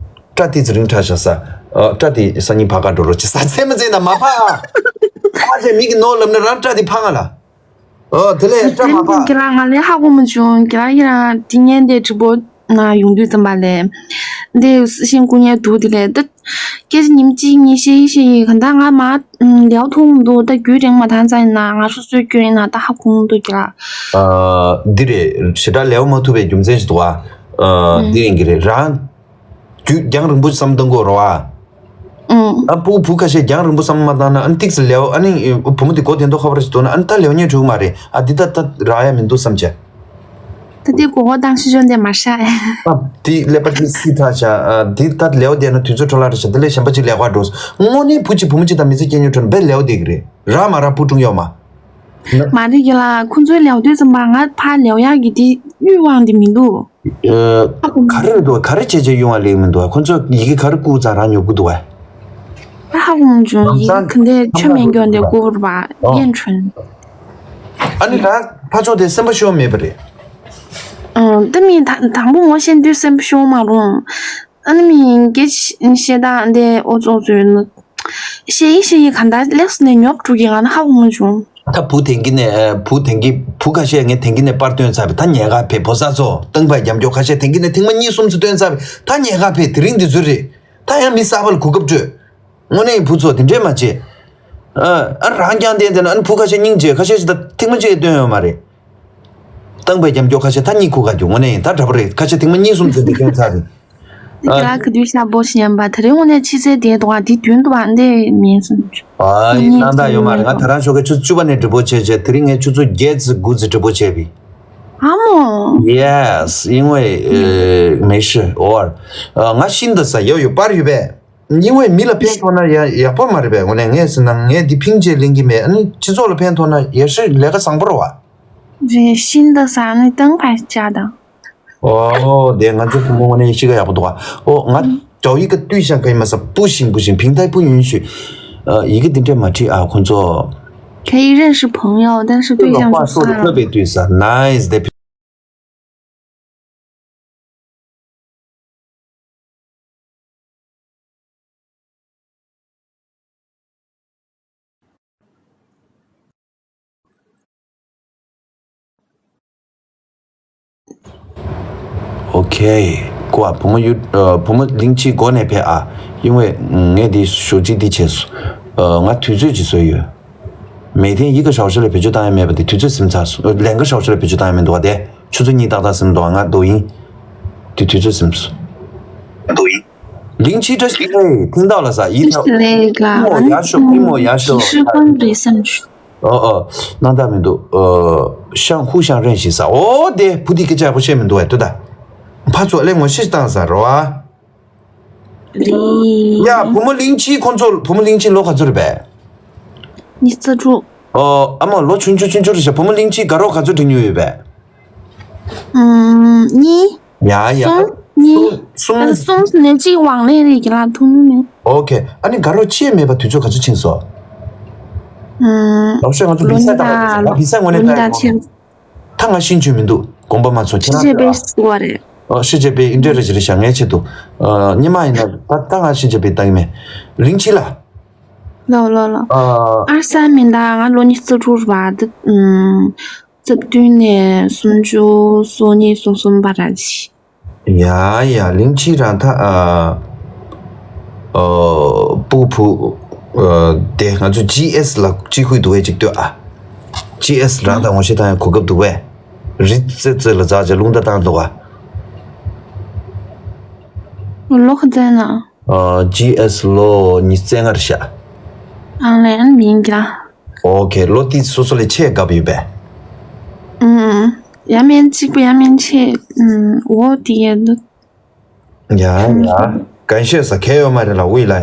སྐྲ་ཏི་ཙི་རིང་ཁྲ་ཤག་ས། ཨ། སྐྲ་ཏི་སང་ཉིན་ཕར་ཁ་འགྲོ་རོགས་བྱེད་ས། ཚད་མ་ཚད་ན་མ་ཕ། ཨ་ཅེ་མིག་གི་ནོར་ལབ་ན་རང་སྐྲ་ཏི་ཕ་ང་ལ། ཨོ་དེ་ལས་བཀྲ་མ་ཕབ། ཁྱེད་རང་ང་ལས་ཧ་གོ་མ་བྱུང་། ཁྱེད་རང་ཁྱེད་རང་དེ་ཉན་དེ་ཁྲི་པོ་ན་ཡོང་དུས་ཙམ་པ་ལས་འདི་སེམས་ཁུ་ཉན་འདུག་དེ་ལས་ད་སྐད་ཆ་ཉིན་གཅིག་གཉིས་བཤད་ཡིན་བཤད་ཡིན་ག་ད་ང་མ་ལེའུ་ཐུང་འདུག་ད་རྒྱུད་རིང་མ་ཐང་ཙང་ཡིན་ན་ང་ཧྲུ་སོད་སྐྱོན་ཡིན་ན་ད་ཧ་གོ་འདུག་ཁྱེད་རང་། ཨ་འདི་རེད། ཞེ་དྲག་ལེའུ་མ་ཐུབ་པའི་རྒྱུ་མཚན་ཞིག་འདུག་ཨ། ཨ་འདི་ཡིན་གྱི་རེད། རང་རྒྱུད་རྒྱང་རིང་པོ་བསམ་བཏང་དགོས་རེད་བ། ཨང་། ཨ་ཕྲུ་གུ་བུ་ཁ་ཤས་རྒྱང་རིང་པོ་བསམ་མ་བཏང་ན་ཨ་ནི་ཏིག་ཙམ་ལེའུ་ཨ་ནི་བུ་མོ་དེ་མགོ་དེ་མདོག་ཁ་པར་ཞིག་འདུག་ན་ཨ་ནི་ད་ལེའུ་ཉན་འགྲོ་གི་མ་རེད། ཨ་འདི་ད་ད་རག་ཡ་མི་འདུག་བསམ་བྱས། ད་དེ་མགོ་སྐོར་བཏང་ཤི་ཤོར་འདི་མ་ཤ་ཨེ། ཨ་འདི་ཀླད་པ་དེ་སྲིད་ཐག་བྱ། ཨ་འདི་ད་ལེའུ་བསྡད་ན་དུས་ཚོད་འཕྲོ་བརླག་རེད་བྱ། འདི་ལས་གཞན་པ་ཅིག་ལེགས་པ་འགྲོ། དངོས་གནས་བུ་གཅིག་བུ་མོ་གཅིག་དང་མི་ཚེ་སྐྱེལ་ཉོ་འཕྲོ་ན་བས་ལེའུ་བསྡད་ཀྱི་རེད། རག་མ་རག་བུ་སྲུང་ཡོད་མ། མ་རེད་ཀྱི་ལ། ཁོ་ཚོའི་ལེའུ་དུས་ཙམ་པ་ང་ཕར་ལེའུ་ཡག་གི་དེ་གཡུལ་དབང་དེ་མི་འདུག་ཨ་ག་རེ་རེད་འདུག་ག་རེ་བྱས་བྱས་གཡུལ་དབང་ལེགས་མི་འདུག་ཁོ་ཚོ་ཡི་གེ་ག་རེ་བསྐུར་ཙང་རང་ཉོ་དགོས་འདུག་བས། ཨ་ཧ་གོ་མ་བྱུང་། ཡི་གེ་ག་འདྲའི་ཆོ་མེད་མགྱོགས་འདྲ་བསྐུར་བ་ཨོ། ཡན་ཁྲོན། ཨ་ནི་ད་ཕ་ཕྱོགས་དེ་སེམས་པ་ཤོར་མེད་པ་རེད། ཨང་། ད་མི་ད་དང་པོ་ངོ་ཤེས་དུས་སེམས་པ་ཤོར་མ་རུང་། ཨ་ནི་མི་ཡིན་གྱི་ཤེས་དང་འདི་ཨོ་ཙོག་ཙོག་ནི། ཤེས་ཡི་ཤེས་ཡི་གང་ལྟར་ལེགས་སུ་ནས་ཉོབ་འགྲོ་གི་ང་ནི་ཧ་གོ་མ་བྱུང་། ད་བུ་དེང་གི་ནས་བུ་དེང་གི་བུ་ཁ་ཤས་ངས་དེང་གི་ནས་པར་བཏོན་ཚར་བས། ད་ཉལ་ཁ་ཕེབས། ཕོ་གསར་ཚོ་རྟང་པ་རྒྱབ་སྐྱོར་ཁ་ཤས་དེང་གི་ནས་ཐེངས་མ་གཉིས་གསུམ་ཙམ་བཏོན་ཚར་བས། ད་ཉལ་ཁ་ཕེབས། དེ་རིང་འདི་ཚོ་རེད། ད་ཡང་མི་གསར་པ་ལ་གོ་སྐབས་སྤྲོད། དངོས་གནས་བུ་ཚོ་དེ་འདྲས་མ་བྱེད། ཨ་ཨ་རང་རྐྱང་བསྡད་བསྡད་ན་ཨ་ནི་བུ་ཁ་ཤས་སྙིང་རྗེ། ཁ་ཤས་ཤིག་ད་ཐེངས་མ་གཅིག་བཏོན་ཡོད་མ་རེད། རྟང་པའི་རྒྱབ་སྐྱོར་ཁ་ཤས་ད་གཉིད་ཁུག་ག་རྒྱུ་དངོས་གནས་ཡིན། ད་འདྲ་པོ་རེད། ཁ་ཤས་ཐེངས་མ་གཉིས་གསུམ་ཙམ་དེ་བཏོན་ཚར་རེད། ཁྱེད་རང་ག་དུས་ཤ་པོ་ཞིག་ཡིན་པ་དེ་རིང་དངོས་གནས་ཕྱི་ཚེ་དེའི་དོ་དེ་དུས་འདུག་པ་འདི་མིན་སོང་། ཨ་ཡིན་སྣང་དག་ཡོད་མ་རེད། ང་ད་རང་ཞོགས་ཀས་ཆུ་ཚོད་བཅུ་པ་ནས་直播བྱས་བྱས་དེ་རིང་ངས་ཆུ་ཚོད་བརྒྱད་ཙམ་དགུ་ཙམ直播བྱས་པས། ཨ་མོ། Yes 因为呃没事偶尔 ང་ཤིན་ཏུ་ས་ཡོད་ཡོད་པར་ཡོད་པས། 因为མི་ལ་ཕན་ཐོགས་ན་ཡ་ཡག་པོ་མ་རེད་པས། དངོས་གནས་ངས་ཟེར་ན་ངས་འདི་ཕིང་རྗེས་ལེན་གྱི་མེད། ཨ་ནི་སྤྱི་ཚོགས་ལ་ཕན་ཐོགས་ན་ཡ་ཧྲི་ལས་ཀ་བཟང་པོ་རེད་བ། རེད། ཤིན་ཏུ་ས་ནི་སྟོན་པ་བྱ་དང་། ཨོ་དེ་ང་ཚོ་བུ་མོ་དངོས་གནས་གཤིས་ཀ་ཡག་པོ་འདུག་ག་ཨོ་ང་ཀའོ་ཡི་ག་ཏུས་ཤང་ག་ཡི་མ་ས་不行不行 平台不允许 ཡི་གེ་འདི་འདྲས་མ་བྲིས་ཨ་ཁོང་ཚོ། 可以认识朋友，但是对象就算了。 ལོག་པ་སོགས་ལ་ཕོད་པའི་དུས་ས་nice དེ། โอเค ཀོ་ཨ་བུ་མོ་ཡུ་ཨ་བུ་མོ་གླིང་ཕྱིའི་སྒོ་ནས་ཕེབས་ཨ། 因为ངས་འདི་ཞོགས་ཇི་འདི་བྱས་སོང་། ཨ་ང་དུས་ཚོད་ཅིག་བཟོས་ཡོད། 每天一个小时ལ་བེད་སྤྱོད་བཏང་ཡ་མེད་པ་དེ་དུས་ཚོད་ཟིན་ཚར་སོང་། ལན་ཀ་ཞའོ་ཞི་ལ་བེད་སྤྱོད་བཏང་ཡ་མི་འདུག་བ་དེ། ཆུ་ཚོད་གཉིས་ཏག་ཏག་ཟིན་འདུག་བ། ང་抖音་དེ་དུས་ཚོད་ཟིན་སོང་། 抖音。 林七这是听到了啥？一跳，一模一样说，一模一样说。 ཨོ་ཨོ། སྣང་དག་མི་འདུག་ཨོ། 相互相认识ས། ཨོ་དེ་བུ་དེ་སྐད་ཆ་ཡག་པོ་བཤད་མི་འདུག་བས་དུ་ད། ཕ་ཚོ་ལས་ངོ་ཤེས་བཏང་ས་རོ་ཨ། རེད། ཡ་བུ་མོ་གླིང་ཕྱིའི་ཁོང་ཚོ་བུ་མོ་གླིང་ཕྱིའི་ལོ་ག་ཚོད་རེད་པས། ཉི་ཤུ་རྩ་དྲུག་ཨོ་ཨ་མ་ལོ་ཆུང་ཆུང་ཆུང་ཆུང་རེད་ཤག་བུ་མོ་གླིང་ཕྱིའི་དགའ་རོགས་ག་ཚོད་འགྲིག་མྱོང་ཡོད་པས། ཨུམ། གཉིས། ཡ་ཡ། གསུམ། གཉིས། གསུམ། ཨ་གསུམ་ནས་གཅིག་དབང་ལེན་རེད་ཀྱི་ལ་ཐུང་ནས། ཨོ་ཁེ། ཨ་ནི་དགའ་རོགས་ཅི་ཡང་མེད་པ་དུས་ཚོད་ག་ཚོད་ཕྱིན་སོང་། ཨུམ། ལོ་ཤས་ང་ཚོ་ལོ་བི་ས་གཉིས་ད་ལྟ་ལ་བི་ས་ངོ་ནས་ལོ་ད་ད་ང་ཤེས་ཀྱི་མི་འདུག་དགོངས་པ་མ་ཚོམ་ཁྱེད་རང་ཤི་རྗེས་པའི་སུ་བ་རེད། ཨ་ཤི་རྗེས་པའི་ཨིན་དྲེ་རེ་ཞིག་རེད་ཤག་ངའི་ཆེད་དུ། ཨ་ཉི་མ་ཡིན་ན་ད་ད་ང་ཤི་རྗེས་པའི་ལྟ་གི་མེད། གླིང་ཕྱི་ལ། ལོ་ལོ་ལོ། ཨ་ཨར་ས་མིན་ད་ང་ལོ་ཉི་ཤུ་རྩ་དྲུག་རེད་པ། ད་ཨུམ། རྩ་བདུན་ནས་སུམ་ཅུ་སོ་གཉིས་སོ་གསུམ་བར་ར་ཆི། ཡ་ཡ་གླིང་ཕྱི་རང་ད་ཨ་ཨ་སྤུ་གུ་བུ་ཨ་དེ་ང་ཚོ་ཇི་ཨེས་ལ་གཅིག་ཧུད་འདུག་བས་གཅིག་ལྟོས་ཨ། ཇི་ཨེས་རང་ད་ངོ་ཤེས་བཏང་ཡ་གོ་སྐབས་འདུག་བས། རི་རྩེ་རྩེ་ལ་འཛག་བྱས་རླུང་རྟ་བཏང་འདུག་ཨ། ལོ་ག་ཚོད་ན། ཨ་ཇི་ཨེས་ལོ་ཉི་ཤུ་རྩ་ལྔ་རེད་ཤག་ཨང་ལན་མིན་གྱ། ཨོ་ཁེ། ལོ་ཏི་སོ་སོ་ལས་ཆེ་དགའ་པོ་ཡོད་པས། ཨུམ། ཡ་མེན་གཅིག་པུ་ཡ་མེན་ཆེ། ཨུམ། འོ་དེ་ཡ་འདུག་ཡ་ཡ། གན་ཤེས་ས་གལ་ཡོད་མ་རེད་ལ་ཝི་ལ།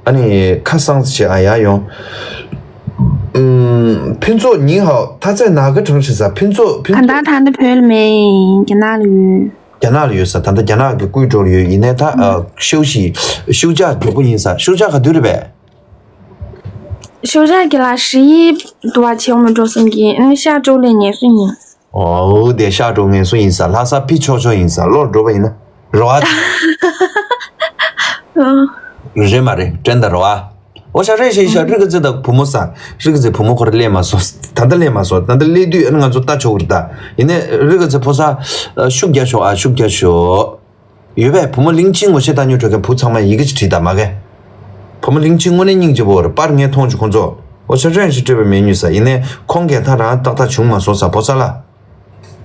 ཨ་ནི་ཁ་སང་ཆེ་ཨ་ཡ་ཡོང་། ཨུམ། ཕུན་ཚོགས་ཉིན་ཧའོ་ཐ་ཚད་ན་ག་གྲངས་ཤིག་ས་ཕུན་ཚོགས་ཕུན་ག་ད་ད་ད་བོད་ལ་མེད་རྒྱ་ནག་ལ་ཡོད། རྒྱ་ནག་ལ་ཡོད་ས་ད་ལྟ་རྒྱ་ནག་གི་ཀུའི་ཀྲོའུ་ལ་ཡོད། ཡིན་ནའི་ད་ཨ་ཤོག་ཤིག་ཤོག་ཇག་རྒྱུག་པོ་ཡིན་ས་ཤོག་ཇག་ག་དུས་རེད་པས། ཤོག་ཇག་གི་ལ་ཧྲི་ཡི་དུ་བ་ཆེ་བ་མི་འགྲོ་སོང་གི་ཨ་ནི་ཤག་ཀྲོའུ་ལས་ཉེ་སུ་ཡིན། ཨོ་དེ་ཤག་ཀྲོའུ་ངན་སུ་ཡིན་ས་ལྷ་ས་ཕི་ཆོག་ཆོག་ཡིན་ས་ལོར་འགྲོ་བ་ཡིན་ན་རོ་ཨ། རེད་མ་རེད་དྲན་ད་རོ་ཨ། ཨོ་ཤ་རེད་ཤ་ཤ། རི་ཀ་ཙེ་དང་བུ་མོ་ས། རི་ཀ་ཙེ་བུ་མོ་ཁོ་ར་སླེབས་མ་སོང་། ད་ལྟ་སླེབས་མ་སོང་། ད་ལྟ་སླེབས་དུས་ཨ་ནི་ང་ཚོ་ལྟ་ཆོག་གི་རེད་ད། ཡིན་ནའི་རི་ཀ་ཙེ་ཕོ་ས། ཨ། ཤུགས་རྒྱག་ཤོག་ཨ། ཤུགས་རྒྱག་ཤོག་ཡོད་པས། བུ་མོ་གླིང་ཆེན་ངོ་ཤེས་ལྟ་ཉུལ་འགྲོ་མཁན་བུ་ཚང་མ་ཡི་གེ་ཅིག་བྲིས་དང་མ་གས། བུ་མོ་གླིང་ཆེན་དངོས་གནས་སྙིང་རྗེ་པོ་རེད། པར་ངས་མཐོང་བྱུང་ཁོང་ཚོ། ཨོ་ཤ་རེད་ཤ། སྤྲད་པའི་མེད་ཉུལ་ས། ཡིན་ནའི་ཁོང་གིས་ད་རང་ཏག་ཏག་བྱུང་མ་སོང་ས། ཕོ་ས་ལ།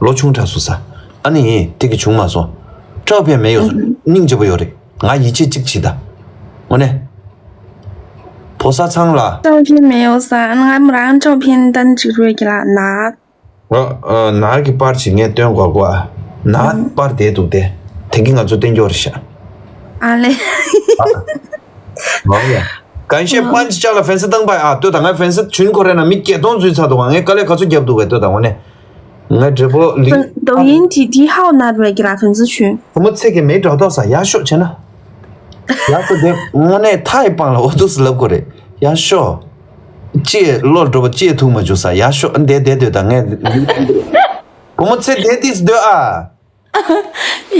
ལོ་ཆུང་དྲགས་སོང་ས། ཨ་ནི་དེ་གི་བྱུང་མ་སོང་། སྐྲག་པའི་མེད་ཡོད། སྙིང་རྗེ་པོ་ཡོད་རེད། ང་ཡིད་ཆེས་གཅིག་བྱེད་ད། དངོས་གནས། ཕོ་ས་ཚང་ལ།照片没有ས། ང་མོ་རང་照片单只会给他拿。 ཨ། ཨ། ནར་གྱི་པར་ཅིག་ངས་སྟོན་དགོས་གོ་ཨ། ནར་པར་བསྡད་འདུག་སྟེ། དེང་གི་ང་ཚོ་བསྟན་རྒྱུ་རེད་ཤག་ཨ་ལེ། ཨ། མང་ཡ།感谢 ཨ། པན་ཅི་ཅག་ལ་ཧྥན་སི་བཏང་པ་ཨ། ལྟོས་དང་། ང་ཧྥན་སི་བྱུང་ཁོ་རེ་ན་མི་བརྒྱད་སྟོང་འཛུལ་ཚར་འདུག་ང་ངས་དཀའ་ལས་ག་ཚོད་བརྒྱབ་འདུག་གས། ལྟོས་དང་། དངོས་གནས། ང་འབྲས་བུ་ལིང་抖音几几号拿出来给他粉丝群？ བུ་མོ་ཚེ་གི་མེ་སྒྲོག་ཏོག་ས་ཡག་ཤོས་བྱས་ན། ཡག་ཤོས་དེ་དངོས་གནས་མཐའ་ཡི་སྤང་ལ་འོ་འདུག་སེ་ལབ་དགོས་རེད། ཡག་ཤོས། ཅེས་བློར་འགྲོ་བ་ཅེས་ཐུག་མ་བཅུག་ས། ཡག་ཤོས། ཨ། འདས་འདས་སྡོད་དང་། ངས་བུ་མོ་ཚེ་འདས་ཏིས་སྡོད་ཨ།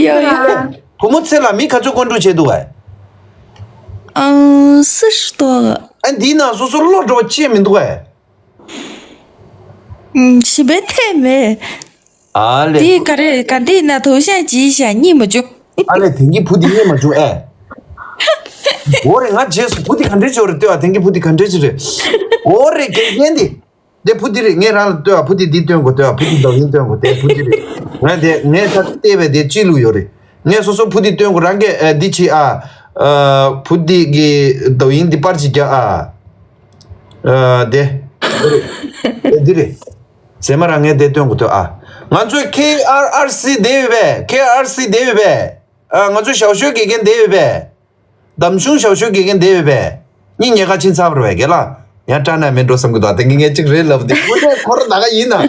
ཡོ་ཡོ། བུ་མོ་ཚེ་ལ་མི་ག་ཚོད་བཀོད་འགྲོ་བྱས་འདུག་ཨ། ཨང་། 四十多个། ཨ། འདིའི་ནང་སོ་སོ་བློར་འགྲོ་བ་ཅེས་མི་འདུག་ཨ། 嗯，是被太美。 ཨ་ལེ། དེ་ག་རེ་ག་འདི་ན་头像བྱས་ཤག་རྙེད་མ་བྱུང་། ཨ་ལེ། དེང་གི་བུ་དེ་རྙེད་མ་བྱུང་ཨེ། འོ་རེད། ང་རྗེས་སུ་བུ་དེ་ག་འདྲས་ཅིག་རེད། ལྟོས་ཨ། དེང་གི་བུ་དེ་ག་འདྲས་ཅིག་རེད། འོ་རེད། དགེ་རྒན་དེ། དེ་བུ་དེ་རེད། ངས་རང་ལ་ལྟོས་ཨ། བུ་དེ་འདི་སྟོན་དགོས། ལྟོས་ཨ། བུ་དེ་འདི་སྟོན་དགོས། དེ་བུ་དེ་རེད། ང་དེ་ངས་ད་བལྟས་པའི་དེ་གཅིག་ལུགས་ཡོད་རེད། ངས་སོ་སོ་བུ་དེ་སྟོན་དགོས། རང་གིས་ཨ་འདི་བྱེད་ཨ། ཨ། བུ་དེ་གི་དོ་དབྱིངས་འདི་པར་ཅིག་རྒྱག་ཨ། ཨ། དེ། དེ་རེད། དེ་འདི་རེད། མཛེས་མ་རང་ངས་དེ་སྟོན་དགོས་ཐོས་ཨ། ང་ཚོའི་ཁེ་ཨར་ཨར་སི་དེ་ཡོད་པས། ཁེ་ཨར་སི་དེ་ཡོད་པས། ཨ། ང་ཚོའི་ཞའོ་ཞའོ་དགེ་རྒན་དེ་ཡོད་པས། འདམ་གཞུང་ཞའོ་ཞའོ་དགེ་རྒན་དེ་ཡོད་པས། གཉིས་ཉེ་ཁ་ཕྱིན་ཚར་བ་རེད་པས། རྒན་ལགས། ཡང་སྐྲག་ན་མེད་འགྲོ་བསམ་གི་འདུག་དེ་གི་ངས་གཅིག་རེད་ལབ་དེ། དངོས་གནས་ཁོ་རང་ད་ག་ཡིན་ན། ཨ།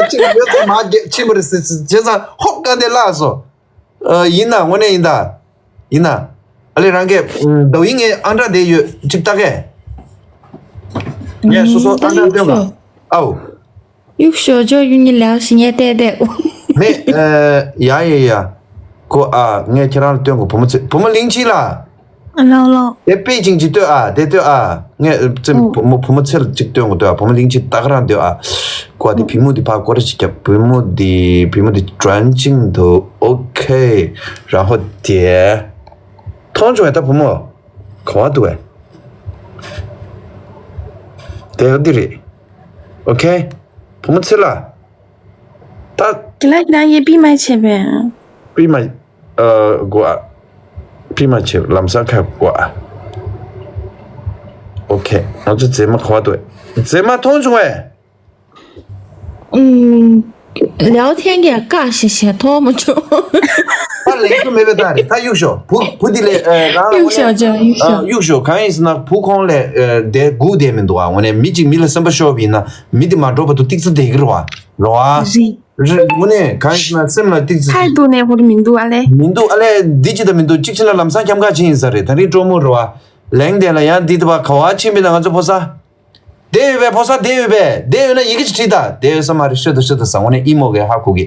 གཅིག་ཡོད་ཚད་མ་རྒྱག་ཕྱིན་པ་རེད་ཟེར་བྱས་ཙང་ཧོབ་ག་འདི་བརླག་སོང་། ཨ། ཡིན་ན་དངོས་གནས་ཡིན་ད། ཡིན་ན། ཨ་ལེ། རང་གིས་ཨམ། དོ་དབྱིངས་ངའི་ཨང་གྲངས་དེ་ཡོད། གཅིག་ལྟ་གས། ངས་སོ་སོ་ཨང་གྲངས་སྟོན་ག་ཨའོ། 右手就与你聊，是你爹爹。 མེད། ཨ། ཡ་ཡ་ཡ། ཁོ་ཨ། ངས་ཁྱེད་རང་ལ་སྟོན་གོ་བུ་མོ་ཚེ། བུ་མོ་གླིང་ཆེན་ལགས། ལའོ་ལའོ། དེ་པེ་ཅིང་ཅིག་ལྟོས་ཨ། དེ་ལྟོས་ཨ། ངས་ཚེ། ཨུ། བུ་མོ། བུ་མོ་ཚེ་ལ་ཅིག་སྟོན་གོ་ལྟོས་ཨ། བུ་མོ་གླིང་ཆེན་ད་ག་རང་ལྟོས་ཨ། ཁོ་དེ། ཨུ། 屏幕དེ་ཕར་སྐོར་ར་ཅིག་རྒྱབ། 屏幕དེ། 屏幕དེ་转进的། OK། 然后点། མཐོང་བྱུང་ཨེ། ད་བུ་མོ། ག་བ་འདུག་ཨེ། དེ་ག་འདི་རེད། OK། བུ་མོ་ཚེ་ལ། ད། དེ་ལ་ཡང་ཡེ་པི་མ་བྱས་པས། པི་མ། ཨ། དགོས་ཨ། པི་མ་བྱས། ལམ་སང་ཁ་དགོས་ཨ། OK། ང་ཚོ་མཛེས་མ་ག་བ་འདུག་ཨེ། མཛེས་མ་མཐོང་བྱུང་ཨེ། 嗯，聊天给尬些些，听不懂。 ད་ལེགས་པོ་མེད་པའི་རྟགས་རེད། ད་གཡུག་ཞོག་བུ། བུ་འདི་ལས། ཨ། རང་ལ། གཡུག་ཞོག་ཅང་གཡུག་ཞོག་ཨ། གཡུག་ཞོག་གང་ཡིན་ཟེར་ན་བུ་ཁོང་ལས། ཨ། དེ་སྒུག་བསྡད་མི་འདུག་ཨ། དངོས་གནས་མི་གཅིག་མི་ལ་སེམས་པ་ཤོར་བ་ཡིན་ན་མི་དེ་མ་འགྲོ་བར་དུ་ཏིག་ཙ་བསྡད་ཀྱི་རེད་བ། རེད་བ། རེད། རེད། དངོས་གནས་གང་ཡིན་ཟེར་ན་སེམས་ལ་ཏིག་ཙ། 态度呢，我的名度啊嘞。 མི་འདུག་ཨ་ལས། འདི་ཅི་ད་མི་འདུག་གཅིག་བྱས་ན་ལམ་སང་འཁྱམ་ཁ་ཕྱིན་ཡིན་ས་རེད། ད་རིང་སྤྲོ་མོ་རེད་བ། ལན་དེ་ལ་ཡང་འདི་དེ་བ་ག་བ་ཕྱིན་པའི་ན་ང་ཚོ་ཕོ་ས། བསྡད་ཡོད་པས། ཕོ་གསར་བསྡད་ཡོད་པས། བསྡད་ཡོད་ན་ཡི་གེ་ཅིག་བྲིས་དང་། བསྡད་ཡོད་ས་མ་རེད། ཤོད་དང་། ཤོད་དང་ཟེར། དངོས་གནས་ཨི་མོ་གིས་ཧ་གོ་གི།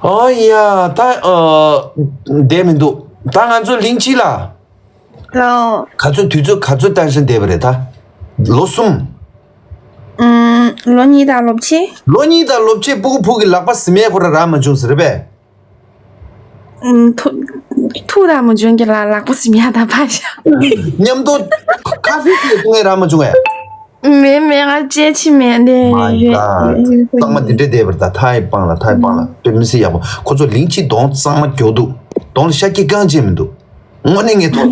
ཨོ་ཡ། ད། ཨ། བསྡད་མི་འདུག་ད་ང་ཚོ་གླིང་ཆེན་ལགས། ལའོ། ག་ཚོད་དུས་ཚོད་ག་ཚོད་བཏང་བཞིན་བསྡད་པ་རེད་ད། ལོ་གསུམ། ཨུམ། ལོ་གཉིས་དང་ལོ་ཕྱེད། ལོ་གཉིས་དང་ལོ་ཕྱེད། སྤུ་གུ་བུ་གི་ལག་པ་ཟིན་མེད་ཁོ་ར་རག་མ་བྱུང་ཟེར་རེད་པས། ཨུམ། ཐུག་ཐུག་དང་མ་བྱུང་གི་ལ་ལག་པ་ཟིན་ཡ་ད་ཕ་ཤ། མཉམ་དུ་ཁ་ཧྥེ་ཅིག་བཏུང་ཡ་རག་མ་བྱུང་ངས། མེད་མེད། ང་བཅད་ཕྱིན་མེད་དེ། My God། གཙང་མ་འདི་འདྲས་བསྡད་པར་ད། མཐའ་ཡི་སྤང་ལ། མཐའ་ཡི་སྤང་ལ་དཔེ་མི་སྲིད་ཡག་པོ། ཁོ་ཚོ་གླིང་ཆེན་གདོང་གཙང་མ་མགྱོགས་འདུག་གདོང་ལ་ཤ་སྐྱི་རྐང་བཅད་མི་འདུག་དངོས་གནས་ངས་མཐོང་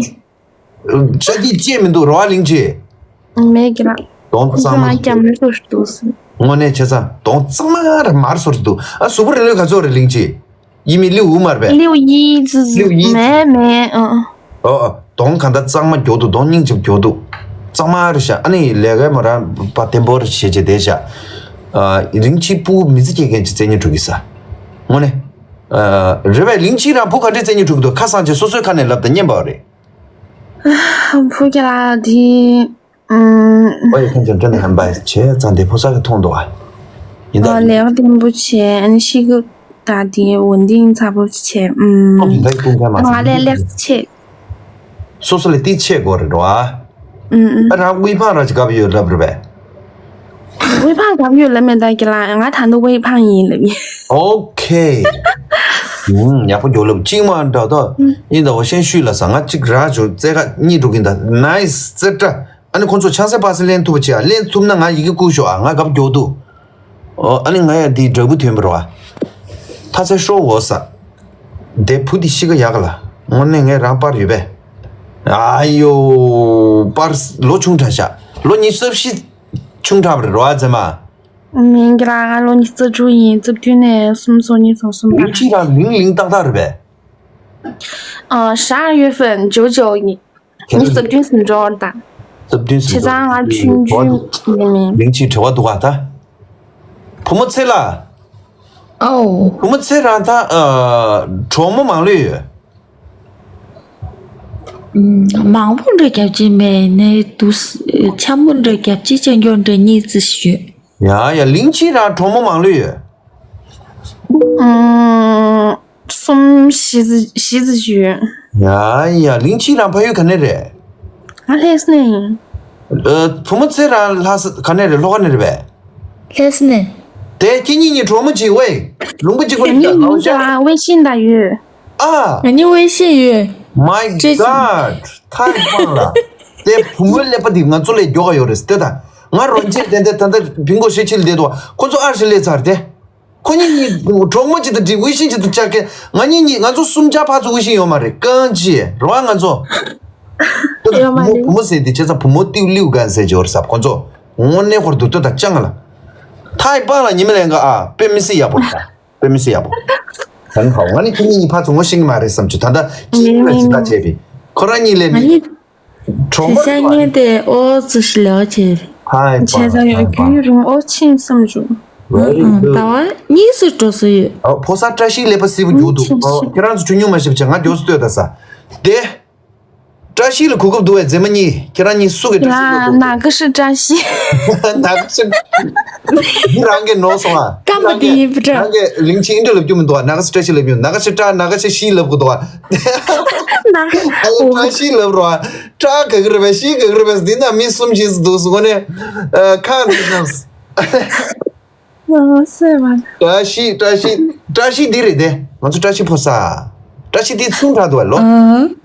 བྱུང་། ཤ་སྐྱི་བཅད་མི་འདུག་རེད་བ། གླིང་ཆེན། མེད་ཀྱི་ལ། གདོང་གཙང་མ་ང་རྒྱབ་ནས་སོ་ཞིག་འདུག་ཟེར། དངོས་གནས་བྱས་ཙང་གདོང་གཙང་མ་རེད། མར་སོ་ཞིག་འདུག་ཨ། གཟུགས་པོ་རིང་ལོས་ག་ཚོད་རེད་གླིང་ཆེན། ཡིན་མིན་ལིའུ་ཝུ་མ་རེད་པས། ལིའུ་ཡི་ཙི་ཙི། ལིའུ་ཡི་ཙི། མེད་མེད། ཨ། ཨོ་ཨོ། གདོང་གང་ལྟར་གཙང་མ་མགྱོགས་འདུག་གདོང་སྙིང་རྗེ་པོ་མགྱོགས་འདུག་གཙང་མ་རེད་ཤག་ཨ་ནི་ལས་ཀའི་མོ་རང་པ་བརྟན་པོ་རེད་བྱས་བྱས་བསྡད་ཤག་ཨ། གླིང་ཆེན་སྤུ་གུ་མི་ཚེ་སྐྱེལ་མཁན་ཅིག་བཙལ་སྙིང་བྲོ་གི་ས། དངོས་གནས། ཨ། རེད་པས། གླིང་ཆེན་རང་བུ་ག་འདྲས་བཙལ་སྙིང་བྲོ་གི་འདུག་ཁ་སང་ཆེ་སོ་སོའི་ཁ་ནས་ལབ་དང་སྙན་པ་རེད། བུ་ག་ལ་དེ། ཨུམ། ཨོ་ཡེ། ཁྱེད་ཚོ་འདྲ་ནས་ཧམ་པ་བྱས་ཙང་དེ་ཕོ་གསར་གྱིས་མཐོང་འདུག་ཨ། ཡིན་ད། ཨོ། ལས་ཀ་བརྟན་པོ་བྱས། ཨ་ནི་ཤི་གུ་ད་དེ་ཝུན་ཏིང་ཚ་པོ་བྱས། ཨུམ། ཨོ། དེ་འདྲ་ཀུན་ཁ་མ་ང་ལས་ལེགས་ཆེ། སོ་སོ་ལས་ཏིག་ཆེ་དགོས་རེད་འགྲོ་ཨ། ཨུམ་ཨུམ། ཨ་རང་དབུས་འཕང་ར་ཅིག་གབ་ཡོད་ལབ་རེད་པས། དབུས་འཕང་གབ་ཡོད་ལབ་མེད་ད་ཀྱི་ལ། ང་ད་ལྟ་དབུས་འཕང་ཡིན་ལབ་ཡིན། ཨོ་ཁེ། ཡིན་ཡག་པོ་འགྱོ་ལབ་གཅིག་མ་འདྲ་ད། ཡིན་ད་འོ་ཤན་ཤུས་ལ་ས་ང་གཅིག་ར་ཅོ་རྩེ་ཁ་གཉིས་འགྲོ་གིན་ད་ནའིས་རྩེ་བཀྲ། ཨ་ནི་ཁོང་ཚོ་ཆང་སའི་པ་སེ་ལེན་ཐུབ་པ་བྱེད་ཨ། ལེན་ཐུབ་ན་ང་ཡི་གེ་བསྐུར་ཤོག་ཨ། ང་གབ་མགྱོགས་འདུག་ཨོ་ཨ་ནི་ང་ཡ་འདི་འདྲ་བུ་ཐོན་པ་རེད་བ། ཐ་ཚལ་ཤོག་འོ་ས། དེ་བུ་འདི་ཤི་ཀ་ཡག་ག་ལ། དངོས་གནས་ངས་རང་པར་ཡོད་པས། ཨ་ཡོ། པར་ལོ་ཆུང་དྲགས་ཤག་ལོ་ཉི་ཤུ་རྩ་བཞི་ཆུང་དྲགས་པ་རེད་རོ་ཨ་ཙེ་མ། མིན་གྱི་ར་ང་ལོ་ཉི་ཤུ་རྩ་དྲུག་ཡིན། རྩ་བདུན་ནས་སུམ་ཅུ་སོ་གཉིས་སོ་གསུམ་ལིང་བར། ཅི་རང་ལིང་ལིང་ཏག་ཏག་རེད་པས། ཨ་十二月份九九年。 ཉི་ཤུ་རྩ་བདུན་ཟིན་འགྲོ་བར་དང་། རྩ་བདུན་ཟིན་བྱས་ཙང་ང་ཆུང་ཆུང་ཡིན་མིན། ལིང་ཅི་བྲེལ་བ་འདུག་ག་ད། བུ་མོ་ཚེ་ལ། ཨོ། བུ་མོ་ཚེ་རང་ད་ཨ་གྲོགས་མོ་མང་ལོས་ཡོད། ཨུམ། མང་པོ་འདྲ་རྒྱབ་ཀྱི་མེད་ནས་འདུག་ཆ་མོ་འདྲ་རྒྱབ་ཀྱི་ཅན་གྱོ་འདྲ་གཉིས་ཙི་ཞིག་ཡོད། ཡ་ཡ་ལིང་ཅི་རང་གྲོགས་མོ་མང་ལོས་ཡོད། ཨུམ། གསུམ་བཞི་བཞི་ཙམ་ཞིག་ཡོད། ཡ་ཡ་ལིང་ཅི་རང་ཕ་ཡུལ་ག་ནས་རེད། ང་ལྷ་ས་ནས་ཡིན། ཨ། བུ་མོ་ཚེ་རང་ལྷ་ས་ག་ནས་རེད། ལྷོ་ཁ་ནས་རེད་པས། ལྷ་ས་ནས། དེ་ཁྱེད་གཉིས་གཉིས་གྲོགས་མོ་གཅིག་ཝེ། ལུང་པ་གཅིག་པ་ངའི་ཡིན་ད་མིང་ལ་ལ་ཝེ་ཤིན་ད་ཡོད། ཨ། ང་གཉིས་ཝེ་ཤིན་ཡོད། My God. ཐའི་པང་ལ། དེ་བུ་མོའི་ཀླད་པ་འདི་ང་ཚོ་ལས་མགྱོགས་ག་ཡོད་རེད་དེ་ད། ང་རོན་ཆེན་དེ་འདྲ་ད་ལྟ་བིང་གོ་ཤེ་ཆེ་ལ་བསྡད་འདུག་ཁོ་ཚོ་ཨར་ཞིག་སླེབས་ཚར་དེ། ཁོ་གཉིས་གཉིས་གྲོགས་མོ་གཅིག་དང་འགྲིག་ཝེ་ཤིན་གཅིག་དང་བཅར་མཁན་ང་གཉིས་གཉིས་ང་ཚོ་གསུམ་ཆ་ཕར་ཚུར་ཝེ་ཤིན་ཡོད་མ་རེད་གང་ཅི་རེད་བ་ང་ཚོ། ཡོད་མ་རེད། བུ་མོ་ཟེར་དེ་བྱས་ཙང་བུ་མོ་ཏིའུ་ལིའུ་གན་ཟེར་གྱི་ཡོད་རེད་ཟེར་ཁོ་ཚོ་དངོས་གནས་ཁོར་འདུག་ལྟོས་དང་ཅང་ལ། ཐའི་པང་ལ་ཉི་མ་ལན་ག་ཨ་དཔེ་མི་སྲིད་ཡག་པོ་རེད་ད། དཔེ་མི་སྲིད་ཡག་པོ། ད་ནི་ཧའོ་ང་ནི་ཁྱེད་གཉིས་གཉིས་ཕར་ཚུར་ངོ་ཤེས་ཀྱི་མ་རེད་བསམ་བྱུང་ད་ལྟ་ཁྱེད་གཉིས་ལ་ཇི་ལྟར་བྱས་པས་ཁོ་རང་གཉིས་ལས་ནི། གྲོགས་པོ་བྱས་ཉན་ཏེ་ཨོ་ཙི་ཞིག་ལས་བྱས། ཧའི་བྱས་ཙང་ཡང་རྒྱུན་རིང་ཨོ་ཕྱིན་བསམ་བྱུང་། Very good. ཟླ་བ་གཉིས་སུ་འགྲོ་སྲོལ་ཡོད། ཨོ་ཕོ་གསར་བཀྲ་ཤིས་ཀླད་པ་སེར་པོ་རྒྱུག་འདུག་ཨོ་ཕྱིན་ཕྱིན། ཁྱེད་རང་ཚོ་ཁྱོད་སྨྱུག་མ་ཤེས་པ་བྱས་ང་མགྱོགས་སུ་ལྟོས་ད་ས། དེ། བཀྲ་ཤིས་ལ་གོ་སྐབས་འདུག་བས་མཛེས་མ་གཉིས་ཁྱེད་རང་གཉིས་སུ་གི་བཀྲ་ཤིས་ཡ་གོ་སྐབས་ན་ག་ཤི་བཀྲ་ཤིས། ན་ག་ཤི། འདི་རང་གི་ནོར་སོང་ཨ། སྐམ་པ་འདི་ཡིན་པ་འདྲ། རང་གི་ལིང་ཆི་འདི་ལབ་རྒྱུ་མི་འདུག་ཨ། ན་ག་ཤི་བཀྲ་ཤིས་ལབ་རྒྱུ་ན་ག་ཤི་བཀྲ་ན་ག་ཤི་ཤིས་ལབ་དགོས་འདུག་ཨ། ན་ཨ་ལ་བཀྲ་ཤིས་ལབ་རོགས་ཨ། བཀྲ་ག་གི་རེད་པས་ཤིས་ག་གི་རེད་པས་འདི་ན་མི་གསུམ་ཞིག་འདུག་སོང་ནས། ཨ་ཁ་འདི་ནམ། ཨ་སེ་བ། བཀྲ་ཤིས་བཀྲ་ཤིས་བཀྲ་ཤིས་འདི་རེད་དེ། ང་ཚོ་བཀྲ་ཤིས་ཕོ་གསར། བཀྲ་ཤིས་འདི་ཚུང་དྲག་འདུག་ལོ། ཨང་།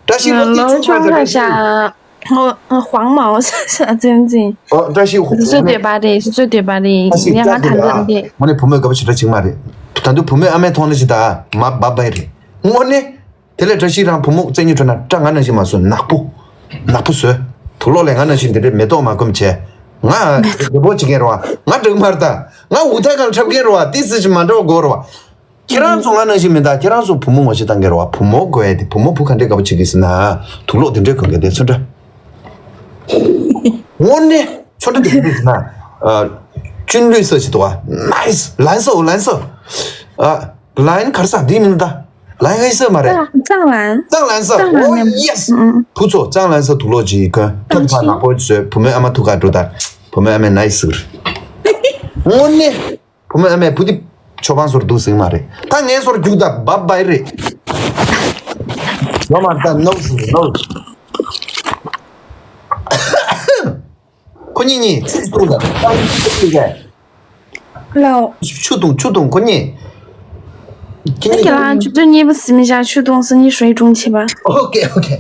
བཀྲ་ཤིས་ལོ་འདི་ལོ་ཚུང་ཆུང་དྲག་ར་བཀྲ་ཤིས། ཤ་ཧོ་ཧོང་མའོ་ཤ་ཤ་ཙན་ཙན། ཨོ་བཀྲ་ཤིས་ཧོ་སུ་སུ་འདོད་པ་རེད་སུ་སུ་འདོད་པ་རེད། བཀྲ་ཤིས་ཡ་ང་བཀྲ་ཐང་ཤིས་ལ་ལ་འདི། དངོས་གནས་བུ་མོས་དགའ་པོ་ཞེ་དྲག་བྱེད་ཀྱི་མ་རེད། ད་དུང་བུ་མོས་ཨ་མའི་མཐོང་ན་ཞིག་ད་མ་བབ་བའི་རེད། དངོས་གནས། དེ་ལས་བཀྲ་ཤིས་རང་བུ་མོ་བཙན་གྱིས་འཕྲོད་ན་སྐྲ་ང་ནང་བཞིན་མ་བཟོ་ནག་པོ། ནག་པོ་བཟོས། དུག་ལོག་ལས་ང་ནང་བཞིན་དེ་འདྲའི་མེ་ཏོག་མ་སྐོམ་བྱས། ང་རྒད་པོ་བྱེད་མཁན་རེད་བ། ང་འདྲ་གི་མ་རེད་ད། ང་འུ་ཐག་གང་འཁྲབ་མཁན་རེད་བ་ཏི་སི་ཞིག་མ་འདྲ་བ་དགོས་རེད་བ། ཁྱེད་རང་ཚོ་ང་ནང་བཞིན་མིན་ད་ཁྱེད་རང་ཚོ་བུ་མོ་ངོ་ཤེས་བཏང་མཁན་རེད་བ། བུ་མོ་དགོས་ཡ་དེ་བུ་མོ་བུ་ག་འདྲའི་དགའ་པོ་བྱེད་ཀྱི་ཟེར་ན། དུག་ལོག་དེ་འདྲའི་གོན་མཁན་དེ་ཚོ་འདྲ། དངོས་གནས་ཚོ་འདྲ་དེ་ག་འདྲ་ཟེར་ན། ཨ། ཅུན་ལུས་ས་ཞིག་འདུག་བ། ནའིས་ལན་སོ་ལན་སོ། ཨ། ལན་གར་ས་དེའི་མིང་ད། ལན་ཧེ་ས་མ་རེད། ཙང་ལན། ཙང་ལན་ས། ཙང་ལན། ཨོ་ཡེ་སི། ཨུ། བུ་ཚོ་ཙང་ལན་ས་དུག་ལོག་ཅིག་གོན། ཐུག་ཕ་ནག་པོ་བཟོས་བུ་མོའི་ཨ་མ་ཐུག་ག་འགྲོ་ད། བུ་མོའི་ཨ་མས་ནའིས་ཟེར། དངོས་གནས། བུ་མོའི་ཨ་མས་བུ་དེ་ཆོ་འཕང་བཟོ་རུ་འདུག་ཟིང་མ་རེད། ད་ངས་བཟོ་རུ་རྒྱུག་ད་བབ་བའི་རེད། ཡོད་མ་རེད་ད་ནོ་ཟིང་ནོ། ཁོ་གཉིས་གཉིས་ཚིག་གཏོང་དང་ཏང་ཚིག་གས། ལའོ། ཆུ་བཏུང་ཆུ་བཏུང་ཁོ་གཉིས། ཁྱེད་གཉིས། ཁྱེད་ལ་ཆུ་ཚོད་གཉིས་པ་ཟིན་བཞག་ཆུ་བཏུང་སང་ཉིན་ཧྲུའེ་ཀྲུང་བྱེད་པ། ཨོ་ཀེ་ཨོ་ཀེ།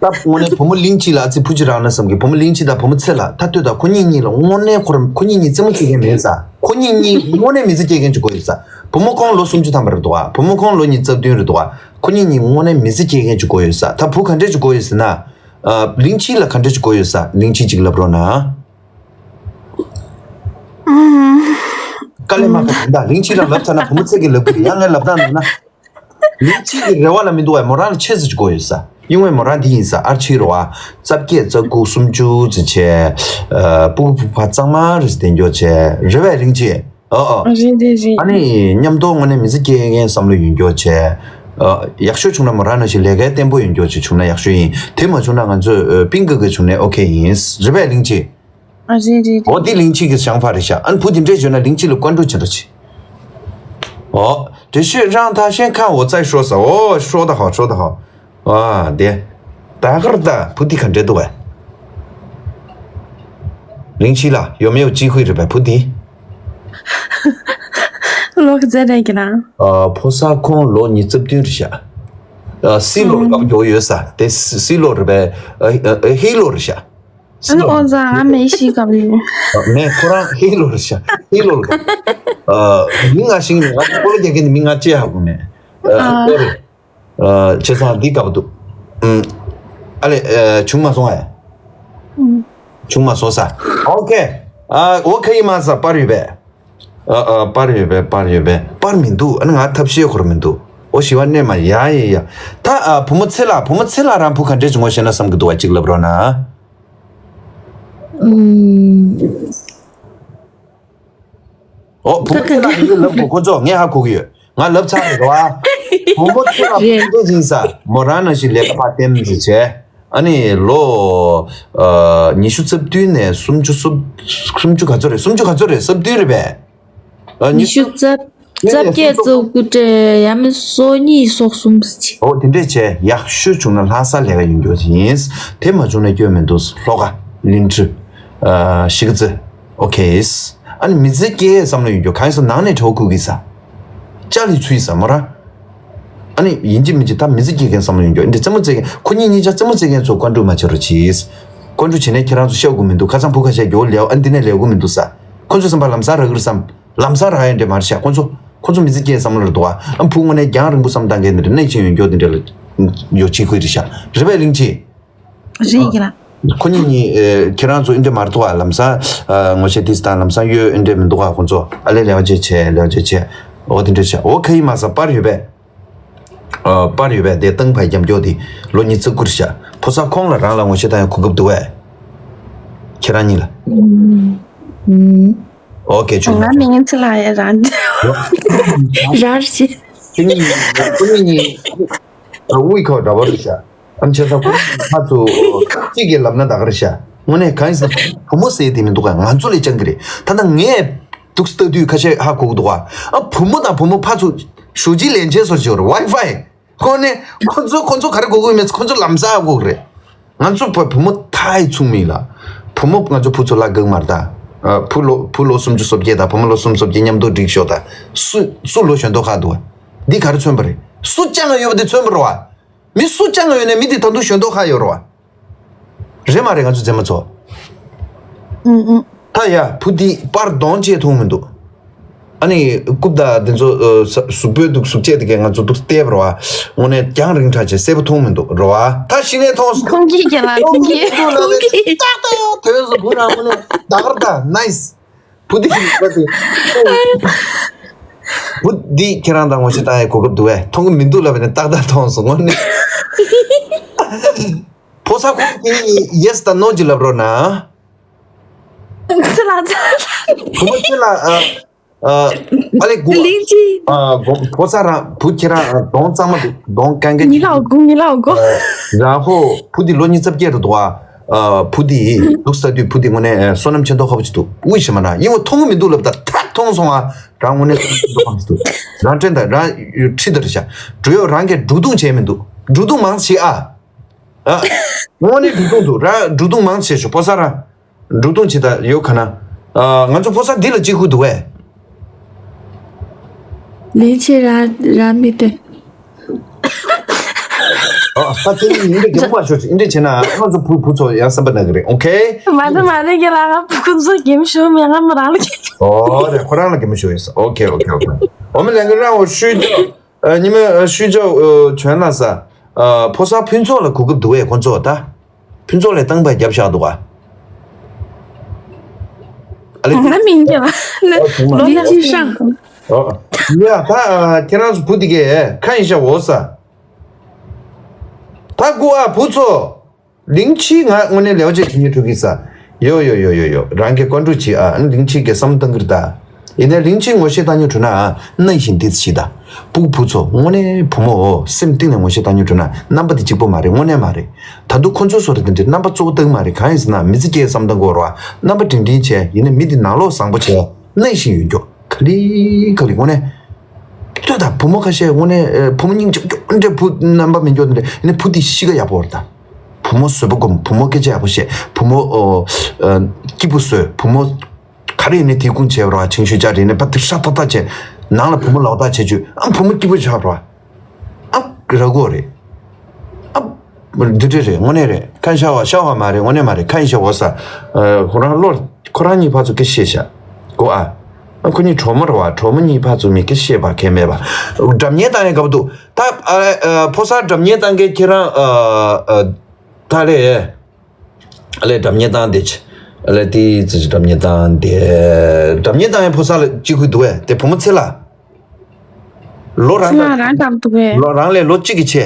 ད་དངོས་གནས་བུ་མོ་གླིང་ཆི་ལ་ཨ་ཙི་བུ་ཅི་རང་ན་བསམ་གི། བུ་མོ་གླིང་ཆི་དང་བུ་མོ་ཚེ་ལ་ད་ལྟོས་དང་ཁོ་གཉིས་གཉིས་ལ་དངོས་གནས་ཁོ་རང་ཁོ་གཉིས་གཉིས་རྩེད་མོ་རྩེ་མཁན་མེད་ས། ཁོ་གཉིས་གཉིས་དངོས་གནས་མི་ཚེ་སྐྱེལ་མཁན་ཅིག་དགོས་ཡོད་ས། བུ་མོ་ཁོང་ལོ་སུམ་ཅུ་ཐམ་པ་རེད་འདུག་ཨ། བུ་མོ་ཁོང་ལོ་ཉི་ཤུ་རྩ་བདུན་རེད་འདུག་ཨ། ཁོ་གཉིས་གཉིས་དངོས་གནས་མི་ཚེ་སྐྱེལ་མཁན་ཅིག་དགོས་ཡོད་ས། ད་བུ་ག་འདྲས་ཅིག་དགོས་ཡོད་ཟེར་ན། ཨ། གླིང་ཆི་ལ་ག་འདྲས་ཅིག་དགོས་ཡོད་ས། གླིང་ཆི་ཅིག་ལབ་རོགས་གནང་། ཨུམ། དཀའ་ལས་མ་ཁག་ད་གླིང་ཆི་ལ་ལབ་ཚར་ན་བུ་མོ་ཚེ་གི་ལབ་གི་རེད། ཡང་ངས་ལབ་སྟངས་ནོར་ན། གླིང་ཆི་གི་རེ་བ་ལ་མི་འདུག་བས། མོ་རང་ལ་ཆེ་ཙམ་ཅིག་དགོས་ཡོད་ས། ཡིན་ངོས་མོ་རང་འདི་ཡིན་ས། ཨར་ཆི་རོ་ཨ། རྩ་བརྒྱད་རྩ་དགུ་སུམ་ཅུ་ཙམ་བྱས། ཨ། སྤུ་གུ་ཕ་ཚང་མ་རེ་ཞིག་བསྟན་རྒྱུ་བྱས་རེ་བས་གླིང་ཆི། ཨོ་ཨོ། རེད་རེད་རེད། ཨ་ནི་མཉམ་དུ་དངོས་གནས་མི་ཚེ་སྐྱེལ་མཁན་བསམ་བློ་ཡོད་རྒྱུ་བྱས། ཨ། ཡག་ཤོས་བྱུང་ན་མོ་རང་ནང་བཞིན་ལས་ཀ་བརྟན་པོ་ཡོད་རྒྱུ་ཅིག་བྱུང་ན་ཡག་ཤོས་ཡིན། དེ་མ་བྱུང་ན་ང་ཚོས་ཨ། པིང་ཀི་ཀི་བྱུང་ནས་ཨོ་ཁེ་ཡིན། རེད་པས་གླིང་ཆི། ཨ་རེད་རེད་རེད། འོ་འདི་གླིང་ཆི་གི་ཞང་ཕ་རེད་ཤག་ཨ་ནི་བུ་འདི་འདྲས་བྱུང་ན་གླིང་ཆི་ལ་བཀའ་འདྲི་བྱེད་འདྲ་ཆི། འོ། 这是让他先看我再说 ས། འོ་说得好说得好། 啊，对。ད་གར་ད་བུ་འདི་ག་འདྲས་འདུག་བས། ལིང་ཆི་ལ་ཡོད་མེད་ཅི་ཧུའི་རེད་པས་བུ་འདི། ལོ་ག་ཚད་རེད་ཀྱི་རང་། ཨ། ཕོ་གསར་ཁོང་ལོ་ཉི་ཤུ་རྩ་བདུན་རེད་ཤག་ཨ། སི་ལོ་རེད་པས། ཨ། སི་ལོ་རེད་པས། ཨ། ཨ། ཧི་ལོ་རེད་ཤག་སི་ལོ་རེད། ཨོ་ཙང་ང་མེ་ཤི་ག་བུ། ཨ། མེ་ཁོ་རང་ཧི་ལོ་རེད་ཤག་ཧི་ལོ་རེད། ཨ། མི་ང་ཤིང་ནི་ང་ཀོ་ལ་རྒྱག་གི་ནི་མི་ང་ཅི་ཧ་གོ་མེད། ཨ། ཨ། ཀོ་རེད། ཨ། བྱས་ཙང་འདི་དགའ་པོ་འདུག་ཨུམ། ཨ་ལེ། ཨ། བྱུང་མ་སོང་ཨེ། ཨུམ། བྱུང་མ་སོང་ས། ཨོ་ཁེ། ཨ། ཨོ་ཁེ་ཡིན་མ་ས་པར་ཡོད་པས། ཨ། ཨ། པར་ཡོད་པས། པར་ཡོད་པས། པར་མི་འདུག་ཨ་ནི་ང་ཐབས་ཤེས་འཁོར་མི་འདུག་ཨོ་ཞི་བ་གནས་མ་ཡ་ཡ་ཡ། ད། ཨ། བུ་མོ་ཚེ་ལགས། བུ་མོ་ཚེ་ལགས་རང་བུ་ག་འདྲས་བྱུང་ངོ་ཤེས་ན་བསམ་གི་འདུག་བ། གཅིག་ལབ་རོགས་གནང་། ཨུམ། ཨོ། བུ་མོ་ཚེ་ལགས་ཡིན་ལབ་གོ་ཁོ་ཚོ་ངས་ཧ་གོ་གི་ཡོད། ང་ལབ་ཚར་རེད་བ། བུ་མོ་ཚེ་ལགས་རེད། བུ་མོ་ཡིན་ས། མོ་རང་ནང་བཞིན་ལས་ཀ་ཕར་ལྟེམ་ཟིག་བྱས། ཨ་ནི་ལོ། ཨ། ཉི་ཤུ་རྩ་བདུན་ནས་སུམ་ཅུ་སོ། སུམ་ཅུ་ག་ཚོད་རེད། སུམ་ཅུ་ག་ཚོད་རེད། སོ་བདུན་རེད་པས། ཨ། ཉི་ཉི་ཤུ་ཤུ་རྩ། རྩ་བརྒྱད་བཙུགས་དགོས་འདྲ་ཡ་མི་སོ་གཉིས་སོ་གསུམ་ཟེར་གྱི། ཨོ་དེ་འདྲས་བྱས་ཡག་ཤོས་བྱུང་ན་ལྷ་ས་ལས་ཀ་ཡོང་རྒྱུ་ཡིན། དེ་མ་བྱུང་ན་སྐྱོན་མི་འདུག་ལྷོ་ཁ། ལིན་ཀྲི། ཨ། ཤི་ཀ་ཙི། ཨོ་ཁེ། ཨ་ནི་མི་ཚེ་སྐྱེལ་བསམ་བློ་ཡོང་རྒྱུ་གང་ཡིན་ཟེར་ནང་ནས་བྲོ་ཁུག་གི་ས། ཅ་ལི་ཚུལ་ས་མོ་ར། ཨ་ནི་ཡིན་གཅིག་མིན་གཅིག་ད་མི་ཚེ་སྐྱེལ་མཁན་བསམ་བློ་ཡོང་རྒྱུ་འདི་རྩེད་མོ་རྩེད་མཁན་ཁོ་གཉིས་གཉིས་ཆ་རྩེད་མོ་རྩེད་མཁན་ཚོ་བཀའ་འགྲུབ་མ་བྱེད་རོགས་གྱིས། བཀའ་འགྲུབ་བྱེད་ནས་ཁྱེད་རང་ཚོ་ཤོག་གུ་མི་འདུག་ཁ་སང་བུ་ཁ་ཤས་མགྱོགས་ལེའོ་ཨ་འདི་ནས་ལེའོ་གུ་མི་འདུག་ས། ཁོ་ཚོ་བསམ་པ་ལམ་སང་རག་གི་རེད་བསམ། ལམ་སང་རག་ཡ་འདྲ་མ་རེད་ཤག་ཁོ་ཚོ། ཁོ་ཚོ་མི་ཚེ་སྐྱེལ་བསམ་བློ་རེད་འདུག་ཨ། ཨ་བུ་དངོས་གནས་རྒྱང་རིང་པོ་བསམ་བཏང་མཁན་འདི་འདྲ་གནས་ཆེན་ཡོད་མགྱོགས་འདི་འདྲ་ལ་ཡོ་ཆི་ཁུལ་རེད་ཤག་རེད་པས་གླིང་ཆེ། རེད་ཀྱི་ལ། ཁོ་གཉིས་གཉིས་ཨེ། ཁྱེད་རང་ཚོ་འདི་འདྲ་མ་རེད་འདུག་ཨ། ལམ་སང་ཨ། ངོ་ཤེས་ཏིས་དང་ལམ་སང་གཡོལ་འདི་འདྲ་མི་འདུག་ཨ། ཁོ་ཚོ་ཨ་ལས་ལེགས་བྱས་བྱས་ལེགས་བྱས་བྱས། འོ་དེ་འདྲ་བྱས། འོ་ཁ་ཡིན་མ་ས་པར་ཡོད་པས། ཨ། པར་ཡོད་པས་དེ་ཏང་ཕའི་རྒྱབ་སྐྱོར་དེ་ལོ་ཉི་ཤུ་རྩ་དགུ་རེད་ཤག་ཕོ་གསར་ཁོང་ལ་རང་ལ་ངོ་ཤེས་བཏང་ཡ་གོ་སྐབས་འདུག་བས། ཁྱེད་རང་གཉིས་ལ། ཨོ་ཁེ་ཆུང་ང་མིང་ཚེ་ལ་ཡ་རང་། རང་རེད། ཁྱེད་གཉིས་ཁྱེད་གཉིས་དབུས་ཁ་འདྲ་བ་རེད་ཤག་ཨམ་ཆི་ས་ཁོ་ཁ་ཚོ་གཅིག་གིས་ལབ་ན་ད་ག་རེད་ཤག་དངོས་གནས་གང་ཡིན་ཟེར་ན་བུ་མོ་ཟེར་དེ་མི་འདུག་ག་ང་ཚོ་ལས་སྤྱང་གི་རེད། ད་ལྟ་ངས་འདུག་ལྟ་དུས་ཁ་ཤས་ཧ་གོ་གི་འདུག་ག་ཨ་བུ་མོ་དང་བུ་མོ་ཕར་ཚུར་ཞུ་རྗེས་ལན་ཆད་སོར་ཞོར་ཝའི་ཕའི། ཁོ་ནས་ཁོ་ཚོ་ཁོ་ཚོ་ག་རེ་གོ་གི་མེད་ཁོ་ཚོ་ལམ་སང་གོ་གི་རེད། ང་ཚོ་བུ་བུ་མོ་ཐའི་ཚུགས་མིན་ལ། བུ་མོ་ང་ཚོ་བུ་ཚོ་ལ་གང་མར་ད། ཨ། བུ་ལོ་བུ་ལོ་སུམ་ཅུ་སོ་བརྒྱད་དང་བུ་མོ་ལོ་སུམ་ཅུ་སོ་བརྒྱད་མཉམ་དུ་སྒྲིག་ཤོག་ད། སུ་སུ་ལོ་གཞོན་མདོག་ཁ་འདུག་བ། འདི་ག་རེ་མཚོན་པ་རེད། སུ་སྤྱང་ང་ཡོད་པ་དེ་མཚོན་པ་རེད་བ། མི་སུ་སྤྱང་ང་ཡོད་ནས་མི་དེ་ད་དུང་གཞོན་མདོག་ཁ་ཡོད་རེད་བ། རེད་མ་རེད་ང་ཚོ་མཛེས་མ་ཚོ། ཨུ་ཨུ། ད་ཡ་བུ་འདི་པར་གདོང་བཅས་མཐོང་མི་འདུག་ཨ་ནི་རྐུབ་དང་འདི་ཚོ་ཨ། ས་གཟུགས་པོའི་འདུག་གཟུགས་བཅས་དེ་གས་ང་ཚོ་འདུག་བལྟས་པ་རེད་བ། དངོས་གནས་རྒྱང་རིང་དྲགས་བྱས་གསལ་པོ་མཐོང་མི་འདུག་རེད་བ། ད་གཞི་ནས་མཐོང་སོང་། ཁོང་གིས་ཀྱང་ལ་ཁོང་གིས་ཁོང་གིས་ཏག་ཏག་ཡོད། དོན་སུ་བུ་རང་དངོས་གནས་ད་གར་ད་ནའིས། བུ་འདི་གི་བུ་འདི་ཁྱེད་རང་དང་ངོ་ཤེས་བཏང་ཡའི་གོ་སྐབས་འདུག་བས། མཐོང་གི་མི་འདུག་ལབ་ནས་ཏག་ཏག་མཐོང་སོང་དངོས་གནས། ཕོ་གསར་ཁོང་གིས་ཡེས་དང་ནོ་ཅིག་ལབ་རོགས་གནང་། ཚེ་ལ་ཚ། བུ་མོ་ཚེ་ལ་ཨ། ཨ། ཨ་ལེ་གོ། ལིང་ཅི། ཨ། གོ་ཕོ་གསར་རང་བུ་ཁྱེད་རང་གདོང་གཙང་མ་འདུག་གདོང་གན་གན་ཉི་ལ་འོ་གོ་ཉི་ལ་འོ་གོ། རང་ཧོ་བུ་འདི་ལོ་ཉི་ཤུ་རྩ་བརྒྱད་རེད་འདུག་ཨ། བུ་འདི་འདུག་ས་དུས་བུ་འདི་དངོས་གནས་བསོད་ནམས་ཆེ་མདོག་ཁ་པོ་ཅིག་འདུག་དབུས་ཞེ་མ་ན་ཡིན་བ་མཐོང་གི་མི་འདུག་ལབ་ད་ཐག་མཐོང་སོང་ཨ། རང་དངོས་གནས་བསོད་ནམས་ཆེ་མདོག་ཁ་པོ་ཅིག་འདུག་རང་དྲན་དང་རང་ཁྲི་ལྟར་བྱ། འགྲོ་ཡོད་རང་གིས་འགྲོ་དུང་བྱས་མི་འདུག་འགྲོ་དུང་མང་ཆེ་ཨ། ཨ། དངོས་གནས་འགྲོ་དུང་འདུག་རང་འགྲོ་དུང་མང་ཆེ་ཤོག་ཕོ་གསར་རང་། འགྲོ་དུང་ཆེ་ད་ཡོད་ག་ན། ཨ། ང་ཚོ་ཕོ་གསར་འདི་ལ་གཅིག་ཧུ་འདུག་བས། ལས་ཆེ་ར་ར་མི་དེ། ཨ། ད་དེ་ནི་ཡིན་འདྲ་རྒན་མོ་མ་ཤོར་ཅིག་འདྲ་བྱས་ན་ང་ཚོ་བུ་བུ་ཚོ་ཡང་བསམ་པ་ན་གི་རེད། ཨོ་ཁེ། མ་རེད་མ་རེད་རྒན་ལགས། ང་བུ་ཁུ་ཚོ་རྒན་མོ་ཤོར་མེད། ང་མོ་རང་ལ་རྒན་མོ། ཨོ་རེད། ཁོ་རང་ལ་རྒན་མོ་ཤོར་ཡིན་ས། ཨོ་ཁེ་ཨོ་ཁེ་ཨོ་ཁེ། འོ་མི་ལས་འགན་རང་འོ་ཤུལ་ཅོག་ཨ། ཉི་མ་ཨ་ཤུལ་ཅོག་ཨ། བྱོན་ལ་ས། ཨ། ཕོ་གསར་ཕུན་ཚོགས་ལ་གོ་སྐབས་འདུག་བས་ཁོ་ཚོ་ད། ཕུན་ཚོགས་ལས་བཏང་པ་རྒྱབ་བཞག་འདུག་ག་ཨ་ལེ། ང་མིན་གྱི་ཨ། ལོ་ལ་ཅི་ཤང་། ཨོ། ཡ་ད་ཨ། ཁྱེད་རང་ཚོ་བུ་དེ་གས་ཁ་ཡིན་ཤག་འོ་ས། ད་སྒུག་ཨ་བུ་ཚོ། ལིང་ཆི་ང་དངོས་གནས་ལེའོ་ཅེ་ཁྱེད་གཉིས་ཕྲུ་གུ་ས། ཡོ་ཡོ་ཡོ་ཡོ་ཡོ། རང་གི་ཀོན་ཀྲུ་ཆི་ཨ། ལིང་ཆི་གི་བསམ་བཏང་གིར་ད། ཡིན་ནའི་ལིང་ཆི་ངོ་ཤེས་བཏང་ཉུ་གྲུ་ན་ཨ། ནང་བཞིན་འདི་ཚི་ད། ཕྲུ་གུ་བུ་ཚོ་དངོས་གནས་བུ་མོ་འོ། སེམས་གཏིང་ནས་ངོ་ཤེས་བཏང་ཉུ་གྲུ་ན་རྣམ་པ་འདི་གཅིག་པོ་མ་རེད། དངོས་གནས་མ་རེད། ད་དུང་ཁོ་ཚོ་སོ་རེ་དེ་འདྲའི་རྣམ་པ་གཙོ་བོ་བཏང་མ་རེད། གང་ཡིན་ཟེར་ན་མི་ཚེ་སྐྱེལ་བསམ་བཏང་གོ་ར། རྣམ་པ་འབྲིང་འབྲིང་བྱས་ཡིན་ནའི་མི་འདི་ནང་ལོག་བཟང་པོ་བྱས་ནང་བཞིན་ཡོད་མགྱོགས། ག་ལེ་ག་ལེ་དངོས་གནས། ལྟོས་དང་བུ་མོ་ཁ་ཤས་དངོས་གནས་ཨ། བུ་མོ་སྙིང་རྗེ་པོ་འདྲ་བུ་རྣམ་པ་མི་འགྱོ་འདྲ་ཡིན་ནའི་བུ་འདི་གཤིས་ཀ་ཡག་པོ་རེད་ད། བུ་མོ་བཟོད་པ་སྒོམ། བུ་མོ་སྐད་ཆ་ཡག་པོ་བཤད། བུ་མོ་ཨོ་ཨ་སྐྱིད་པོ་བཟོས། བུ་མོ་ག་རེ་ཡིན་ནའི་དེ་ཀུན་བྱས་པ་རེད་བ། ཆིང་ཤུས་ཅག་རེད་ནས་ཕ་དེ་ཧྲ་ཏག་ཏག་བྱས། ནང་ལ་བུ་མོ་ལོག་ལྟ་བྱེད་རྒྱུ། ཨ་བུ་མོ་སྐྱིད་པོ་ཆགས་པ་རེད་བ། ཨ་ར་གོ་རེད། ཨ་འདི་འདྲ་རེད། དངོས་གནས་རེད། ཁ་ཤ་བ་ཤ་བ་མ་རེད། དངོས་གནས་མ་རེད། ཁ་ཡིན་ཤ་བ་ས། ཁོ་རང་བློ། ཁོ་རང་གཉིས་ཕར་ཚུར་སྐད་བཤད་ཤག་གོ་ཨ། ཨ་ཁོ་གཉིས་གྲོགས་མོ་རེད་བ། གྲོགས་མོ་གཉིས་ཕར་ཚུར་མི་སྐད་བཤད་པ་གལ་མེད་པ། སྒྲ་སྙན་བཏང་ཡས་དགའ་པོ་འདུག་ད་ཨ་ཨ་ཕོ་གསར་སྒྲ་སྙན་བཏང་མཁན་ཁྱེད་རང་ཨ་ཨ་ད་ལས། ཨ་ལས་སྒྲ་སྙན་བཏང་བསྡད་ཅི། ཨ་ལས་དེའི་ཙི་སྒྲ་སྙན་བཏང་བསྡད། སྒྲ་སྙན་བཏང་ཡས་ཕོ་གསར་ལ་གཅིག་ཁུལ་འདུག་བས། དེ་བུ་མོ་ཚེ་ལ། ལོ་རང་ཚེ་ལ་རང་འགྲམ་འདུག་བས། ལོ་རང་ལས་ལོ་གཅིག་གི་ཆེ།